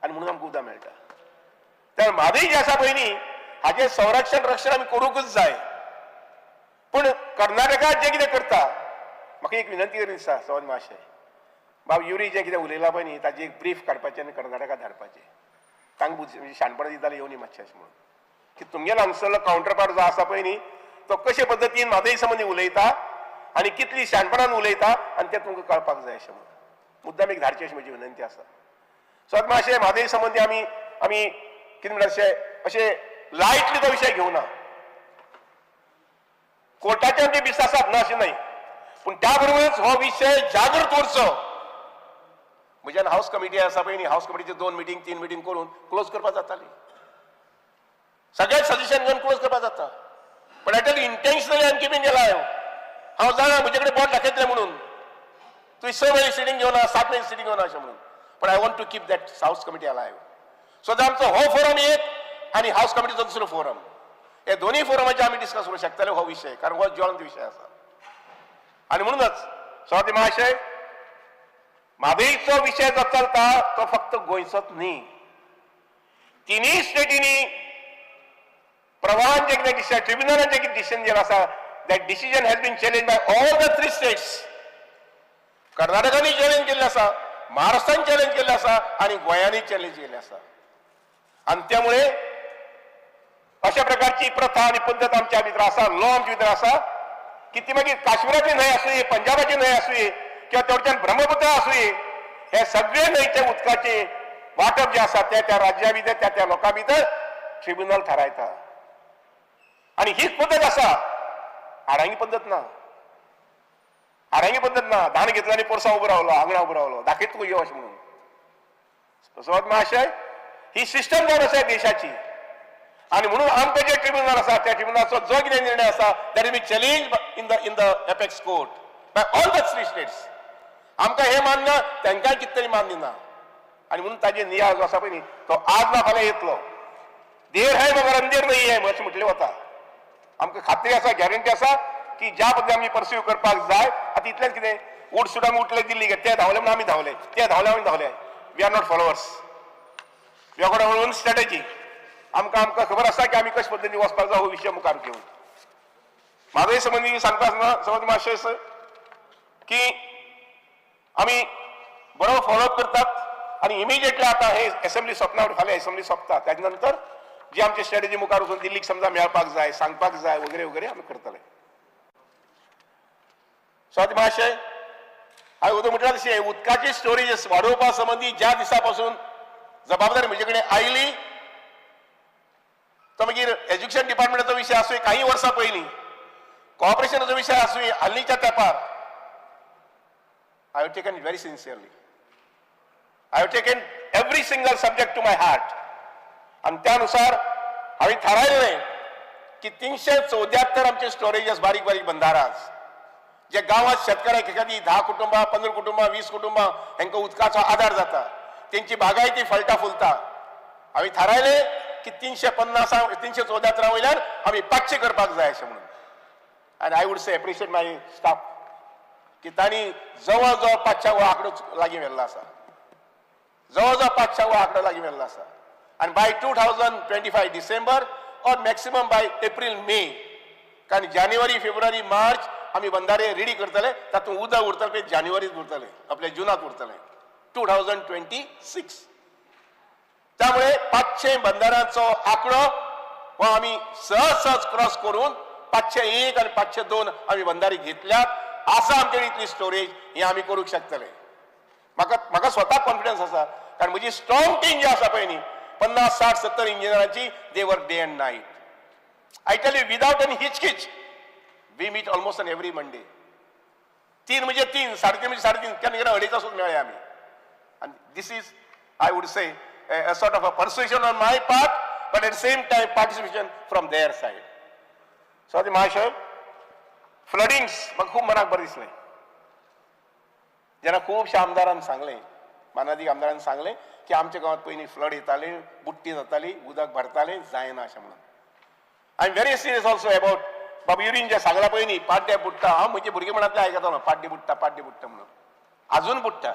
आनी म्हणून आमकां उदक मेळटा. तेन्ना म्हादय जी आसा पळय न्ही, हाजें संरक्षण रक्षण आमी करूंकच जाय. पूण कर्नाटकांत जें कितें करता, म्हाका एक विनंती करीन दिसता सवन महाशय, बाब युरी जें कितें उलयलां पळय न्ही, ताजी एक ब्रीफ काडपाचें आनी कर्नाटका धाडपाचें. तांकां म्हणजे शाणपणां दिताले येवनी मातशें अशें म्हणून की तुमगेलो हांगसरलो कावंटरपार्ट जो आसा पळय न्ही, तो कशे पद्दतीन म्हादय संबंदी उलयता आनी कितली शाणपणान उलयता आनी तें तुमकां कळपाक जाय अशें म्हणून मुद्दाम एक धाडची अशी म्हजी विनंती आसा. सो मातशें म्हादय संबंदी आमी आमी कितें म्हणटा अशें अशें लायटली तो विशय घेवना. कोर्टाचे आमचे बीस आसात ना अशें न्हय, पूण त्या बरोबरच हो विशय जागृत उरचो. म्हज्यान हावस कमिटी आसा पळय न्ही, हावस कमिटीचे 2 मिटींग 3 मिटींग करून क्लोज करपाक जाताली, सगळे सजेशन घेवन क्लोज करपाक जाता. पण I tell intentionally I am keeping alive. हांव जाणा म्हजे कडेन बोट दाखयतलें म्हणून, तुवें 6 म्हयने सिटींग घेवना, 7 म्हयने सिटींग घेवना अशें म्हणून, पण I want to keep that house committee alive. So आमचो हो फोरम एक आनी हावस कमिटीचो दुसरो फोरम, हे दोन्ही फोरमाचेर आमी डिस्कस करूंक शकतले हो विशय, कारण हो ज्वलंत विशय आसा. आनी म्हणूनच सभापती महाशय, म्हादयचो विशय जो चलता तो फक्त गोंयचोच न्ही, तिनूय स्टेटींनी प्रवाहान जे कितें डिसिजन, ट्रिब्युनलान जे कितें डिसिजन जे आसा, that decision has been challenge by all the 3 states. कर्नाटकांनी challenge केल्लें आसा, महाराष्ट्रान चॅलेंज केल्लें आसा आनी गोंयांनी चॅलेंज केल्लें आसा. आनी त्यामुळे अशा प्रकारची प्रथा आनी पद्दत आमच्या भितर आसा, लॉ आमच्या भितर आसा की ती मागीर काश्मीराची न्हंय आसुये, पंजाबाची न्हंय आसुये किंवा तेवटेच्यान ब्रह्मपुत्र आसुये, हे सगळे न्हंयचे उदकाचे वांटप जे आसा ते त्या राज्या भितर त्या त्या लोकां भितर ट्रिब्युनल थारायता. आनी हीच पद्दत आसा, आडांगी पद्दत ना, आडांगी पद्दत ना. धान घेतला आनी पोरसा उबो रावलो, आंगणा उबो रावलो, दाखयत तुका यो अशें म्हणून. सभापती महाशय, ही सिस्टम जावन आसा देशाची. आनी म्हणून आमकां जे ट्रिब्युनल आसा त्या ट्रिब्युनलाचो जो कितें निर्णय आसा that is be challenge in the apex court by all the 3 states. आमकां हें मान्य, तांकांय कितें तरी मान्य ना. आनी म्हणून ताजे नियाळ जो आसा पळय न्ही, तो आज ना फाल्यां येतलो. देर है मगर अंधेर नहीं है अशें म्हटलें वता. आमकां खात्री आसा, गॅरंटी आसा की ज्या पद्दतीन आमी परस्यू करपाक जाय. आतां इतलेंच कितें उठसूट आमी उठले दिल्ली, ते धांवले म्हणून आमी धांवले, ते धांवले आमी धांवले. We are not followers, we are got our own strategy. आमकां आमकां खबर आसा की आमी कशे पद्दतीन वचपाक जाय हो विशय मुखार घेवन. म्हाजय संबंदी सांगता आसतना समज मातशें की आमी बरो फॉलोअप करतात आनी इमिजिएटली आतां हे एसेंब्ली सोंपना, फाल्यां एसेंब्ली सोंपता, ताजे नंतर जी आमची स्ट्रॅटेजी मुखार वचून दिल्लीक समजा मेळपाक जाय, सांगपाक जाय वगैरे वगैरे आमी करतले. सो आतां मातशें हांवें अदों म्हटल्यार तशें उदकाची स्टोरेज वाडोवपा संबंदी ज्या दिसा पासून जबाबदारी म्हजे कडेन आयली, तो मागीर एज्युकेशन डिपार्टमेंटाचो विशय आसूं काही वर्सां पयलीं, कॉपरेशनाचो विशय आसूं हालींच्या तेंपार, I have taken it very sincerely. I have taken every single subject to my heart. आनी त्यानुसार हांवें थारायल्लें की 374 आमचे स्टोरेजेस बारीक बारीक बंदारास जे गांवांत शेतकारांक एखादी 10 कुटुंबां, 15 कुटुंबां, 20 कुटुंबां हांकां उदकाचो आदार जाता, तेंची बागायती फळटा फुलता. हांवें थारायलें की 350, 374 वयल्यान आमी 500 करपाक जाय अशें म्हणून. आनी I would say appreciate my staff की तांणी जवळ जवळ 500 हो आंकडो लागीं व्हेल्लो आसा, जवळ जवळ 500 हो आंकडो लागीं व्हेल्लो आसा. आनी by 2025 December or maximum by April May, कारण जानेवारी फेब्रुवारी मार्च आमी बंधारे रेडी करतले, तातूंत उदक उरतलें पळय जानेवारीत उरतलें, आपल्या जुनात उरतलें 2026. त्यामुळे 500 बंधाऱ्यांचो आंकडो हो आमी सहज सहज क्रॉस करून 501 आनी 502 आमी बंधारे घेतल्यात. आसा आमचे इतली स्टोरेज ही आमी करूंक शकतले. म्हाका म्हाका स्वताक कॉन्फिडन्स आसा, कारण म्हजी स्ट्रॉंग टीम जी आसा पळय न्ही, 50 60 70 इंजिनियरांची, they work day and night. I tell you without any हिचकिच, we meet almost on every Monday. 3 म्हणजे 3, 3:30 म्हणजे 3:30, केन्ना केन्ना 2:30 सुद्दां मेळ्ळे आमी. आनी this is I would say a sort of a persuasion on my part, but at same time participation from their side. So आतां महाशय, फ्लडिंग्स म्हाका खूब मनाक बरें दिसलें जेन्ना खुबश्या आमदारान सांगलें, मानादीक आमदारान सांगलें की आमच्या गांवांत पयलीं फ्लड येताले, बुडटी जाताली, उदक भरतालें, जायना अशें म्हणून. I am very serious also about बाबा युरीन जें सांगलां पळय न्ही, पाड्डे बुडटा. हांव म्हज्या भुरगेपणांतलें आयकतालो, पाड्डे बुडटा, पाड्डे बुडटा म्हणून, आजून बुडटा.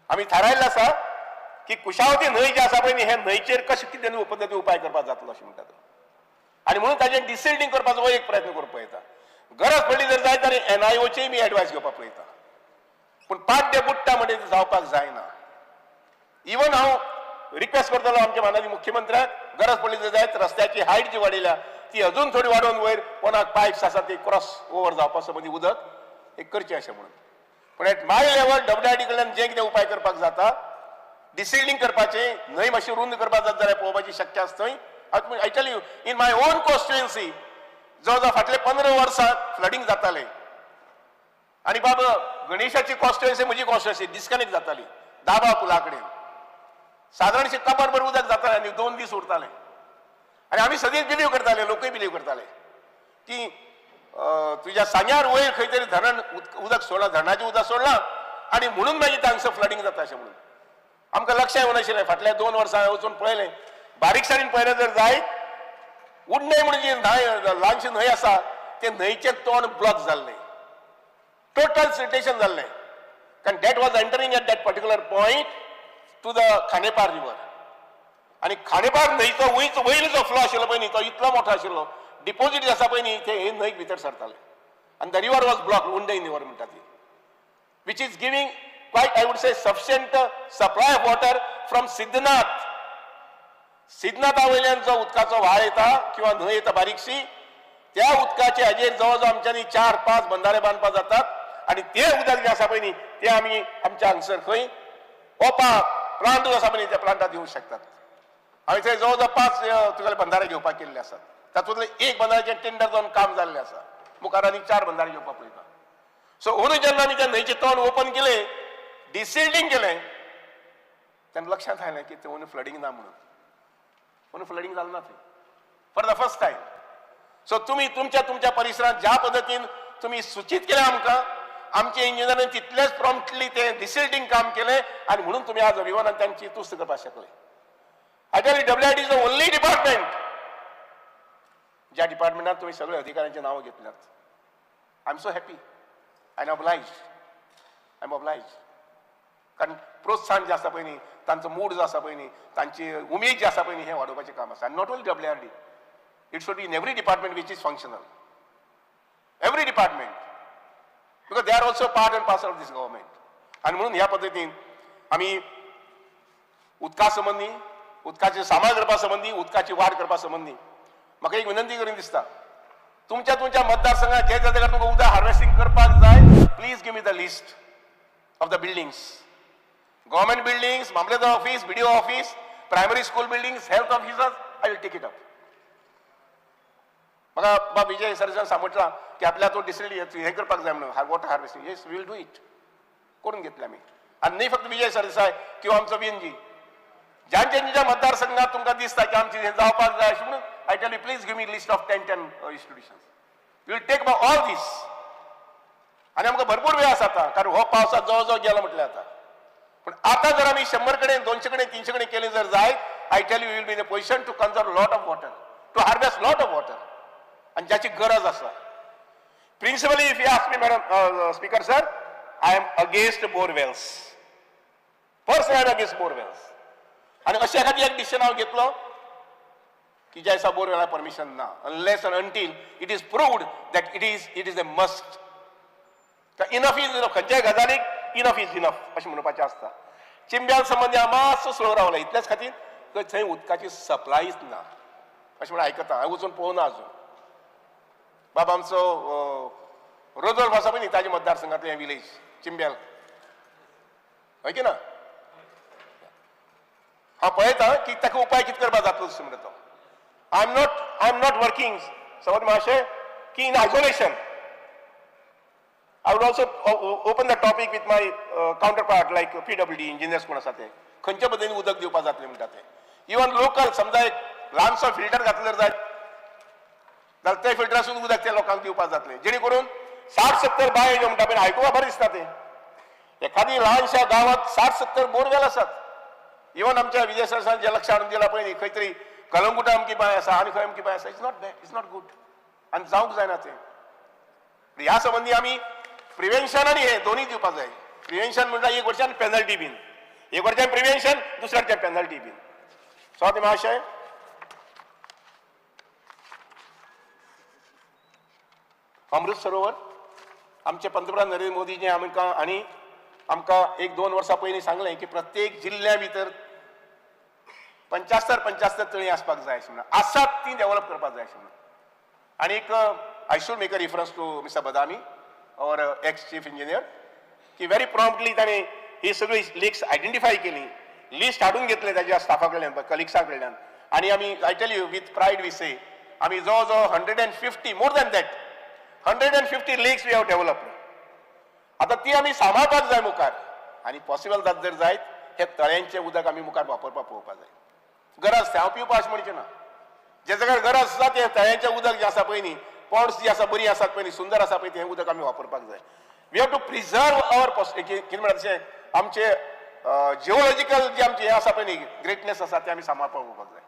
आमी थारायल्लें आसा की कुशावती न्हंय जी आसा पळय न्ही, हे न्हंयचेर कशें कितें पद्दती उपाय करपाक जातलो अशें म्हणटा तो. आनी म्हणून ताजेर डिसिल्टींग करपाचो हो एक प्रयत्न करूंक पळयता. गरज पडली जर जायत जाल्यार एनआयओचेय मी एडवायस घेवपाक पळयता. पूण पाड्डे बुडटा म्हणजे जावपाक जायना. इवन हांव रिक्वेस्ट करतलो आमच्या मानादी मुख्यमंत्र्याक, गरज पडली जर जायत रस्त्याची हायट जी वाडयल्या ती अजून थोडी वाडोवन वयर कोणाक पायप्स आसा ती क्रॉस ओवर जावपा संबंदी उदक एक करचें अशें म्हणून. पूण एट my level WRD कडल्यान जें कितें उपाय करपाक जाता, डिसिल्टींग करपाचें, न्हंय मातशी रुंद करपाक जाता जाल्यार पळोवपाची शक्य आसा थंय. I tell you in my own constituency जवळ जवळ फाटले 15 वर्सां फ्लडींग जातालें आनी बाब गणेशाची कॉन्स्टिट्युएन्सी म्हजी कॉन्स्टिट्युएन्सी डिस्कनेक्ट जाताली दाबा पुला कडेन, सादारणशें कबरभर उदक जातालें आनी 2 दीस उरतालें. आनी आमी सदींच बिलीव करताले, लोकूय बिलीव करताले की तुज्या सांग्यार वयर खंय तरी धरण उदक सोडलां, धरणाचें उदक सोडलां आनी म्हणून मागीर तांगसर फ्लडींग जाता अशें म्हणून. आमकां लक्षां येवनाशिल्लें. फाटल्या 2 वर्सां हांवें वचून पळयलें, बारीकसाणीन पळयलें जर जायत, उडणे म्हणून जी न्हंय, ल्हानशी न्हंय आसा, ते न्हंयचें तोंड ब्लॉक जाल्लें, टोटल सिल्टेशन जाल्लें, कारण that was entering at that particular point to the Khandepar river. आनी खांडेपार न्हंयचो वयलो जो फ्लो आशिल्लो पळय न्ही, तो इतलो मोठो आशिल्लो, डिपोजीट आसा पळय न्ही, ते हे न्हंयक भितर सरताले आनी the river was block, Undai river म्हणटा ती, which is giving quite I would say sufficient supply of water from Siddhnath. सिद्धनाथा वयल्यान जो उदकाचो व्हाळ येता किंवा न्हंय येता बारीकशी, त्या उदकाचे हाजेर जवळ जवळ आमच्यांनी 4-5 बंधारे बांदपाक जातात आनी ते उदक जें आसा पळय न्ही, ते आमी आमच्या हांगसर खंय ओपा प्लांट आसा पळय न्ही, त्या प्लांटात दिवंक शकतात. हांवें थंय जवळ जवळ 5 तुगेले बंधारे घेवपाक केल्ले आसात, तातूंतले एक बंधाऱ्याचें टेंडर जावन काम जाल्लें आसा, मुखार आनी 4 बंधारे घेवपाक पळयता. सो अंदू जेन्ना आमी त्या न्हंयचें तोंड ओपन केलें, डिसिल्टींग केलें, तेन्ना लक्षांत आयलें की थंय फ्लडींग ना म्हणून, म्हणून फ्लडींग जालें ना थंय for the first time. So तुमी तुमच्या तुमच्या परिसरांत ज्या पद्दतीन तुमी सुचीत केलें आमकां, आमचे इंजिनियरांनी तितलेच प्रॉम्प्टली ते डिसिल्टींग काम केलें आनी म्हणून तुमी आज अभिमानान तांची तुस्त करपाक शकले. I tell you, WRD is the only department ज्या डिपार्टमेंटात तुमी सगळे अधिकाऱ्यांची नांवां घेतल्यात. I am so happy, I am obliged, I am obliged. कारण प्रोत्साहन जें आसा पळय न्ही, तांचो मूड जो आसा पळय न्ही, तांची उमेद जी आसा पळय न्ही, हें वाडोवपाचें काम आसा. आनी not only WRD, it should be in every department which is functional, every department, because they are also part and parcel of this government. आनी म्हणून ह्या पद्दतीन आमी उदका संबंदी, उदकाचे सांबाळ करपा संबंदी, उदकाची वाड करपा संबंदी म्हाका एक विनंती करून दिसता, तुमच्या तुमच्या मतदारसंघात जे जाग्यार तुमकां उदक हार्वेस्टिंग करपाक जाय, please give me the list of the buildings, government buildings, mamlatdar office, BDO office, primary school buildings, health officers, I will take it up. म्हाका बाब विजय सरसान सांगला की आपल्या तो डिस्ट्रिक्ट हें करपाक जाय म्हणून water harvesting, yes, will do it, करून घेतले आमी. आनी न्ही फक्त विजय सरदेसाय किंवा आमचो VNG, ज्यांच्या ज्यांच्या मतदारसंघात तुमकां दिसता की आमची हें जावपाक जाय अशें म्हणून, I tell you, please give me list of 10 10 institutions, will take all these. आनी आमकां भरपूर वेळ आसा आतां, कारण हो पावसात जवळ जवळ गेलो म्हटल्यार आतां. पूण आतां जर आमी 100 कडेन, 200 कडेन, 300 कडेन केलें जर जायत, I tell you, will be in a position to conserve lot of water, to harvest lot of water, आनी ज्याची गरज आसा. Principally, if you ask me, madam speaker sir, I am against borewells, personal I am against borewells. आनी अशा खातीर एक decision हांव घेतलो की ज्या दिसा बोरवेला परमिशन ना, unless and until it is proved that it is a must. Enough is enough, खंयच्याय गजालीक इनफ is enough अशें म्हणपाचें आसता. चिंब्याल संबंदी हांव मातसो स्लो रावला इतल्याच खातीर की थंय उदकाची सप्लायच ना अशें म्हणून आयकता, हांवें वचून पळोवना अजून. बाबा आमचो रोजोल्फ आसा पळय न्ही, ताज्या मतदारसंघातलें हें विलेज चिंब्याल, हय की ना? हांव पळयता की ताका उपाय कितें करपाक जातलो अशें म्हणटा तो. I am not working समज मातशें की in isolation. I would also open the topic with my counterpart like PWD engineers कोण आसा ते, खंयच्या पद्दतीन उदक दिवपाक जातलें म्हणटा ते. इवन लोकल समजा एक ल्हानसो फिल्टर घातलो जर जायत जाल्यार ते फिल्टरासून उदक त्या लोकांक दिवपाक जातलें, जेणे करून 60-70 बांय ज्यो म्हणटा पळय, आयकुपाक बरें दिसता तें. एखादी ल्हानशा गांवांत 60-70 बोरवेल आसात. इवन आमच्या विजय सरसान जे लक्ष हाडून दिलां पळय न्ही, खंय तरी कलंगुटा अमकी बांय आसा आनी खंय अमकी बांय आसा, it's not bad, it's not good, आनी जावंक जायना तें. ह्या संबंदी आमी प्रिवेन्शन आनी हे दोन्ही दिवपाक जाय. प्रिवेन्शन म्हणल्यार एक वर्सान पेनल्टी बीन, एक वर्सान प्रिवेन्शन, दुसऱ्या वर्सान पेनल्टी बीन. सो ते महाशय, अमृत सरोवर आमचे पंतप्रधान नरेंद्र मोदीजी आमकां आनी आमकां 1-2 वर्सां पयलीं सांगलें की प्रत्येक जिल्ल्या भितर 75-75 तळीं आसपाक जाय अशें म्हणून, आसात ती डेव्हलप करपाक जाय अशें म्हणून. आनीक I should make a reference to mister Badami, our ex chief engineer, की व्हेरी प्रॉम्प्टली ताणें ही सगळी लिक्स आयडेंटिफाय केली, लिस्ट हाडून घेतलें ताज्या स्टाफा कडल्यान, कलिग्सा कडल्यान. आनी आमी, I tell you with pride we say, आमी जवळ जवळ 150, more than that, 150 lakes we have developed. आतां ती आमी सांबाळपाक जाय मुखार, आनी पॉसिबल जात जर जायत हे तळ्यांचें उदक आमी मुखार वापरपाक पळोवपाक जाय. गरज हांव पिवपाक अशें म्हणचें ना, जे जाग्यार गरज आसा तें तळ्यांचें उदक जें आसा पळय न्ही, पॉन्ड्स जी आसा बरी आसात पळय न्ही, सुंदर आसा पळय, तें उदक आमी वापरपाक जाय. We have to preserve our कितें म्हणटा तशें आमचे जिओलॉजिकल जे आमचें हें आसा पळय न्ही, ग्रेटनेस आसा तें आमी सांबाळपाक पळोवपाक जाय.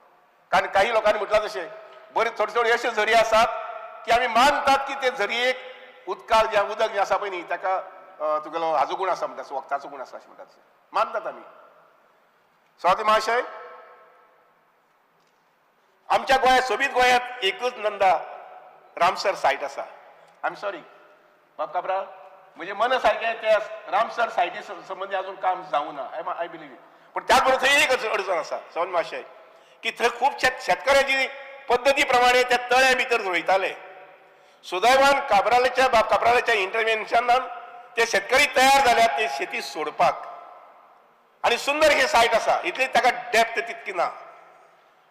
कारण काही लोकांनी म्हटलां तशें बरी थोडी थोडी अश्यो झरी आसात की आमी मानतात की ते झरयेक उदकाक जें उदक जें आसा पळय न्ही ताका तुगेलो हाजो गूण आसा म्हणटा, वखदाचो गूण आसा अशें म्हणटात, मानतात आमी. स्वाती महाशय, आमच्या गोंयांत, सोबीत गोंयांत एकूच नंदा रामसर सायट आसा. I am sorry बाब काब्राल, म्हजें मन सारकें त्या रामसर सायटी संबंदी अजून काम जावंक ना, I believe it. पूण त्याच बरोबर थंय एक अडचण आसा सवन महाशय, की थंय खूब शेतकऱ्यांची पद्दती प्रमाणे त्या तळ्या भितर रोयताले. सुदैवान काब्रालाच्या बाब काब्रालाच्या इंटरव्हेन्शनान ते शेतकरी तयार जाल्यात ते शेती सोडपाक, आनी सुंदर ही सायट आसा, इतली ताका डेप्थ तितकी ना.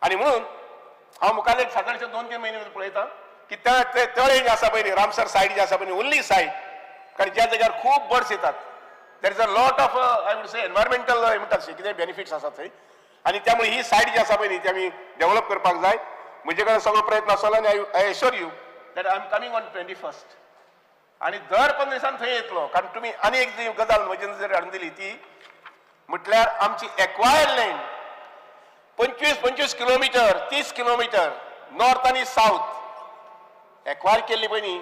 आनी म्हणून हांव मुखार एक सादारणशे 2-3 म्हयने पळयता की ते तळे जे आसा पळय न्ही, रामसर सायट जी आसा पळय न्ही, ओन्ली सायट, कारण ज्या जाग्यार खूब बर्ड्स येतात, there is a lot of I would say environmental म्हणटात तशें कितें बेनिफिट्स आसात थंय, आनी त्यामुळे ही सायट जी आसा पळय न्ही ती आमी डेव्हलप करपाक जाय. म्हजे कडेन सगळो प्रयत्न आसतलो आनी I assure you that I am coming on 21st, आनी दर 15 दिसान थंय येतलो. कारण तुमी आनी एक जी गजाल म्हजे नजरेर हाडून दिली ती म्हटल्यार आमची acquired land 25-25 kilometre, 30 kilometre north आनी सावथ एक्वायर केल्ली पळय न्ही,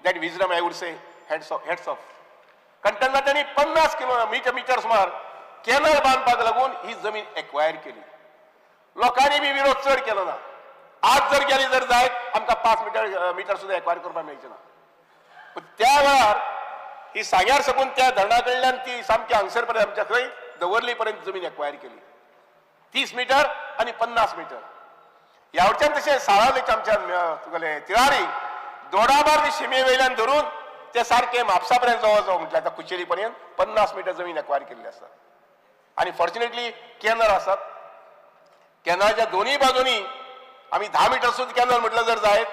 that wisdom I would say hats off, hats off. कारण तेन्ना तांणी 50 किलोमिटर सुमार कॅनल बांदपाक लागून ही जमीन एक्वायर केली. लोकांनी बी विरोध चड केलो ना. आज जर गेली जर जायत आमकां 5 मिटर सुद्दां एक्वायर करपाक मेळचें ना. पूण त्या वेळार ही सांग्यार साकून त्या धरणा कडल्यान ती सामकी हांगसर पर्यंत आमच्या खंय दवर्ली पर्यंत जमीन एक्वायर केली, 30 मिटर आनी 50 मिटर. ह्या वटच्यान तशें साळावलेच्या आमच्या तुगेले तिळारी दोडामार्ग शिमे वयल्यान धरून ते सारके म्हापसा पर्यंत जवळ जवळ म्हटल्यार आतां कुचेरी पर्यंत 50 मिटर जमीन एक्वायर केल्ली आसा. आनी फॉर्च्युनेटली कॅनल आसात, कॅनलाच्या दोनूय बाजूनी आमी 10 मिटर सुद्दां कॅनल म्हटलं जर जायत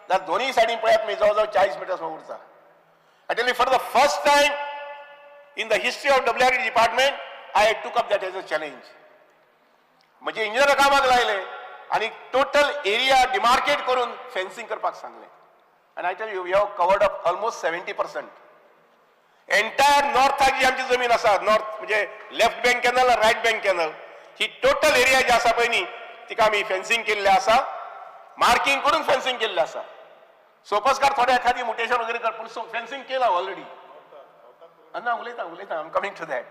जाल्यार दोनूय सायडीन पळयात मागीर जवळ जवळ 40 मिटर उरता. I tell you, for the first time in the history of WRD department, I took up that as a challenge. म्हणजे इंजिनियर कामाक लायले आनी टोटल एरिया डिमार्केट करून फेन्सिंग करपाक सांगलें. And I tell you, we have covered up almost 70%. Entire नॉर्थाक जी आमची जमीन आसा, नॉर्थ म्हणजे left bank canal, right bank canal, ही टोटल एरिया जी आसा पळय न्ही तिका आमी फेन्सिंग केल्लें आसा, मार्किंग करून फेन्सिंग केल्लें आसा. सोपस्कार थोडे एखादी मुटेशन वगैरे कर, पूण फेन्सिंग केला ऑलरेडी. ना उलयता उलयता, I am coming to that.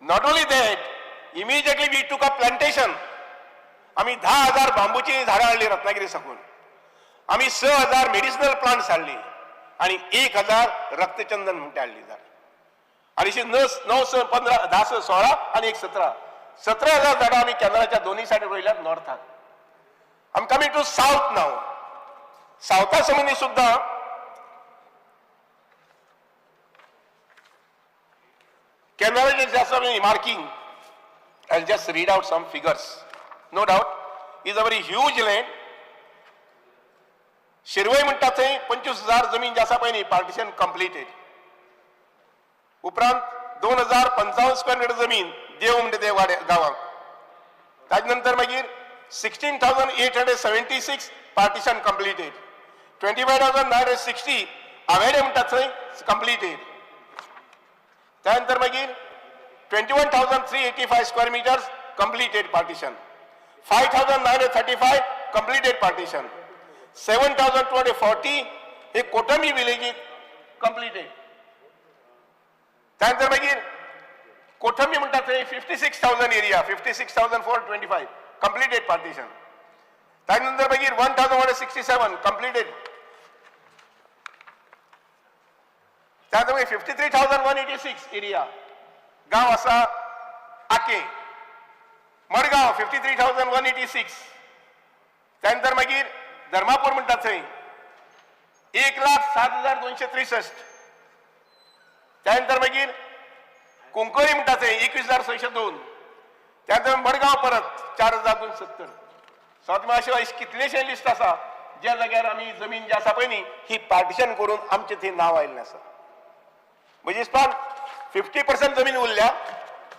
Not only that, immediately we took a plantation. आमी 10,000 बांबूची झाडां हाडली रत्नागिरी साकून, आमी 6,000 मेडिसिनल प्लांट्स हाडली आनी 1,000 रक्तचंदन म्हणटा हाडली झाड. आनी अशी 9, 6, 15, 10, 6, 16 आनी 1 17, 17,000 झाडां आमी कॅनलाच्या दोनूय सायडीन रोयल्यात नॉर्थाक. I am coming to south now. सावथा संबंदी सुद्दां कॅनलाचे जे आसा marking, I just read out some figures. No doubt is a very huge land. Shirvoi म्हणटा थंय 25,000 जमीन जी आसा पळय न्ही पार्टिशन कंप्लिटेड. उपरांत 2,055 स्क्वेअर मिटर जमीन देव म्हणटा ते वाड्या गांवांक. ताजे नंतर मागीर 16,876 पार्टिशन कंप्लिटेड, 25,960 आवेडे म्हणटा थंय कंप्लिटेड. त्यानंतर मागीर 21,385 square meters completed partition, 5,935 completed partition, 7,240 हे कोटंबी विलेजीत कंप्लिटेड. त्यानंतर मागीर कोठंबी म्हणटा थंय 56,000 एरिया, 56,425 कंप्लिटेड पार्टिशन. त्यानंतर मागीर 1,167 कंप्लिटेड. त्यानंतर मागीर 53,186 एरिया, गांव आसा आके मडगांव 53,186. त्यानंतर मागीर धर्मापूर म्हणटा थंय 1,07,263. त्यानंतर मागीर कुंकळी म्हणटा थंय 21,602. त्यानंतर मडगांव परत 4,270. सो अशें कितलेशे लिस्ट आसा ज्या जाग्यार आमी जमीन जी आसा पळय न्ही ही पार्टिशन करून आमचें थंय नांव आयिल्लें आसा. म्हणजे इसपान 50% जमीन उरल्या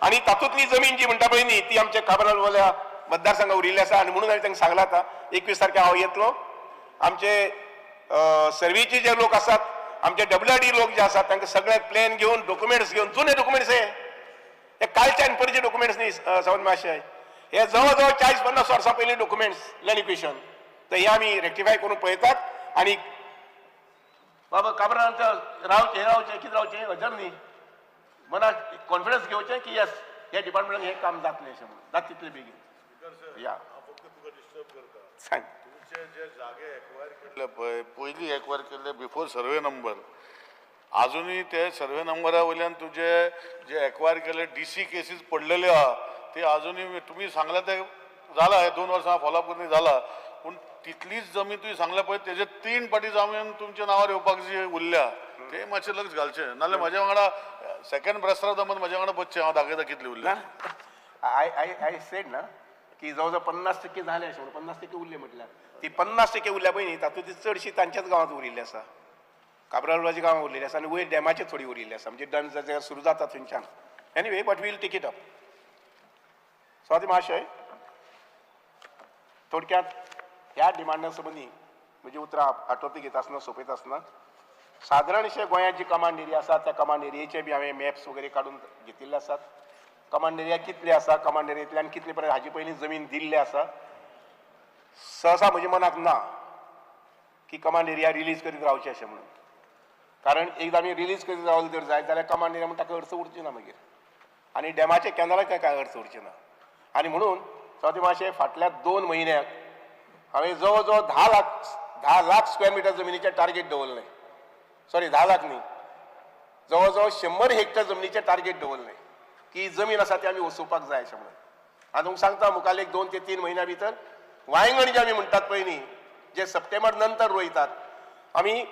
आनी तातूंतली जमीन जी म्हणटा पळय न्ही ती आमच्या काब्रालवाल्या मतदारसंघात उरिल्ली आसा. आनी म्हणून हांवें तांकां सांगलां आतां 21 तारखे हांव येतलो. आमचे सर्वेचे जे लोक आसात, आमचे WRD लोक जे आसात तांकां सगळे प्लॅन घेवन डॉक्युमेंट्स घेवन, जुने डॉक्युमेंट्स हे कालचे आनी पयलींचे डॉक्युमेंट्स न्ही सावंत मातशे, हे जवळ जवळ 40-50 वर्सां पयलीं डॉक्युमेंट्स लँड इक्वेशन, तर हे आमी रेक्टिफाय करून पळयतात. आनी बाबा काब्राल रावचें रावचें कितें रावचें हजर न्ही, मनाक कॉन्फिडन्स घेवचें की येस ह्या डिपार्टमेंटान हें काम जातलें अशें म्हणून, जाता तितलें बेगीन. या सांग. तुमचे जे जागे एक्वायर केल्ले पळय, पयलीं एक्वायर केल्ले बिफोर सर्वे नंबर, आजुनूय ते सर्वे नंबरा वयल्यान तुजे जे एक्वायर केल्ले DC cases पडलेले आहा ते आजुनूय तुमी सांगला ते जाला, हे 2 वर्सां फॉलोअप करून जाला, पूण तितलीच जमीन तुवें सांगल्या पळय तेजे 3 पाटी जमीन तुमच्या नांवार येवपाक जी उरल्या ते मातशें लक्ष घालचें, नाजाल्यार म्हज्या वांगडा सेकंड प्रस्ताव दमन म्हज्या वांगडा बसचें, हांव दाखयता कितली उरल्या. I I I said ना की जवळ जवळ 50% जालें अशें म्हणून, 50% उरले म्हटल्यार ती 50% उरल्या पळय न्ही तातूंत चडशी तांच्याच गांवांत उरिल्ली आसा, काब्रालवाच्या गांवांत उरिल्ली आसा आनी वयर डॅमाचेर थोडी उरिल्ली आसा, म्हणजे डॅम जाग्यार सुरू जाता थंयच्यान. Anyway, but we'll take it up. Swati महाशय, थोडक्यात ह्या डिमांडा संबंदी म्हणजे उतरां आटोपी घेता आसतना सोंपयता आसतना सादारणशे गोंयांत जी कमांड एरिया आसा त्या कमांड एरियेचे बी हांवें मॅप्स वगैरे काडून घेतिल्ले आसात. कमांड एरिया कितले आसा, कमांड एरियेंतल्यान कितले पर्यंत हाजे पयलीं जमीन दिल्ली आसा, सहसा म्हज्या मनाक ना की कमांड एरिया रिलीज करीत रावचें अशें म्हणून, कारण एकदां आमी रिलीज करीत रावले जर जायत जाल्यार कमांड एरिया म्हण ताका अर्थ उरची ना मागीर. आनी डॅमाचे कॅनलाक काय अर्थ उरचें ना. आनी म्हणून सभापती मातशें फाटल्या 2 म्हयन्याक हांवें जवळ जवळ 10 लाख स्क्वेअर मिटर जमिनीचें टार्गेट दवरलें. सॉरी 10 लाख न्ही, जवळ जवळ 100 हेक्टर जमनीचें टार्गेट दवरलें की जमीन आसा ती आमी वसोवपाक जाय अशें म्हणून. आनी तुमकां सांगता मुखार एक 2 ते 3 म्हयन्या भितर वांयगण जे आमी म्हणटात पळय न्ही, जे सप्टेंबर नंतर रोयतात, आमी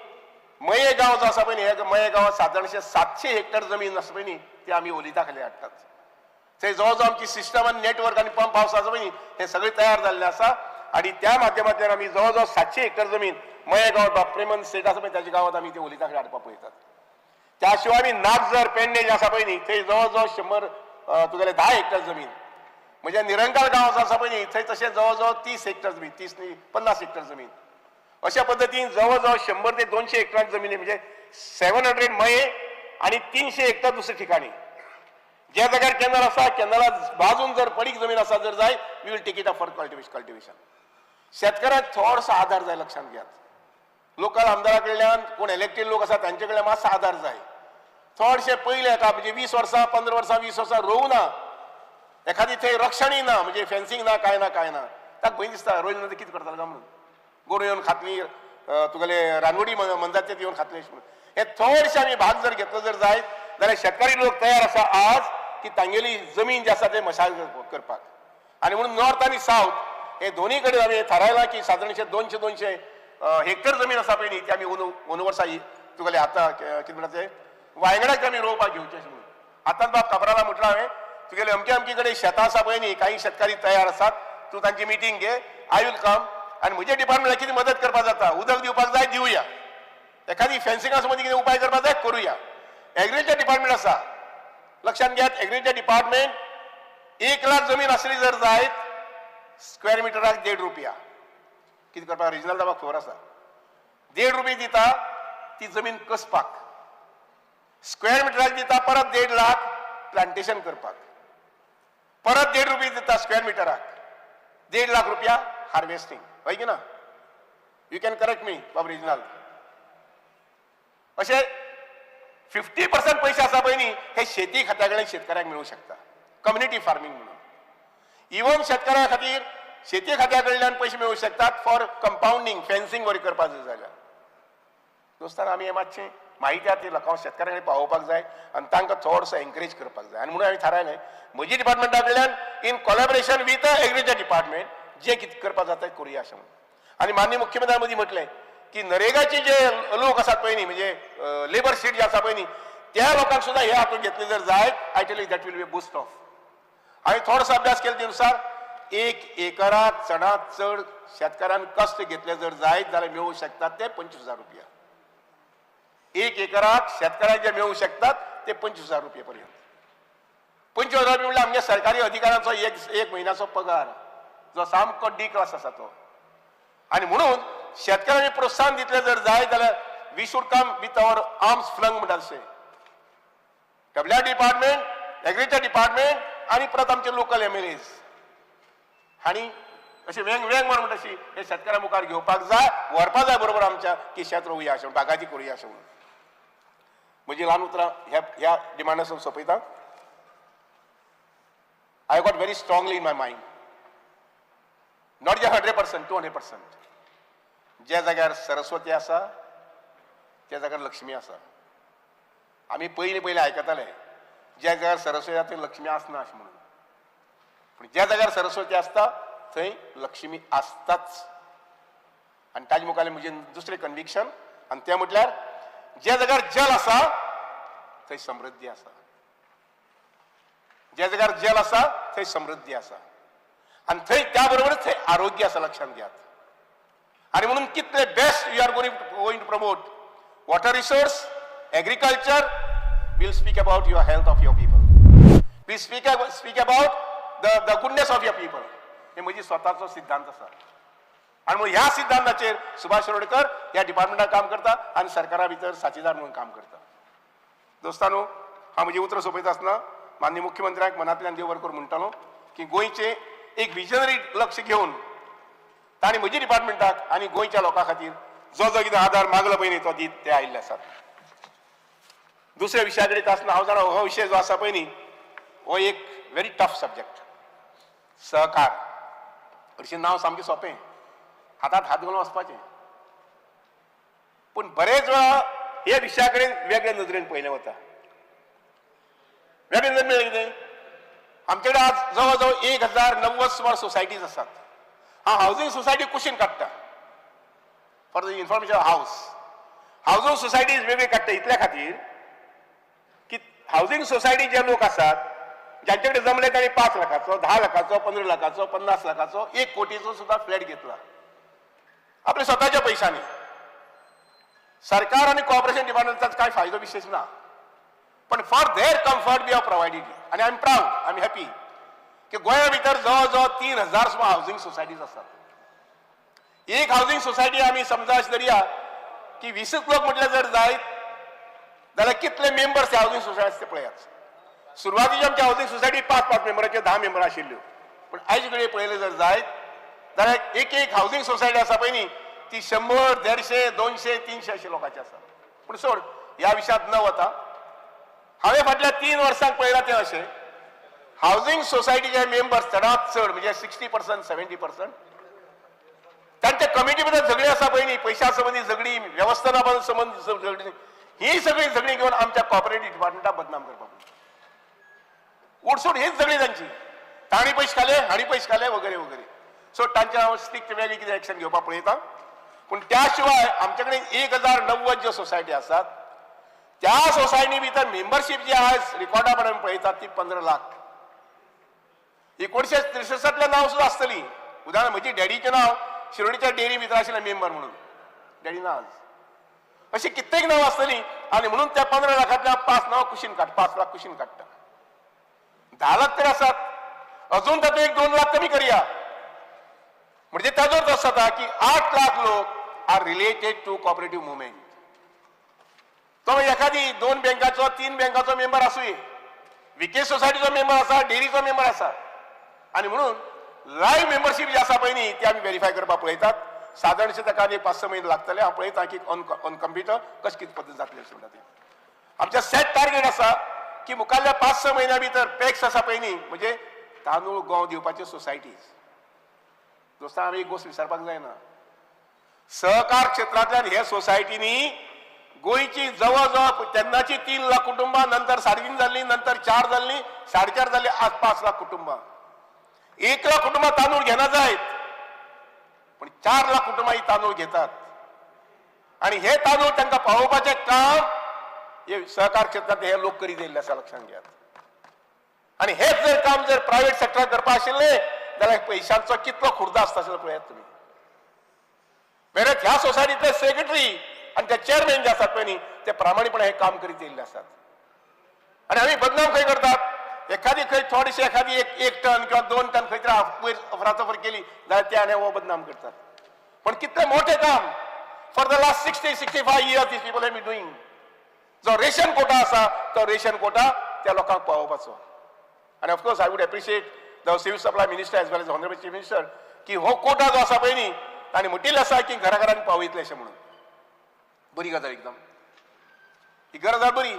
मये गांव जो आसा पळय न्ही, मये गांवांत सादारणशे 700 हेक्टर जमीन आसा पळय न्ही, ती आमी ओलिता खाली हाडटात. थंय जवळ जवळ आमची सिस्टम आनी नेटवर्क आनी पंप हावस आसा पळय न्ही, हें सगळें तयार जाल्लें आसा. आनी त्या माध्यमांतल्यान आमी जवळ जवळ 700 हेक्टर जमीन मये गांव बाब प्रेमन सेठ आसा पळय ताच्या गांवांत आमी ती ओलिता खाली हाडपाक पळयतात. त्या शिवाय आमी नागझर पेडणे जे आसा पळय न्ही, थंय जवळ जवळ 100 तुगेले 10 हेक्टर जमीन, म्हणजे निरंकाल गांव जो आसा पळय न्ही थंय तशें जवळ जवळ 30 हेक्टर जमीन, 30 न्ही 50 हेक्टर जमीन, अशा पद्दतीन जवळ जवळ 100 ते 200 हेक्टरांची जमीन, म्हणजे 700 मये आनी 300 हेक्टर दुसऱ्या ठिकाणी. ज्या जाग्यार कॅनल आसा कॅनला बाजून जर पडीक जमीन आसा जर जाय, we will take it up for cultivation. शेतकऱ्यांक थोडोसो आदार जाय, लक्षांत घेयात. लोकल आमदारा कडल्यान कोण इलेक्टेड लोक आसा तांचे कडल्यान मातसो आदार जाय. थोडशे पयले एका म्हणजे 20 वर्सां 15 वर्सां 20 वर्सां रोवू ना, एखादी थंय रक्षणूय ना, म्हणजे फेन्सिंग ना, कांय ना कांय ना, ताका भंय दिसता रोयले नंतर कितें करतलो काय म्हणून, गोरवां येवन खातली, तुगेले रानवटी मनजात येवन खातली अशें म्हणून. हे थोडशे आमी भाग जर घेतलो जर जायत जाल्यार शेतकारी लोक तयार आसा आज की तांगेली जमीन जी आसा ते मशागत करपाक. आनी म्हणून नॉर्थ आनी सावथ हे दोनूय कडेन आमी थारायलां की सादारणशे 200-200 हेक्टर जमीन आसा पळय न्ही, ती आमी अंदू वर्सा तुगेले आतां कितें म्हणटा ते वायंगणाक आमी रोवपाक घेवचें अशें म्हणून. आतांच बाब काब्राला म्हटलां हांवें, तुगेले अमके अमके कडेन शेतां आसा पळय न्ही, काही शेतकारी तयार आसात, तूं तांची मिटींग घे, I will come. आनी म्हज्या डिपार्टमेंटाक कितें मदत करपाक जाता, उदक दिवपाक जाय दिवया, एखादी फेन्सिंगा संबंदी कितें उपाय करपाक जाय करुया. एग्रीकल्चर डिपार्टमेंट आसा, लक्षांत घेयात, एग्रीकल्चर डिपार्टमेंट 1 लाख जमीन आसली जर जायत स्क्वेअर मिटराक 1.5 रुपया, कितें करपाक रिजनल दाबाक खबर आसा, 1.5 रुपये दिता ती जमीन कसपाक, स्क्वेअर मिटराक दिता परत 1.5 लाख प्लांटेशन करपाक, परत 1.5 रुपये दिता स्क्वेअर मिटराक, 1.5 लाख रुपया हार्वेस्टिंग. हय की ना? You can correct me Bob regional. अशें 50% पयशे आसा पळय न्ही, हे शेती खात्या कडेन शेतकऱ्यांक मेळूंक शकता, कम्युनिटी फार्मींग म्हणून. इवन शेतकऱ्यां खातीर शेती खात्या कडल्यान पयशे मेळूंक शकतात फॉर कंपावंडींग, फेन्सिंग वरी करपाक जाय जाल्यार. दोस्तान आमी हें मातशें म्हायती आसा ती लोकांक शेतकऱ्यां कडेन पावोवपाक जाय आनी तांकां थोडोसो एनकरेज करपाक जाय. आनी म्हणून हांवें थारायलें म्हजी डिपार्टमेंटा कडल्यान in collaboration with agriculture department जें कितें करपाक जाता तें करुया अशें म्हणून. आनी माननीय मुख्यमंत्र्यां मदीं म्हटलें की नरेगाचे जे लोक आसात पळय न्ही, म्हणजे लेबर शीट जे आसा पळय न्ही, त्या लोकांक सुद्दां हे हातूंत घेतले जर जायत, I tell you that will be boost of. हांवें थोडोसो अभ्यास केलो ते नुसार 1 एकराक चडांत चड शेतकारान कश्ट घेतले जर जायत जाल्यार मेळूंक शकतात ते 25,000 रुपया. 1 एकराक शेतकारांक जे मेळूंक शकतात ते 25,000 रुपये पर्यंत. 25,000 रुपये म्हणल्यार आमगे सरकारी अधिकाऱ्यांचो एक म्हयन्याचो पगार जो सामको डी क्लास आसा तो. आनी म्हणून शेतकऱ्यांनी प्रोत्साहन दितले जर जाय जाल्यार we should come with our arms flung म्हणटा तशें. डब्ल्यू डिपार्टमेंट, एग्रीकल्चर डिपार्टमेंट आनी परत आमचे लोकल MLAs हांणी अशें वेंग वेंग मारून म्हणटा अशी हे शेतकऱ्यां मुखार घेवपाक जाय, व्हरपाक जाय बरोबर आमच्या की शेत रोवया अशें, बागायती करुया अशें म्हणून. म्हजी ल्हान उतरां ह्या डिमांडासून सोंपयता. I got very strongly in my mind, not जे 100%, 200%. ज्या जाग्यार सरस्वती आसा त्या जाग्यार लक्ष्मी आसा. आमी पयलीं पयलीं आयकताले ज्या जाग्यार सरस्वती आसा थंय लक्ष्मी आसना अशें म्हणून, पूण ज्या जाग्यार सरस्वती आसता थंय लक्ष्मी आसताच. आनी ताजे मुखार म्हजें दुसरें कन्विक्शन, आनी तें म्हटल्यार ज्या जाग्यार जल आसा थंय समृद्धी आसा, ज्या जाग्यार जल आसा थंय समृद्धी आसा, आनी थंय त्या बरोबरच थंय आरोग्य आसा, लक्षांत घेयात. आनी म्हणून कितले best you are going to promote water resource, agriculture, will speak about your health of your people, will speak about the goodness of your people. हे म्हजी स्वताचो सिद्धांत आसा. आनी म्हणून ह्या सिद्धांताचेर सुभाष शिरोडकर ह्या डिपार्टमेंटात काम करता आनी सरकारा भितर साथीदार म्हणून काम करता. दोस्तानो, हांव म्हजी उतरां सोंपयता आसतना माननीय मुख्यमंत्र्यांक मनांतल्यान देव बरें करूं म्हणटालो की गोंयचें एक विजनरी लक्ष घेवन तांणी म्हजी डिपार्टमेंटाक आनी गोंयच्या लोकां खातीर जो जो कितें आदार मागलो पळय न्ही तो दीत ते आयिल्ले आसात. दुसऱ्या विशया कडेन आसतना हांव जाणा हो विशय जो आसा पळय न्ही हो एक व्हेरी टफ सब्जेक्ट. सहकार अशें नांव सामकें सोंपें, हातांत हात घालून वचपाचें, पूण बरेच वेळा हे विशया कडेन वेगळे नदरेन पळयलें वता. वेगळे नदरेन म्हळ्यार कितें, आमचे कडेन आज जवळ जवळ 1090 सुमार सोसायटीज आसात. हांव हावजींग सोसायटी कुशीन काडटा for the information house. Housing societies वेगळी काडटा इतल्या खातीर की हावजींग सोसायटी जे लोक आसात ज्यांचे कडेन जमले तांणी 5 लाखाचो, 10 लाखाचो, 15 लाखाचो, 50 लाखाचो, 1 कोटीचो सुद्दां फ्लॅट घेतला आपल्या स्वताच्या पयशांनी. सरकार आनी कॉर्पोरेशन डिपार्टमेंटाचो कांय फायदो विशेश ना, पण for their comfort we have provided. आनी I am proud, I am happy की गोंया भितर जवळ जवळ 3000 सुमार हावजींग सोसायटीज आसात. एक हावजींग सोसायटी आमी समजा अशें धरया की 20 लोक म्हटल्यार जर जायत जाल्यार कितले मेंबर्स ह्या हावजींग सोसायटी ते पळयात. सुरवातीची आमची हावजींग सोसायटी 5-5 मेंबराच्यो, 10 मेंबरां आशिल्ल्यो, पूण आयज कडेन पळयलें जर जायत जाल्यार एक एक हावजींग सोसायटी आसा पळय न्ही ती 100, 150, 200, 300 अशे लोकांची आसा. पूण सोड, ह्या विशयांत न वता हांवें फाटल्या 3 वर्सांक पळयलां तें अशें, हावजींग सोसायटीचे मेंबर्स चडांत चड म्हणजे 60%, 70% तांच्या कमिटी भितर झगडी आसा पळय न्ही, पयशां संबंदी झगडी, वेवस्थापना संबंदी झगडी, ही सगळी झगडी घेवन आमच्या कॉपरेटीव डिपार्टमेंटाक बदनाम करपाक. उडसूट हीच झगडी तांची, तांणी पयशे खाले, हांणी पयशे खाले वगैरे वगैरे. सो तांच्या हांव स्ट्रिक्ट वेगळी कितें एक्शन घेवपाक पळयता. पूण त्या शिवाय आमचे कडेन 1090 ज्यो सोसायटी आसात त्या सोसायटी भितर मेंबरशीप जी आयज रिकॉर्डा प्रमाणे पळयतात ती 15 लाख. 1963 नांव सुद्दां आसतली. उदाहरण म्हजी डॅडीचें नांव शिरोडीच्या डेअरी भितर आशिल्लें मेंबर म्हणून, डॅडी ना आज. अशी कित्येक नांव आसतली आनी म्हणून त्या 15 लाखांतल्या 5 नांव कुशीन काड, 5 लाख कुशीन काडटा. 10 लाख तरी आसात, अजून तातूंत 1-2 लाख कमी करया, म्हणजे ताजो अर्थ असो जाता की 8 लाख लोक are related to cooperative movement. तो एखादी 2 बँकाचो, 3 बँकाचो मेंबर आसूये, विके सोसायटीचो मेंबर आसा, डेअरीचो मेंबर आसा, आनी म्हणून लायव्ह मेंबरशीप जी आसा पळय न्ही ती आमी व्हेरीफाय करपाक पळयतात. सादारणशे ताका आनी 5-6 म्हयने लागतले. हांव पळयता की ऑन कंप्युटर कशें कितें पद्दत जातली अशें म्हणटा तें. आमचें सेट टार्गेट आसा की मुखारल्या 5-6 म्हयन्या भितर पॅक्स आसा पळय न्ही, म्हणजे तांदूळ गंव दिवपाच्यो सोसायटीज. दोस्ता, आमी एक गोश्ट विसरपाक जायना, सहकार क्षेत्रांतल्यान हे सोसायटींनी गोंयची जवळ जवळ तेन्नाची 3 लाख कुटुंबां, नंतर 3.5 जाल्ली, नंतर 4 जाल्ली, 4.5 जाल्ली, आज 5 लाख कुटुंबां. 1 लाख कुटुंबां तांदूळ घेना जायत, पूण 4 लाख कुटुंबां ही तांदूळ घेतात. आनी हे तांदूळ तांकां पावोवपाचें काम हे सहकार क्षेत्रांत हे लोक करीत येयल्ले आसा, लक्षांत घेयात. आनी हेच जर काम जर प्रायव्हेट सेक्टराक करपा आशिल्लें जाल्यार पयशांचो कितलो खुर्दा आसता आशिल्लो पळयात तुमी. वेरेत ह्या सोसायटींतले सेक्रेटरी आनी ते चेअरमॅन जे आसात पळय न्ही ते प्रामाणीपणान हें काम करीत येयल्ले आसात. आनी आमी बदनाम खंय करतात, एखादी खंय थोडीशी एखादी 1 टन किंवा 2 टन खंय तरी वयर अफरातफर केली जाल्यार ते आनी हो बदनाम करतात. पण कितलें मोठें काम for the last 60-65 years these people have been doing. जो रेशन कोटा आसा तो रेशन कोटा त्या लोकांक पावोवपाचो. आनी of course I would appreciate the civil supply minister as well as honourable chief minister की हो कोटा जो आसा पळय न्ही तांणी म्हटिल्लें आसा की घरा घरांनी पावयतले अशें म्हणून. बरी गजाल एकदम, ही गजाल बरी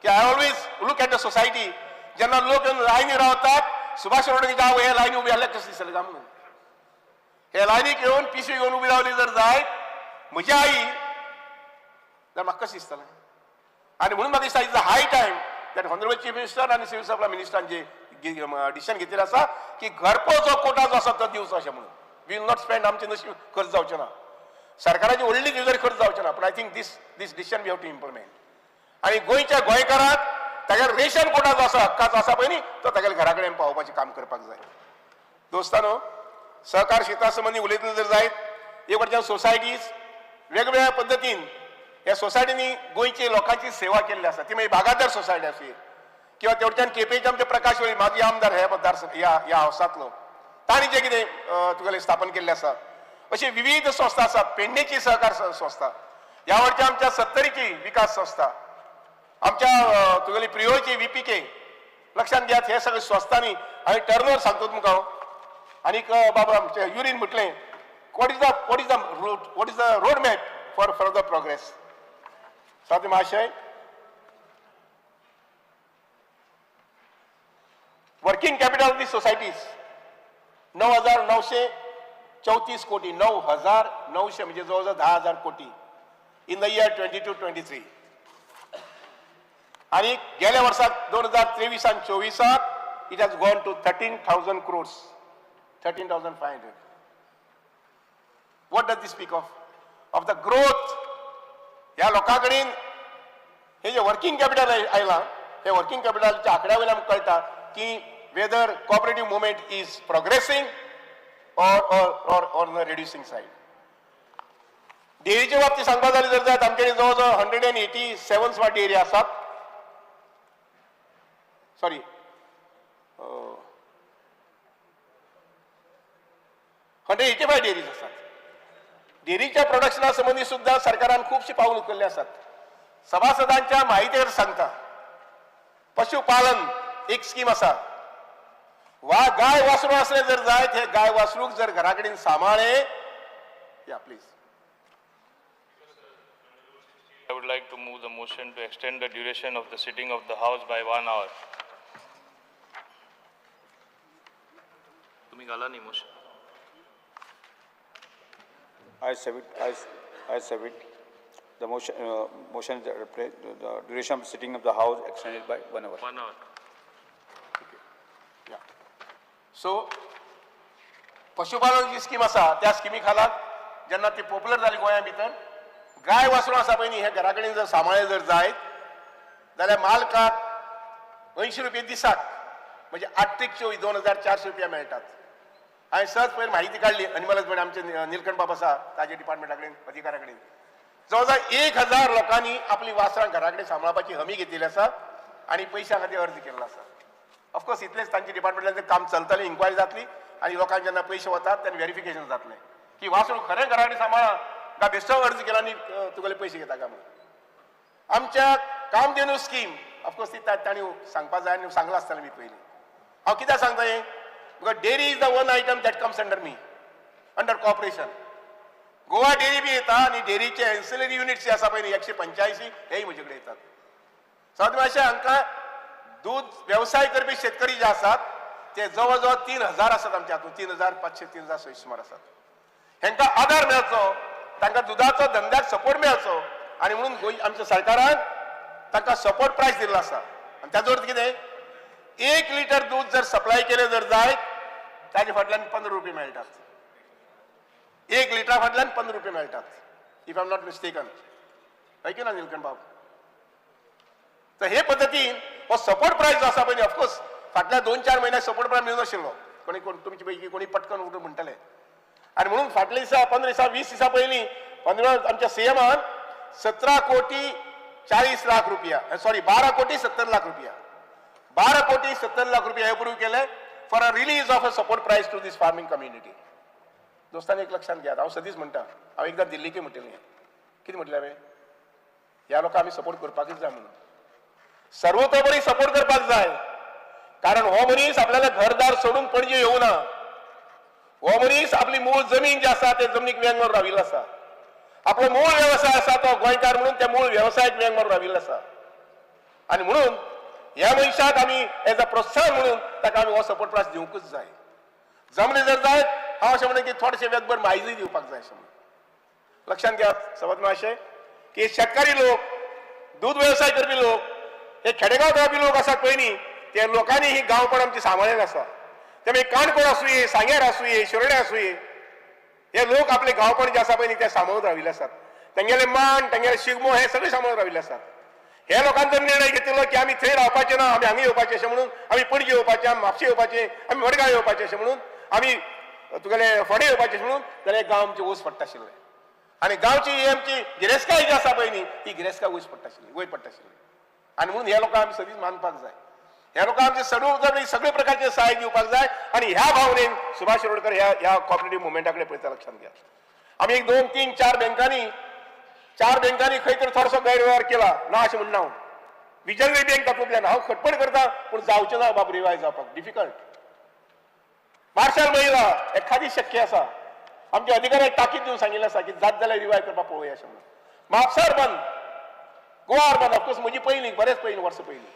की I always look at the society. जेन्ना लोक लायनी रावतात, सुभाष शिरोडकर आवय हे लायनी उबी आसल्यार कशें दिसतलें काय म्हणून, हे लायनीक येवन पिशवी घेवन उबी रावली जर जायत म्हजी आई जाल्यार म्हाका कशें दिसतलें. आनी म्हणून म्हाका दिसता it's a high time that honourable chief minister आनी सिव्हील सप्लाय मिनिस्टरान जे डिसिजन घेतिल्लें आसा की घरपोच जो कोटा जो आसा तो दिवचो अशें म्हणून. We will not spend, आमचें नशीब खर्च जावचें ना, सरकाराची व्हडली तिजोरी खर्च जावचें ना, पूण I think this this decision we have to implement. आनी गोंयच्या गोंयकाराक तागेलो रेशन कोटा जो आसा हक्काचो आसा पळय न्ही तो तागेल्या घरा कडेन पावोवपाचें काम करपाक जाय. दोस्तानो, सहकार क्षेत्रा संबंदी उलयतले जर जायत, एक वटच्यान सोसायटीज वेगवेगळ्या पद्दतीन ह्या सोसायटींनी गोंयची लोकांची सेवा केल्ली आसा, ती मागीर बागायतदार सोसायटी आसुये किंवा तेवटेच्यान केपेंचे आमचे प्रकाश वेळीप माजी आमदार ह्या मतदार ह्या ह्या हावसांतलो, तांणी जें कितें तुगेलें स्थापन केल्लें आसा, अशी विविध संस्था आसात. पेडणेची सहकार संस्था, ह्या वटच्या आमच्या सत्तरीची विकास संस्था, आमच्या तुगेली प्रियोळची VPK, लक्षांत घेयात हे सगळे संस्थांनी. आनी टर्नओवर सांगता तुमकां हांव, आनीक बाबा आमच्या युरीन म्हटलें what is the road, what is the road map for further progress. साथ महाशय, Working capital of the societies 9,934 कोटी, 9,900 म्हणजे जवळजवळ 10,000 कोटी in the year 22-23. आणि गेल्या वर्षात 2023 आणि 24 it has gone to 13,000 crores, 13,500. What does this speak of? Of the growth. ह्या लोकां कडेन हे जे वर्किंग कॅपिटल आयलां, हे वर्किंग कॅपिटलच्या आंकड्या वयल्यान आमकां कळटा की whether cooperative movement is progressing or on the reducing side. डेअरीच्या बाबतीत सांगपा जालें जर जायत, आमचे कडेन जवळ जवळ 187 सुमार डेअरी आसात, सॉरी, 185 डेअरीज आसात. डेअरीच्या प्रोडक्शना संबंदी सुद्दां सरकारान खुबशीं पावल उखल्लीं आसात. सभासदांच्या माहितीर सांगता, पशुपालन एक स्कीम आसा. वा गाय वासरू असले जर जायत, हे गाय वासरूक जर घरा कडेन सांबाळ्ळे, या please. I would like to move the motion to extend the duration of the sitting of the House by 1 hour. तुम्ही घाला न्ही motion. I submit the motion. Motion is the duration of sitting of the House extended by 1 hour. 1 hour. Okay. Yeah. So, पशुपालन जी scheme आसा त्या स्किमी खाला जेन्ना ती पॉप्युलर जाली गोंया भितर, गाय वासरू आसा पळय न्ही, हे घरा कडेन जर सांबाळ्ळे जर जायत जाल्यार मालकाक 80 रुपये दिसाक, म्हणजे 8 त्रीक 24, 2,400 रुपया मेळटात. हांवें सहज पयर म्हायती काडली एनिमल हजबंड आमचे निलकंठ बाब आसा ताजे डिपार्टमेंटा कडेन, अधिकाऱ्या कडेन, जवळ जवळ 1,000 लोकांनी आपली वासरां घरा कडेन सांबाळपाची हमी घेतिल्ली आसा आनी पयशां खातीर अर्ज केल्लो आसा. ऑफकोर्स इतलेंच तांच्या डिपार्टमेंटाचें काम चलतलें, इन्क्वायरी जातली आनी लोकांक जेन्ना पयशे वतात तेन्ना व्हेरिफिकेशन जातलें की वासरूं खरें घरा कडेन सांबाळा काय बेश्टो अर्ज केला आनी तुगेले पयशे घेता काय म्हणून. आमच्या कामधेनू स्कीम ऑफकोर्स ती तांणी सांगपा जाय आनी सांगलां आसतलें मी पयलीं. हांव कित्याक सांगता हें, because dairy is the one item that comes under me, under corporation. Goa dairy बी येता आनी डेअरीचे एन्सिलरी युनिट्स जे आसा पळय न्ही 185 हेय म्हजे कडेन येतात. सद मातशें हांकां दूद वेवसाय करपी शेतकरी जे आसात ते जवळ जवळ 3,000 आसात आमच्या हातूंत, 3,500, 3,600 सुमार आसात. हेंकां आदार मेळचो, तांकां दुदाचो धंद्याक सपोर्ट मेळचो आनी म्हणून गोंय आमच्या सरकारान तांकां सपोर्ट प्रायस दिल्लो आसा. आनी ताजो अर्थ कितें, 1 लिटर दूद जर सप्लाय केलें जर जायत ताजे फाटल्यान 15 रुपये मेळटात, 1 लिटरा फाटल्यान 15 रुपये मेळटात, if I am not mistaken, हय की ना निलकंठ बाब? तर हे पद्दतीन हो सपोर्ट प्रायस जो आसा पळय, ऑफकोर्स फाटल्या 2-4 म्हयन्याक सपोर्ट प्रायस मेळनाशिल्लो, कोणी कोण तुमचे पैकी कोणी पटकन उठून म्हणटले. आनी म्हणून फाटल्या दिसा 15 दिसा 20 दिसा पयलीं 15 आमच्या सीएमान 17 कोटी 40 लाख रुपया, सॉरी 12 कोटी 70 लाख रुपया, 12 कोटी 70 लाख रुपया हे अप्रूव्ह केले for a release of a support price to this farming community. दोस्तांनी एक लक्षांत घेयात, हांव सदींच म्हणटा, हांव एकदां दिल्लीकय म्हणटिल्लें, कितें म्हटलें हांवें, ह्या लोकांक आमी सपोर्ट करपाकूच जाय म्हणून, सर्वतोपरी सपोर्ट करपाक जाय, कारण हो मनीस आपल्याला घरदार सोडून पणजे येवना, हो मनीस आपली मूळ जमीन जी आसा ते जमनीक वेंग मारून राविल्लो आसा, आपलो मूळ वेवसाय आसा तो गोंयकार म्हणून त्या मूळ वेवसायाक वेंग मारून राविल्लो आसा. आनी म्हणून ह्या मनशाक आमी एज अ प्रोत्साहन म्हणून ताका आमी हो सपोर्ट प्रायस दिवंकूच जाय. जमले जर जायत हांव अशें म्हणून की थोडेशें वेगभर म्हायती दिवपाक जाय अशें म्हणून. लक्षांत घेयात सभापती महाशय की शेतकारी लोक, दूद वेवसाय करपी लोक, हे खेडेगांव रावपी लोक आसात पळय न्ही, ते लोकांनी ही गांवपण आमची सांबाळिल्ली आसा. ते मागीर काणकोण आसुये, सांग्यार आसुये, शिरोडे आसुये, हे लोक आपले गांवपण जे आसा पळय न्ही ते सांबाळून राविल्ले आसात. तेंगेले मान, तेंगेले शिगमो हे सगळे सांबाळून राविल्ले आसात. हे लोकांनी जर निर्णय घेतिल्लो की आमी थंय रावपाचे ना, आमी हांगा येवपाचे अशें म्हणून, आमी पणजे येवपाचे, आमी म्हापशे येवपाचे, आमी मडगांव येवपाचे अशें म्हणून, आमी तुगेले फोंडे येवपाचे अशें म्हणून, जाल्यार गांव आमचे वस पडटा आशिल्ले. आनी गांवची ही आमची गिरेस्तकाय जी आसा पळय न्ही ती गिरेस्तकाय वयर पडटा आशिल्ली, वयर पडटा आशिल्ली. आनी म्हणून ह्या लोकांक आमी सदींच मानपाक जाय, ह्या लोकांक आमचे सर्व सगळे प्रकारचे सहाय्य दिवपाक जाय. आनी ह्या भावनेन सुभाष शिरोडकर ह्या ह्या कॉपरेटिव्ह मुवमेंटा कडेन पळयता. लक्षांत घ्या, आमी 1 2 3 4 बँकांनी, 4 बँकांनी खंय तरी थोडोसो गैरवेव्हार केला ना अशें म्हणना हांव. विजनरी बँक तातूंतल्यान हांव खटपट करता, पूण जावचें ना बाब रिवायज जावपाक डिफिकल्ट. मार्शल महिला एखादी शक्य आसा, आमच्या अधिकाऱ्यांक ताकीद दिवन सांगिल्लें आसा की जात जाल्यार रिवायज करपाक पळोवया अशें म्हणून. Mapusa urban, Goa urban of course म्हजी पयलीं, बरेच पयलीं, वर्सां पयलीं.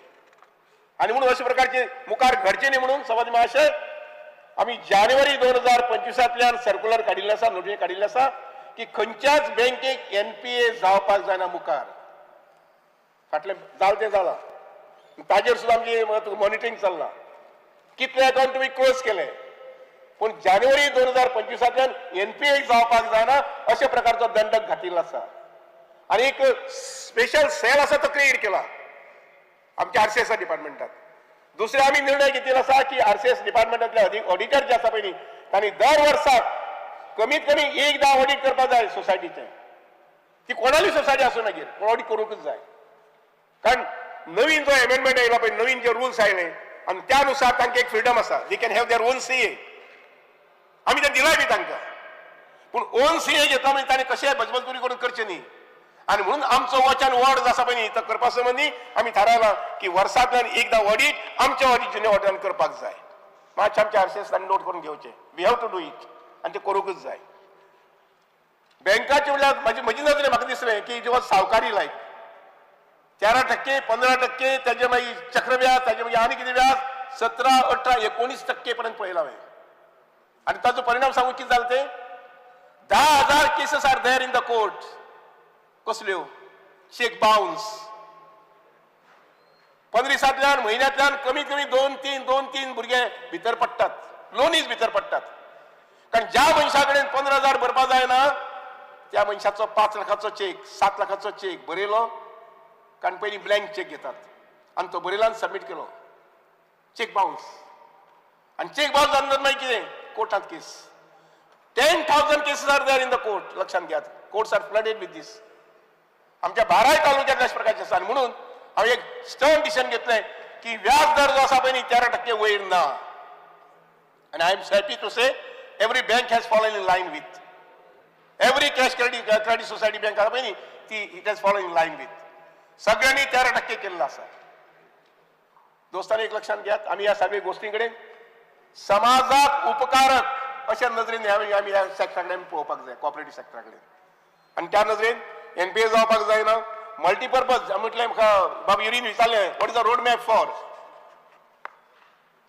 आनी म्हणून अशे प्रकारचे मुखार घडचे न्ही म्हणून सभापती महाशय, आमी जानेवारी 2025तांतल्यान सर्कुलर काडिल्लें आसा, नोटिफिकेशन काडिल्लें आसा की खंयच्याच बँकेक एनपीए जावपाक जायना मुखार. फाटलें जालें तें जालां, ताजेर सुद्दां आमची मॉनिटरींग चल्लां. कितले अकाउंट तुमी क्लोज केले, पूण जानेवारी 2025तांतल्यान एनपीए जावपाक जायना अशा प्रकारचो दंडक घातिल्लो आसा. आनी एक स्पेशल सेल आसा तो क्रिएट केला आमच्या आरसीएस डिपार्टमेंटात. दुसरें आमी निर्णय घेतिल्लो आसा की आरसीएस डिपार्टमेंटांतले ऑडिटर जे आसा पळय न्ही, तांणी दर वर्साक कमीत कमी एकदां ऑडीट करपाक जाय सोसायटीचें. ती कोणाली सोसायटी आसूं मागीर, पूण ऑडीट करूंकच जाय. कारण नवीन जो एमेंडमेंट आयला पळय, नवीन जे रुल्स आयले आनी त्या नुसार तांकां एक फ्रिडम आसा, they can have their own CA. आमी ते दिलाय बी तांकां, पूण ओन सीए घेतला म्हणजे ताणें कशें बजबजपुरी करून करचें न्ही. आनी म्हणून आमचो वॉच आनी वॉर्ड जो आसा पळय न्ही, तो करपा संबंदी आमी थारायलां की वर्सांतल्यान एकदां ऑडीट आमच्या ऑडीट ज्युनियर ऑडिटरान करपाक जाय. मातशें आमच्या आरसीएस तांणी नोट करून घेवचें, we have to do it आनी तें करूंकच जाय. बँकाचे म्हणल्यार म्हजी नदरेन म्हाका दिसलें की जेव्हा सावकारी लायक 13%, 15%, ताजे मागीर चक्रव्याज, ताजे मागीर आनी कितें व्याज 17, 18, 19% पर्यंत पळयलां हांवें. आनी ताचो परिणाम सांगू कितें जालें तें, 10,000 cases are there in the court. कसल्यो? Cheque bounce. 15 दिसांतल्यान, म्हयन्यांतल्यान कमीत कमी 2-3, 2-3 भुरगे भितर पडटात, लोनीच भितर पडटात. कारण ज्या मनशा कडेन 15,000 भरपा जायना त्या मनशाचो 5 लाखाचो चेक, 7 लाखाचो चेक बरयलो, कारण पयलीं ब्लँक चेक घेतात आनी तो बरयलो आनी सबमीट केलो, चेक बाउन्स. आनी चेक बाउन्स जावन मागीर कितें, कोर्टांत case. 10,000 cases are there in the court. लक्षांत घेयात, courts are flooded with this. आमच्या बाराय तालुक्यात अशा प्रकारचे आसा. आनी म्हणून हांवें एक स्टर्न डिसिजन घेतलें की व्याज दर जो आसा पळय न्ही 13% वयर ना. आनी I am happy to say every bank has followed in line with every cash credit society bank आसा पळय न्ही ती it has followed in line with सगळ्यांनी 13% केल्लो आसा. दोस्तांनी एक लक्षांत घेयात, आमी ह्या सगळ्या गोश्टी कडेन समाजाक उपकारक अशा नदरेन आमी ह्या सेक्टरा कडेन पळोवपाक जाय, कॉपरेटीव सेक्टरा कडेन. आनी त्या नदरेन एनपीए जावपाक जायना. मल्टीपर्पज म्हटलें म्हाका बाब युरीन विचारलें, what is the road map for.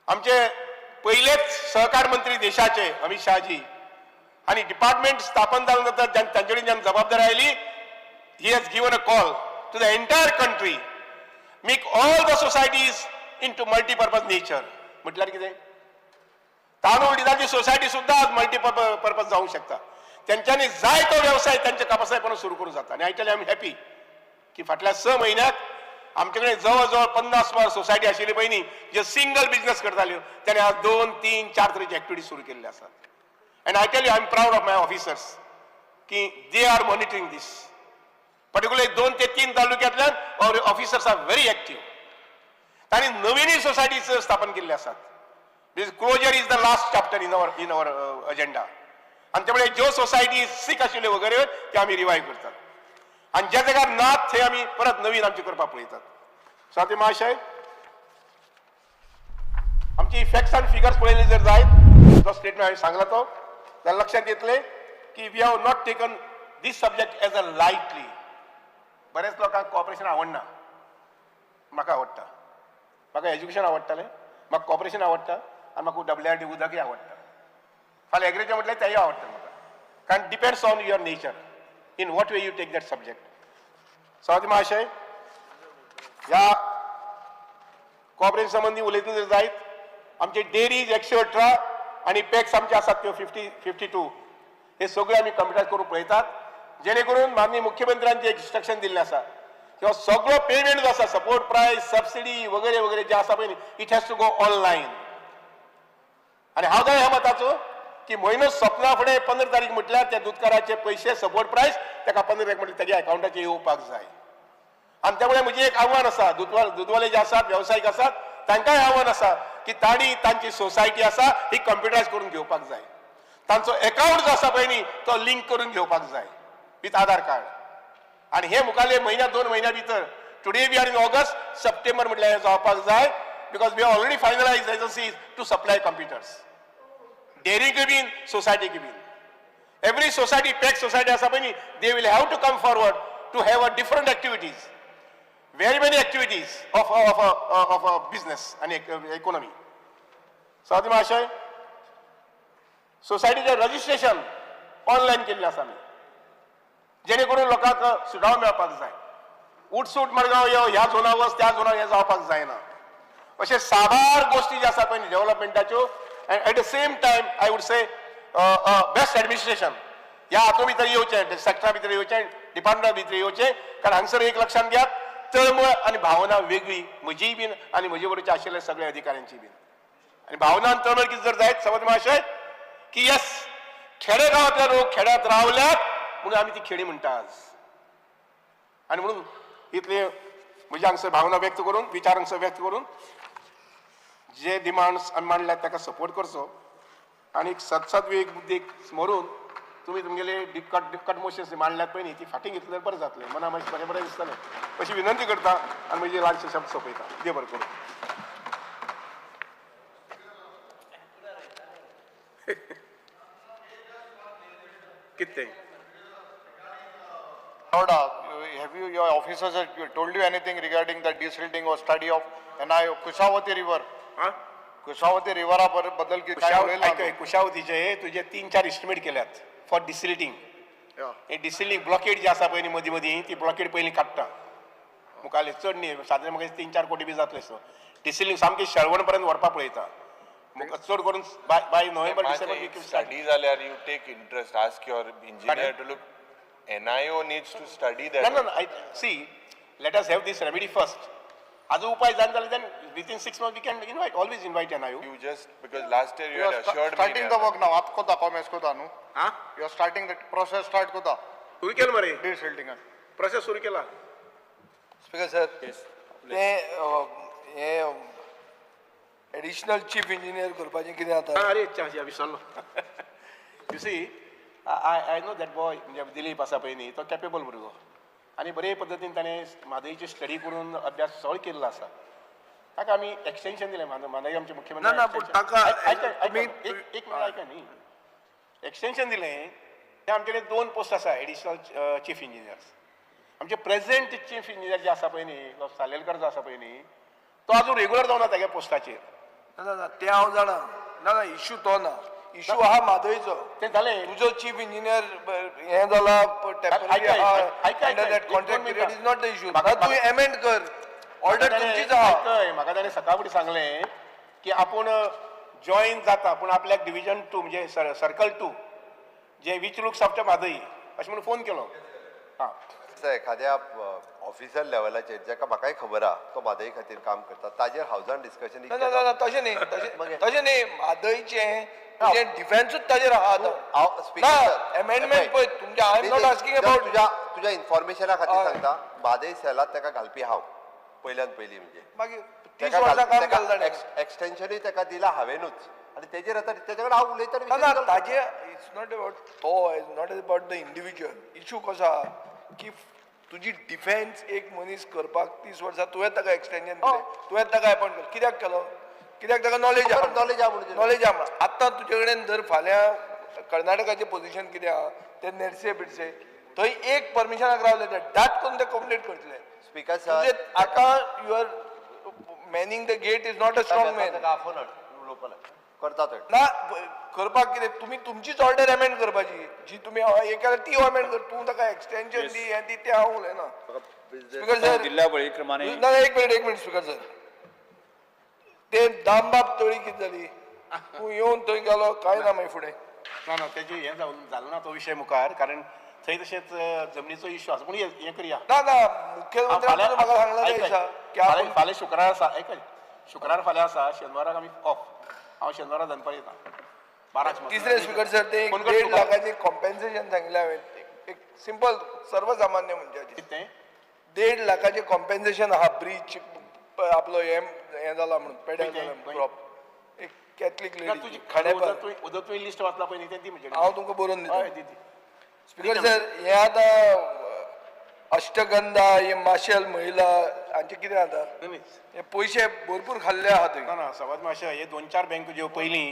आमचे पयलेच सहकार मंत्री देशाचे अमित शहाजी आनी डिपार्टमेंट स्थापन जाल्या नंतर तांचे कडेन जेन्ना जबाबदारी आयली, he has given a call to the entire country, make all the societies into multipurpose nature. म्हटल्यार कितें, तांदूळ दिसाची सोसायटी सुद्दां आज मल्टीपर्पज जावंक शकता. तेंच्यांनी जाय तो वेवसाय तांच्या कपासायपणान सुरू करूं जाता. आनी I tell I am happy की फाटल्या 6 म्हयन्याक आमचे कडेन जवळ जवळ 50 सुमार सोसायटी आशिल्ली पळय न्ही, जे सिंगल बिजनस करताल्यो, ताणें आज 2, 3, 4 तरेची एक्टिविटी सुरू केल्ली आसात. And I tell you I am proud of my officers की they are monitoring this. Particularly 2 ते 3 तालुक्यांतल्यान ऑफिसर्स are very active. तांणी नवीनय सोसायटीज स्थापन केल्ले आसात. This closure is the last chapter in our agenda. आनी त्यामुळे ज्यो सोसायटी सीक आशिल्ल्यो वगैरे त्यो आमी रिवायव करतात आनी ज्या जाग्यार नात थंय आमी परत नवीन आमचे करपाक पळयतात. सो महाशय, आमची फॅक्ट्स आनी फिगर्स पळयली जर जायत, जो स्टेटमेंट हांवें सांगला तो जाल्यार लक्षांत येतलें की we have not taken this subject as a lightly. बऱ्याच लोकांक कॉपरेशन आवडना, म्हाका आवडटा. म्हाका एज्युकेशन आवडटालें, म्हाका कॉपरेशन आवडटा आनी म्हाका डब्ल्यू आर डी उदकय आवडटा. फाल्यां एग्रीकल्चर म्हटल्यार तेंय आवडटा म्हाका, कारण depends on your nature in what way you take that subject. सभापती महाशय, ह्या कॉपरेशन संबंदी उलयतना जर जायत, आमचे डेरीज 118 आनी पॅक्स आमचे आसात त्यो 50 52, हे सगळे आमी कंप्युटरायज करून पळयतात, जेणे करून माननीय मुख्यमंत्र्यांचे एक इन्स्ट्रक्शन दिल्लें आसा किंवा सगळो पेमेंट जो आसा, सपोर्ट प्रायस, सबसिडी वगैरे वगैरे जे आसा पळय, it has to go online. आनी हांव जाय ह्या मताचो की म्हयनो सोंपना फुडें 15 तारीख म्हटल्यार त्या दुदकाराचे पयशे सपोर्ट प्रायस ताका 15 तारीख म्हटल्यार तेज्या अकावंटाचेर येवपाक जाय. आनी त्यामुळे म्हजें एक आव्हान आसा, दुदवाले जे आसात, वेवसायीक आसात, तांकांय आव्हान आसा की तांणी तांची सोसायटी आसा ही कंप्युटरायज करून घेवपाक जाय. तांचो एकावंट जो आसा पळय न्ही तो लिंक करून घेवपाक जाय विथ आधार कार्ड. आनी हे मुखारले म्हयन्या 2 म्हयन्या भितर, today we are in August, September म्हटल्यार हें जावपाक जाय, because we already finalize agencies to supply computers डेअरीक been, सोसायटीक been. Every society, PACS society आसा पळय न्ही, they will have to come forward to have a different activities. Very many activities of a business आनी economy. सभापती महाशय, सोसायटीचें registration online केल्लें आसा आमी, जेणे करून लोकांक सुदाव मेळपाक जाय. उठसूट मडगांव यो, ह्या झोना वच, त्या झोना, हें जावपाक जायना. अशे साबार गोश्टी ज्यो आसा पळय डेव्हलपमेंटाच्यो, and at the same time, I would say, best administration ह्या हातूंत भितर येवचें, सेक्टरा भितर येवचें, डिपार्टमेंटा भितर येवचें. कारण हांगसर एक लक्षांत घेयात, तळमळ आनी भावना वेगळी म्हजीय बीन आनी म्हजे बरोबर आशिल्ले सगळे अधिकाऱ्यांची बीन. आनी भावना आनी तळमळ कितें जर जायत, सभापती महाशय, की येस, खेडेगांवांतले लोक खेड्यांत रावल्यात म्हणून आमी ती खेडी म्हणटा आज. आनी म्हणून इतले म्हजी हांगसर भावना व्यक्त करून, विचार हांगसर व्यक्त करून, जे डिमांड्स आमी मांडल्यात ताका सपोर्ट करचो आनी सदसद बुद्दीक स्मरून तुमी तुमगेले कट कट मोशन्स मांडल्यात पळय न्ही, ती फाटीं घेतल्यार बरें जातलें, मना मातशें बरें बरें दिसतलें अशी विनंती करता आनी म्हजी ल्हानशे शब्द सोंपयता. देव बरें करूं. कितें? Noda, have you, your officers have told you anything regarding the desilting or study of NIO Kushavati River? हा. कुशावती रिव्हरा बद्दल काय उलयलां? आयकय, कुशावतीचे तुजे तीन चार इस्टिमेट केल्यात फॉर डिसिल्टींग. हे डिसिल्टींग ब्लॉकेड जी आसा पळय न्ही मदीं मदीं, ती ब्लॉकेड पयलीं काडटा मुखाल्ले. चड न्ही, सादारण म्हाका 3-4 कोटी बी जातले. सो डिसिल्टींग सामकी शेळवण पर्यंत व्हरपाक पळयता. चड करून by November, December. Study जाल्यार you take interest, ask your engineer to look. NIO needs to study that. No, I see, let us have this remedy first. आजू उपाय जायना जाल्यार, then within 6 month we can invite, always invite NIO. You just, because last year you You had are assured me starting the that. Work now. आत कोता, कॉमेस कोता न्हू? हा. You are starting the process, start कोता. सुरू केलं मरे. Desilting. Process सुरू केला. स्पीकर सर, ते हे एडिशनल चीफ इंजिनियर करपाचें कितें जाता? अरे, अच्छा अच्छा, विसरलो. You see, I know that boy. म्हणजे दिलीप आसा पळय न्ही, तो कॅपेबल भुरगो आनी बरे पद्दतीन ताणें म्हादईची स्टडी करून अभ्यास सगळो केल्लो आसा. ताका आमी एक्सटेन्शन दिलें, म्हादई आमचे मुख्यमंत्री. ना, ना, पूण ताका एक एक मिनिट आयका न्ही. एक्सटेन्शन दिलें ते आमचे कडेन दोन पोस्ट आसा एडिशनल चीफ इंजिनियर्स. आमचे प्रेझेंट चीफ इंजिनियर जे आसा पळय न्ही, तो सालेलकर जो आसा पळय न्ही, तो अजून रेगुलर जावना तागे पोस्टाचेर. ना ना ना, तें हांव जाणा. ना ना, इशू तो ना, इशू आहा म्हादयचो. तें जालें. तुजो चीफ इंजिनियर हें जाला टेम्पररी, आयकय, that contract period is not the issue. तूं एमेंड कर ऑर्डर, तुमचीच आहा. आयकय, म्हाका ताणें सकाळ फुडें सांगलें की आपूण जॉईन जाता, पूण आपल्याक डिविजन टू, म्हणजे सर्कल टू जे which looks after Mhadei, अशें म्हणून फोन केलो. हां. एखाद्या ऑफिसर लेवलाचेर, जाका म्हाकाय खबर आहा तो म्हादई खातीर काम करता, ताजेर हावजान डिस्कशन. ना ना ना, तशें न्ही, तशें तशें न्ही. म्हादयचें तुजें डिफेन्सूच ताजेर आहा आतां. ना, एमेंडमेंट पळय तुमच्या, I am not asking about. तुज्या तुज्या इन्फॉर्मेशना खातीर सांगता, म्हादय सेलात ताका घालपी हांव पयल्यान पयलीं म्हणजे. मागीर 30 वर्सां काम केलें ताणें. एक्सटेन्शनूय ताका दिला हांवेनूच आनी तेजेर आतां तेजे कडेन हांव उलयता. ना ना, ताजे it's not about तो, it's not about the individual. Issue कसो आहा की तुजी डिफेन्स एक मनीस करपाक 30 वर्सां, तुवें ताका एक्सटेन्शन दिलें, तुवें ताका अपॉयंट केलो. कित्याक केलो? कित्याक ताका नॉलेज आहा. नॉलेज आहा म्हणून. नॉलेज आहा म्हणून. आतां तुजे कडेन जर फाल्यां कर्नाटकाचें पोझिशन कितें आहा ते, नेरसे बिरसे थंय एक परमिशनाक रावले ते दाट करून ते कंप्लीट करतले. स्पीकर सर, तुजे आतां you are manning the gate is not a strong man. ताका आफोवन हाड, उलोवपा लाग. करता तो. ना, करपाक कितें, तुमी तुमचीच ऑर्डर एमेंड करपाची जी तुमी हे केल्या ती एमेंड कर. तूं ताका एक्सटेन्शन दी, हें दी, तें हांव उलयना, स्पीकर सर. दिल्ल्या वळी प्रमाणे. ना, एक मिनिट, एक मिनिट, स्पीकर सर. ते दामबाब तळी कितें जाली? तूं येवन थंय गेलो, कांय ना मागीर फुडें. ना ना, तेजे हें जावन जालें ना तो विशय मुखार, कारण थंय तशेंच जमनीचो इश्यू आसा. पूण हें करया. ना ना, मुख्यमंत्र्यान म्हाका सांगलां त्या दिसा की फाल्यां फाल्यां शुक्रार आसा. आयकय, शुक्रार फाल्यां आसा, शेनवाराक आमी ऑफ. हांव शेनवारा दनपार येता 12क सुमार. तिसरे, स्पीकर सर, ते एक फोन कर 1.5 तुका. लाखाचे कॉम्पेन्सेशन सांगिल्लें हांवें, एक सिंपल सर्वसामान्य मनशाचे. कितें? 1.5 लाखाचे कॉम्पेन्सेशन आहा, ब्रीज आपलो हें हें जाला म्हणून, पेड्यार खंय? जाला खंय? क्रॉप, एक कॅथलीक ना, लेडी तुजी खांडेपार. उदक तुवें लिस्ट वाचला पळय न्ही, तें दी म्हजे कडेन. हांव तुमकां बरोवन दिता. हय, दी दी. स्पीकर सर, हे आतां अष्टगंधा, हे माशेल महिला हांचे कितें जाता? हे पयशे भरपूर खाल्ले आहा थंय. ना ना, सवाज मातशें, हे दोन चार बँक ज्यो पयलीं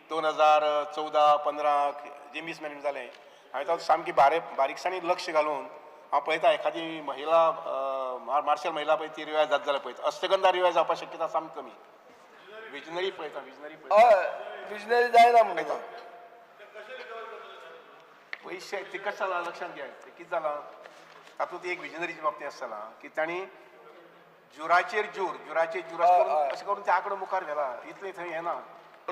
2014 15 जे मिसमॅनेज जालें, हांवें तातूंत सामकी बारीकसाणी लक्ष घालून हांव पळयता. एखादी महिला मार्शल महिला पळय ती रिवायज जात जाल्यार पळयता, अष्टगंधा रिवायज जावपाक शक्यता सामकी कमी. विजनरी पळयता, विजनरी हय, विजनरी जायना म्हणटा. पयशे ते कशें जालां लक्षांत घे, ते कितें जालां तातूंत एक विजनरीच्या बाबतींत आसा जालां की तांणी जुराचेर जूर, जुराचेर जूर अशें करून ते आंकडो मुखार व्हेला, इतलें थंय येना.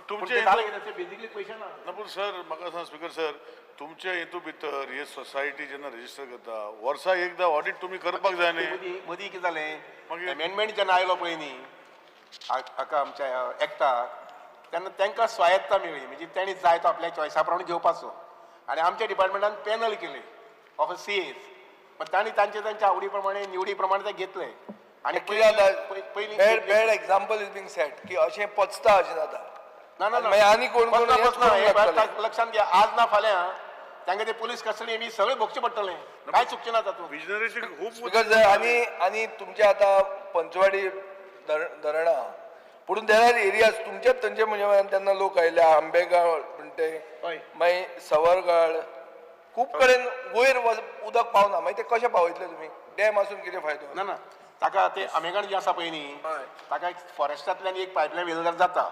तुमचे जालें बेजिकली पयशे ना. ना पूण सर म्हाका सांग स्पीकर सर, तुमच्या हेतू भितर हे सोसायटी जेन्ना रजिस्टर करता वर्सा एकदां ऑडीट तुमी करपाक जाय न्ही. मदीं कितें जालें, अमेंडमेंट जेन्ना आयलो पळय न्ही हाका आमच्या एक्टाक, तेन्ना तांकां स्वायत्ता मेळ्ळी, म्हणजे तांणी जाय तो आपल्या चॉयसा प्रमाणे घेवपाचो. आनी आमच्या डिपार्टमेंटान पॅनल केले ऑफ सी एस, पण तांणी तांचे तांच्या आवडी प्रमाणे निवडी प्रमाणे ते घेतले. आनी पयलीं bad example is being set की अशें पचता अशें जाता. ना ना आनी कोण कोण लक्षांत घ्या, आज ना फाल्यां तांकां ते पुलीस कस्टडी बी सगळें भोगचें पडटलें, कांय चुकचें ना तातूंत. खूब आनी आनी तुमचे आतां पंचवाडी धरणां पूण there are areas तुमच्याच थंयचे म्हणजे तेन्ना लोक आयले, आंबेगांव म्हणटे, मागीर सवरगाळ, खूब कडेन वयर उदक पावना, मागीर ते कशें पावयतले तुमी? डॅम आसून कितें फायदो? ना ना, ताका ते आंबेगांव जे आसा पळय न्ही ताका एक फॉरेस्टांतल्यान एक पायपलायन व्हेलें जाल्यार जाता,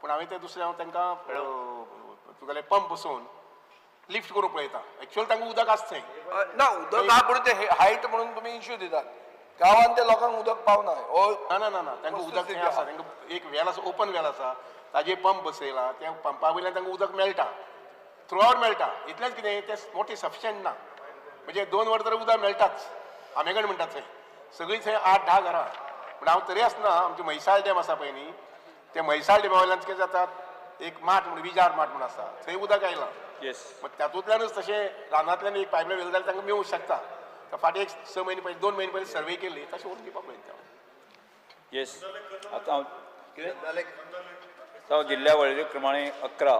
पूण हांवें ते दुसरें हांव तांकां तुगेलें पंप बसोवन लिफ्ट करूंक पळयता. एक्चुअली तांकां उदक आसा थंय ना, उदक आहा पूण ते हायट म्हणून तुमी इश्यू दितात, गांवांत ते लोकांक उदक पावना. ना ना ना ना, तांकां उदक थंय आसा, तांकां एक वेल आसा, ओपन वेल आसा, ताजेर पंप बसयला, त्या पंपा वयल्यान तांकां उदक मेळटा, थ्रू आवट मेळटा. इतलेंच कितें तें मोटें सफिशंट ना, म्हणजे 2 वर तर उदक मेळटाच आंबेगण म्हणटात थंय सगळीं थंय 8-10 घरां. पूण हांव तरी आसतना आमचे म्हैसाळ डॅम आसा पळय न्ही, ते म्हैसाळ डॅमा वयल्यान कितें जाता, एक माठ म्हणून विजार माठ म्हणून आसा, थंय उदक आयलां. मग तातूंतल्यानच तशें रानांतल्यान एक पायपलायन व्हेलें जाल्यार तांकां मेळूंक शकता. तर फाटीं एक 6 म्हयने पयलीं 2 म्हयने पयलीं सर्वे केल्ली, तशें व्हरून दिवपाक पळयता. येस, आतां हांव कितें हांव दिल्ल्या वळेरे प्रमाणे 11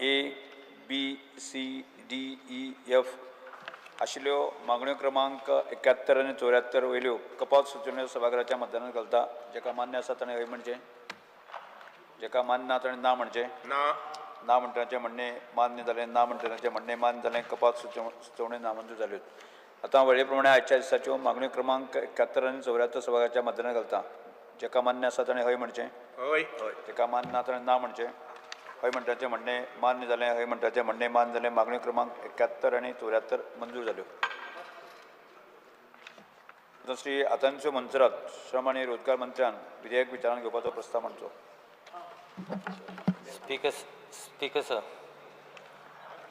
A B C D E F आशिल्ल्यो मागण्यो क्रमांक 71 आनी 74 वयल्यो कपात सुचोवण्यो सभाघराच्या मतदानात घालता. जेका मान्य आसा ताणें हय म्हणचें, जेका मान्य ना ताणें ना म्हणचें. ना ना म्हणटनाचें म्हणणें मान्य जालें, ना म्हणटनाचें म्हणणें मान्य जालें, कपात सुचोवण्यो नामंजूर जाल्यो. आतां वळेरे प्रमाणे आयच्या दिसाच्यो मागण्यो क्रमांक 71 आनी 74 सभाघराच्या मतदानात घालता. जेका मान्य आसा ताणें हय म्हणचें, हय, जेका मान्य ना ताणें ना म्हणचें. हय म्हणटाचें म्हणणें मान्य जालें, हय म्हणटाचें म्हणणें मान्य जालें, मागण्यो क्रमांक 71 आनी 74 मंजूर जाल्यो. आतां श्री आतांच्यो मंजुरात श्रम आनी रोजगार मंत्र्यान विधेयक विचारांत घेवपाचो प्रस्ताव मांडचो. Speaker sir,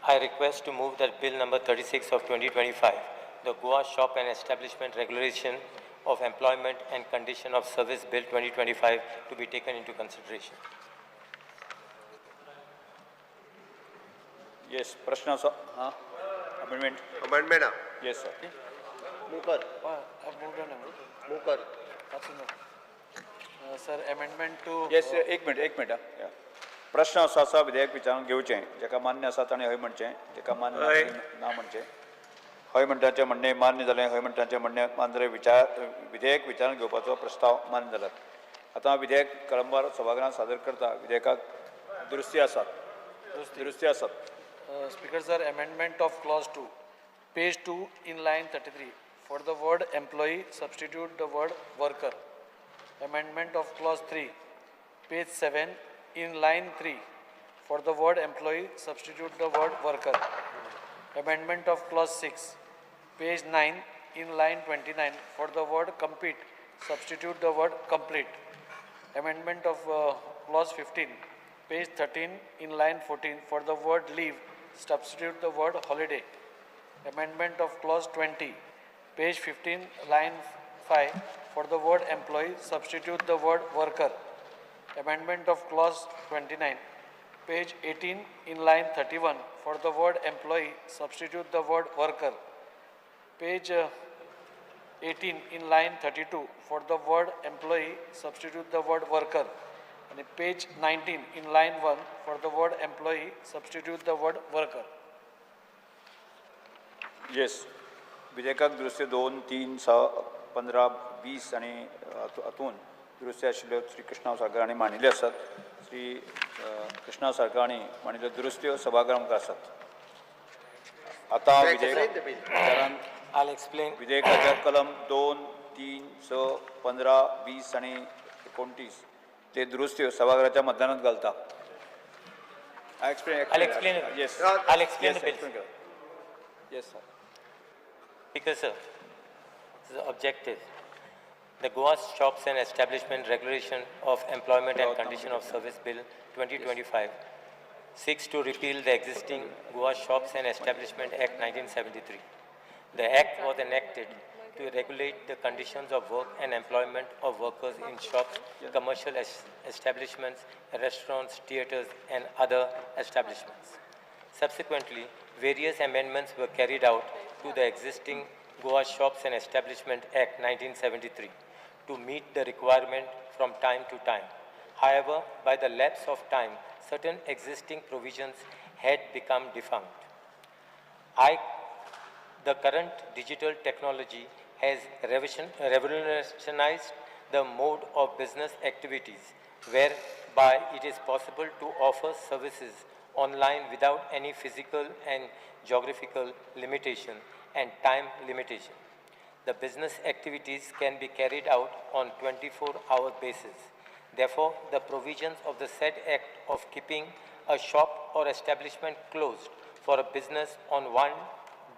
I request to move that bill number 36 of 2025, the Goa Shop and Establishment Regulation of Employment and Condition of Service Bill 2025 to be taken into consideration. Yes, प्रश्न आसा. हां, amendment. Amendment. Yes sir. Move कर. Move कर. Sir, amendment to. Yes, एक minute, एक minute. प्रश्न असो आसा, विधेयक विचारून घेवचें, जेका मान्य आसा ताणें हय म्हणचें, जेका मान्य ना म्हणचें. हय म्हणटाचें म्हणणें मान्य जालें, हय म्हणटाचें म्हणणें मान्य जालें, विधेयक विचारांत घेवपाचो प्रस्ताव मान्य जाला. आतां विधेयक कळंबार सभागृहांत सादर करता. विधेयकाक दुरुस्ती आसात, दुरुस्ती आसात. Speaker sir, amendment of clause 2, page 2 in line 33, for the word employee substitute the word worker. Amendment of clause 3, page 7 in line 3, for the word employee substitute the word worker. Amendment of clause 6, page 9 in line 29, for the word compete substitute the word complete. Amendment of clause 15, page 13 in line 14, for the word leave substitute the word holiday. Amendment of clause 20, page 15 line 5, for the word employee substitute the word worker. Amendment of clause 29, page 18 in line 31, for the word employee substitute the word worker. Page 18 in line 32, for the word employee substitute the word worker. And page 19 in line 1, for the word employee substitute the word worker. Yes, विधेयकाक दुरुस्ती 2, 3, 6, 15, 20 आनी हातूंत दुरुस्ती आशिल्ल्यो श्री कृष्णा साळकार हांणी मांडिल्ल्यो आसात. श्री कृष्णा साळकार हांणी मांडिल्ल्यो दुरुस्त्यो सभागृहा मुखार आसात. आतां विधेयक विधेयकाच्या कलम 2, 3, 6, 15, 20 आनी 29 ते दुरुस्त्यो सभाघराच्या मतदानात घालता. I explain. I'll explain it. Yes. I'll explain yes, the bill. Yes, sir. Speaker, sir, the objective. The Goa Shops and Establishment Regulation of Employment and Condition of Service Bill 2025 seeks to repeal the existing Goa Shops and Establishment Act 1973. The Act was enacted to regulate the conditions of work and employment of workers in shops, commercial establishments, restaurants, theaters, and other establishments. Subsequently, various amendments were carried out to the existing Goa Shops and Establishment Act 1973 to meet the requirement from time to time. However, by the lapse of time, certain existing provisions had become defunct. The current digital technology has revolutionized the mode of business activities, whereby it is possible to offer services online without any physical and geographical limitation and time limitation. The business activities can be carried out on 24-hour basis. Therefore, the provisions of the said act of keeping a shop or establishment closed for a business on one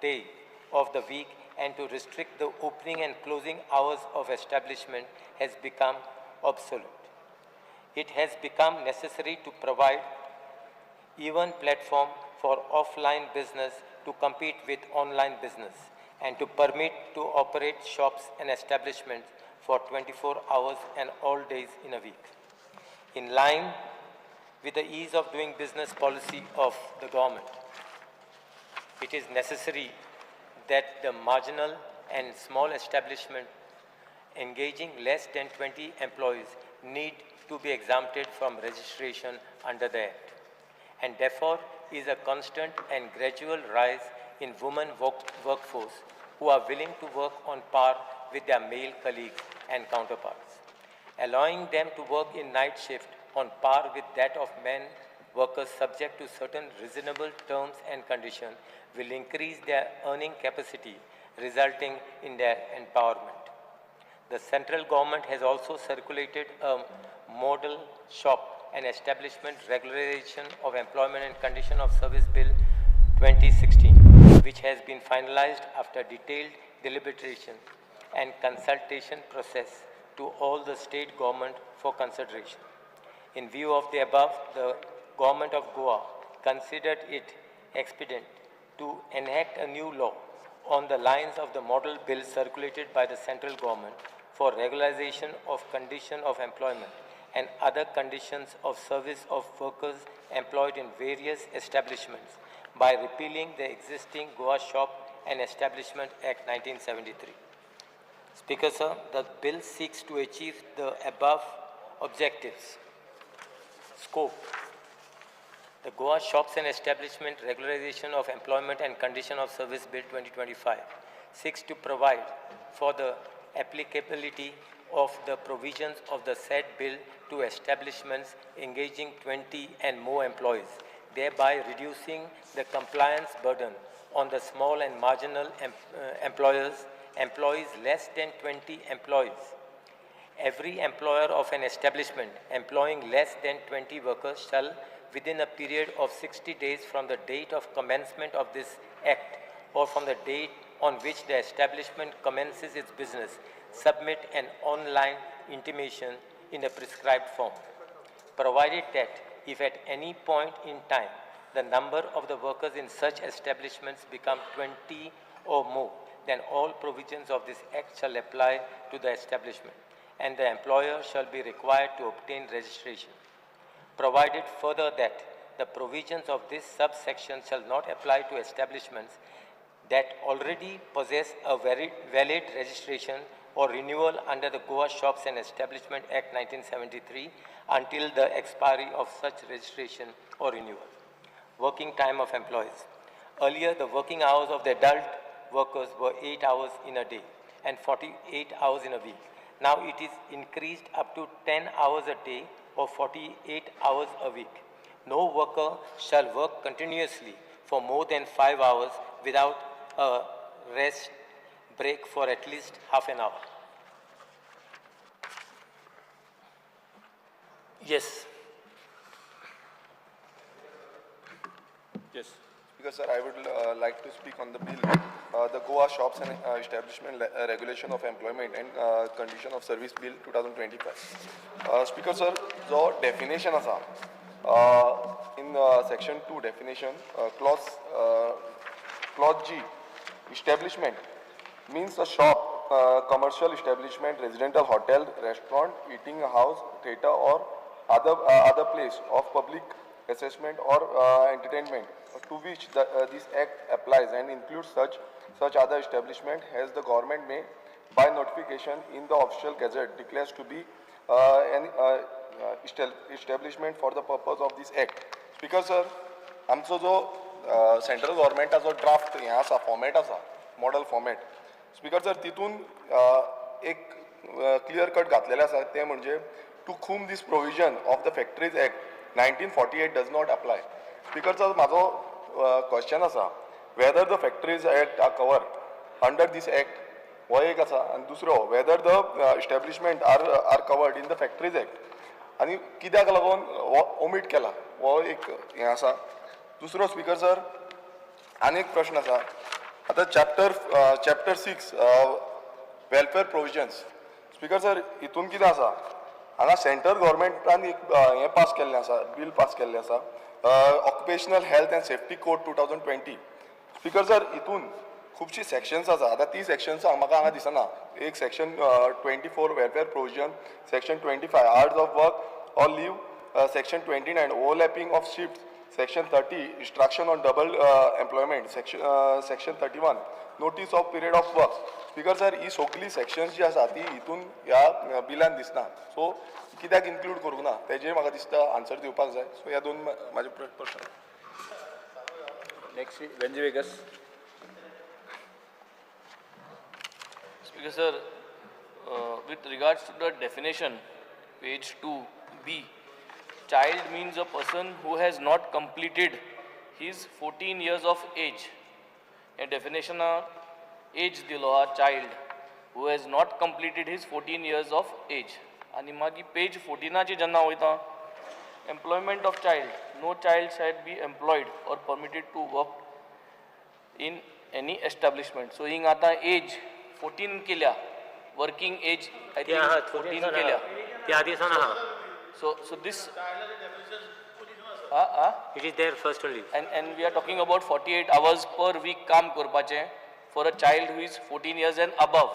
day of the week and to restrict the opening and closing hours of establishment has become obsolete. It has become necessary to provide even platform for offline business to compete with online business and to permit to operate shops and establishments for 24 hours and all days in a week. In line with the ease of doing business policy of the government, it is necessary that the marginal and small establishment engaging less than 20 employees need to be exempted from registration under the Act, and therefore is a constant and gradual rise in women workforce who are willing to work on par with their male colleagues and counterparts. Allowing them to work in night shift on par with that of men workers subject to certain reasonable terms and conditions will increase their earning capacity, resulting in their empowerment. The central government has also circulated a model shop and establishment regularization of employment and condition of service bill 2016, which has been finalized after detailed deliberation and consultation process to all the state government for consideration. In view of the above, the government of Goa considered it expedient to enact a new law on the lines of the model bill circulated by the central government for regularization of condition of employment and other conditions of service of workers employed in various establishments by repealing the existing Goa Shop and Establishment Act 1973. Speaker, sir, the bill seeks to achieve the above objectives. Scope. The Goa Shops and Establishment Regularization of Employment and Condition of Service Bill 2025 seeks to provide for the applicability of the provisions of the said bill to establishments engaging 20 and more employees, thereby reducing the compliance burden on the small and marginal employers, employees less than 20 employees. Every employer of an establishment employing less than 20 workers shall, within a period of 60 days from the date of commencement of this act or from the date on which the establishment commences its business, submit an online intimation in a prescribed form, provided that if at any point in time the number of the workers in such establishments become 20 or more, then all provisions of this act shall apply to the establishment, and the employer shall be required to obtain registration. Provided further that the provisions of this subsection shall not apply to establishments that already possess a very valid registration or renewal under the Goa Shops and Establishment Act 1973 until the expiry of such registration or renewal. Working time of employees. Earlier, the working hours of the adult workers were 8 hours in a day and 48 hours in a week. Now it is increased up to 10 hours a day or 48 hours a week. No worker shall work continuously for more than 5 hours without a rest break for at least half an hour. Yes. Yes. Speaker sir, I would like to speak on the bill, the Goa Shops and Establishment Regulation of Employment and Condition of Service Bill 2025. Speaker sir, जो definition आसा, in section 2 definition, clause G, establishment means a shop, commercial establishment, residential hotel, restaurant, eating house, theater or other place of public assessment or entertainment to which this act applies and includes such other establishment as the government may by notification in the official gazette declares to be an establishment for the purpose of this act. Speaker sir, आमचो जो central गव्हर्मेंटाचो draft हें आसा, format आसा, model format, speaker sir तितून एक clear cut घातलेलें आसा, तें म्हणजे to whom this provision of the factories act 1948 does not apply. Speaker sir, म्हाजो क्वेश्चन आसा whether the factories act are cover under this act, हो एक आसा, आनी दुसरो whether the establishment are covered in the factories act आनी कित्याक लागून हो ओमीट केला, हो एक हें आसा. दुसरो स्पीकर सर आनी एक प्रश्न आसा. आतां chapter 6 welfare provisions, speaker sir हितून कितें आसा, हांगा सेंट्रल गव्हर्मेंटान एक हें पास केल्लें आसा, बील पास केल्लें आसा, occupational health and safety code 2020. Speaker sir हितून खुबशीं सेक्शन्स आसा. आतां ती सेक्शन्स म्हाका हांगा दिसना. एक section 24 welfare provision, section 25 hours of work or leave, section 29 overlapping of shift, section 30 instruction on double employment, section 31 notice of period of work. Speaker sir ही सगळीं सेक्शन्स जी आसा ती हितून ह्या बिलान दिसना. सो कित्याक इन्क्लूड करूंक ना तेजेर म्हाका दिसता आन्सर दिवपाक जाय. सो ह्या दोन म्हाजे प्रश्न. Next Venzy Viegas. Speaker sir, with regards to the definition, page 2B, child means a person who has not completed his 14 years of age. A definition of age dilo a child who has not completed his 14 years of age. Ani magi page 14 चे जेन्ना वयता, employment of child, no child shall be employed or permitted to work in any establishment. So हिंग आता age 14 केल्या, working age I think 14 केल्या. त्या आदी सावन आहा. So this it is there first only. And we are talking about 48 hours per week काम करपाचें for a child who is 14 years and above.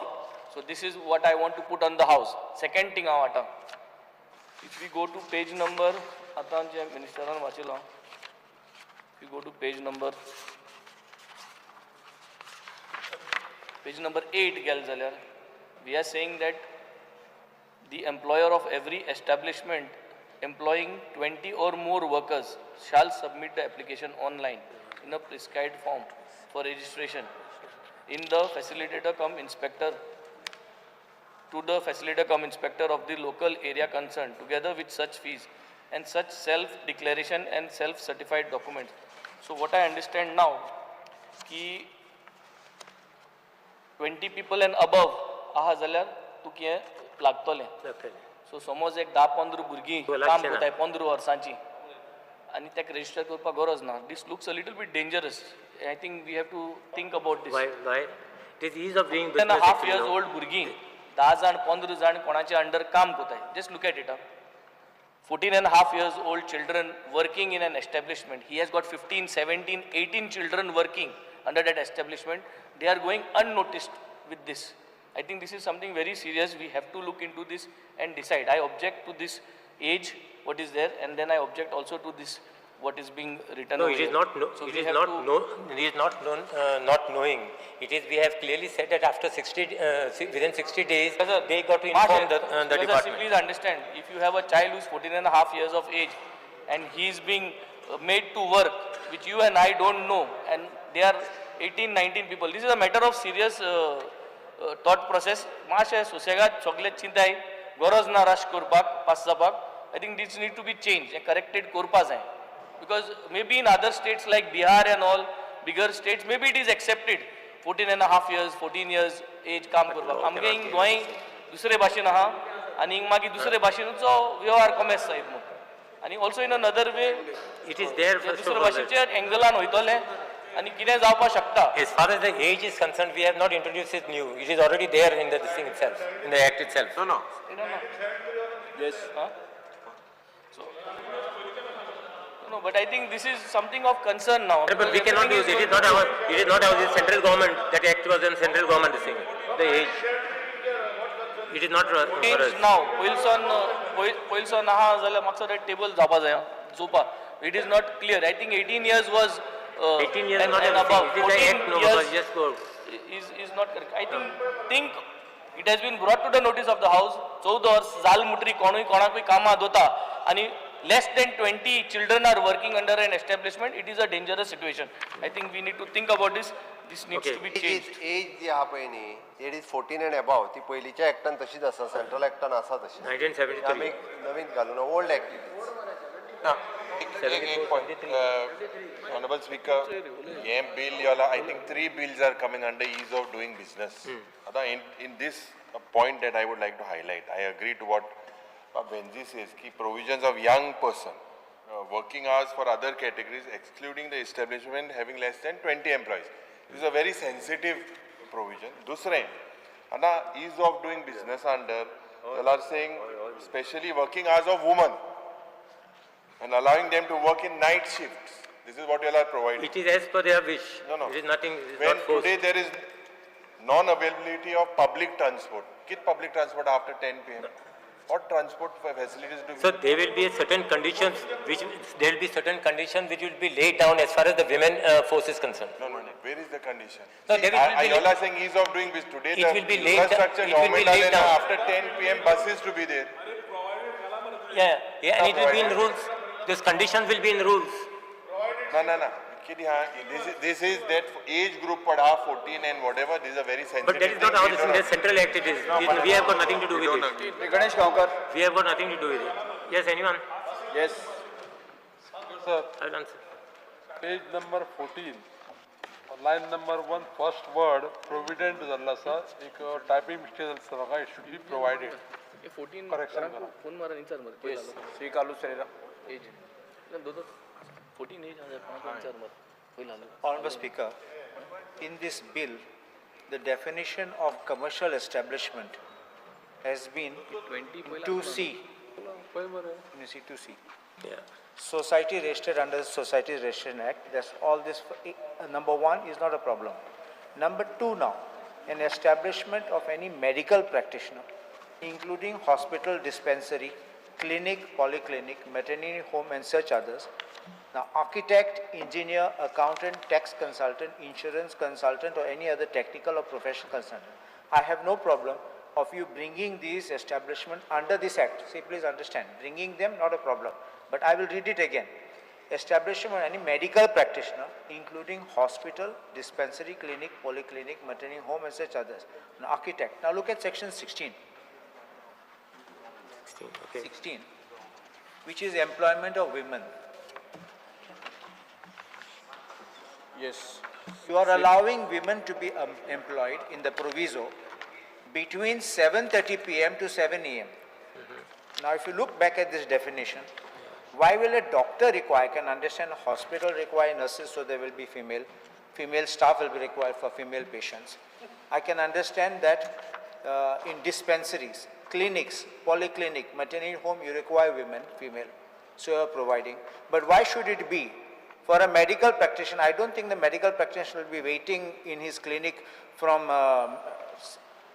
So this is what I want to put on the house. Second thing हांव आतां, if we go to page number, आतां जे मिनिस्टरान वाचिलो, if you go to page number 8 गेले जाल्यार we are saying that the employer of every establishment employing 20 or more workers shall submit the application online in a prescribed form for registration in the facilitator cum inspector to the facilitator cum inspector of the local area concerned, together with such fees and such self-declaration and self-certified documents. So what I understand now, ki 20 people and above aha जाल्यार तुका हें लागतलें. So समज एक 10-15 भुरगीं काम करताय 15 वर्सांची आनी ताका रजिस्टर करपाक गरज ना. This looks a little bit dangerous. I think we have to think about this. Why? It is ease of doing business. 10.5 years old भुरगीं 10 जाण 15 जाण कोणाचे अंडर काम करताय. Just look at it. 14.5 years old children working in an establishment. He has got 15, 17, 18 children working under that establishment. They are going unnoticed with this. I think this is something very serious. We have to look into this and decide. I object to this age, what is there, and then I object also to this, what is being written. No, it is not. No, so it is not. No, it is not known. Not knowing. It is. We have clearly said that after 60, within 60 days, sir, they got to inform the department. Sir, please understand. If you have a child who is 14.5 years of age, and he is being made to work, which you and I don't know, and they are 18, 19 people. This is a matter of serious thought process. माशे सुसेगाद सगळे चिंताय गरज ना rush करपाक pass जावपाक. I think this need to be changed, corrected करपा जाय. Because maybe in other states like Bihar and all bigger states, maybe it is accepted 14.5 years, 14 years age काम करपाक. आमगे गोंय दुसरे भाशेन आहा. आनी मागीर दुसरे भाशेनचो व्यवहार कॉमेस जायत म्हूण. आनी also in another way It is there first of दुसरे all. भाशेचे एंगलान वयतले आनी कितें जावपाक शकता. As far as the age is concerned, we have not introduced it new. It is already there in the this thing itself, in the act itself. No, no. Yes. Huh? So, no, but I think this is something of concern now. But we cannot use it. It is not our. It is not our. It is central government. That act was in central government. This thing, the age. It is not for Change us. now. पयलसून पयलसून आहा जाल्यार म्हाका दिसता table जावपा जाय जोपा. It is not clear. I think 18 years was 18 years and, not and everything. above. It is the 14 act, no, years because just go. is not correct. I think it has been brought to the notice of the house. 14 वर्स जाल मुटरी कोणूय कोणाकूय कामां दवरता आनी less than 20 children are working under an establishment. It is a dangerous situation. I think we need to think about this. This needs to be changed. Age जी आहा पळय न्ही, it is 14 and above, ती पयलींच्या एक्टान तशीच आसा, central एक्टान आसा तशी. 1973. आमी नवीन घालूना, ओल्ड एक्ट it is. ना, एक point, honourable speaker, hey bill yola, I think three bills are coming under ease of doing business. आतां in this point that I would like to highlight, I agree to what Venzi says, ki provisions of young person, working hours for other categories excluding the establishment having less than 20 employees. This is a very sensitive provision. Dusre, आतां ease of doing business under, they are saying especially working hours of women and allowing them to work in night shifts. This is what you all are providing. It is as per their wish. No, no. It is nothing. It is When not forced. today there is non-availability of public transport. Kit public transport after 10 p.m. What transport facilities do we So there will be certain conditions which there will be certain conditions which will be laid down as far as the women force is concerned. No, no, no. Where is the condition? No, See, there will be you all are saying ease of doing business. Today It the will be laid infrastructure it will be government laid are down. after 10 p.m. buses to be there. Yeah, yeah, and it will be in rules. Those conditions will be in rules. No, no, no. This is that age group padha 14 and whatever. This is a very sensitive. But that is not our this thing. That's central act. It is. No, We have got nothing to do with it. Ganesh Gaonkar. We have got nothing to do with it. Yes, anyone? Yes. Sir, I will answer. Page number 14, line number 1, first word, provident जाल्लो आसा, एक typing mistake जाल्लो आसा म्हाका, it should be provided. 14 Correction करा. Phone मारा विचार मरे. Yes. Shri Kalu Ferreira. Age. 14 age विचार मरे. Honorable Speaker, in this bill, the definition of commercial establishment has been 2C. You see 2C. Yeah. Society registered under the Society Registration Act. That's all this. Number one is not a problem. Number two now, an establishment of any medical practitioner, including hospital, dispensary, clinic, polyclinic, maternity home and such others. Now, architect, engineer, accountant, tax consultant, insurance consultant, or any other technical or professional consultant. I have no problem of you bringing these establishment under this act. See, please understand, bringing them, not a problem. But I will read it again. Establishment of any medical practitioner, including hospital, dispensary, clinic, polyclinic, maternity home, and such others. An architect. Now look at section 16. 16, okay. 16, which is employment of women. Yes. You are allowing women to be employed in the proviso between 7:30 p.m. to 7 a.m. Mm-hmm. Now, if you look back at this definition, why will a doctor require, I can understand a hospital require nurses, so there will be female staff will be required for female patients. I can understand that in dispensaries, clinics, polyclinic, maternity home, you require women, female, so you are providing. But why should it be? For a medical practitioner, I don't think the medical practitioner will be waiting in his clinic from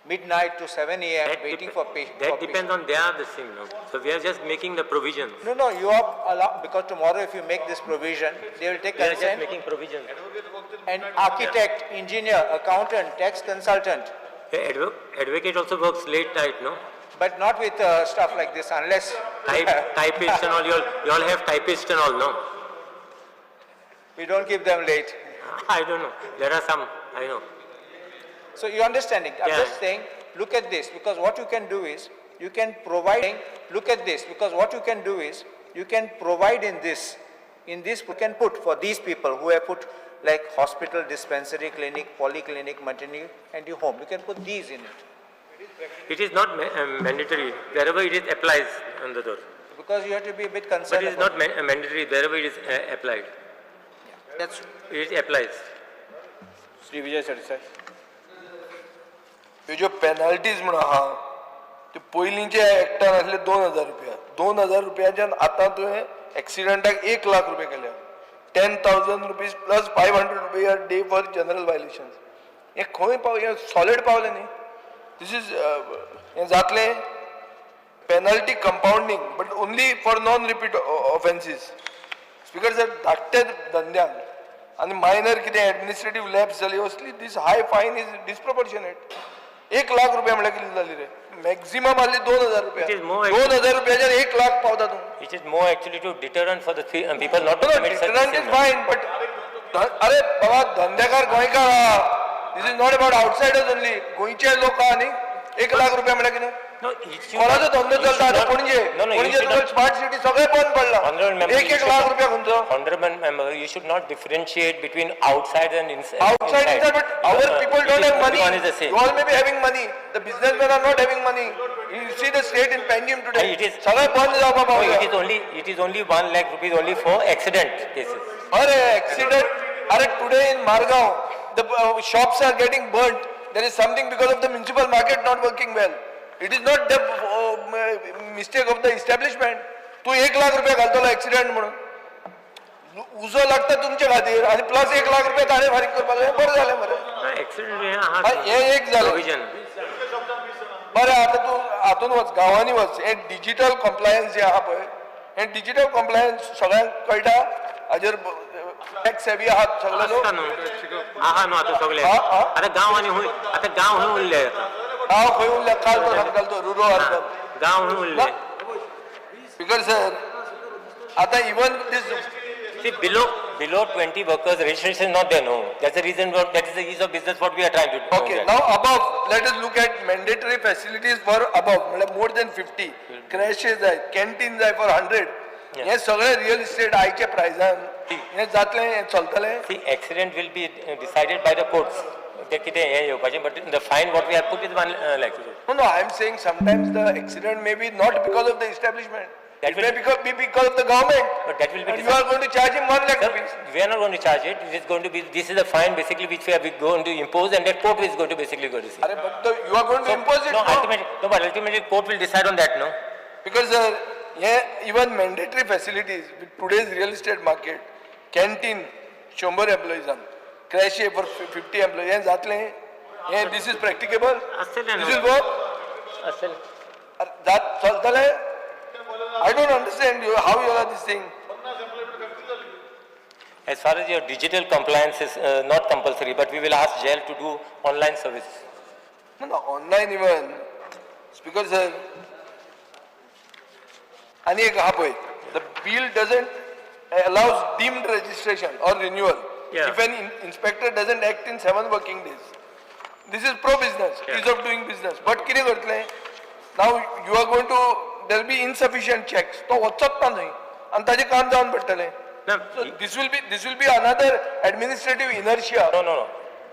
midnight to 7 a.m. waiting for patients. That depends on their this thing, no? So we are just making the provision. No, no, you are allowed, because tomorrow if you make this provision, they will take We are just consent. making provision. And architect, engineer, accountant, tax consultant. Yeah, advocate also works late night, no? But not with stuff like this, unless... Typist and all, you all have typist and all, no? We don't keep them late. I don't know. There are some, I know. So you understanding? I'm Yeah. just saying, look at this, because what you can do is, you can provide, look at this, because what you can do is, you can provide in this you can put for these people who have put like hospital, dispensary, clinic, polyclinic, maternity, and your home. You can put these in it. It is not mandatory, wherever it is applies on the door. Because you have to be a bit concerned. But it is not mandatory wherever it is applied. Yeah. That's it applies. Shri Vijay Sardesai. ह्यो ज्यो penalties म्हणून आहा त्यो पयलींच्या एक्टान आसले 2,000 रुपया, 2,000 रुपयाच्यान आतां तुवें एक्सिडंटाक 1 लाख रुपया केल्या. 10,000 rupees plus 500 रुपया day for general violations. हें खंय पाव, हें सॉलिड पावलें न्ही. This is हें जातलें. Penalty compounding but only for non repeat offences. Speaker sir, धाकट्या धंद्यान आनी मायनर कितें एडमिनिस्ट्रेटीव लॅप्स जाली असली this high fine is disproportionate. 1 lakh रुपया म्हळ्यार कितें जाली रे? मॅक्झिमम आहली 2,000 रुपया. 2,000 रुपयाचेर 1 लाख पावता तूं. It is more actually to deterrent for the people not to commit such. Deterrent is fine but अरे बाबा धंदेकार गोंयकार आहा. This is not about outsiders only. गोंयचे लोक आहा न्ही. 1 लाख रुपया म्हळ्यार कितें? कोणाचो धंदो चलता आतां पणजे? पणजे तुका स्मार्ट सिटी सगळें बंद पडलां. 1-1 लाख रुपया खंयचो? Honorable member, you should not differentiate between outside and inside. Outside, inside, but our people don't have money. Everyone is the same. You all may be having money. The businessmen are not having money. You see the state in Panjim today. It is सगळें बंद जावपा पावलें. It is only 1 lakh rupees only for accident cases. अरे accident, अरे today in Margao, the shops are getting burnt. There is something because of the municipal market not working well. It is not the mistake of the establishment. तूं 1 लाख रुपया घालतलो accident म्हणून, उजो लागता तुमचे खातीर आनी प्लस 1 लाख रुपया ताणें फारीक करपाक जाय. बरें जालें मरे. हें एक जालें. बरें, आतां तूं हातून वच, गांवांनी वच. हें डिजीटल कॉम्प्लायन्स जें आहा पळय, हें डिजीटल कॉम्प्लायन्स सगळ्यांक कळटा. हाजेर टॅक्स सेवी आहात सगळे लोक. आहा न्हू आतां सगळे. आतां गांव आनी आतां गांव खंय उरले? गांव खंय उरले? काल तो सांगतालो रुरल अर्बन गांव खंय उरले? स्पीकर सर, आतां even this See, below 20 workers, registration is not there, no. That's the reason, that is the ease of business what we are trying to do. Okay, now above, let us look at mandatory facilities for above, more than 50. Crashes जाय, canteen जाय for 100. हे सगळे real estate आयच्या प्रायसान हें जातलें, हें चलतलें. See, accident will be decided by the courts. ते कितें हें येवपाचें, but the fine what we have put is 1 lakh. No, no, I am saying sometimes the accident may be not because of the establishment. That it may be because of the government. But that will be. And you are going to charge him 1 lakh rupees. We are not going to charge it. It is going to be. This is a fine basically which we are going to impose, and that court is going to basically go to see. Arey, but you are going to impose it. No, ultimately, no, but ultimately court will decide on that, no? Because yeah, even mandatory facilities with today's real estate market, canteen, 100 employees, crash for 50 employees. Yeah, this is practicable. This will work. That chaltale. I don't understand you, how you are this thing. As far as your digital compliance is not compulsory, but we will ask jail to do online service. No, no, online even. Speaker sir, ani ek ha poi, the bill doesn't allows deemed registration or renewal. Yeah. If an inspector doesn't act in 7 working days. This is pro-business, yeah. Ease of doing business. But kide kartle? Now you are going to, there will be insufficient checks. To वचत ना न्हय आनी ताजें काम जावन पडटलें. So this will be another administrative inertia. No, no, no.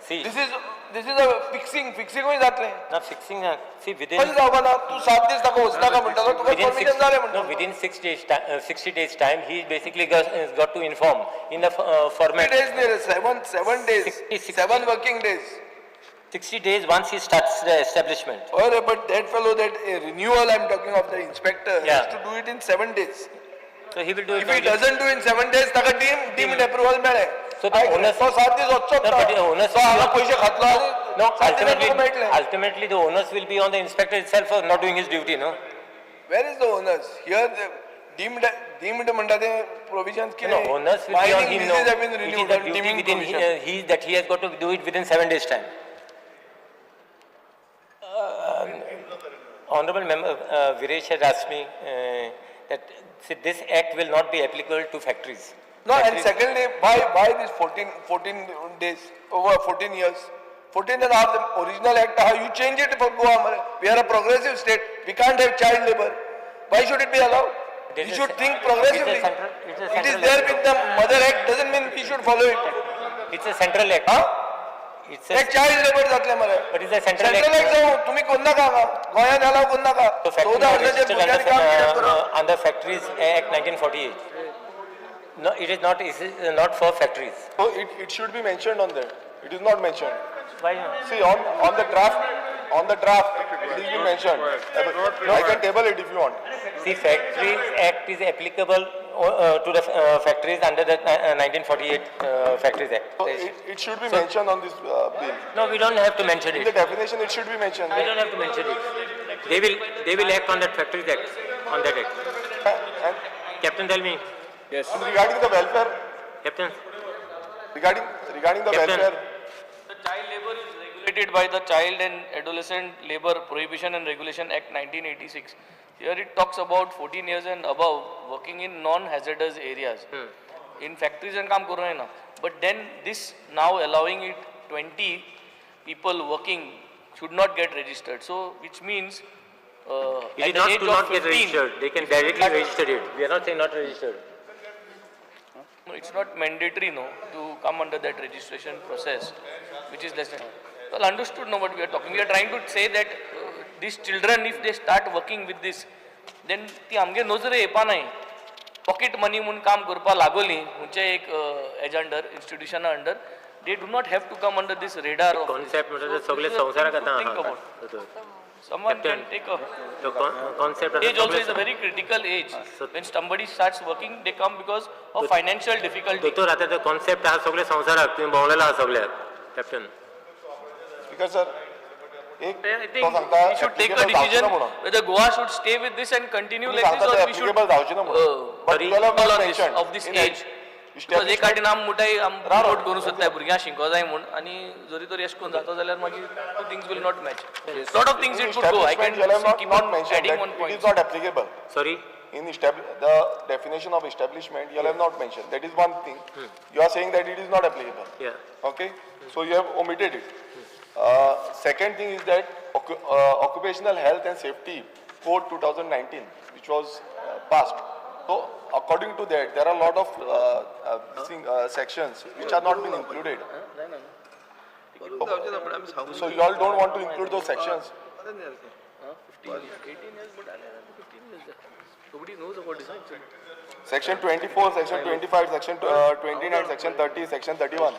See, this is a fixing हुय जातलें. ना fixing, see within. कशें जावपा ना? तूं 7 दीस ताका वचनाका म्हणटलो, तुका परमिशन जालें म्हणटलो. No, within 6 days, 60 days time, he basically got to inform in the format. 60 days न्ही, 7 days, 7 working days. 60 days once he starts the establishment. Oh, but that fellow, that renewal I am talking of, the inspector, yeah, has to do it in 7 days. So he will do it. If he doesn't do in 7 days, taka deemed approval mele. So the owners, so 7 days वचचोच ना. But the owners, so हांगा पैसे खातलो. No, ultimately the onus will be on the inspector itself for not doing his duty, no? Where is the onus? Here the deemed म्हणटा ते provisions कितें? No, onus will be on him. No, it is the duty within he that he has got to do it within 7 days time. Honorable Member Viresh has asked me that see, this act will not be applicable to factories. No, and secondly, why this 14 days over 14 years? 14 and a half, the original act, how you change it for Goa? We are a progressive state. We can't have child labor. Why should it be allowed? We should think progressively. It is there with the mother act, doesn't mean we should follow it. It's a central act. Huh? It's hey child labour जातले मरे. But it's a central central act जावं, तुमी करनाका हांगा, गोंयांत allow करनाका. 14 वर्साचे भुरग्यांनी काम कित्याक करप? Under Factories Act 1948. No, it is not, it is not for factories. So it should be mentioned on that. It is not mentioned. Why not? See, on the draft, it is been mentioned. I can table it if you want. See, Factories Act is applicable to the factories under the 1948 Factories Act. So it should be mentioned on this bill. No, we don't have to mention In it. the definition, it should be mentioned. We don't have to mention it. They will act on that Factories Act, on that act. And Captain, tell me. Yes. And regarding the welfare. Captain. Regarding the Captain. welfare. The child labor is regulated by the Child and Adolescent Labor Prohibition and Regulation Act 1986. Here it talks about 14 years and above working in non-hazardous areas. In factories and kaam karo na. But then this now allowing it 20 people working should not get registered. So which means it at is the not age to of not get 15, registered. They can directly register it. We are not saying not registered. No, it's not mandatory, no, to come under that registration process, which is less than. Well, understood, no, what we are talking. We are trying to say that these children, if they start working with this, then ती आमगे नजरे येपा नाय. Pocket money म्हूण काम करपा लागोली खंयचे एक एज अंडर इन्स्टिट्यूशना under, they do not have to come under this radar. Concept म्हणजे सगळे संवसाराक आतां आहा. Someone can take a the concept. Age also is a very critical age. When somebody starts working, they come because of financial difficulty. दोतोर आतां तो concept आहा सगळे संवसाराक, तुवें भोंवलेलो आहा सगळ्याक. Captain. Because sir, I think we should take a decision whether Goa should stay with this and continue like this, or we should all on this of this age. Because एक आटीन आम मुठाय आम promote करूं सोदताय भुरग्यांक शिकों जाय म्हूण, आनी जरी तर येश करून जाता जाल्यार मागीर two things will not match. Lot of things it could go. I can keep on adding one point. It is not applicable. Sorry? In the definition of establishment, you have not mentioned. That is one thing. You are saying that it is not applicable. Yeah. Okay? So you have omitted it. Second thing is that Occupational Health and Safety Code 2019, which was passed. So according to that, there are a lot of sections which are not been included. So you all don't want to include those sections. 15 years, 18 years, but 15 years. Nobody knows about this. Section 24, Section 25, Section 29, Section 30, Section 31.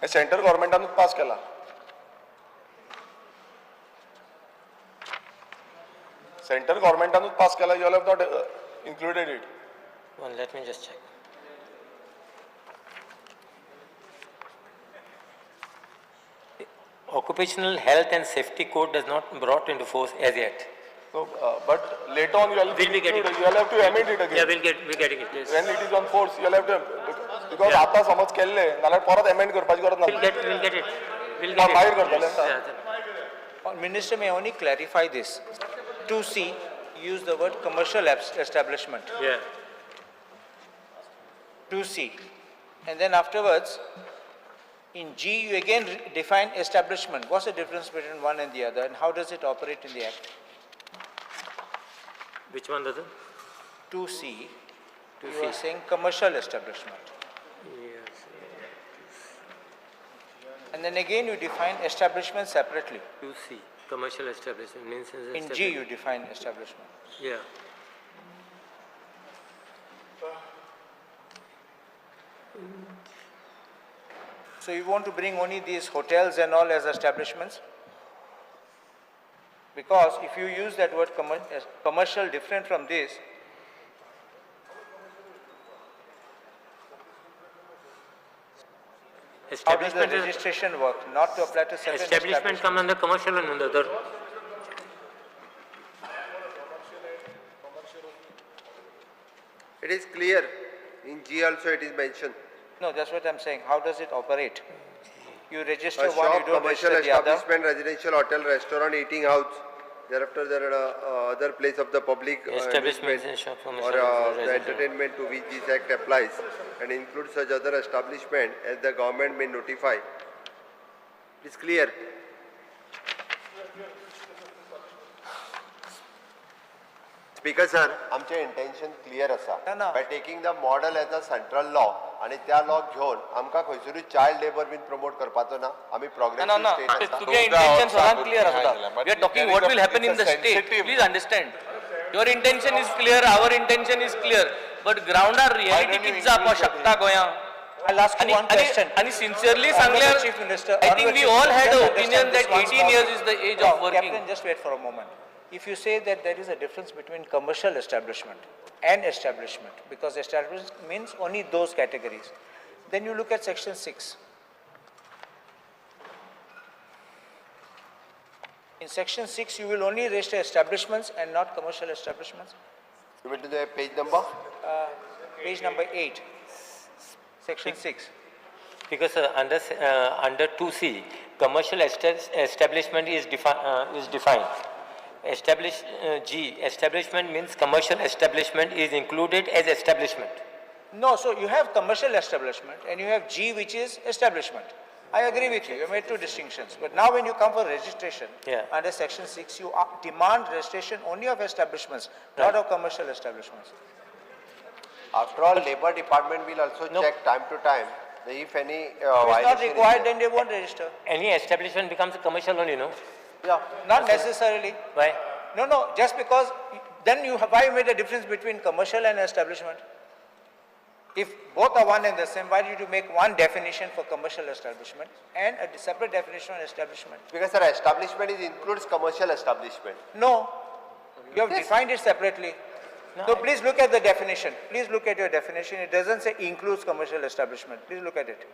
Central गव्हर्नमेंटानूच pass केला. Central गव्हर्नमेंटानूच pass केला. You all have not included it. One, let me just check. Occupational Health and Safety Code does not brought into force as yet. So, but later on you will be getting. You will have to amend it again. Yeah, we're getting it. Yes. When it is on force, you will have to, because आता समज केल्ले नाल्यार परत amend करपाची गरज ना. We'll get it. We'll get it. मागीर करतले. Minister may only clarify this. 2C, use the word commercial establishment. Yeah. 2C, and then afterwards, in G you again define establishment. What's the difference between one and the other, and how does it operate in the Act? Which one does it? 2C. 2C. You are saying commercial establishment. Yes. And then again you define establishment separately. 2C, commercial establishment means in G you define establishment. Yeah. So you want to bring only these hotels and all as establishments? Because if you use that word commercial different from this, how does the registration work? Not to apply to certain establishment comes under commercial and under other. It is clear. In G also it is mentioned. No, that's what I'm saying. How does it operate? You register a one, shop, you don't commercial register the other. Establishment, residential, hotel, restaurant, eating house. Thereafter, there are other place of the public establishment shop, or the entertainment to which this act applies, and includes such other establishment as the government may notify. It's clear. Speaker sir, आमचें intention clear आसा. By taking the model as a central law आनी त्या law घेवन आमकां खंयसरूय child labour बीन promote करपाचो ना. आमी ना प्रोग्रेसीव ना स्टेट आसा. तुगे इंटेन्शन सदांच क्लियर आसता. We are talking what will happen in the state. Please understand, your intention is clear, our intention is clear, but ग्रावंडार रियलिटी कितें जावपाक शकता गोंया. I'll ask you one question. आणि सिन्सियरली सांगल्यार Honorable Chief Minister, I think Honorable we Chief all had Minister, a just opinion understand that this one 18 small years is the age of No, working. Captain, just wait for a moment. If you say that there is a difference between commercial establishment and establishment, because establishment means only those categories, then you look at section 6. In section 6, you will only register establishments and not commercial establishments. You mean to the page number? Page number 8, section 6. Because under 2C, commercial establishment is defined. Establish G, establishment means commercial establishment is included as establishment. No, so you have commercial establishment and you have G, which is establishment. I agree with you. You made two distinctions. But now when you come for registration, under section 6, you demand registration only of establishments, not of commercial establishments. After all, Labour Department will also check time to time if any If it's not violation is required, there. Then they won't register. Any establishment becomes a commercial only, no? Yeah. Not necessarily. Why? No, no, just because, then you have, why you made a difference between commercial and establishment? If both are one and the same, why did you make one definition for commercial establishment and a separate definition on establishment? Because sir, establishment is includes commercial establishment. No, you have defined it separately. No, So please look at the definition. Please look at your definition. It doesn't say includes commercial establishment. Please look at it.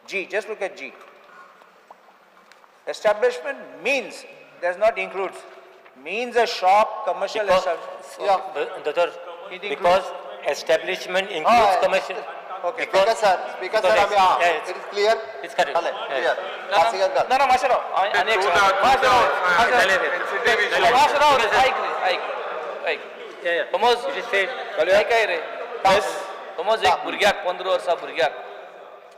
G, just look at G. Establishment means, does not includes, means a shop, commercial establishment. Yeah. It includes. Because establishment includes commercial. Okay. Speaker sir, speaker sir, because yeah, it is clear? It's correct. Clear. ना ना मातशें राव, आनी एक मातशें राव, मातशें राव रे, ऐक रे, ऐक ऐक. समज काय रे, समज एक भुरग्याक 15 वर्सां भुरग्याक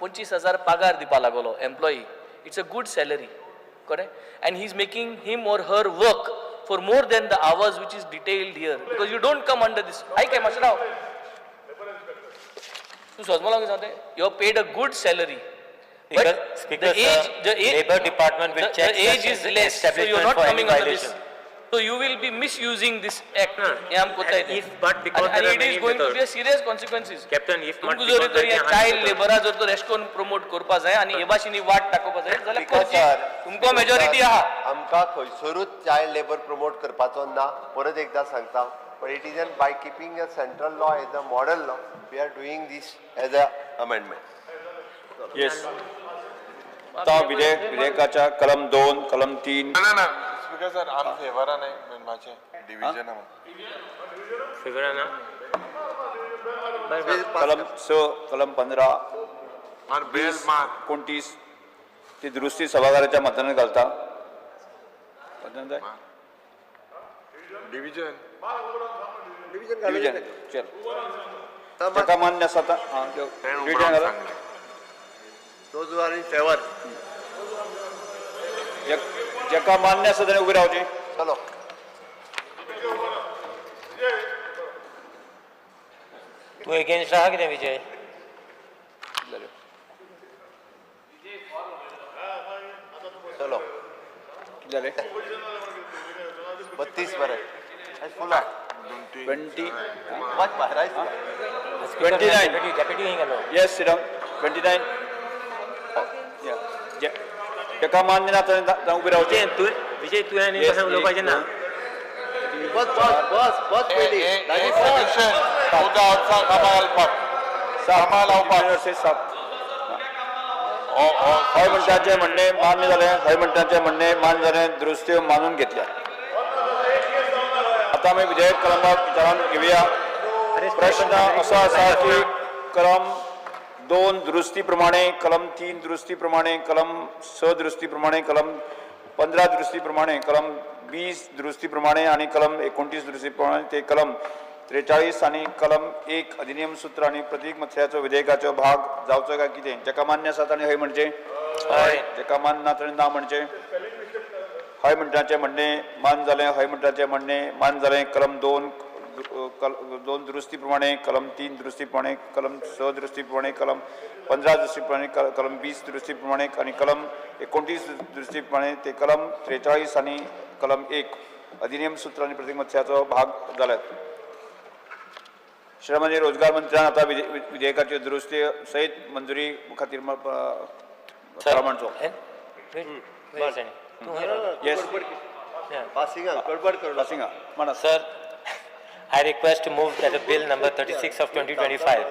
25,000 पगार दिवपा लागलो employee, it's a good salary, correct? And he is making him or her work for more than the hours which is detailed here, because you don't come under this. ऐक काय मातशें राव, तूं सजमला सांगते, you have paid a good salary. But Speaker, the age, the age, Labor Department will check the age is less, so you are not coming under this. So you will be misusing this act. हे आम कोताय ते. If but because and there are it is many going to be a methods. serious consequences. Captain, if not तुमकां जर because तर there are child many लेबरा जर तर एश करून प्रमोट करपा जाय आनी हे भाशेन वाट दाखोवपा जाय जाल्यार Because करची. sir, तुमकां मेजॉरिटी आहा. आमकां खंयसरूच चायल्ड लेबर प्रमोट करपाचो ना, परत एकदां सांगता. But it is by keeping a central law as a model law, we are doing this as a amendment. Yes. आता विधेयकाच्या कलम 2, कलम 3. ना ना स्पीकर सर, आम फेवरा नाही माझे डिव्हिजन. फेवरा ना? कलम 6, कलम 15, 20, 29 ती दुरुस्ती सभाघराच्या मतदानात घालता. डिव्हिजन डिव्हिजन चल ताका मान्य आसा आतां डिव्हिजन घाला. Those who are in favor. जेका मान्य आसा ताणें उबें रावचें. चलो. तूं एगेन्स्ट आहा कितें विजय? चलो. जालें 32 बरें. फुल आहा. 20. 29. Yes, sit down. 29. तेका मान्य ना ताणें उबें रावचें. विजय तुवें आनी कशें उलोवपाचें ना. बस बस बस बस पयलीं. कामाक लावपाक. 7. हय म्हणटाचें म्हणणें मान्य जालें. हय म्हणटाचें म्हणणें मान्य जालें. दुरुस्त्यो मानून घेतल्या. आतां आमी विधेयक कलमाक विचारान घेवया. प्रश्न असो आसा की कलम 2 दुरुस्ती प्रमाणे, कलम 3 दुरुस्ती प्रमाणे, कलम 6 दुरुस्ती प्रमाणे, कलम 15 दुरुस्ती प्रमाणे, कलम 20 दुरुस्ती प्रमाणे आनी कलम 29 दुरुस्ती प्रमाणे ते कलम 43 आनी कलम 1 अधिनियम सूत्र आनी प्रतीक मत्स्याचो विधेयकाचो भाग जावचो काय कितें? जेका मान्य आसा ताणें हय म्हणचें, हय. जेका मान्य ना ताणें ना म्हणचें. हय म्हणटाचें म्हणणें मान जालें. हय म्हणटाचें म्हणणें मान जालें. कलम 2 2 दुरुस्ती प्रमाणे, कलम 3 दुरुस्ती प्रमाणे, कलम 6 दुरुस्ती प्रमाणे, कलम 15 दुरुस्ती प्रमाणे, कलम 20 दुरुस्ती प्रमाणे आनी कलम 29 दुरुस्ती प्रमाणे ते कलम 43 आनी कलम 1 अधिनियम सूत्र आनी प्रतिमत्याचो भाग जाल्यात. श्रम आनी रोजगार मंत्र्यान आतां विधेयकाच्यो दुरुस्ती सयत मंजुरी खातीर प्रस्ताव मांडचो. Yes. Sir, I request to move that the bill number 36 of 2025,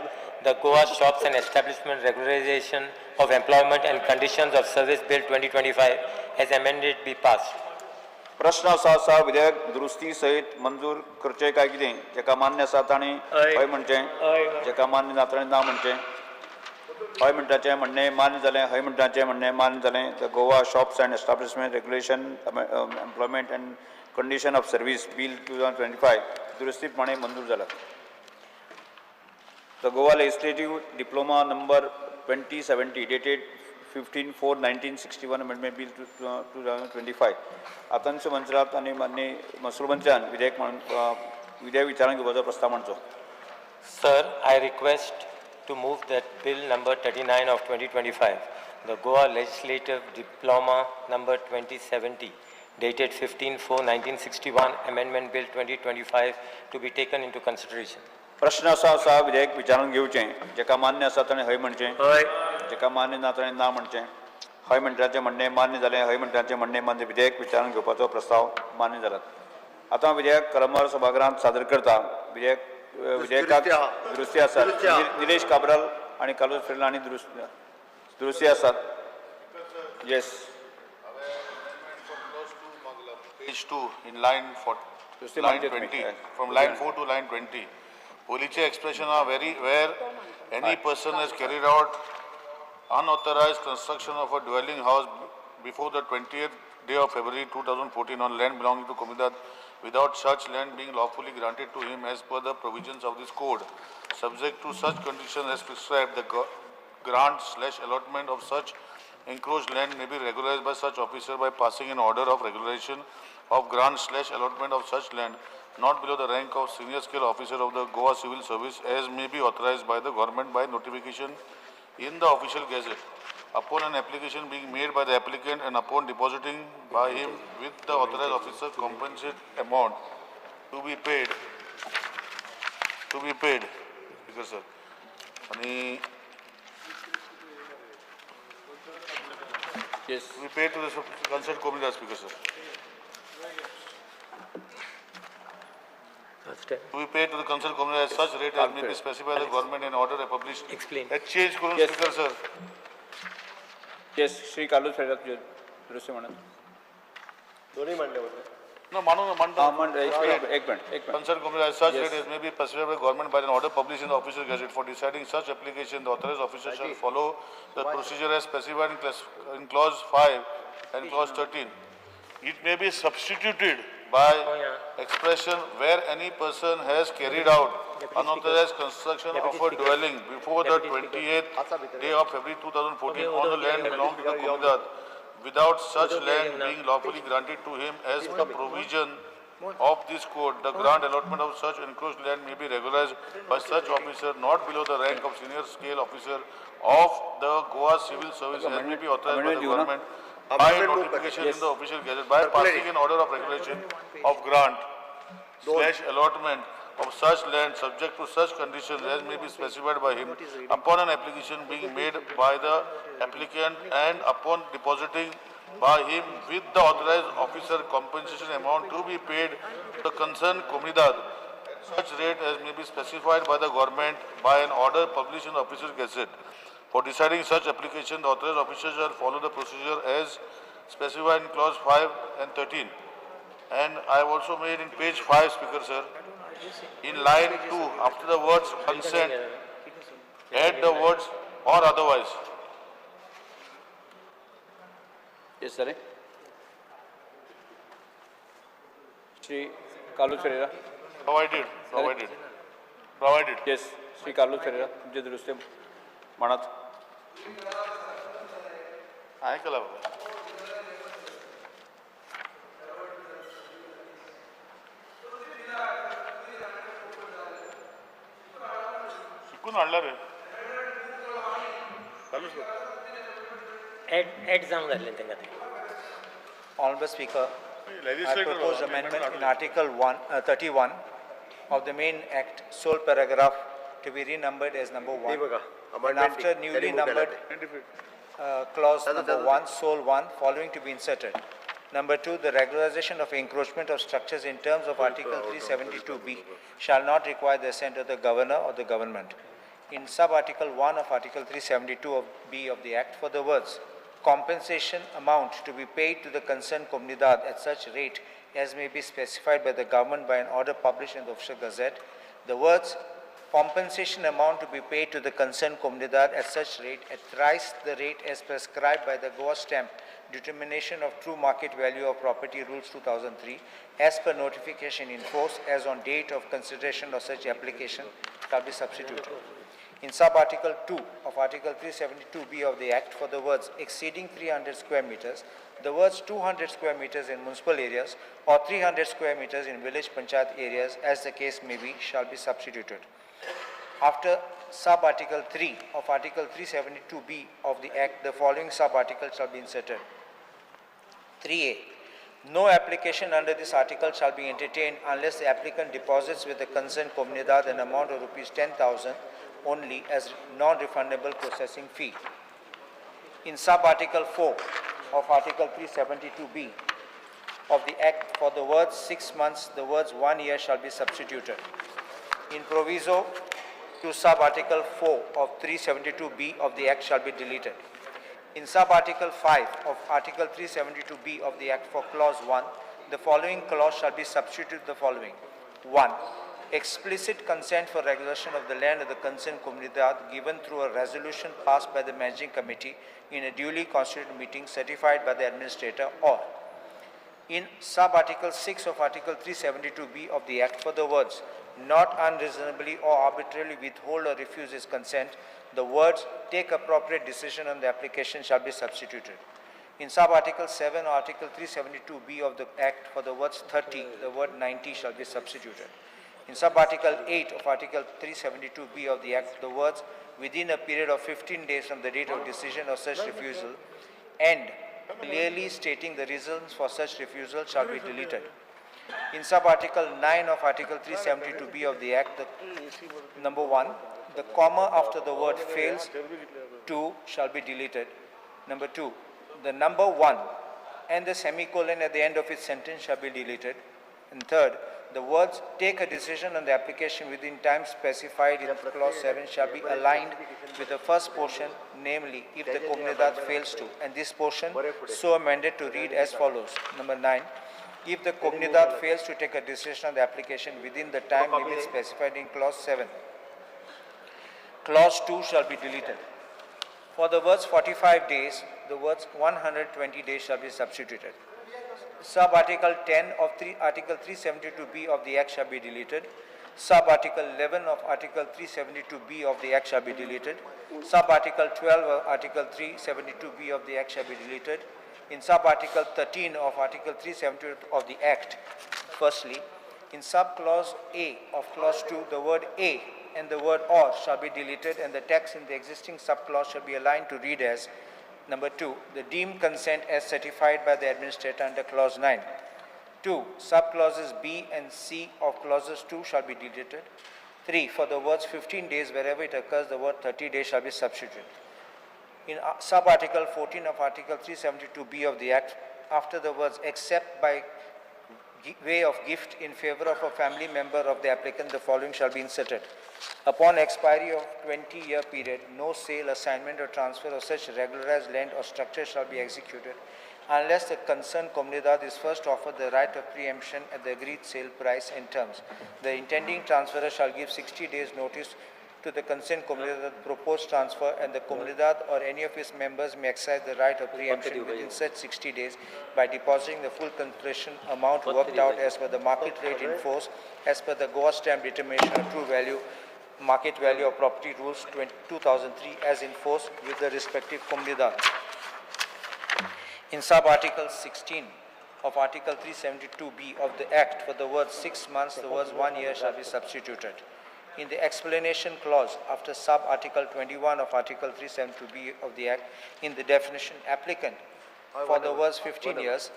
the Goa Shops and Establishment Regularization of Employment and Conditions of Service Bill 2025 as amended be passed. प्रश्न आसा आसा विधेयक दुरुस्ती सयत मंजूर करचें काय कितें? जेका मान्य आसा ताणें हय म्हणचें, जेका मान्य ना ताणें ना म्हणचें. हय म्हणटाचें म्हणणें मान्य जालें, हय म्हणटाचें म्हणणें मान्य जालें. The Goa shops and establishment regulation employment and condition of service bill 2025 दुरुस्ती प्रमाणे मंजूर जाला. The Goa legislative diploma number 2070 dated 15/4/1961 amendment bill 2025 आतांचे मंत्रात आनी माननीय महसूल मंत्र्यान विधेयक मांडून विधेयक विचारांत घेवपाचो प्रस्ताव मांडचो. Sir, I request to move that bill number 39 of 2025, the Goa Legislative Diploma number 2070, dated 15/4/1961, Amendment Bill 2025 to be taken into consideration. प्रश्न आसा आसा विधेयक विचारांत घेवचें. जेका मान्य आसा ताणें हय म्हणचें, जेका मान्य ना ताणें ना म्हणचें. हय म्हणटाचें म्हणणें मान्य जालें, हय म्हणटाचें म्हणणें मान्य. विधेयक विचारांत घेवपाचो प्रस्ताव मान्य जाला. आतां विधेयक कलमार सभागृहांत सादर करता. विधेयकाक दुरुस्ती आसा. निलेश काब्राल आनी कार्लोस फेरेरा हांणी दुरुस्ती आसात. Yes. Page 2 in line 4, line 20, from line 4 to line 20. Police expression are very where any person has carried out unauthorized construction of a dwelling house before the 20th day of February 2014 on land belonging to Comunidade without such land being lawfully granted to him as per the provisions of this code, subject to such conditions as prescribed, the grant / allotment of such encroached land may be regularized by such officer by passing an order of regularization of grant / allotment of such land not below the rank of senior scale officer of the Goa Civil Service as may be authorized by the government by notification in the official gazette, upon an application being made by the applicant and upon depositing by him with the authorized officer compensate amount to be paid. Speaker sir, ani yes, to be paid to the concerned community. Speaker sir, to be paid to the concerned community at such rate as may be specified by the government in order published. Explain. Change करून. Yes. Speaker sir. Yes, Shri Carlos Ferreira दुरुस्ती म्हणत. दोन्ही मांडले होते. No, मांडू. एक minute. Concerned community at such rate as may be specified by the government by an order published in the official gazette. For deciding such application, the authorized officer shall follow the procedure as specified in clause 5 and clause 13. It may be substituted by expression where any person has carried out unauthorized construction of a dwelling before the 28th day of February 2014 on the land belonging to the Comunidade without such land being lawfully granted to him as per provision of this code, the grant allotment of such encroached land may be regularized by such officer not below the rank of senior scale officer of the Goa Civil Service as may be authorized by the government by notification in the official gazette by passing an order of regulation of grant / allotment of such land subject to such conditions as may be specified by him upon an application being made by the applicant and upon depositing by him with the authorized officer compensation amount to be paid to the concerned Comunidade at such rate as may be specified by the government by an order published in the official gazette. For deciding such application, the authorized officer shall follow the procedure as specified in clause 5 and 13. And I have also made in page 5, Speaker sir, in line 2, after the words consent, add the words or otherwise. Yes, sir. Shri Carlos Ferreira. Provided. Provided. Yes, Shri Carlos Ferreira, तुमचे दुरुस्ती मानात. ऐकला बाबा. हाडला रे चालू. Add जावंक जाल्लें तांकां तें. Honorable Speaker, I propose amendment in Article 31 of the main Act, sole paragraph to be renumbered as number 1. And after newly numbered clause number 1, sole 1, following to be inserted. Number 2, the regularization of encroachment of structures in terms of Article 372B shall not require the assent of the governor or the government. In sub-article 1 of Article 372 of B of the Act, for the words compensation amount to be paid to the concerned comunidad at such rate as may be specified by the government by an order published in the Official Gazette, the words compensation amount to be paid to the concerned comunidad at such rate at thrice the rate as prescribed by the Goa Stamp Determination of True Market Value of Property Rules 2003 as per notification in force as on date of consideration of such application shall be substituted. In sub-article 2 of Article 372B of the Act, for the words exceeding 300 square meters, the words 200 square meters in municipal areas or 300 square meters in village panchayat areas, as the case may be, shall be substituted. After sub-article 3 of Article 372B of the Act, the following sub-article shall be inserted. 3A. No application under this article shall be entertained unless the applicant deposits with the concerned comunidad an amount of rupees 10,000 only as non-refundable processing fee. In sub-article 4 of Article 372B of the Act, for the words 6 months, the words 1 year shall be substituted. In proviso to sub-article 4 of 372B of the Act shall be deleted. In sub-article 5 of Article 372B of the Act, for clause 1, the following clause shall be substituted the following. 1. Explicit consent for regulation of the land of the concerned comunidad given through a resolution passed by the managing committee in a duly constituted meeting certified by the administrator, or in sub-article 6 of Article 372B of the Act, for the words not unreasonably or arbitrarily withhold or refuse his consent, the words take appropriate decision on the application shall be substituted. In sub-article 7 of Article 372B of the Act, for the words 30, the word 90 shall be substituted. In sub-article 8 of Article 372B of the Act, the words within a period of 15 days from the date of decision of such refusal and clearly stating the reasons for such refusal shall be deleted. In sub-article 9 of Article 372B of the Act, the, number 1, the comma after the word fails to shall be deleted. Number 2, the number 1 and the semicolon at the end of its sentence shall be deleted. And third, the words take a decision on the application within time specified in clause 7 shall be aligned with the first portion, namely if the comunidad fails to, and this portion so amended to read as follows. Number 9, if the comunidad fails to take a decision on the application within the time limit specified in clause 7, clause 2 shall be deleted. For the words 45 days, the words 120 days shall be substituted. Sub-article 10 of Article 372B of the Act shall be deleted. Sub-article 11 of Article 372B of the Act shall be deleted. Sub-article 12 of Article 372B of the Act shall be deleted. In sub-article 13 of Article 372 of the Act, firstly, in sub-clause A of clause 2, the word A and the word or shall be deleted, and the text in the existing sub-clause shall be aligned to read as, number 2, the deemed consent as certified by the administrator under clause 9. 2, subclauses B and C of clauses 2 shall be deleted. 3, for the words 15 days wherever it occurs, the word 30 days shall be substituted. In sub-article 14 of Article 372B of the Act, after the words except by way of gift in favor of a family member of the applicant, the following shall be inserted. Upon expiry of 20-year period, no sale, assignment or transfer of such regularized land or structure shall be executed unless the concerned comunidad is first offered the right of preemption at the agreed sale price and terms. The intending transferor shall give 60 days notice to the concerned comunidad proposed transfer, and the comunidad or any of its members may exercise the right of preemption within such 60 days by depositing the full consideration amount worked out as per the market rate in force, as per the Goa stamp determination of true value, market value of property rules 2003 as in force with the respective comunidad. In sub-article 16 of Article 372B of the Act, for the words 6 months, the words 1 year shall be substituted. In the explanation clause after sub-article 21 of Article 372B of the Act, in the definition applicant, for the words 15 years,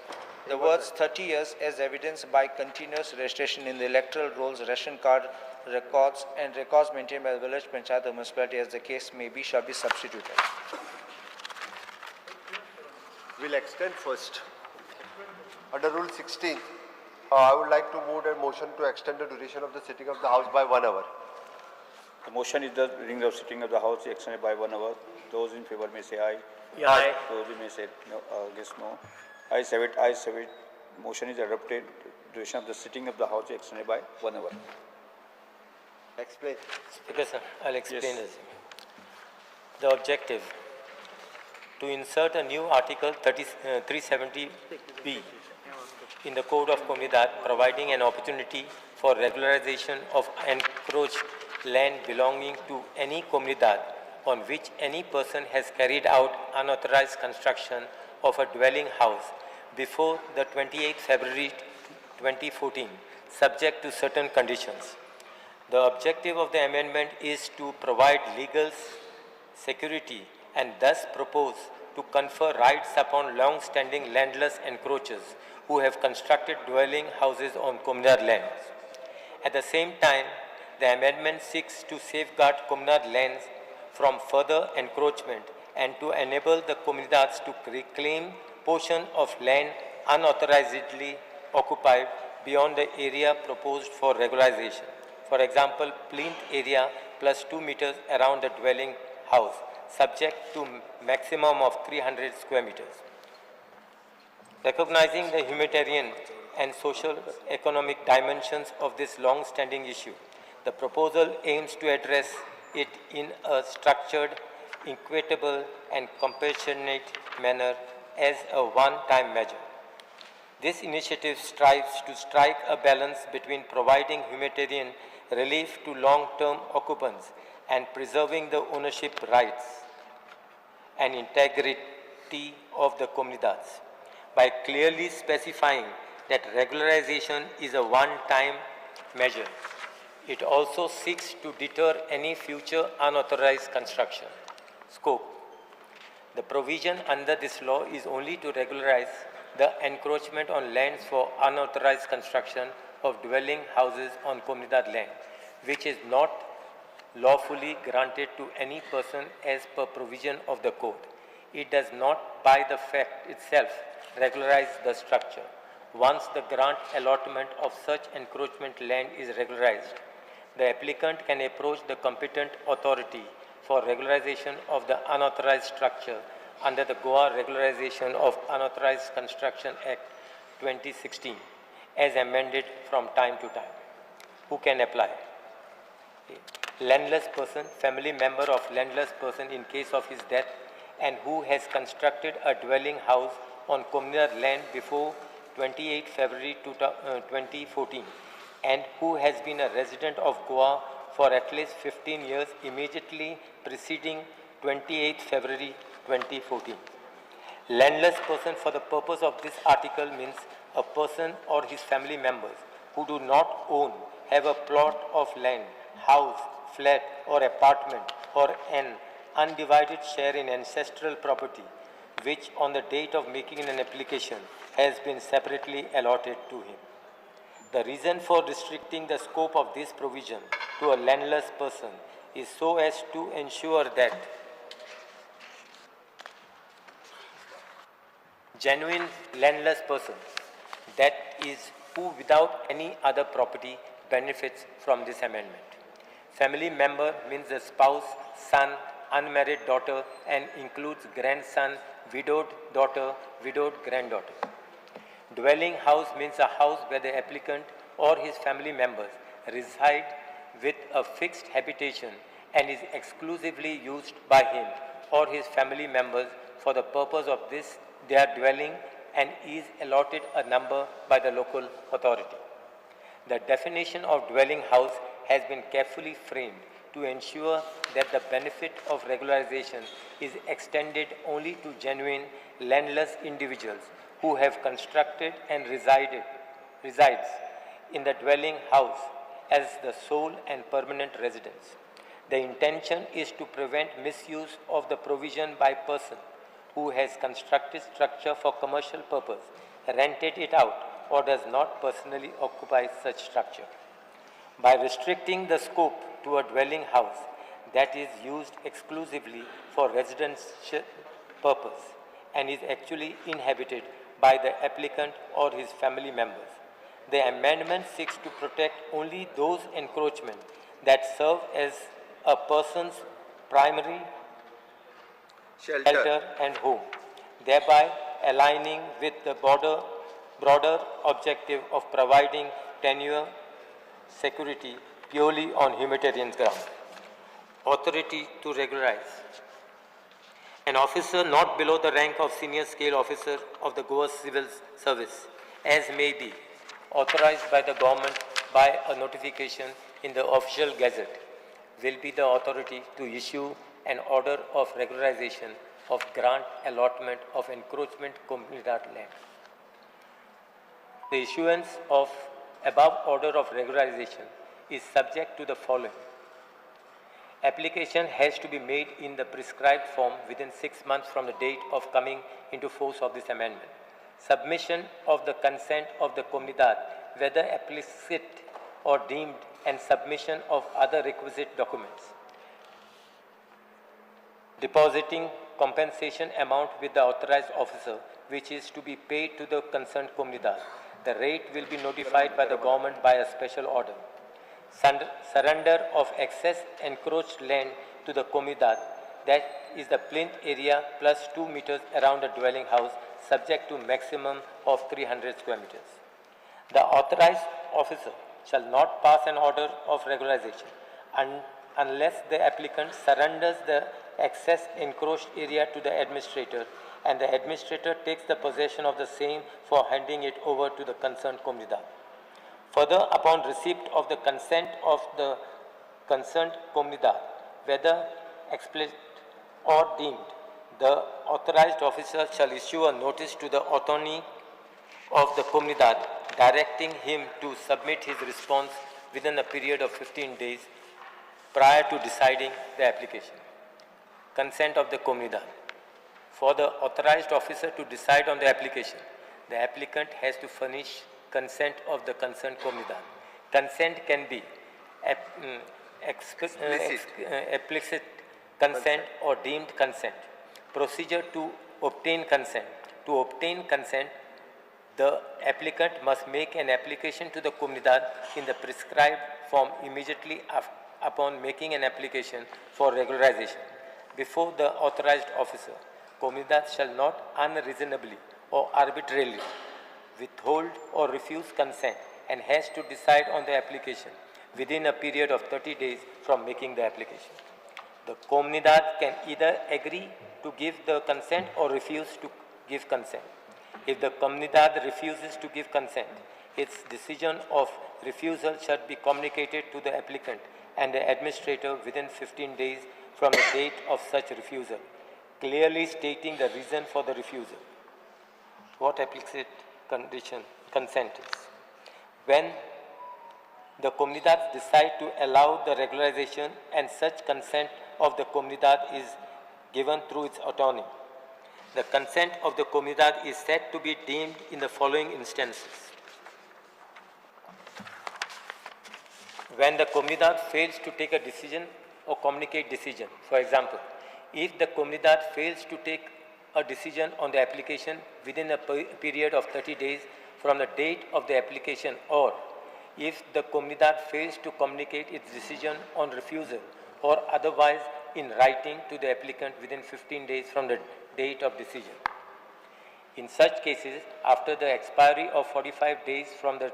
the words 30 years as evidenced by continuous registration in the electoral rolls, ration card records, and records maintained by the village panchayat or municipality as the case may be, shall be substituted. We'll extend first. Under Rule 16, I would like to move a motion to extend the duration of the sitting of the House by 1 hour. The motion is the during the sitting of the House extended by 1 hour. Those in favor may say aye. Aye. Those who may say no, against no. Ayes have it, ayes have it. Motion is adopted. Duration of the sitting of the House extended by 1 hour. Explain. Speaker sir, I'll explain Yes. this. The objective, to insert a new Article 370B in the Code of Comunidade, providing an opportunity for regularization of encroached land belonging to any comunidad on which any person has carried out unauthorized construction of a dwelling house before the 28th February 2014, subject to certain conditions. The objective of the amendment is to provide legal security and thus propose to confer rights upon long-standing landless encroachers who have constructed dwelling houses on comunidad lands. At the same time, the amendment seeks to safeguard comunidad lands from further encroachment and to enable the comunidades to reclaim portion of land unauthorizedly occupied beyond the area proposed for regularization. For example, plinth area plus 2 meters around the dwelling house, subject to maximum of 300 square meters. Recognizing the humanitarian and social economic dimensions of this long-standing issue, the proposal aims to address it in a structured, equitable, and compassionate manner as a one-time measure. This initiative strives to strike a balance between providing humanitarian relief to long-term occupants and preserving the ownership rights and integrity of the comunidades by clearly specifying that regularization is a one-time measure. It also seeks to deter any future unauthorized construction. Scope. The provision under this law is only to regularize the encroachment on lands for unauthorized construction of dwelling houses on comunidad land, which is not lawfully granted to any person as per provision of the code. It does not by the fact itself regularize the structure. Once the grant allotment of such encroachment land is regularized, the applicant can approach the competent authority for regularization of the unauthorized structure under the Goa Regularization of Unauthorized Construction Act 2016, as amended from time to time. Who can apply? Landless person, family member of landless person in case of his death, and who has constructed a dwelling house on communal land before 28 February 2014, and who has been a resident of Goa for at least 15 years immediately preceding 28 February 2014. Landless person for the purpose of this article means a person or his family members who do not own, have a plot of land, house, flat or apartment, or an undivided share in ancestral property, which on the date of making an application has been separately allotted to him. The reason for restricting the scope of this provision to a landless person is so as to ensure that genuine landless person, that is, who without any other property benefits from this amendment. Family member means a spouse, son, unmarried daughter, and includes grandson, widowed daughter, widowed granddaughter. Dwelling house means a house where the applicant or his family members reside with a fixed habitation and is exclusively used by him or his family members for the purpose of this their dwelling and is allotted a number by the local authority. The definition of dwelling house has been carefully framed to ensure that the benefit of regularization is extended only to genuine landless individuals who have constructed and resides in the dwelling house as the sole and permanent residence. The intention is to prevent misuse of the provision by person who has constructed structure for commercial purpose, rented it out, or does not personally occupy such structure. By restricting the scope to a dwelling house that is used exclusively for residential purpose and is actually inhabited by the applicant or his family members. The amendment seeks to protect only those encroachments that serve as a person's primary shelter and home, thereby aligning with the broader objective of providing tenure security purely on humanitarian grounds. Authority to regularize. An officer not below the rank of senior scale officer of the Goa Civil Service, as may be authorized by the government by a notification in the official gazette, will be the authority to issue an order of regularization of grant allotment of encroachment comunidad land. The issuance of above order of regularization is subject to the following. Application has to be made in the prescribed form within 6 months from the date of coming into force of this amendment. Submission of the consent of the comunidad, whether explicit or deemed, and submission of other requisite documents. Depositing compensation amount with the authorized officer, which is to be paid to the concerned comunidad. The rate will be notified by the government by a special order. Surrender of excess encroached land to the comunidad, that is the plinth area plus 2 meters around the dwelling house, subject to maximum of 300 square meters. The authorized officer shall not pass an order of regularization unless the applicant surrenders the excess encroached area to the administrator and the administrator takes the possession of the same for handing it over to the concerned comunidad. Further, upon receipt of the consent of the concerned comunidad, whether explicit or deemed, the authorized officer shall issue a notice to the attorney of the comunidad directing him to submit his response within a period of 15 days prior to deciding the application. Consent of the comunidad. For the authorized officer to decide on the application, the applicant has to furnish consent of the concerned comunidad. Consent can be explicit consent or deemed consent. Procedure to obtain consent. To obtain consent, the applicant must make an application to the comunidad in the prescribed form immediately upon making an application for regularization before the authorized officer. Comunidad shall not unreasonably or arbitrarily withhold or refuse consent and has to decide on the application within a period of 30 days from making the application. The comunidad can either agree to give the consent or refuse to give consent. If the comunidad refuses to give consent, its decision of refusal shall be communicated to the applicant and the administrator within 15 days from the date of such refusal, clearly stating the reason for the refusal. What implicit condition consent is. When the comunidad decide to allow the regularization, and such consent of the comunidad is given through its attorney, the consent of the comunidad is said to be deemed in the following instances. When the comunidad fails to take a decision or communicate decision, for example, if the comunidad fails to take a decision on the application within a period of 30 days from the date of the application, or if the comunidad fails to communicate its decision on refusal or otherwise in writing to the applicant within 15 days from the date of decision. In such cases, after the expiry of 45 days from the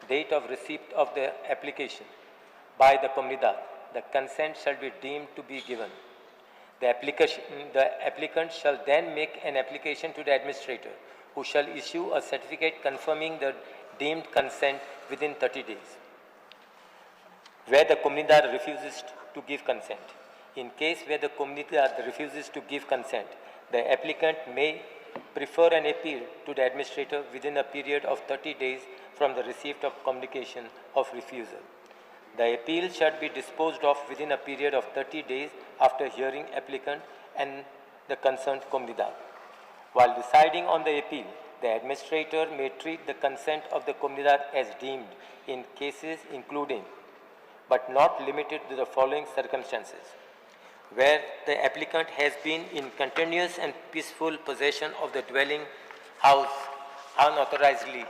date of receipt of the application by the comunidad, the consent shall be deemed to be given. The applicant shall then make an application to the administrator, who shall issue a certificate confirming the deemed consent within 30 days. Where the comunidad refuses to give consent. In case where the comunidad refuses to give consent, the applicant may prefer an appeal to the administrator within a period of 30 days from the receipt of communication of refusal. The appeal shall be disposed of within a period of 30 days after hearing applicant and the concerned Comunidade. While deciding on the appeal, the administrator may treat the consent of the Comunidade as deemed in cases including, but not limited to, the following circumstances: where the applicant has been in continuous and peaceful possession of the dwelling house unauthorizedly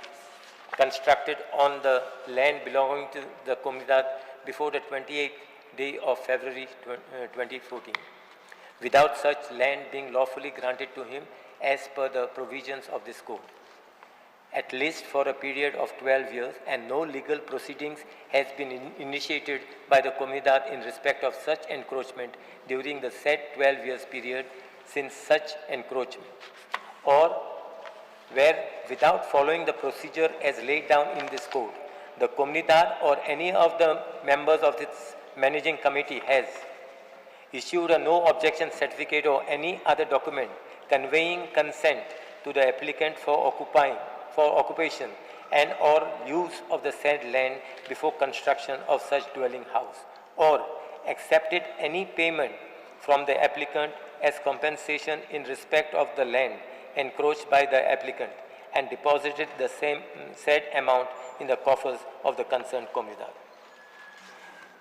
constructed on the land belonging to the Comunidade before the 28th day of February 2014, without such land being lawfully granted to him as per the provisions of this code, at least for a period of 12 years, and no legal proceedings has been initiated by the Comunidade in respect of such encroachment during the said 12 years period since such encroachment, or where, without following the procedure as laid down in this code, the Comunidade or any of the members of its managing committee has issued a no objection certificate or any other document conveying consent to the applicant for occupation and or use of the said land before construction of such dwelling house, or accepted any payment from the applicant as compensation in respect of the land encroached by the applicant, and deposited the same said amount in the coffers of the concerned Comunidade.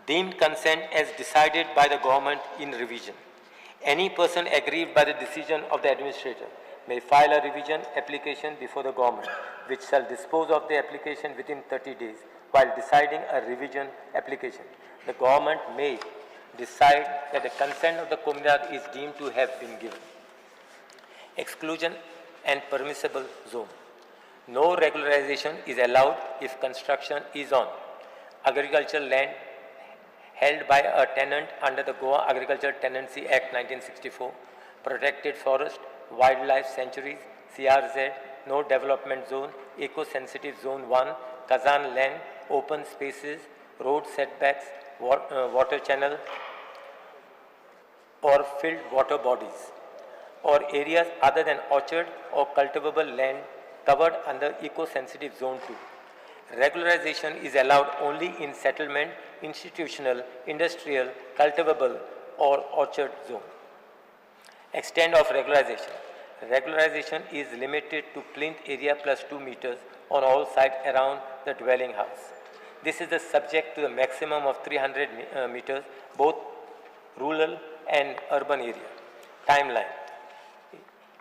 Deemed consent as decided by the government in revision. Any person aggrieved by the decision of the administrator may file a revision application before the government, which shall dispose of the application within 30 days while deciding a revision application. The government may decide that the consent of the Comunidade is deemed to have been given. Exclusion and permissible zone. No regularization is allowed if construction is on agricultural land held by a tenant under the Goa Agricultural Tenancy Act 1964, protected forest, wildlife sanctuaries, CRZ, no development zone, eco-sensitive zone 1, Kazan land, open spaces, road setbacks, water channel, or filled water bodies, or areas other than orchard or cultivable land covered under eco-sensitive zone 2. Regularization is allowed only in settlement, institutional, industrial, cultivable, or orchard zone. Extent of regularization. Regularization is limited to plinth area plus 2 meters on all sides around the dwelling house. This is the subject to the maximum of 300 meters, both rural and urban area. Timeline.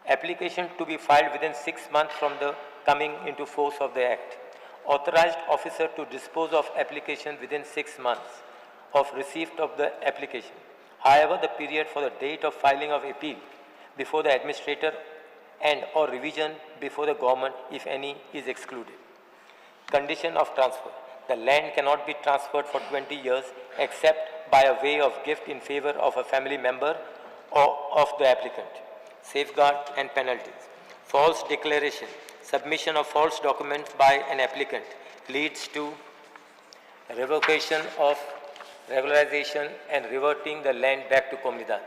Application to be filed within 6 months from the coming into force of the Act. Authorized officer to dispose of application within 6 months of receipt of the application. However, the period for the date of filing of appeal before the administrator and or revision before the government, if any, is excluded. Condition of transfer. The land cannot be transferred for 20 years except by a way of gift in favor of a family member or of the applicant. Safeguard and penalties. False declaration. Submission of false documents by an applicant leads to revocation of regularization and reverting the land back to Comunidade.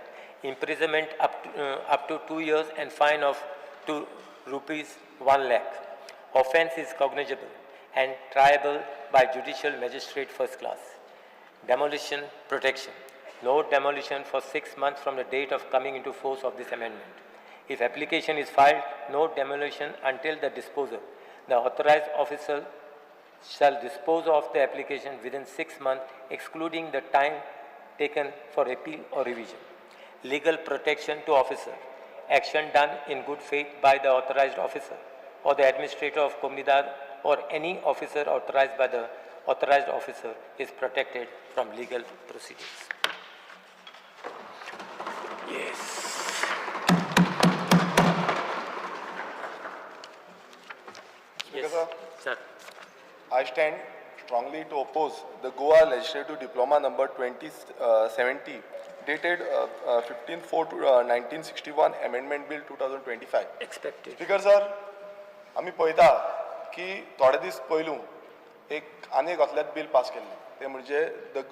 Imprisonment up to 2 years and fine of ₹1 lakh. Offense is cognizable and triable by judicial magistrate first class. Demolition protection. No demolition for 6 months from the date of coming into force of this amendment. If application is filed, no demolition until the disposal. The authorized officer shall dispose of the application within 6 months, excluding the time taken for appeal or revision. Legal protection to officer. Action done in good faith by the authorized officer or the administrator of Comunidade or any officer authorized by the authorized officer is protected from legal proceedings. Yes. Speaker, sir, sir. I stand strongly to oppose the Goa Legislative Diploma number 2070 dated 15/4/1961 Amendment Bill 2025. Expected. Speaker sir, आमी पळयता की थोडे दीस पयलू एक आनी एक असलेच बील पास केल्लें, तें म्हणजे the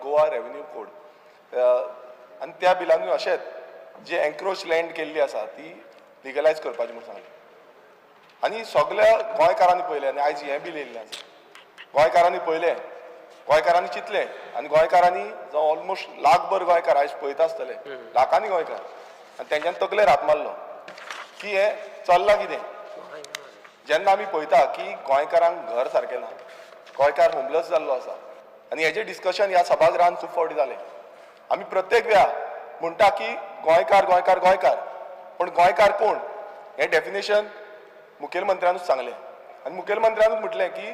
Goa revenue code, आनी त्या बिलानूय अशेंच जे एन्क्रोच लँड केल्ली आसा ती लिगलायज करपाची म्हूण सांगलें. आनी सगल्या गोंयकारांनी पळयलें, आनी आयज हें बील येयल्लें आसा, गोंयकारांनी पळयलें गोंयकारांनी चिंतलें आनी गोंयकारांनी जावं ऑलमोस्ट लाखभर गोंयकार आयज पळयता आसतले, लाखांनी गोंयकार, आनी तेंच्यान तकलेर हात मारलो की हें चल्लां कितें. जेन्ना आमी पळयता की गोंयकारांक घर सारकें ना, गोंयकार होमलेस जाल्लो आसा, आनी हेजें डिस्कशन ह्या सभागृहान खूब फावटी जालें. आमी प्रत्येक वेळा म्हणटा की गोंयकार गोंयकार गोंयकार, पूण गोंयकार कोण हें डेफिनेशन मुखेलमंत्र्यानूच सांगलें आनी मुखेलमंत्र्यानूच म्हटलें की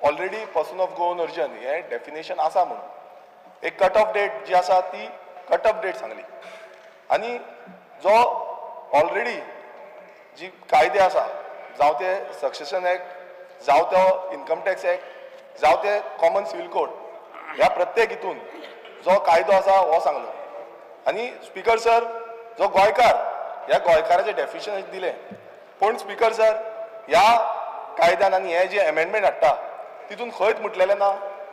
already person of Goan origin हें डेफिनेशन आसा म्हणून. एक कट ऑफ डेट जी आसा ती कट ऑफ डेट सांगली आनी जो ऑलरेडी जी कायदे आसा, जावं ते सक्सेशन एक्ट, जावं तो इन्कम टॅक्स एक्ट, जावं ते कॉमन सिवील कोड, ह्या प्रत्येक हितून जो कायदो आसा हो सांगलो. आनी स्पीकर सर, जो गोंयकार, ह्या गोंयकाराचें डेफिनेशन दिलें, पूण स्पीकर सर ह्या कायद्यान आनी हे जे एमेंडमेंट हाडटा तितून खंयच म्हटलेलें ना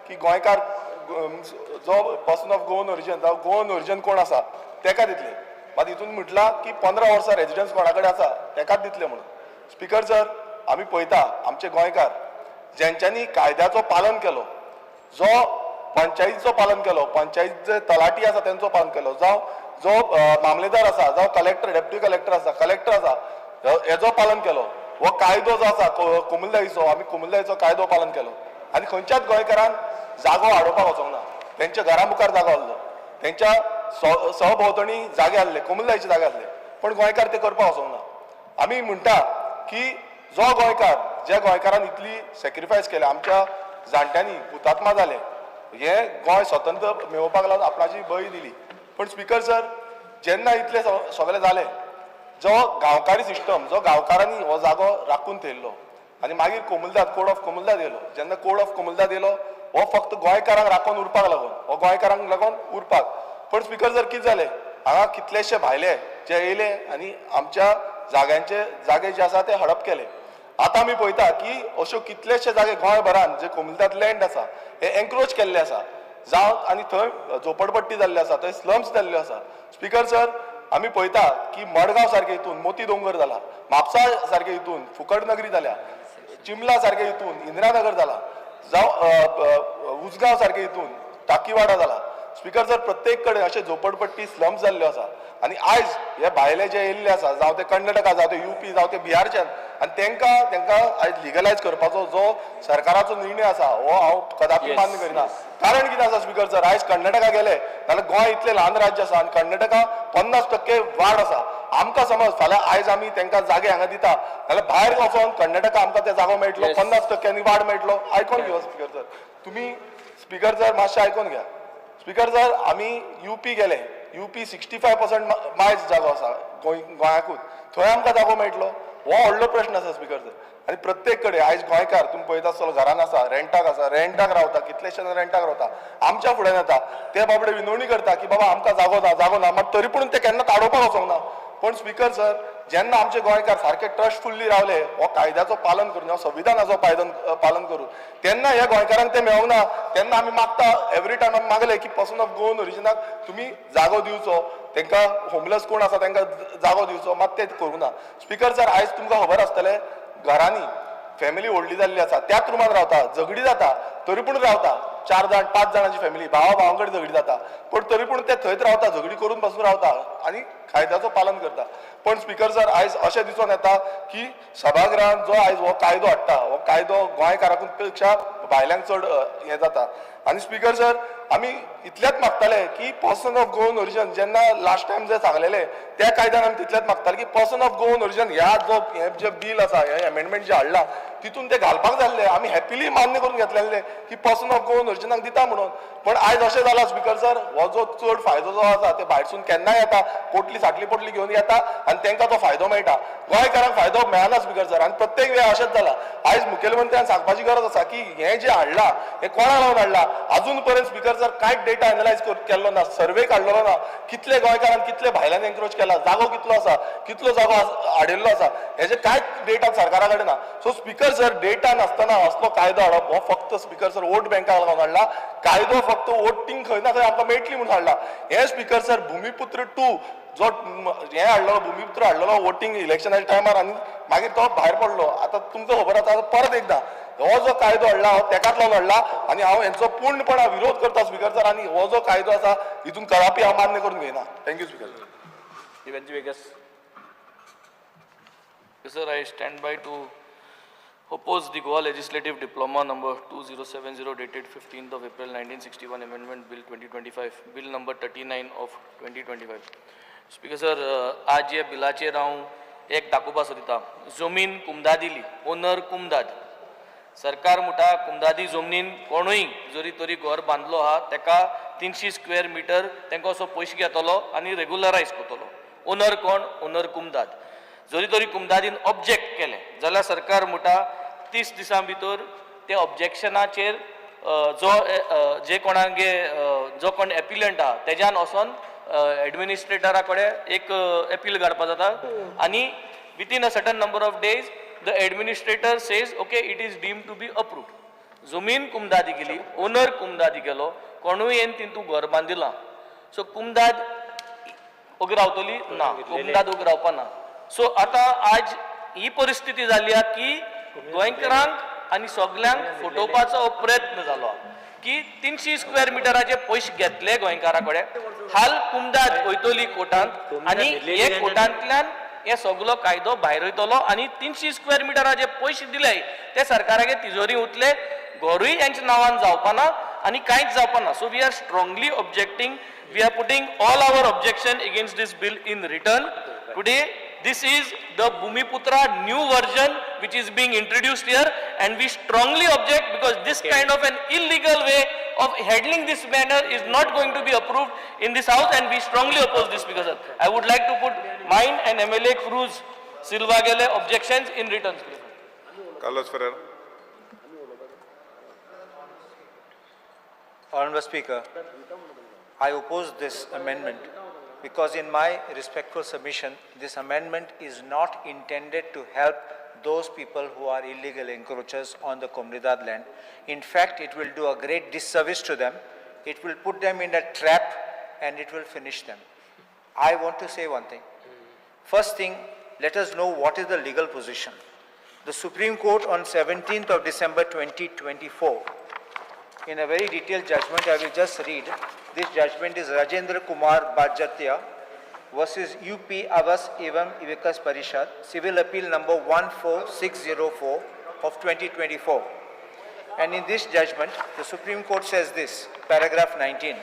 की गोंयकार जो पर्सन ऑफ गोवन ओरिजन जावं गोवन ओरिजन कोण आसा तेका दितले. मात हितून म्हटलां की 15 वर्सां रेजिडन्स कोणा कडेन आसा तेकाच दितले म्हणून. स्पीकर सर, आमी पळयता आमचे गोंयकार जेंच्यांनी कायद्याचो पालन केलो, जो पंचायतीचो पालन केलो, पंचायत जे तलाठी आसा तेंचो पालन केलो, जावं जो मामलेदार आसा, जावं कलेक्टर, डेप्युटी कलेक्टर आसा, कलेक्टर आसा, हेजो पालन केलो. हो कायदो जो आसा कोमुलदारीचो, आमी कोमुलदारीचो कायदो पालन केलो आनी खंयच्याच गोंयकारान जागो हाडोवपाक वचोंक ना. तेंच्या घरा मुखार जागो आहलो, तेंच्या सहभोंवतणी जागे आहले, कोमुलदारीचे जागे आहले, पूण गोंयकार ते करपाक वचोंक ना. आमी म्हणटा की जो गोंयकार, ज्या गोंयकारान इतली सॅक्रिफायस केल्या, आमच्या जाणट्यांनी हुतात्मा जाले, हे गोंय स्वतंत्र मेळोवपाक लागून आपणाची बळी दिली. पूण स्पीकर सर, जेन्ना इतले सगळें जालें, जो गांवकारी सिस्टम, जो गांवकारांनी हो जागो राखून थेयल्लो आनी मागीर कोमुलदाद, कोड ऑफ कोमुलदाद येयलो. जेन्ना कोड ऑफ कोमुलदाद येयलो हो फक्त गोंयकारांक राखून उरपाक लागून, हो गोंयकारांक लागून उरपाक. पूण स्पीकर सर कितें जालें, हांगा कितलेशे भायले जे येयले आनी आमच्या जाग्यांचे जागे जे आसा ते हडप केले. आतां आमी पळयता की अश्यो कितलेशे जागे गोंयभरान जे कोमुलदाद लँड आसा हे एन्क्रोच केल्ले आसा, जावं आनी थंय झोपडपट्टी जाल्ली आसा, थंय स्लम्स जाल्ल्यो आसा. स्पीकर सर, आमी पळयता की मडगांव सारके हितून मोती दोंगर जाला, म्हापसा सारके हितून फुकट नगरी जाल्या, चिमला सारके हितून इंदिरानगर जाला, जावं उजगांव सारके हितून टाकीवाडा जाला. स्पीकर सर, प्रत्येक कडेन अशे झोपडपट्टी स्लम्स जाल्ल्यो आसा आनी आयज हे भायले जे येयल्ले आसा, जावं ते कर्नाटका, जावं ते युपी, जावं ते बिहारच्यान, आनी तेंकां आयज लिगलायज करपाचो जो सरकाराचो निर्णय आसा हो हांव कदापी मान्य करिना. कारण कितें आसा स्पीकर सर, आयज कर्नाटका गेले जाल्यार गोंय इतलें ल्हान राज्य आसा आनी कर्नाटका 50% वाड आसा. आमकां समज फाल्यां आयज आमी तेंकां जागे हांगा दिता जाल्यार भायर वचोन कर्नाटका आमकां ते जागो मेळटलो, 50% वाड मेळटलो. आयकोन घेया स्पीकर सर, तुमी स्पीकर सर मातशें आयकोन घ्या. स्पीकर सर, आमी युपी गेले, युपी 65% मायज जागो आसा गोंयाकूच, थंय आमकां जागो मेळटलो हो व्हडलो प्रश्न आसा स्पीकर सर. आनी प्रत्येक कडेन आयज गोंयकार तुमी पळयता आसतलो घरान आसा, रेंटाक आसा, रेंटाक रावता, कितलेशे जाण रेंटाक रावता. आमच्या फुड्यान येता ते बाबडे विनवणी करता की बाबा आमकां जागो ना, जागो ना, मात तरी पूण ते केन्ना आडोवपाक वचोंक ना. पण स्पीकर सर, जेन्ना आमचे गोंयकार सारके ट्रस्टफुल्ली रावले, हो कायद्याचो पालन करून, हो संविधानाचो पालन करून, तेन्ना ह्या गोंयकारांक ते मेळोंक ना. तेन्ना आमी मागता, एवरी टायम आमी मागले की पर्सन ऑफ गोवन ओरिजिनाक तुमी जागो दिवचो, तांकां होमलेस कोण आसा तांकां जागो दिवचो, मात ते करूंक ना. स्पीकर सर, आयज तुमकां खबर आसतलें घरांनी फॅमिली व्हडली जाल्ली आसा, त्याच रुमान रावता, झगडी जाता तरी पूण रावता, 4 जाण 5 जाणांची फॅमिली, भावा भावां कडेन झगडी जाता, पूण तरी पूण ते थंयच रावता, झगडी करून बसून रावता आनी कायद्याचो पालन करता. पण स्पीकर सर, आयज अशें दिसून येता की सभागृहान जो आयज हो कायदो हाडटा, हो कायदो गोंयकाराकून पेक्षा भायल्यांक चड हें जाता. आनी स्पीकर सर, आमी इतलेंच मागताले की पर्सन ऑफ गोवन ओरिजन जेन्ना लास्ट टायम जे सांगलेले त्या कायद्यान आमी तितलेंच मागताले की पर्सन ऑफ गोवन ओरिजन ह्या जो हें जें बील आसा, हें एमेंडमेंट जें हाडलां तितून ते घालपाक जाल्ले, आमी हॅपिली मान्य करून घेतलेले की पर्सन ऑफ गोवन ओरिजिनाक दिता म्हणून. पण आयज अशें जालां स्पीकर सर, हो जो चड फायदो जो आसा ते भायरसून केन्नाय येता, पोटली साटली पोटली घेवन येता आनी तांकां तो फायदो मेळटा. गोंयकारांक फायदो मेळना स्पीकर सर. आनी प्रत्येक वेळा अशेंच जालां. आयज मुखेलमंत्र्यान सांगपाची गरज आसा की हें जें हाडलां हें कोणा लावन हाडलां. अजून पर्यंत स्पीकर सर कांयच डेटा एनलायज केल्लो ना, सर्वे काडलेलो ना, कितले गोंयकारान कितले भायल्यान एन्क्रोच केला, जागो कितलो आसा, कितलो जागो हाडिल्लो आसा, हेजे कांयच डेटा सरकारा कडेन ना. So speaker सर, डेटा नासतना असलो कायदो हाडप हो फक्त, स्पीकर सर, वोट बँकाक लागून हाडला कायदो. फक्त वोटींग खंय ना खंय आमकां मेळटली म्हणून हाडला हे. स्पीकर सर, भुमिपुत्र टू जो हे हाडलेलो, भुमिपुत्र हाडलेलो वोटींग इलेक्शनाच्या टायमार आनी मागीर तो भायर पडलो. आतां तुमकां खबर आसा, आतां परत एकदां हो जो कायदो हाडला हो तेकाच लागून हाडला आनी हांव हेंचो पूर्णपणान विरोध करता, स्पीकर सर. आनी हो जो कायदो आसा हितून कदापी हांव मान्य करून घेयना. Thank you, speaker sir. Viegas. Sir, I stand by to oppose the Goa Legislative Diploma number 2070 dated 15th of April 1961 Amendment Bill 2025, Bill number 39 of 2025. Speaker sir, आज हे बिलाचेर हांव एक दाखोवपा सोदिता. जमीन कुमदादिली, ओनर कुमदाद. सरकार म्हणटा कुमदादी जमनीन कोणूय जरी तरी घर बांदलो आहा तेका 300 स्क्वेअर मिटर तेंका असो पयशे घेतलो आनी रेगुलरायज करतलो. ओनर कोण? ओनर कुमदाद. जरी तरी कुमदादीन ऑब्जेक्ट केलें जाल्यार सरकार म्हणटा 30 दिसां भितर ते ऑब्जेक्शनाचेर जो जे कोणागे जो कोण एपिलंट आहा तेज्यान वचोन एडमिनिस्ट्रेटरा कडेन एक एपील काडपा जाता आनी within a certain number of days the administrator says, okay, it is deemed to be approved. जमीन कुमदादी गेली, ओनर कुमदादी गेलो, कोणूय येवन तितू घर बांदिलां. सो कुमदाद ओगी रावतली ना, कुमदाद ओगी रावपा ना. सो आतां आज ही परिस्थिती जाली आहा की गोंयकारांक आनी सगल्यांक फटोवपाचो हो प्रयत्न जालो की 300 स्क्वेअर मिटराचे पयशे घेतले गोंयकारा कडेन. हाल कुमदाद वयतली कोर्टांत आनी हे कोर्टांतल्यान हे सगलो कायदो भायर वयतलो आनी 300 स्क्वेअर मिटराचे पयशे दिले ते सरकारागे तिजोरी उरतले, घरूय हेंच्या नांवान जावपा ना आनी कांयच जावपा ना. So we are strongly objecting. We are putting all our objection against this bill in written today. This is the Bhumiputra new version which is being introduced here, and we strongly object because this kind of an illegal way of handling this manner is not going to be approved in this house, and we strongly oppose this. Because I would like to put mine and MLA Cruz Silva gele objections in written. Carlos Ferreira. Honorable Speaker, I oppose this amendment because in my respectful submission, this amendment is not intended to help those people who are illegal encroachers on the Comunidade land. In fact, it will do a great disservice to them. It will put them in a trap and it will finish them. I want to say one thing. First thing, let us know what is the legal position. The Supreme Court on 17th of December 2024, in a very detailed judgment, I will just read. This judgment is Rajendra Kumar Barjatya versus UP Awas Evam Vikas Parishad, Civil Appeal number 14604 of 2024. And in this judgment, the Supreme Court says this, paragraph 19.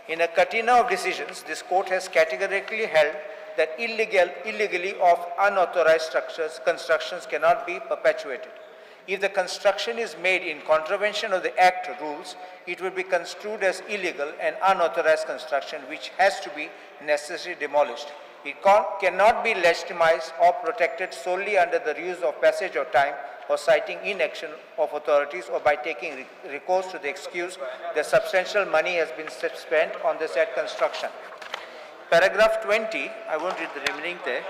In a catena of decisions, this court has categorically held that illegally of unauthorized structures, constructions cannot be perpetuated. If the construction is made in contravention of the Act rules, it will be construed as illegal and unauthorized construction, which has to be necessarily demolished. It cannot be legitimized or protected solely under the ruse of passage of time or citing inaction of authorities or by taking recourse to the excuse that substantial money has been spent on the said construction. Paragraph 20, I won't read the remaining there.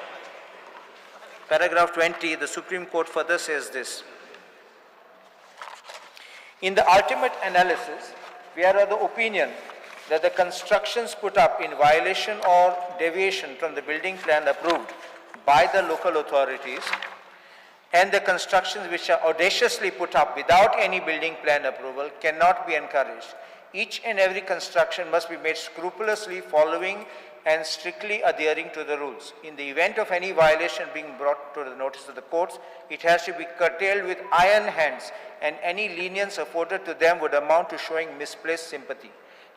Paragraph 20, the Supreme Court further says this. In the ultimate analysis, we are of the opinion that the constructions put up in violation or deviation from the building plan approved by the local authorities and the constructions which are audaciously put up without any building plan approval cannot be encouraged. Each and every construction must be made scrupulously following and strictly adhering to the rules. In the event of any violation being brought to the notice of the courts, it has to be curtailed with iron hands, and any lenience afforded to them would amount to showing misplaced sympathy.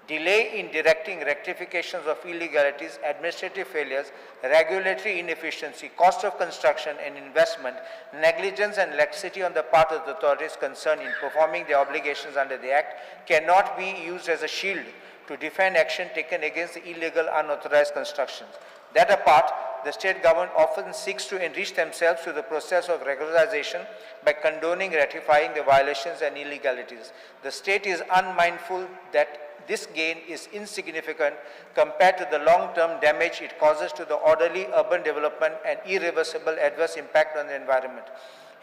Delay in directing rectifications of illegalities, administrative failures, regulatory inefficiency, cost of construction and investment, negligence and laxity on the part of the authorities concerned in performing their obligations under the Act cannot be used as a shield to defend action taken against the illegal unauthorized constructions. That apart, the state government often seeks to enrich themselves through the process of regularization by condoning, ratifying the violations and illegalities. The state is unmindful that this gain is insignificant compared to the long-term damage it causes to the orderly urban development and irreversible adverse impact on the environment.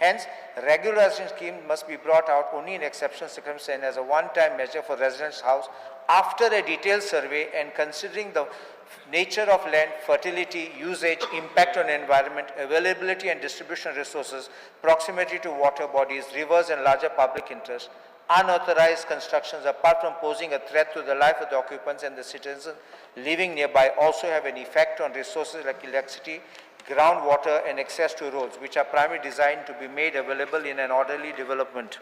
Hence, regularization scheme must be brought out only in exceptional circumstances as a one-time measure for residents' house after a detailed survey and considering the nature of land, fertility, usage, impact on environment, availability and distribution of resources, proximity to water bodies, rivers and larger public interest. Unauthorized constructions, apart from posing a threat to the life of the occupants and the citizens living nearby, also have an effect on resources like electricity, groundwater and access to roads, which are primarily designed to be made available in an orderly development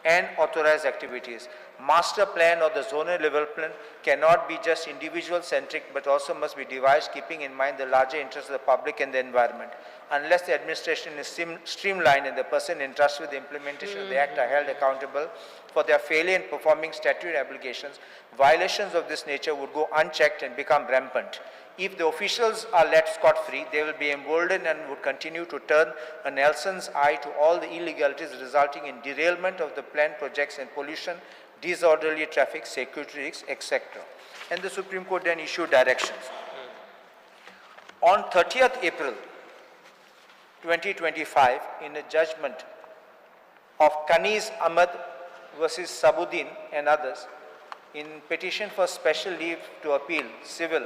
and authorized activities. Master plan or the zonal development cannot be just individual centric, but also must be devised keeping in mind the larger interests of the public and the environment. Unless the administration is streamlined and the person entrusted with the implementation of the act are held accountable for their failure in performing statutory obligations, violations of this nature would go unchecked and become rampant. If the officials are let scot-free, they will be emboldened and would continue to turn a Nelson's eye to all the illegalities resulting in derailment of the planned projects and pollution, disorderly traffic, security risks, etc. And the Supreme Court then issued directions. On 30th April 2025, in a judgment of Kaniz Ahmad versus Sabuddin and others, in petition for special leave to appeal, civil,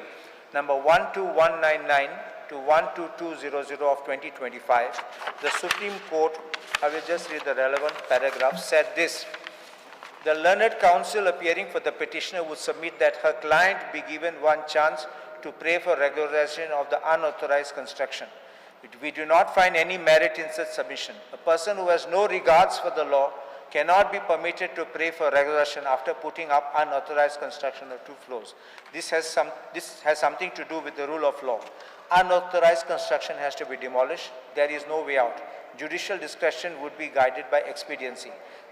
number 12199 to 12200 of 2025, the Supreme Court, I will just read the relevant paragraph, said this: the learned counsel appearing for the petitioner would submit that her client be given one chance to pray for regularization of the unauthorized construction. We do not find any merit in such submission. A person who has no regards for the law cannot be permitted to pray for regularization after putting up unauthorized construction of 2 floors. This has something to do with the rule of law. Unauthorized construction has to be demolished. There is no way out. Judicial discretion would be guided by expediency.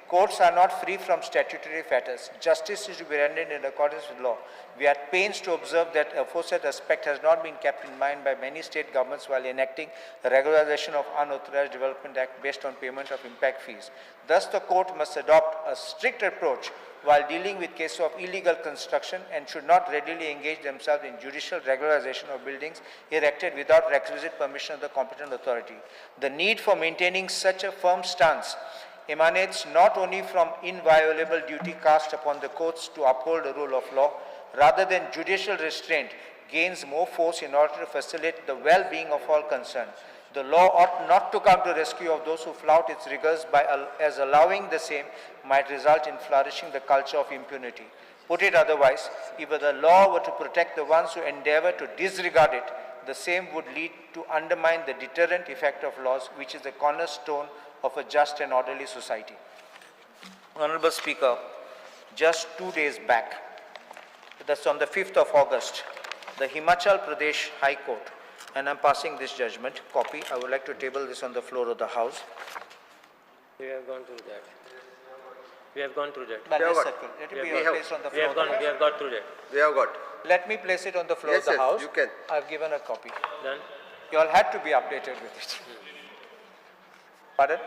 Courts are not free from statutory fetters. Justice is to be rendered in accordance with law. We are at pains to observe that aforesaid aspect has not been kept in mind by many state governments while enacting the Regularization of Unauthorized Development Act based on payment of impact fees. Thus, the court must adopt a strict approach while dealing with cases of illegal construction and should not readily engage themselves in judicial regularization of buildings erected without requisite permission of the competent authority. The need for maintaining such a firm stance emanates not only from inviolable duty cast upon the courts to uphold the rule of law, rather than judicial restraint gains more force in order to facilitate the well-being of all concerned. The law ought not to come to rescue of those who flout its rigors by as allowing the same might result in flourishing the culture of impunity. Put it otherwise, if the law were to protect the ones who endeavor to disregard it, the same would lead to undermine the deterrent effect of laws, which is the cornerstone of a just and orderly society. Honorable Speaker, just 2 days back, that's on the 5th of August, the Himachal Pradesh High Court, and I'm passing this judgment copy, I would like to table this on the floor of the House. We have gone through that. We have gone through that. Let it be placed on the floor. We have got through that. We have got. Let me place it on the floor of the House. You can. I've given a copy. Done. You all had to be updated with it. Pardon?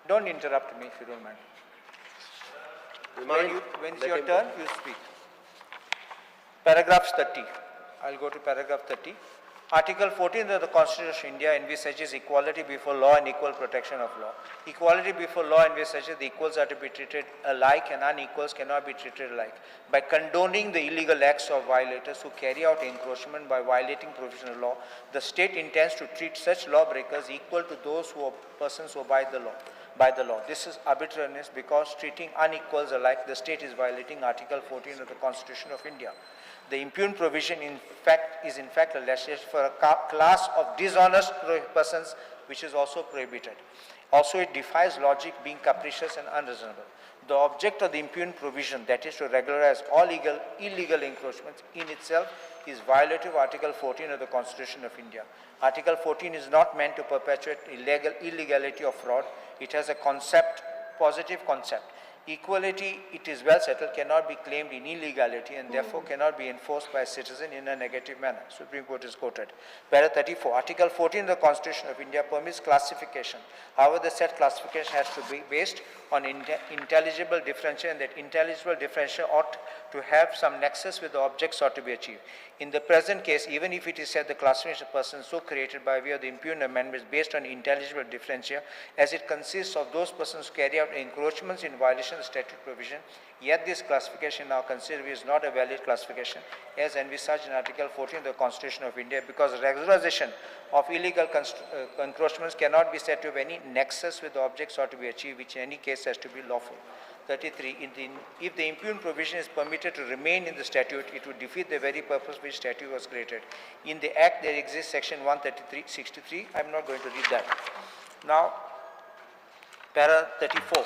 Don't interrupt me if you don't mind. When it's your turn, you speak. Paragraph 30. I'll go to paragraph 30. Article 14 of the Constitution of India envisages equality before law and equal protection of law. Equality before law envisages the equals are to be treated alike and unequals cannot be treated alike. By condoning the illegal acts of violators who carry out encroachment by violating provisional law, the state intends to treat such lawbreakers equal to those who are persons who abide the law. By the law. This is arbitrariness because treating unequals alike, the state is violating Article 14 of the Constitution of India. The impugned provision in fact is in fact a legislation for a class of dishonest persons, which is also prohibited. Also, it defies logic, being capricious and unreasonable. The object of the impugned provision, that is to regularize all illegal encroachments, in itself is violative of Article 14 of the Constitution of India. Article 14 is not meant to perpetuate illegality or fraud. It has a concept, positive concept. Equality, it is well settled, cannot be claimed in illegality and therefore cannot be enforced by a citizen in a negative manner. Supreme Court is quoted. Para 34, Article 14 of the Constitution of India permits classification. However, the said classification has to be based on intelligible differential, and that intelligible differential ought to have some nexus with the object sought to be achieved. In the present case, even if it is said the classification of persons so created by way of the impugned amendment is based on intelligible differentia, as it consists of those persons who carry out encroachments in violation of the statute provision, yet this classification now considered is not a valid classification as envisaged in Article 14 of the Constitution of India, because regularization of illegal encroachments cannot be said to have any nexus with the object sought to be achieved, which in any case has to be lawful. 33. If the impugned provision is permitted to remain in the statute, it would defeat the very purpose which statute was created. In the Act, there exists section 133.63. I am not going to read that. Now, para 34.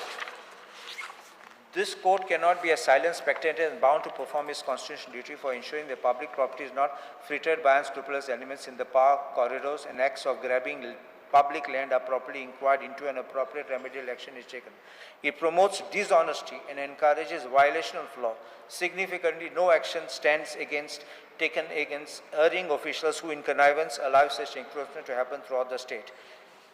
This court cannot be a silent spectator and bound to perform its constitutional duty for ensuring the public property is not frittered by unscrupulous elements in the park, corridors, and acts of grabbing public land are properly inquired into and appropriate remedial action is taken. It promotes dishonesty and encourages violation of law. Significantly, no action stands taken against erring officials who in connivance allow such encroachment to happen throughout the state.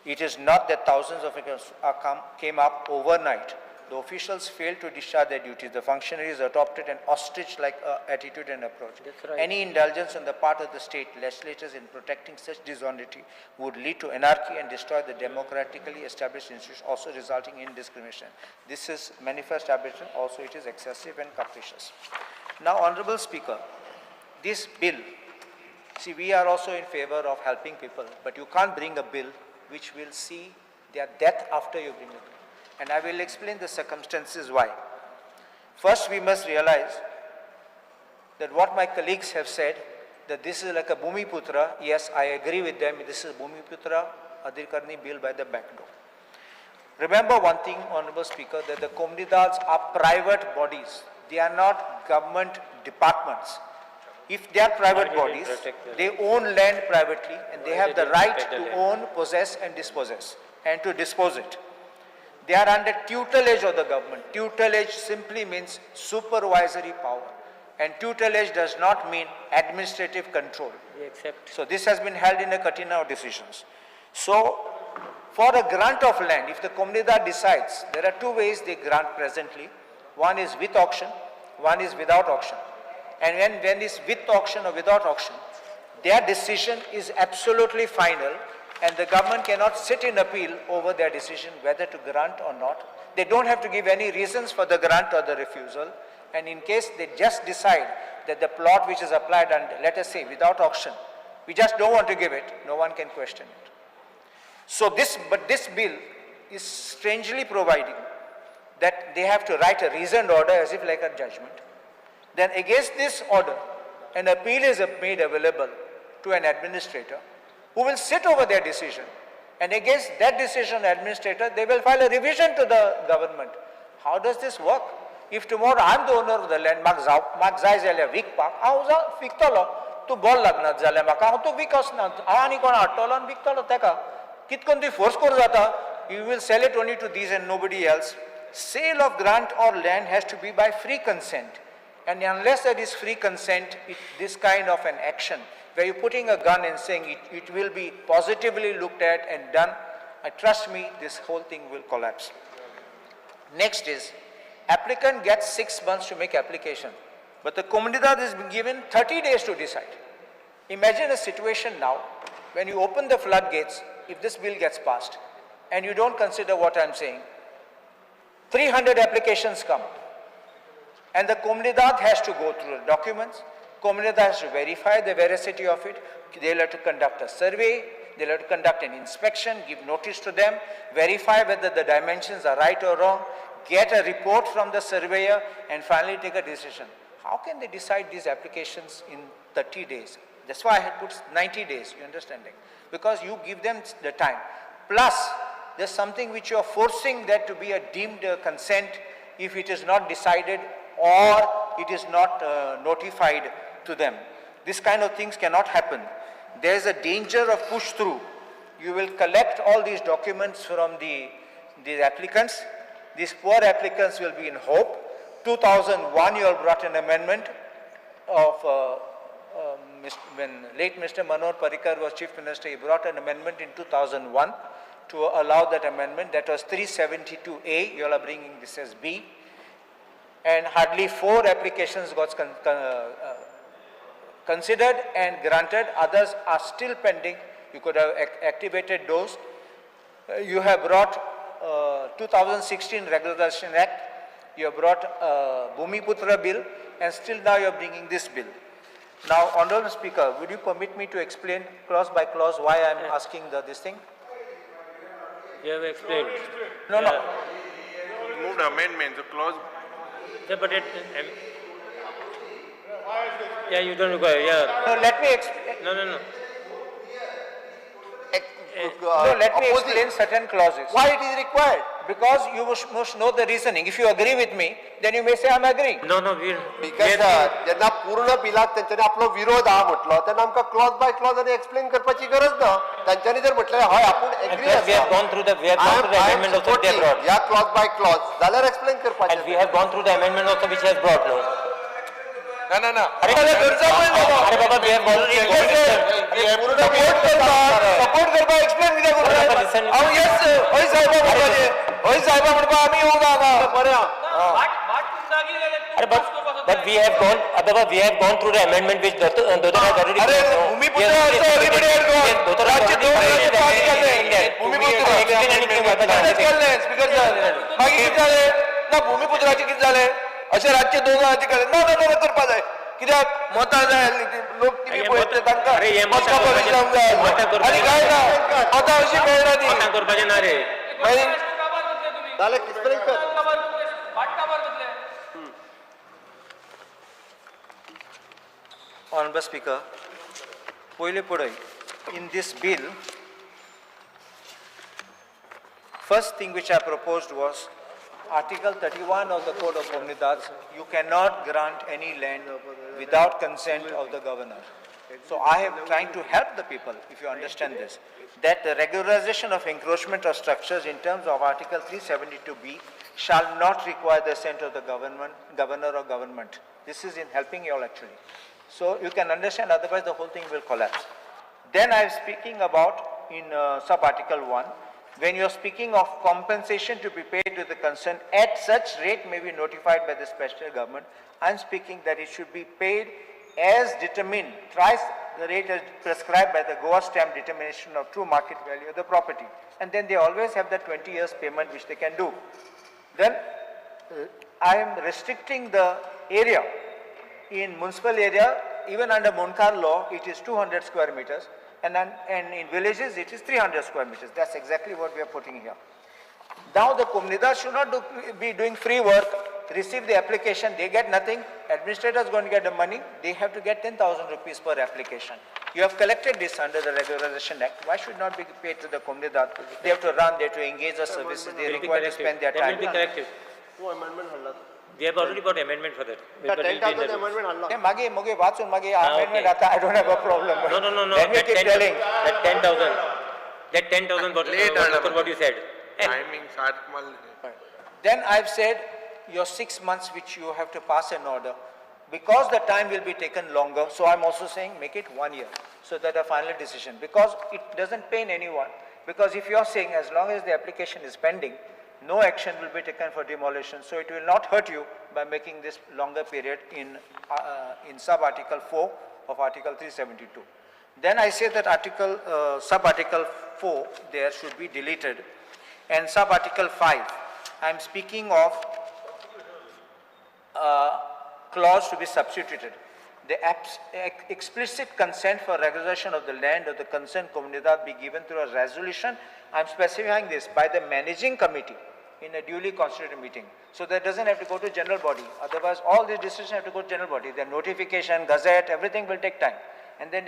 It is not that thousands of accounts came up overnight. The officials failed to discharge their duties. The functionaries adopted an ostrich-like attitude and approach. That's right. Any indulgence on the part of the state legislatures in protecting such dishonesty would lead to anarchy and destroy the democratically established institutions, also resulting in discrimination. This is manifest arbitration. Also, it is excessive and capricious. Now, Honorable Speaker, this bill, see, we are also in favor of helping people, but you can't bring a bill which will see their death after you bring the bill. And I will explain the circumstances why. First, we must realize that what my colleagues have said, that this is like a Bhumiputra. Yes, I agree with them. This is Bhumiputra Adhikarni bill by the back door. Remember one thing, Honorable Speaker, that the Comunidades are private bodies. They are not government departments. If they are private bodies, they own land privately and they have the right to own, possess and dispossess, and to dispose it. They are under tutelage of the government. Tutelage simply means supervisory power. And tutelage does not mean administrative control. We accept. So this has been held in a catena of decisions. So for a grant of land, if the Comunidad decides, there are two ways they grant presently. One is with auction, one is without auction. And when it's with auction or without auction, their decision is absolutely final, and the government cannot sit in appeal over their decision whether to grant or not. They don't have to give any reasons for the grant or the refusal. And in case they just decide that the plot which is applied, and let us say without auction, we just don't want to give it, no one can question it. But this bill is strangely providing that they have to write a reasoned order as if like a judgment. Then against this order, an appeal is made available to an administrator who will sit over their decision, and against that decision administrator, they will file a revision to the government. How does this work? If tomorrow I am the owner of the land, म्हाका जाय जाल्यार विकपाक, हांव विकतलो, तूं बोल लागना जाल्यार म्हाका, हांव तूं विकसना, हांव आनी कोण हाडटलो आनी विकतलो तेका. कितकोन तुवें फोर्स करूं जाता? You will sell it only to these and nobody else. Sale of grant or land has to be by free consent. And unless there is free consent, this kind of an action, where you're putting a gun and saying it will be positively looked at and done, trust me, this whole thing will collapse. Next is, applicant gets 6 months to make application, but the Comunidad is given 30 days to decide. Imagine a situation now, when you open the floodgates, if this bill gets passed, and you don't consider what I'm saying, 300 applications come, and the Comunidad has to go through the documents, Comunidad has to verify the veracity of it, they'll have to conduct a survey, they'll have to conduct an inspection, give notice to them, verify whether the dimensions are right or wrong, get a report from the surveyor, and finally take a decision. How can they decide these applications in 30 days? That's why I had put 90 days, you understanding? Because you give them the time. Plus, there's something which you are forcing that to be a deemed consent if it is not decided or it is not notified to them. This kind of things cannot happen. There is a danger of push through. You will collect all these documents from the applicants. These poor applicants will be in hope. 2001, you all brought an amendment of when late Mr. Manohar Parrikar was Chief Minister, he brought an amendment in 2001 to allow that amendment. That was 372A. You all are bringing this as B. And hardly 4 applications got considered and granted. Others are still pending. You could have activated those. You have brought 2016 Regularization Act. You have brought Bhumiputra bill, and still now you are bringing this bill. Now, Honorable Speaker, would you permit me to explain clause by clause why I am asking this thing? You have explained. No, no. Moved amendment, the clause. Yeah, but it, yeah, you don't require, yeah. No, let me explain. No, no, no. No, let me explain certain clauses. Why it is required? Because you must know the reasoning. If you agree with me, then you may say I am agreeing. No, no, we. Because जेन्ना पूर्ण बिलाक तेंच्यांनी आपलो विरोध आहा म्हटलो तेन्ना आमकां क्लॉज बाय क्लॉज आनी एक्सप्लेन करपाची गरज ना. तांच्यांनी जर म्हटलें हय आपूण agree We have gone through the amendment also they have brought. ह्या क्लॉज बाय क्लॉज जाल्यार एक्सप्लेन करपाचें. And we have gone through the amendment also which has brought, no. ना ना ना. अरे बाबा, we have already support करपा explain कित्याक करूं? हांव येस हय साहेबा म्हणपाचें, हय साहेबा म्हणपा आमी येवंक ना हांगा. बरें. अरे but we have gone, Baba, we have gone through the amendment which Dr. has already. अरे भूमिपुत्र also everybody had gone. राज्य 2000 पास केलें. भूमिपुत्र. केलें स्पीकर सर. मागीर कितें जालें? ना भूमिपुत्राचें कितें जालें? अशें रातचें 2 जाणांचें केलें. ना ना ना करपा जाय. कित्याक मतां जाय आसलीं ती लोक टिवी पळयतले तांकां मतां जावंक जाय आनी काय ना मतां अशीं मेळना ती. मतां करपाचें ना रे. मागीर जालें एक्सप्लेन कर. Honorable Speaker, पयलें पळय, in this bill, first thing which I proposed was Article 31 of the Code of Comunidades, you cannot grant any land without consent of the governor. So I am trying to help the people, if you understand this, that the regularization of encroachment of structures in terms of Article 372B shall not require the assent of the government, governor or government. This is in helping you all actually. So you can understand, otherwise the whole thing will collapse. Then I am speaking about in sub-article 1, when you are speaking of compensation to be paid to the concerned at such rate may be notified by the special government, I am speaking that it should be paid as determined, thrice the rate as prescribed by the Goa stamp determination of true market value of the property. And then they always have the 20 years payment which they can do. Then I am restricting the area. In municipal area, even under Munkar law, it is 200 square meters. And in villages, it is 300 square meters. That's exactly what we are putting here. Now the Comunidad should not be doing free work, receive the application, they get nothing. Administrator is going to get the money. They have to get 10,000 rupees per application. You have collected this under the Regularization Act. Why should not be paid to the Comunidad? They have to run, they have to engage the services, they require to spend their time. That will be corrected. We have already got amendment for that. 10,000 amendment हाडला. मागे मागे वाचून मागे amendment आता I don't have a problem. No, no, no, no. Then we keep telling. That 10,000. That 10,000 what you said. Timing सात मारले. Then I've said your 6 months which you have to pass an order, because the time will be taken longer. So I'm also saying make it 1 year so that a final decision, because it doesn't pain anyone. Because if you're saying as long as the application is pending, no action will be taken for demolition, so it will not hurt you by making this longer period in sub-article 4 of Article 372. Then I say that article sub-article 4 there should be deleted, and sub-article 5, I am speaking of clause to be substituted. The explicit consent for regularization of the land of the concerned comunidad be given through a resolution. I am specifying this by the managing committee in a duly constituted meeting. So that doesn't have to go to general body. Otherwise, all these decisions have to go to general body. The notification, gazette, everything will take time. And then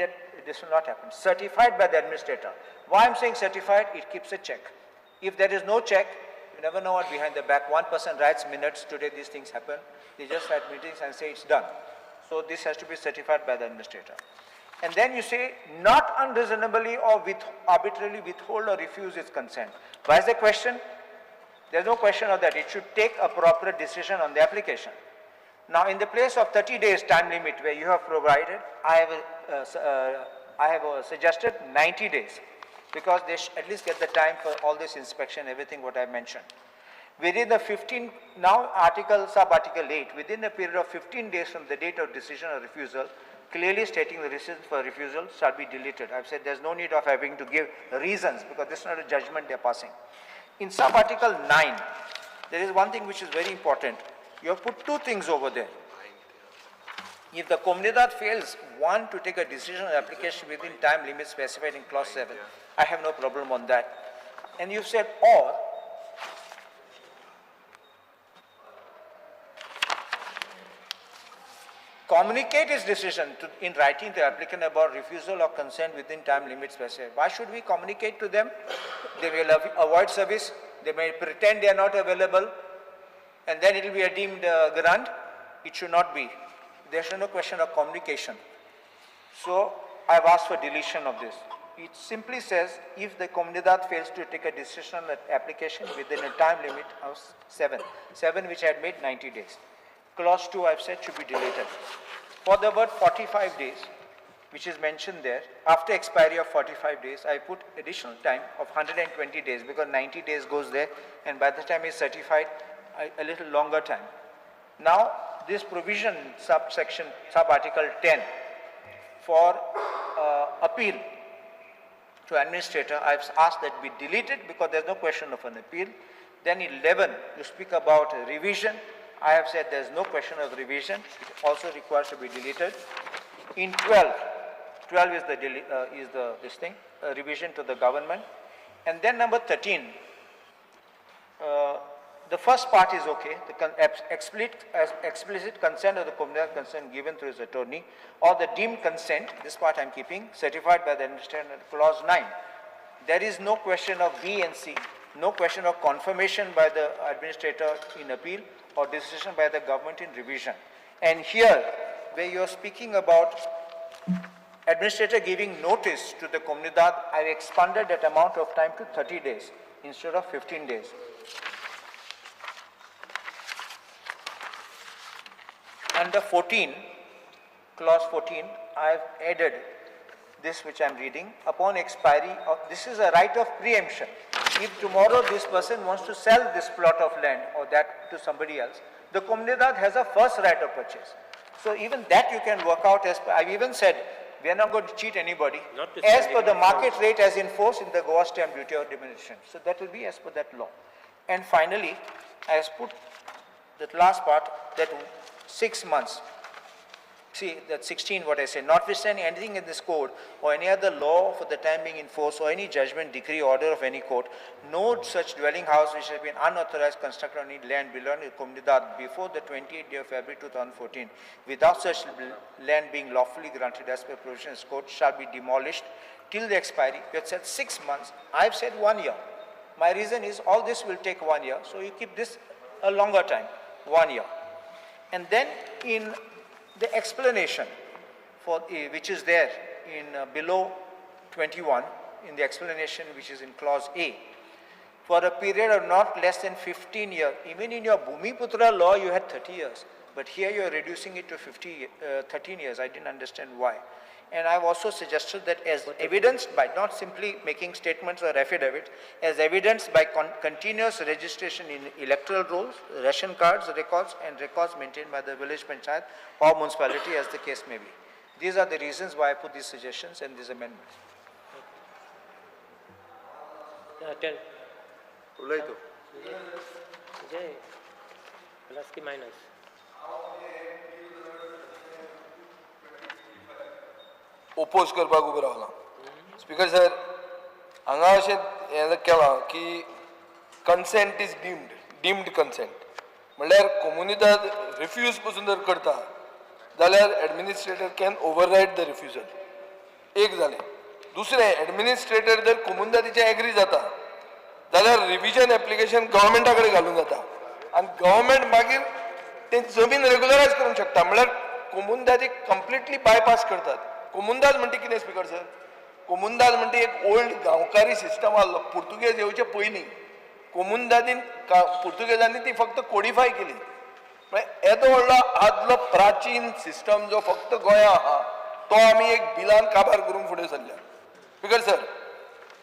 this will not happen. Certified by the administrator. Why I am saying certified? It keeps a check. If there is no check, you never know what behind the back. One person writes minutes. Today these things happen. They just write meetings and say it's done. So this has to be certified by the administrator. And then you say, not unreasonably or arbitrarily withhold or refuse its consent. Why is the question? There's no question of that. It should take appropriate decision on the application. Now, in the place of 30 days time limit where you have provided, I have suggested 90 days, because they at least get the time for all this inspection, everything what I mentioned. Within the 15, now article, sub-article 8, within a period of 15 days from the date of decision or refusal, clearly stating the reasons for refusal shall be deleted. I've said there's no need of having to give reasons because this is not a judgment they're passing. In sub-article 9, there is one thing which is very important. You have put two things over there. If the Comunidade fails, one, to take a decision on application within time limit specified in clause 7, I have no problem on that. And you've said or, communicate his decision in writing to the applicant about refusal or consent within time limit specified. Why should we communicate to them? They will avoid service, they may pretend they are not available, and then it will be a deemed grant. It should not be. There's no question of communication. So I've asked for deletion of this. It simply says if the Comunidade fails to take a decision on the application within a time limit of 7 which I had made 90 days. Clause 2 I've said should be deleted. For the word 45 days, which is mentioned there, after expiry of 45 days, I put additional time of 120 days because 90 days goes there, and by the time it's certified, a little longer time. Now, this provision, subsection, sub-article 10, for appeal to administrator, I've asked that be deleted because there's no question of an appeal. Then 11, you speak about revision. I have said there's no question of revision. It also requires to be deleted. In 12 is the revision to the government. And then number 13, the first part is okay, the explicit consent of the Comunidade consent given through his attorney, or the deemed consent, this part I'm keeping, certified by the administrator, clause 9. There is no question of B and C, no question of confirmation by the administrator in appeal or decision by the government in revision. And here, where you're speaking about administrator giving notice to the Comunidade, I've expanded that amount of time to 30 days instead of 15 days. Under 14, clause 14, I have added this which I am reading, upon expiry of, this is a right of preemption. If tomorrow this person wants to sell this plot of land or that to somebody else, the Comunidade has a first right of purchase. So even that you can work out as, I've even said, we are not going to cheat anybody, as per the market rate as enforced in the Goa stamp duty or diminution. So that will be as per that law. And finally, I have put that last part, that 6 months. See, that 16, what I say, notwithstanding anything in this code or any other law for the time being in force or any judgment, decree, order of any court, no such dwelling house which has been unauthorized constructed on any land belonging to Comunidade before the 28th day of February 2014, without such land being lawfully granted as per provision of this code, shall be demolished till the expiry. You have said 6 months, I have said 1 year. My reason is all this will take 1 year, so you keep this a longer time, 1 year. And then in the explanation for which is there in below 21, in the explanation which is in clause A, for a period of not less than 15 years, even in your Bhumiputra law you had 30 years, but here you are reducing it to 13 years. I didn't understand why. And I've also suggested that as evidenced by not simply making statements or affidavits, as evidenced by continuous registration in electoral rolls, ration cards, records, and records maintained by the village panchayat or municipality as the case may be. These are the reasons why I put these suggestions and these amendments. 10. Plus ki minus. Oppose करपाक उबो रावला. Speaker sir, हांगा अशें हें केलां की consent is deemed, deemed consent म्हणल्यार comunidade refuse पसून जर करता जाल्यार administrator can override the refusal. एक जालें. दुसरें, एडमिनिस्ट्रेटर जर कोमुनिदादीचें एग्री जाता जाल्यार रिविजन एप्लिकेशन गव्हर्मेंटा कडेन घालूंक जाता आनी गव्हर्मेंट मागीर ते जमीन रेगुलरायज करूंक शकता. म्हणल्यार कोमुनिदादीक कंप्लिटली बायपास करतात. कोमुंदाद म्हणटा कितें स्पीकर सर? कोमुंदाद म्हणटा एक ओल्ड गांवकारी सिस्टम आहलो पुर्तुगेज येवचे पयलीं. कोमुंदादीन पुर्तुगेजांनी ती फक्त कोडिफाय केली. म्हळ्यार येदो व्हडलो आदलो प्राचीन सिस्टम जो फक्त गोंया आहा तो आमी एक बिलान काबार करूंक फुडें सरल्या. स्पीकर सर,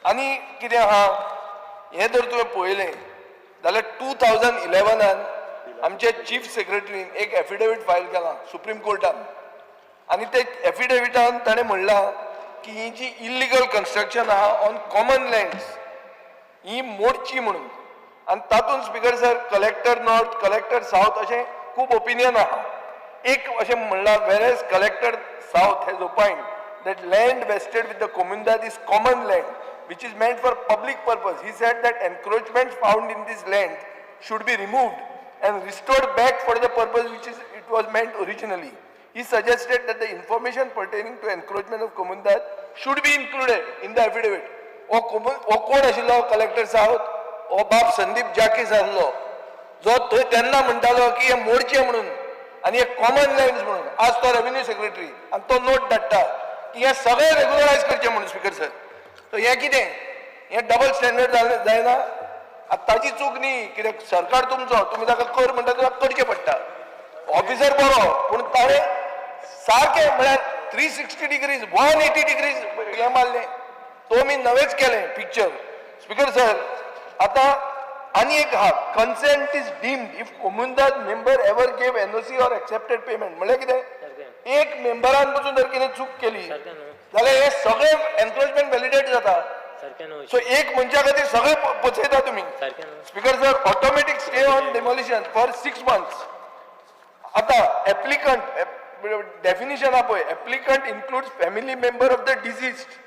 आनी कितें आहा हें जर तुवें पळयलें जाल्यार 2011 आमचे चीफ सेक्रेटरीन एक एफिडेवीट फायल केलां सुप्रीम कोर्टान आनी ते एफिडेविटान ताणें म्हणलां की ही जी इल्लिगल कन्स्ट्रक्शन आहा ऑन कॉमन लँड्स ही मोडची म्हणून. आनी तातूंत speaker sir, collector north, collector south अशें खूब ओपिनियन आहा. एक अशें म्हणलां, whereas collector south has opined that land vested with the Comunidade is common land which is meant for public purpose. He said that encroachments found in this land should be removed and restored back for the purpose which is it was meant originally. He suggested that the information pertaining to encroachment of Comunidade should be included in the affidavit. हो कोण आशिल्लो collector south? हो बाब संदीप जाकीस आसलो, जो थंय तेन्ना म्हणटालो की हे मोडचे म्हणून आनी हे कॉमन लँड्स म्हणून. आज तो रेव्हेन्यू सेक्रेटरी आनी तो नोट धाडटा की हे सगळें रेगुलरायज करचें म्हणून. स्पीकर सर, सो हें कितें, हें डबल स्टँडर्ड जायना? आतां ताजी चूक न्ही, कित्याक सरकार तुमचो, तुमी ताका कर म्हणटा ताका करचें पडटा. ऑफिसर बरो, पूण ताणें सारकें म्हळ्यार 360 डिग्रीज 180 डिग्रीज हें मारलें. तो मी नवेंच केलें पिक्चर. स्पीकर सर, आतां आनी एक आहा, consent is deemed if Comunidade member ever gave NOC or accepted payment. म्हणल्यार कितें, एक मेंबरान पसून जर कितें चूक केली जाल्यार हें सगळें एनक्रोचमेंट व्हॅलिडेट जाता. सो एक मनशा खातीर सगळें पचयता तुमी. Speaker sir, automatic stay on demolition for 6 months. आतां एप्लिकंट डेफिनिशन आहा पळय, applicant includes family member of the deceased,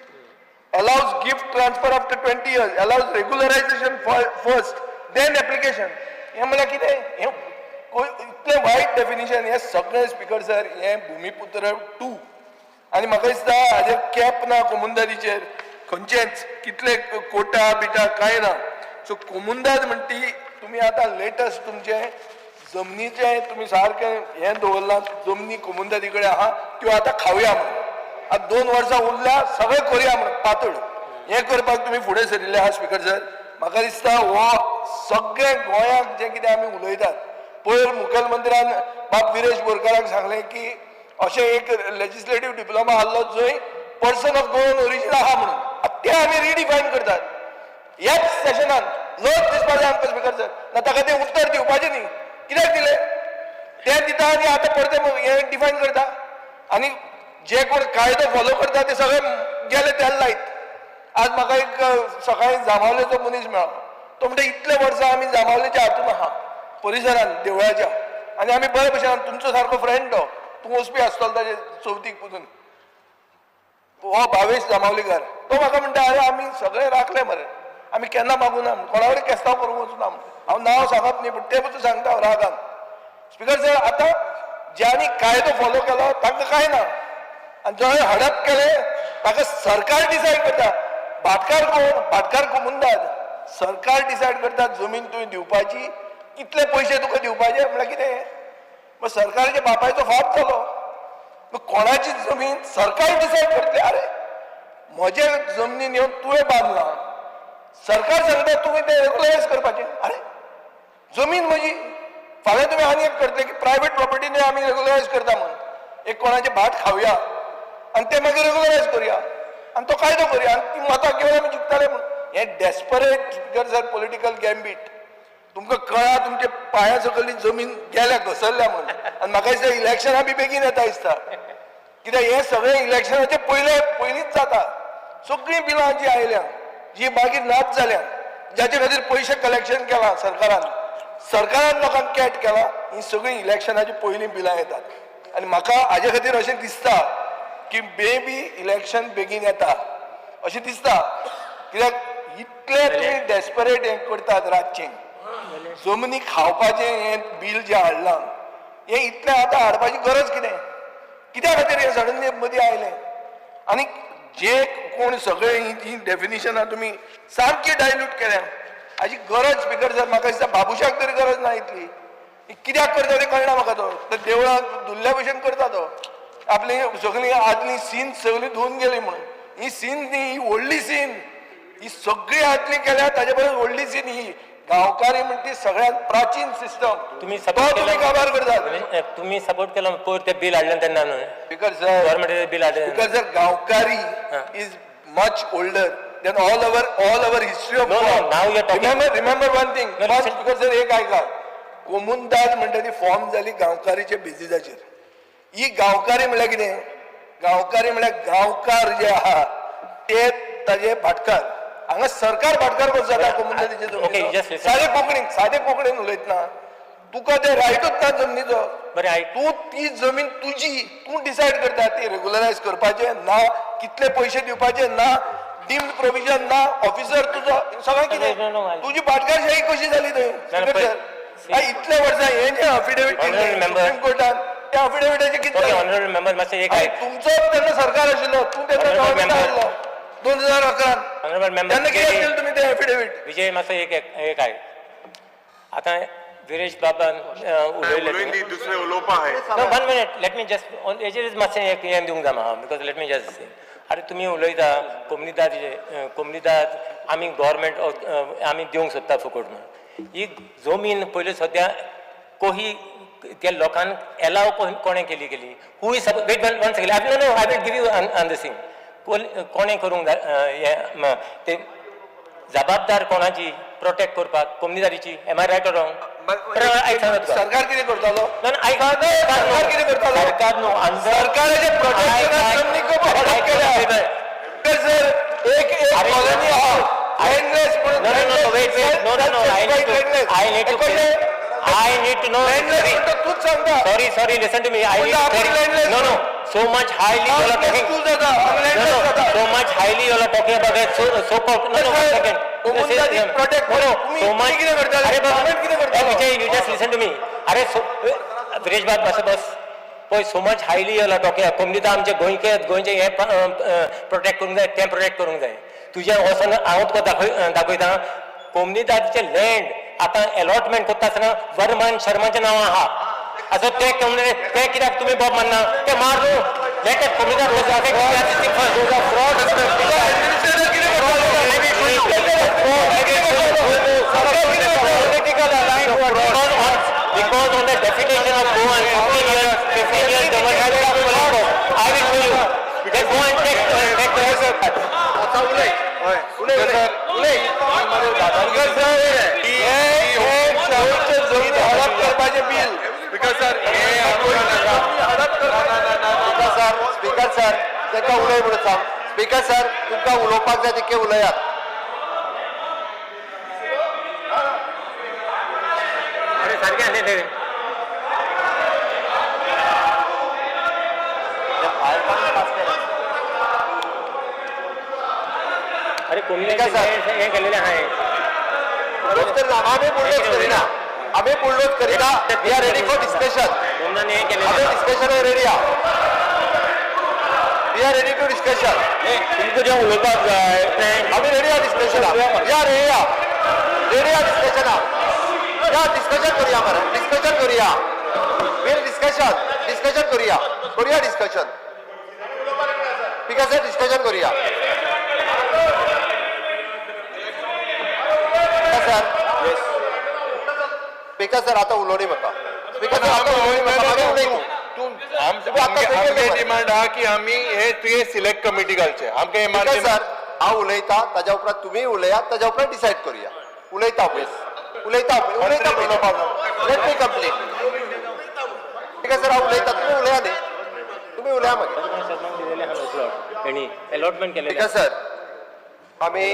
allows gift transfer after 20 years, allows regularization first, then application. हें म्हणल्यार कितें, हें इतलें वायट डेफिनिशन. हें सगळें स्पीकर सर, हें भुमिपुत्र 2. आनी म्हाका दिसता हाजेर कॅप ना कोमुंदादीचेर, खंयचेच कितले कोटा बिटा कांय ना. सो कोमुंदाद म्हणटी तुमी आतां लेटस्ट तुमचें जमनीचें तुमी सारकें हें दवरलां, जमनी कोमुंदादी कडेन आहा त्यो आतां खावया म्हणून. आतां 2 वर्सां उरल्या, सगळें करुया म्हणून पातळ हें करपाक तुमी फुडें सरिल्ले आहा. स्पीकर सर, म्हाका दिसता हो सगळें गोंयाक जें कितें आमी उलयतात, पयर मुखेलमंत्र्यान बाब विरेश बोरकाराक सांगलें की अशें एक लेजिस्लेटीव डिप्लोमा आहलो जंय पर्सन ऑफ गोवन ओरिजीन आहा म्हणून. आतां तें आमी रिडिफायन करतात ह्याच सेशनान. लज दिसपा जाय आमकां स्पीकर सर, ना ताका तें उत्तर दिवपाचें न्ही. कित्याक दिलें तें दिता आनी आतां परतें हें डिफायन करता. आनी जे कोण कायदो फॉलो करता ते सगळे गेले तेल लायत. आज म्हाका एक सकाळी जांबावलेचो मनीस मेळ्ळो, तो म्हणटा इतले वर्सां आमी जांबावलेच्या हातून आहा परिसरान देवळाच्या, आनी आमी बरे भशेन, तुमचो सारको फ्रेंड तो, तूं वचपी आसतलो ताजे चवथीक पसून, हो भावेश जांबावलीकर, तो म्हाका म्हणटा अरे आमी सगळे राखले मरे, आमी केन्ना मागूना, कोणा कडेन केस्तांव करूंक वचूना. हांव नांव सांगप न्ही, पूण ते पसून सांगता हांव रागान. स्पीकर सर, आतां ज्यांनी कायदो फॉलो केलो तांकां कांय ना, आनी जो हडप केलें ताका सरकार डिसायड करता. भाटकार कोण? भाटकार कोमुंदाद. सरकार डिसायड करता जमीन तुवें दिवपाची, कितले पयशे तुका दिवपाचे. म्हळ्यार कितें, मग सरकाराच्या बापायचो फाप जालो. मग कोणाची जमीन सरकार डिसायड करतले? अरे म्हजे जमनीन येवन तुवें बांदलां, सरकार सांगता तुवें तें रेगुलरायज करपाचें. अरे जमीन म्हजी, फाल्यां तुमी आनी एक करतले की प्रायवेट प्रॉपर्टी आमी रेगुलरायज करता म्हणून, एक कोणाचें भाट खावया आनी तें मागीर रेगुलरायज करुया आनी तो कायदो करुया आनी ती मतां घेवन आमी जिखतले म्हणून. हें डेस्परेट स्पीकर पॉलिटिकल गॅम्बीट. तुमकां कळ्ळा तुमच्या पांया सकयली जमीन गेल्या, घसरल्या म्हणून. आनी म्हाका दिसता इलेक्शनां बी बेगीन येता दिसता, कित्याक हें सगळें इलेक्शनाचे पयलींच जाता. सगळीं बिलां जीं आयल्या, जी मागीर नाच जाल्या, जाचे खातीर पयशे कलेक्शन केलां सरकारान, सरकारान लोकांक कॅट केला, ही सगळीं इलेक्शनाची पयलीं बिलां येतात. आनी म्हाका हाजे खातीर अशें दिसता की मे बी इलेक्शन बेगीन येता अशें दिसता, कित्याक इतले तुमी डेस्परेट हें करतात. रातचें जमनी खावपाचें हें बील जें हाडलां, हें इतलें आतां हाडपाची गरज कितें? कित्या खातीर हें सडनली मदीं आयलें? आनी जे कोण सगळे ही डेफिनिशनां तुमी सामकी डायल्यूट केल्या, हाजी गरज स्पीकर सर म्हाका दिसता बाबुशाक तरी गरज ना इतली. कित्याक करता तें कळना म्हाका. तो देवळां धुल्ल्या भशेन करता तो, आपली सगळीं आदली सीन सगळीं धुवन गेली म्हणून. ही सीन न्ही, ही व्हडली सीन, ही सगळी आदली केल्या ताजे परस व्हडली सीन ही गांवकारी म्हणटी सगळ्यात प्राचीन सिस्टम. तुम्ही सपोर्ट तुम्ही काबार करतात. तुम्ही सपोर्ट केला पयर ते बिल हाडलें तेन्ना न्हय? स्पीकर सर, गव्हर्मेंटाचें बिल हाडलें. स्पीकर सर, गांवकारी is much older. Then all our history of No, no, now you are talking. Remember one thing. Speaker sir, एक आयका, कोमुनदाद म्हणटा ती फॉर्म जाली गांवकारीच्या बेजिसाचेर. ही गांवकारी म्हणल्यार कितें? गांवकारी म्हणल्यार गांवकार जे आहा ते ताजे भाटकार. हांगा सरकार भाटकार कसो जाता कोमुनदादीचे जमनीचो? सादे कोंकणीन उलयतना तुका ते रायटूच ना जमनीचो. तूं ती जमीन तुजी, तूं डिसायड करता ती रेगुलरायज करपाचें ना, कितले पयशे दिवपाचे ना, डिम्ड प्रोविजन ना, ऑफिसर तुजो सगळें कितें. तुजी भाटकारशाही कशी जाली थंय? इतले वर्सां हें जें अफिडेवीट सुप्रीम कोर्टान, त्या अफिडेविटाचें कितें? तुमचो तेन्ना सरकार आशिल्लो, तूं तेन्ना गव्हर्मेंट आशिल्लो 2011 तेन्ना कितें केलें तुमी तें अफिडेवीट? विजय मातसो एक आयक. आतां विरेश बाबान उलयले दुसरे उलोवपा आहे. 1 minute, let me just हेजेरच मातशें एक हें दिवंक जाय म्हाका, because let me just say. अरे तुमी उलयता कोमुनिदाद, कोमुनिदाद आमी गव्हर्मेंट आमी दिवंक सोदता फुकट म्हणून. ही जमीन पयलीं सद्या कोही त्या लोकांक एलाव कोणें केली गेली? Who is wait one second, I no I will give you on this thing. कोणें करूंक हें ते जबाबदार कोणाची प्रोटेक्ट करपाक कोमुनिदादीची? Am I right or wrong? सरकार कितें करतालो? सरकार कितें करतालो? सरकार न्हू, सरकाराचे प्रोटेक्शनाक जमनी हडप केल्या. सर, एक कॉलनी आहा लँडलेस म्हणून. No, wait, wait. No, I need to know. तूच सांगता. Sorry, listen to me. I need to no. So much highly you are talking. No, so much highly you are talking about that. So called. No, 1 second. Protect. No, so much. अरे बाबा, Vijay, you just listen to me. अरे विरेश बाब बस बस. पळय, so much highly you are talking. Comunidade आमचे गोंयचे गोंयचे हें protect करूंक जाय, तें प्रोटेक्ट करूंक जाय. तुजें वचोन हांव तुका दाखयता. कोमुनिदादीचें लँड आतां एलॉटमेंट करता आसतना वर्मान शर्माचें नांव आहा. आतां तें तें कित्याक तुमी बोब मारना? तें मार न्हू. Let that Comunidade Because on the definition of Goa, 15 years, I will show you. Then go and check the. Speaker sir, तांकां उलय म्हणून सांग. स्पीकर सर, तुमकां उलोवपाक जाय तितकें उलयात. अरे सारकें आसलें तें. अरे कोमुनिदाद हें केलेलें आहा. आमी बुलडोज करिना, आमी बुलडोज करिना. We are ready for discussion. आमी डिस्कशन रेडी आहा. We are ready to discussion. तुमकां जें उलोवपाक जाय आमी रेडी आहा डिस्कशनाक. We are ready आहा, रेडी आहा डिस्कशनाक. या डिस्कशन करुया मरे, डिस्कशन करुया. वील डिस्कशन, डिस्कशन करुया, करुया डिस्कशन. स्पीकर सर, डिस्कशन करुया. सर, स्पीकर सर, आतां उलोवनी म्हाका. स्पीकर सर, आतां उलोवनी म्हाका. मागीर उलय तूं. आमगे डिमांड आहा की आमी हे तुवें सिलेक्ट कमिटी घालचे. आमकां हे स्पीकर सर, हांव उलयता ताज्या उपरांत तुमी उलयात, ताज्या उपरांत डिसायड करुया. उलयता पळय, उलयता पळय, उलयता पळय. Let me complete. Speaker sir, हांव उलयता, तुमी उलया न्ही, तुमी उलया मागीर. अलॉटमेंट केलेलें. स्पीकर सर, आमी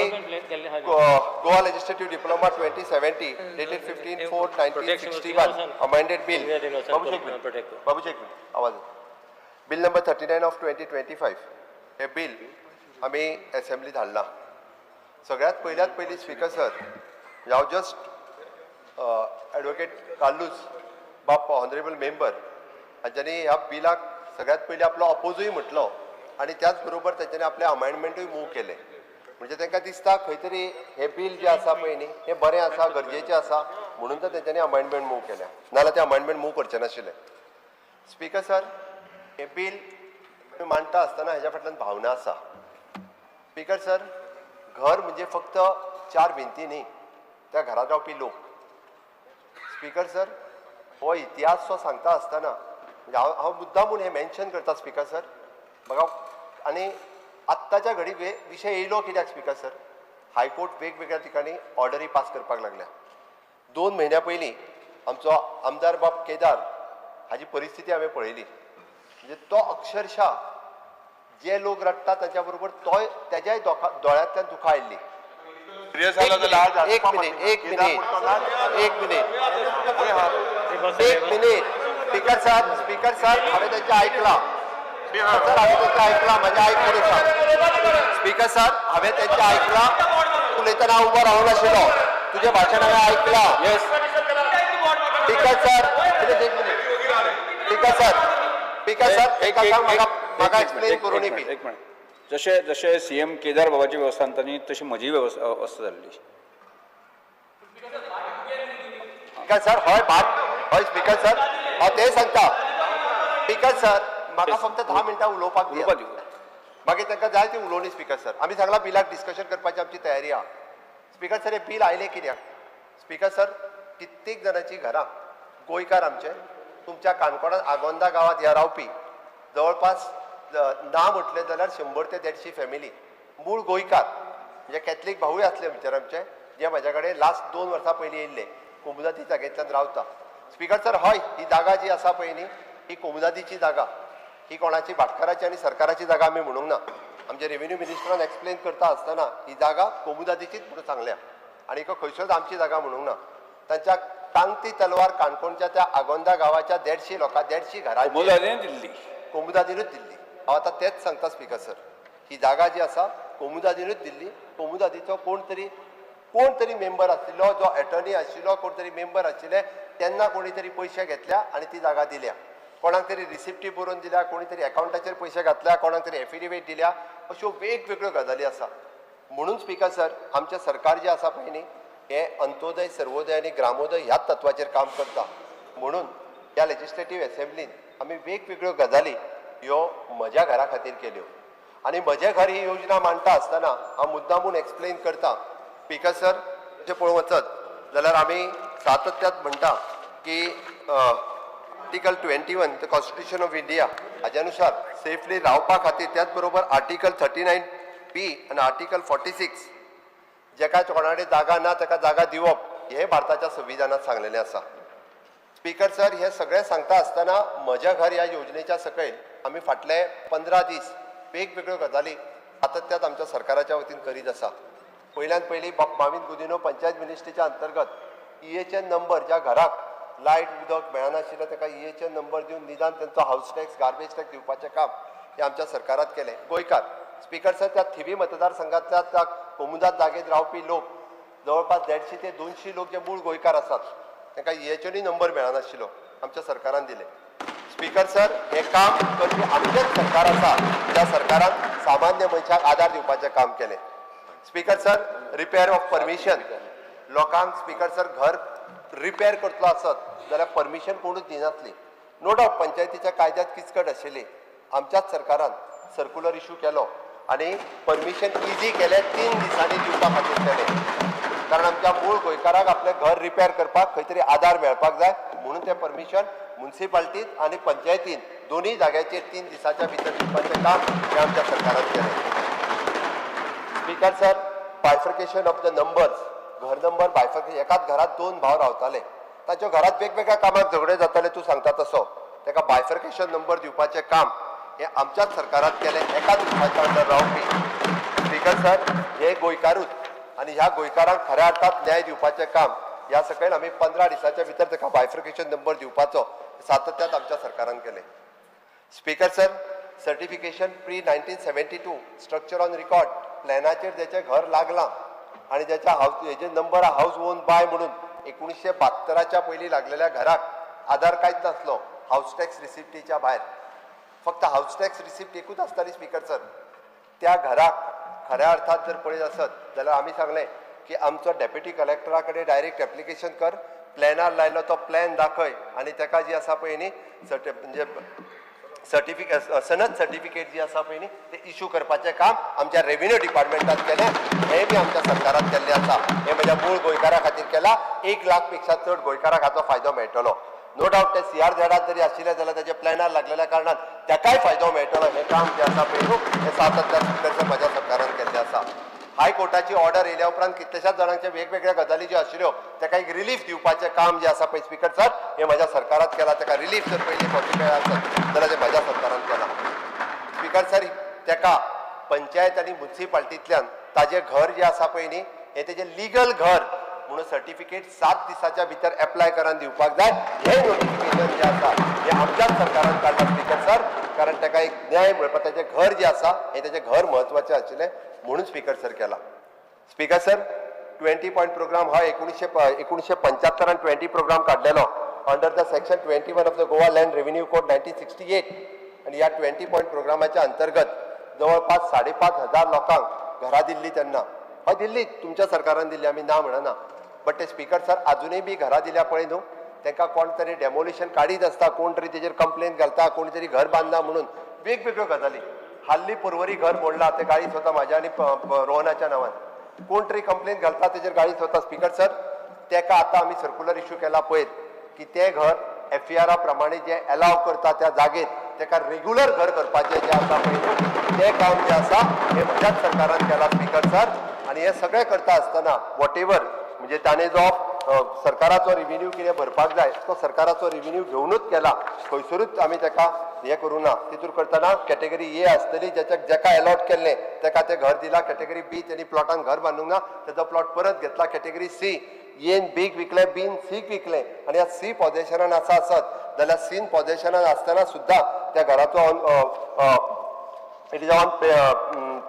Goa legislative diploma 2070 dated 15/4/1961 amended bill. Babush एक मिनिट, बाबूश एक मिनिट, आवाज. बिल नंबर 39 ऑफ 2025 हे बिल आमी एसेंब्ली धाडलां. सगळ्यांत पयल्यात पयलीं स्पीकर सर, हांव जस्ट एडवोकेट कार्लूस बाब ऑनरेबल मेंबर हांच्यांनी ह्या बिलाक सगळ्यांत पयलीं आपलो अपोजूय म्हटलो आनी त्याच बरोबर तेंच्यांनी आपले अमेंडमेंटूय मूव केले. म्हणजे तांकां दिसता खंय तरी हें बील जें आसा पळय न्ही, हें बरें आसा, गरजेचें आसा, म्हणून तर तेंच्यांनी अमेंडमेंट मूव केल्या, नाजाल्यार ते अमेंडमेंट मूव करचे नाशिल्ले. स्पीकर सर, हें बील मांडटा आसतना हेज्या फाटल्यान भावना आसा. स्पीकर सर, घर म्हणजे फक्त चार भिंती न्ही, त्या घरांत रावपी लोक. स्पीकर सर, हो इतिहास जो सांगता आसतना म्हणजे हांव मुद्दाम म्हूण हें मेन्शन करता स्पीकर सर. म्हाका आनी आत्ताच्या घडी विशय येयलो कित्याक स्पीकर सर, हायकोर्ट वेगवेगळ्या ठिकाणी ऑर्डरी पास करपाक लागल्या. 2 म्हयन्या पयलीं आमचो आमदार बाब केदार हाजी परिस्थिती हांवें पळयली. म्हणजे तो अक्षरशः जे लोक रडटा ताच्या बरोबर तोय तेज्याय दोळ्यांतल्यान दुखां आयिल्ली. एक minute एक minute एक minute एक minute speaker sir, speaker sir हांवें तेंचें आयकलां. स्पीकर सर हांवें तेंचें आयकलां, म्हजें आयकून आसा. स्पीकर सर हांवें तेंचें आयकलां. उलयतना हांव उबो रावूंक नाशिल्लो, तुजें भाशण हांवें आयकलां. स्पीकर सर एक minute, speaker sir, speaker sir एका सांग म्हाका, म्हाका एक्सप्लेन करून बी. एक मिनिट. जशें जशें सीएम केदार बाबाची वेवस्था आनी तांणी तशी म्हजी वेवस्था अवस्था जाल्ली. स्पीकर सर हय भाट, हय स्पीकर सर हांव तें सांगता. स्पीकर सर म्हाका फक्त 10 मिनटां उलोवपाक उलोवपाक दिया, मागीर तांकां जाय ती उलोवणी. स्पीकर सर आमी सांगलां बिलाक डिस्कशन करपाची आमची तयारी आहा. स्पीकर सर हें बील आयलें कित्याक? स्पीकर सर कित्येक जाणांची घरां गोंयकार आमचे तुमच्या काणकोणांत आगोंदा गांवांत ह्या रावपी जवळपास ना म्हटलें जाल्यार 100 ते 150 फॅमिली मूळ गोंयकार, म्हणजे कॅथलीक भावूय आसले भितर आमचे, जे म्हाज्या कडेन लास्ट 2 वर्सां पयलीं येयल्ले, कोमुदादी जागेंतल्यान रावता. स्पीकर सर हय ही जागा जी आसा पळय न्ही ही कोमुदादीची जागा, ही कोणाची भाटकाराची आनी सरकाराची जागा आमी म्हणूंक ना. आमचे रेव्हेन्यू मिनिस्टरान एक्सप्लेन करता आसतना ही जागा कोमुदादीचीच म्हणून सांगल्या आनी खंयसरूच आमची जागा म्हणूंक ना. तांच्या टांगती तलवार काणकोणच्या त्या आगोंदा गांवाच्या 150 लोकां 150 घरांची कोमुदादीन दिल्ली, कोमुदादीनूच दिल्ली. हांव आतां तेंच सांगता स्पीकर सर, ही जागा जी आसा कोमुदादीनूच दिल्ली. कोमुदादीचो कोण तरी मेंबर आशिल्लो, जो एटर्नी आशिल्लो, कोण तरी मेंबर आशिल्ले, तेन्ना कोणी तरी पयशे घेतल्या आनी ती जागा दिल्या. कोणाक तरी रिसिप्टी बरोवन दिल्या, कोणी तरी एकावंटाचेर पयशे घातल्या, कोणाक तरी एफिडेवीट दिल्या, अश्यो वेगवेगळ्यो गजाली आसा. म्हणून स्पीकर सर आमचें सरकार जें आसा पळय न्ही हें अंत्योदय, सर्वोदय आनी ग्रामोदय ह्याच तत्वाचेर काम करता. म्हणून ह्या लेजिस्लेटीव एसेंब्लीन आमी वेगवेगळ्यो गजाली ह्यो म्हज्या घरा खातीर केल्यो. आनी म्हजें घर ही योजना मांडटा आसतना हांव मुद्दामून एक्सप्लेन करता. स्पीकर सर अशें पळोवंक वचत जाल्यार आमी सातत्यात म्हणटा की article 21 the constitution of India हाज्या नुसार सेफली रावपा खातीर, त्याच बरोबर आर्टिकल 39B आनी आर्टिकल 46 जेका कोणा कडेन जागा ना ताका जागा दिवप हें भारताच्या संविधानात सांगलेलें आसा. स्पीकर सर हे सगळें सांगता आसतना म्हज्या घर ह्या योजनेच्या सकयल आमी फाटले 15 दीस वेगवेगळ्यो गजाली सातत्यात आमच्या सरकाराच्या वतीन करीत आसा. पयल्यान पयलीं मावीन गुदिन्हो पंचायत मिनिस्ट्रीच्या अंतर्गत EHN number, ज्या घराक लायट उदक मेळनाशिल्लें ताका EHN number दिवन निदान तांचो हावस टॅक्स, गार्बेज टॅक्स दिवपाचें काम हें आमच्या सरकारात केलें. गोंयकार स्पीकर सर त्या थिवी मतदारसंघांतल्या त्या कोमुदाद जागेंत रावपी लोक जवळपास 150 ते 200 लोक जे मूळ गोंयकार आसात तांकां EHN number मेळनाशिल्लो, आमच्या सरकारान दिले. स्पीकर सर हें काम करपी आमचेंच सरकार आसा, ज्या सरकारान सामान्य मनशाक आदार दिवपाचें काम केलें. Speaker sir repair of permission, लोकांक स्पीकर सर घर रिपेर करतलो आसत जाल्यार परमिशन कोणूच दिनासली. नो डावट पंचायतीच्या कायद्यात किचकट आशिल्ली, आमच्याच सरकारान सर्कुलर इशू केलो आनी परमिशन इजी केलें, 3 दिसांनी दिवपा खातीर केलें. कारण आमच्या मूळ गोंयकाराक आपलें घर रिपेर करपाक खंय तरी आदार मेळपाक जाय म्हणून तें परमिशन मुन्सिपाल्टीत आनी पंचायतीन दोनूय जाग्याचेर 3 दिसाच्या भितर दिवपाचें काम हें आमच्या सरकारान केलें. Speaker sir bifurcation of the numbers, घर नंबर बायफर्केशन, एकाच घरात 2 भाव रावताले, तांच्या घरात वेगवेगळ्या कामाक झगडे जाताले, तूं सांगता तसो ताका बायफर्केशन नंबर दिवपाचें काम हें आमच्याच सरकारान केलें, एकाच रुपाच्या अंडर रावपी. स्पीकर सर हे गोंयकारूच आनी ह्या गोंयकारांक खऱ्या अर्थात न्याय दिवपाचें काम ह्या सकयल आमी 15 दिसाच्या भितर ताका बायफर्केशन नंबर दिवपाचो सातत्यात आमच्या सरकारान केलें. Speaker sir certification pre 1972 structure on record प्लॅनाचेर ज्याचें घर लागलां आनी ज्याच्या हावस हेजे नंबर हावस ओन बाय म्हणून 1972च्या पयलीं लागलेल्या घराक आधार कांयच नासलो, हावस टॅक्स रिसिप्टीच्या भायर फक्त हावस टॅक्स रिसिप्ट एकूच आसताली. स्पीकर सर त्या घराक खऱ्या अर्थात जर पळयत आसत जाल्यार आमी सांगलें की आमचो डेप्युटी कलेक्टरा कडेन डायरेक्ट एप्लिकेशन कर, प्लॅनार लायलो तो प्लॅन दाखय आनी ताका जी आसा पळय न्ही म्हणजे सर्टिफिकेट, सनद सर्टिफिकेट जी आसा पळय न्ही ते इशू करपाचें काम आमच्या रेव्हेन्यू डिपार्टमेंटान केलें. हें बी आमच्या सरकारान केल्लें आसा. हें म्हज्या मूळ गोंयकारा खातीर केलां. 1 लाख पेक्षा चड गोंयकाराक हाचो फायदो मेळटलो. नो डावट ते सीआरझेडात जरी आशिल्ले जाल्यार ताच्या प्लॅनार लागलेल्या कारणान ताकाय फायदो मेळटलो. हें काम जें आसा पळय न्हू हें सातत्यान स्पिकर सर म्हज्या सरकारान केल्लें आसा. हायकोर्टाची ऑर्डर येयल्या उपरांत कितल्याशाच जाणांचे वेगवेगळ्या गजाली ज्यो आशिल्ल्यो ताका एक रिलीफ दिवपाचें काम जें आसा पळय स्पिकर सर हें म्हज्या सरकारात केलां. ताका रिलीफ जर पयलीं पॉसिबल आसत जाल्यार तें म्हज्या सरकारान केलां. स्पिकर सर ताका पंचायत आनी मुन्सिपाल्टींतल्यान ताजें घर जें आसा पळय न्ही हें तेजें लिगल घर म्हणून सर्टिफिकेट 7 दिसाच्या भितर एप्लाय करून दिवपाक जाय. हें नोटिफिकेशन जें आसा हें आमच्याच सरकारान काडलां स्पिकर सर, कारण ताका एक न्याय मेळपा ताजें घर जें आसा हें ताजें घर म्हत्वाचें आशिल्लें म्हणून स्पिकर सर केला. स्पिकर सर 20 पॉयंट प्रोग्राम हो 1975 20 प्रोग्राम काडलेलो under the section 21 of the Goa land revenue code 1968. आनी ह्या 20 पॉयंट प्रोग्रामाच्या अंतर्गत जवळपास 5,500 लोकांक घरां दिल्ली तेन्ना. हय दिल्ली, तुमच्या सरकारान दिल्ली, आमी ना म्हणना, बट ते स्पिकर सर आजुनूय बी घरां दिल्या पळय न्हू तांकां कोण तरी डेमोलिशन काडीत आसता, कोण तरी तेजेर कंप्लेन घालता, कोण तरी घर बांदना म्हणून वेगवेगळ्यो गजाली. हाल्ली पर्वरी घर मोडला ते गाळीत वता म्हाज्या आनी रोहनाच्या नांवान, कोण तरी कंप्लेन घालता तेजेर गाळीत वता. स्पिकर सर तेका आतां आमी सर्कुलर इश्यू केला पयर की तें घर एफईआरा प्रमाणे जें एलाव करता त्या जागेत तेका रेगुलर घर करपाचें जें आसा पळय न्हू तें काम जें आसा हें म्हज्याच सरकारान केलां स्पिकर सर. आनी हें सगळें करता आसतना what ever म्हणजे ताणें जो सरकाराचो रिव्हेन्यू कितें भरपाक जाय तो सरकाराचो रिव्हेन्यू घेवनूच केला, खंयसरूच आमी ताका हें करूं ना. तितूर करतना कॅटेगरी ए आसतली, जेच्या जेका एलॉट केल्लें ताका तें घर दिलां. कॅटेगरी बी तेणी प्लॉटान घर बांदूंक ना, तेजो प्लॉट परत घेतला. कॅटेगरी सी एन बीक विकलें, बीन सीक विकलें आनी ह्या सी पॉझेशनान आसा आसत जाल्यार सीन पॉझेशनान आसतना सुद्दां त्या घराचो it is on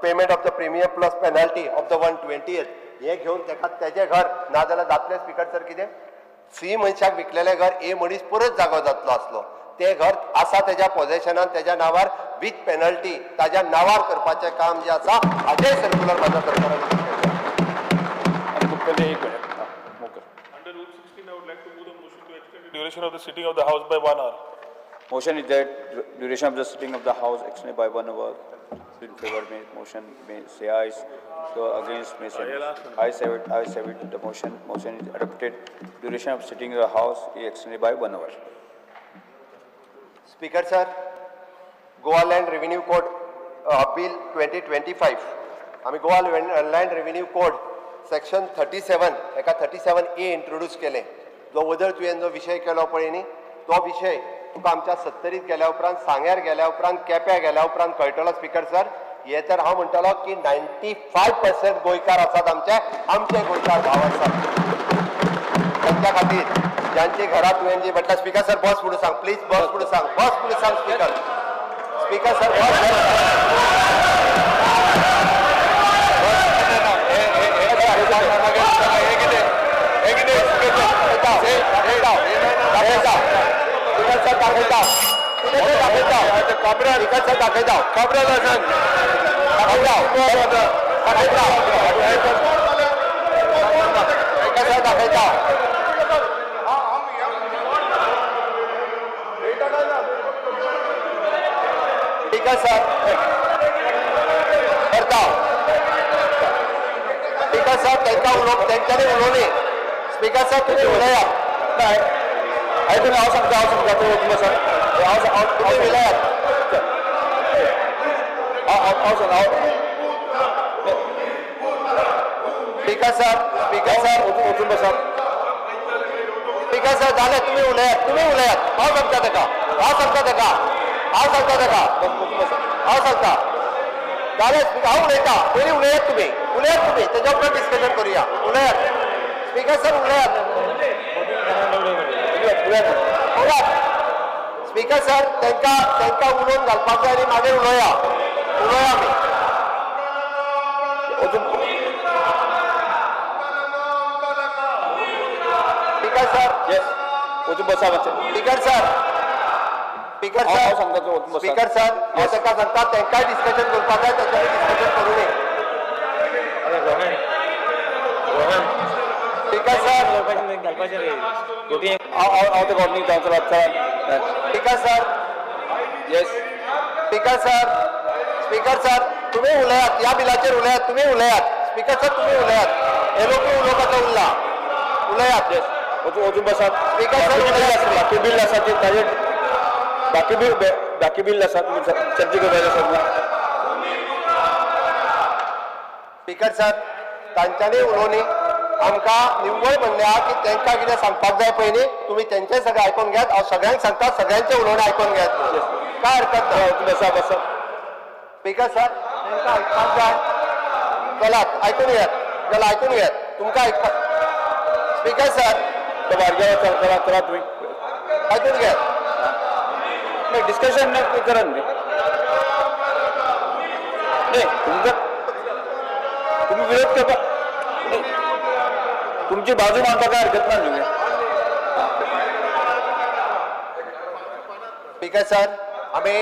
payment of the premium plus penalty of the 120th हें घेवन ताका तेजें घर ना जाल्यार जातलें स्पिकर सर कितें सी मनशाक विकलेलें घर ए मनीस परत जागो जातलो आसलो, तें घर आसा तेज्या पॉझेशनान तेज्या नांवार विथ पेनल्टी ताज्या नांवार करपाचें काम जें आसा हाजें सर्कुलर म्हाज्या सरकारान इश्यू केल्लें. Under Rule 16, I would like to move the motion to extend the duration of the sitting of the House by 1 hour. Motion is that duration of the sitting of the House extended by 1 hour. In favor may motion may say ayes, so against may say no. Ayes have it, ayes have it. The motion is adopted. Duration of sitting of the House is extended by 1 hour. Speaker sir, Goa Land Revenue Code Bill 2025. आमी Goa Land Revenue Code Section 37 एका 37A introduce केलें. जो वदळ तुवें जो विशय केलो पळय न्ही तो विशय तुका आमच्या सत्तरीत गेल्या उपरांत, सांग्यार गेल्या उपरांत, केप्यां गेल्या उपरांत कळटलो स्पिकर सर. हे तर हांव म्हणटलो की 95% गोंयकार आसात आमचे, आमचे गोंयकार भाव आसात तांच्या खातीर ज्यांची घरां तुवें जी म्हटल्यार स्पिकर सर बस म्हणून सांग प्लीज, बस म्हणून सांग, बस म्हणून सांग स्पिकर, स्पिकर सर बस. दाखयता दाखयता स्पिकर सर करता. स्पिकर सर तांकां उलोवप तेंच्यांनी उलोवनी. स्पिकर सर तुमी उलयात. आयकून हांव सांगता, हांव सांगता, तूं वचून बसा. हांव तुमी उलयात. हांव सांग हांव स्पिकर सर, स्पिकर सर वचून बसा. स्पिकर सर जालें, तुमी उलयात, तुमी उलयात. हांव सांगता ताका, हांव सांगता ताका, हांव सांगता ताका, हांव सांगता. जालें स्पिकर, हांव उलयता. पयलीं उलयात तुमी, उलयात तुमी, तेज्या उपरांत डिस्कशन करुया. उलयात स्पिकर सर, उलयात, उलयात स्पिकर सर. तांकां तांकां उलोवन घालपाक जाय आनी मागीर उलोवया, उलोवया आमी. स्पिकर सर येस वचून बसा मातशें. स्पिकर सर, स्पिकर हांव सर, सांगता तूं वचून बसा. स्पिकर सर हांव तांकां सांगता तांकांय डिस्कशन करपाक जाय, तांच्यांनी डिस्कशन करूं न्ही. स्पिकर सर हांव तेका वॉर्निंग दिता. चला चला. Speaker sir, yes speaker sir, speaker sir तुमी उलयात, ह्या बिलाचेर उलयात, तुमी उलयात. स्पिकर सर तुमी उलयात, हे लोक उलोवपाचो उरला, उलयात. येस वचून बसात. बाकी बिल आसा ते ताजेर बाकी बिल आसा तुमी चर्चा करपाचें आसा. स्पीकर सर, तांच्यांनी उलोवनी आमकां निव्वळ म्हणलें आहा की तांकां कितें सांगपाक जाय पयलीं तुमी तेंचें सगळें आयकून घेयात. हांव सगळ्यांक सांगता, सगळ्यांचें उलोवणें आयकून घेयात, काय हरकत ना. बसा बसा. स्पीकर सर, तांकां आयकपाक जाय. चलात आयकून घेयात, चला आयकून घेयात, तुमकां आयकपाक. स्पीकर सर, चला चला तुमी आयकून घेयात. डिस्कशन करा न्ही. नाही तुमकां तुमी विरोध करपाक, तुमची बाजू मांडपाक काय हरकत ना न्ही. स्पीकर सर, आमी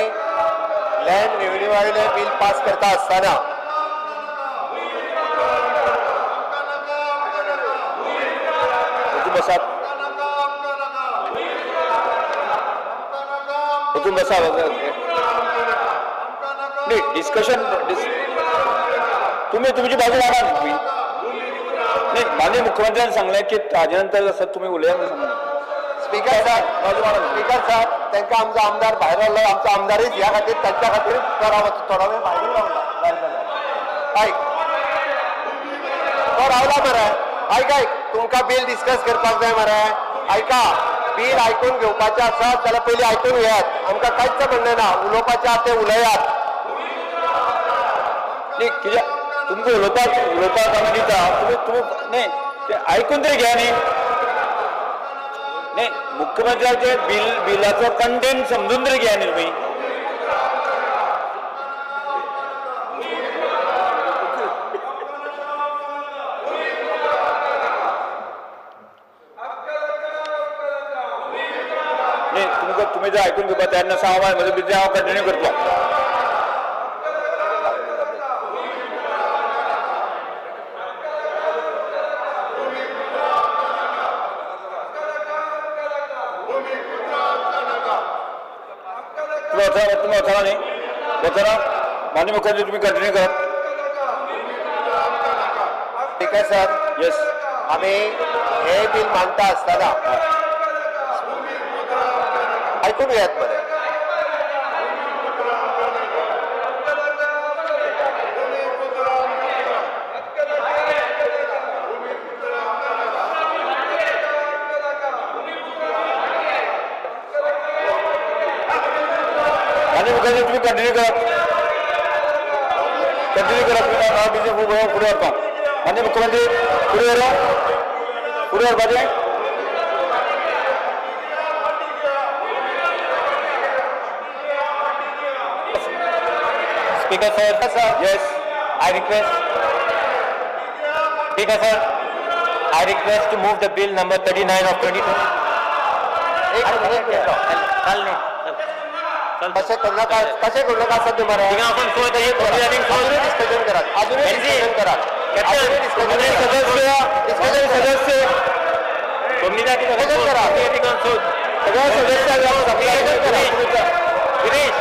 लँड रेव्हेन्यू वयलें बील पास करता आसतना वचून बसात, वचून बसा. नाही डिस्कशन तुमी तुमची बाजू मांडा न्ही तुमी. नाही, माननीय मुख्यमंत्र्यांनी सांगलें की ताजे नंतर आसा तुमी उलया म्हणून सांगलें. स्पीकर सर, स्पीकर सर, तांकां आमचो आमदार भायर रावलो, आमचो आमदारच ह्या खातीर तांच्या खातीर तो रावता, थोडो वेळ भायर रावला. आयक, तो रावला मरे. आयक आयक, तुमकां बील डिस्कस करपाक जाय मरे. आयका, बील आयकून घेवपाचें आसा जाल्यार पयलीं आयकून घेयात. आमकां कांयच म्हणणें ना, उलोवपाचें आसा तें उलयात. न्ही कित्याक तुमकां उलोवपाक उलोवपाक आमी दिता, तुमी तुमी न्ही तें आयकून तरी घेया न्ही. न्ही मुख्यमंत्र्याचे बिलाचो कंटेंट समजून तरी घेया न्ही तुमी. न्ही तुमकां तुमी जर आयकून घेवपाक तयार नासा, हांव म्हजो बिजनेस हांव कंटिन्यू करतलो. तुम्ही वचना न्ही, वचना. माननीय मुख्यमंत्री तुम्ही कंटिन्यू करात. स्पीकर सर, येस, आमी हे बील मांडटा आसतना आयकून घेयात मरे. माननीय मुख्यमंत्री तुम्ही कंटिन्यू करात, कंटिन्यू करात. तुम्ही हांव बिजनेस फुडें व्हरता. माननीय मुख्यमंत्री फुडें व्हरा, फुडें व्हरपाचें. Speaker sir, yes, I request. Speaker sir, I request to move the bill number 39 of 22. एक मिनिट, चल न्ही. कशें करूं नाका, कशें करूं नाका आसा तें मरे. थिंगा वचून सोद, एक अजुनूय डिस्कशन करात, अजुनूय डिस्कशन करात, अजुनूय डिस्कशन सदस्य सदस्य डिस्कशन करात. सगळ्या सदस्यांक गिरीश,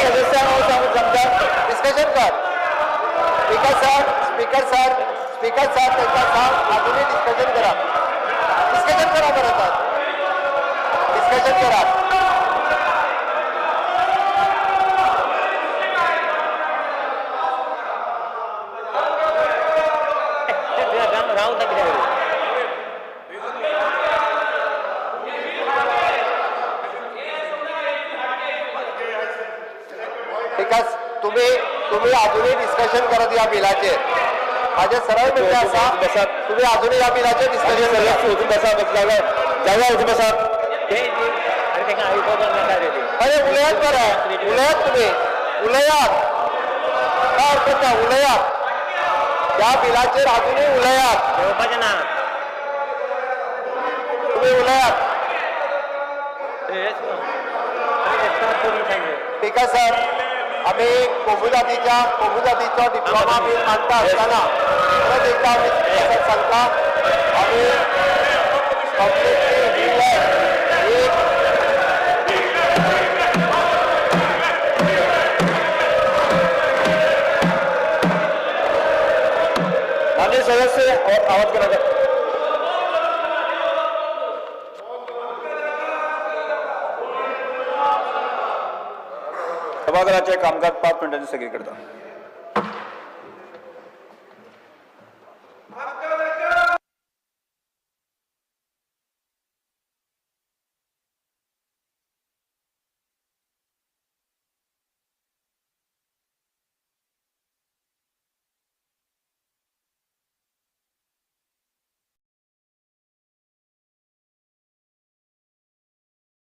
सदस्यांक हांव सांगता, डिस्कशन कर. Speaker sir, speaker sir, speaker sir, तांकां सांग अजुनूय डिस्कशन करात, डिस्कशन करा बरें सर, डिस्कशन करात. रावता कित्याक? Because तुम्ही तुम्ही अजूनही डिस्कशन करत ह्या बिलाचेर. म्हाजें सरळ म्हणणें आसा, तुम्ही अजूनही ह्या बिलाचेर डिस्कशन करात. वचून बसा, बसला जागा वचून बसात. अरे उलयात मरे, उलयात, तुमी उलयात, काय हरकत ना, उलयात. ह्या बिलाचेर अजूनही उलयात, येवपाचें ना, तुमी उलयात. स्पीकर सर, आमी कोमुजातीचो डिप्लोमा बील मांडटा आसतना परत एकदा आमी स्पीकर सांगता, आमी कंप्लिटली एक माननीय सदस्य आवाज करा. सभाघराचें कामकाज 5 मिनटांनी स्थगीत करता.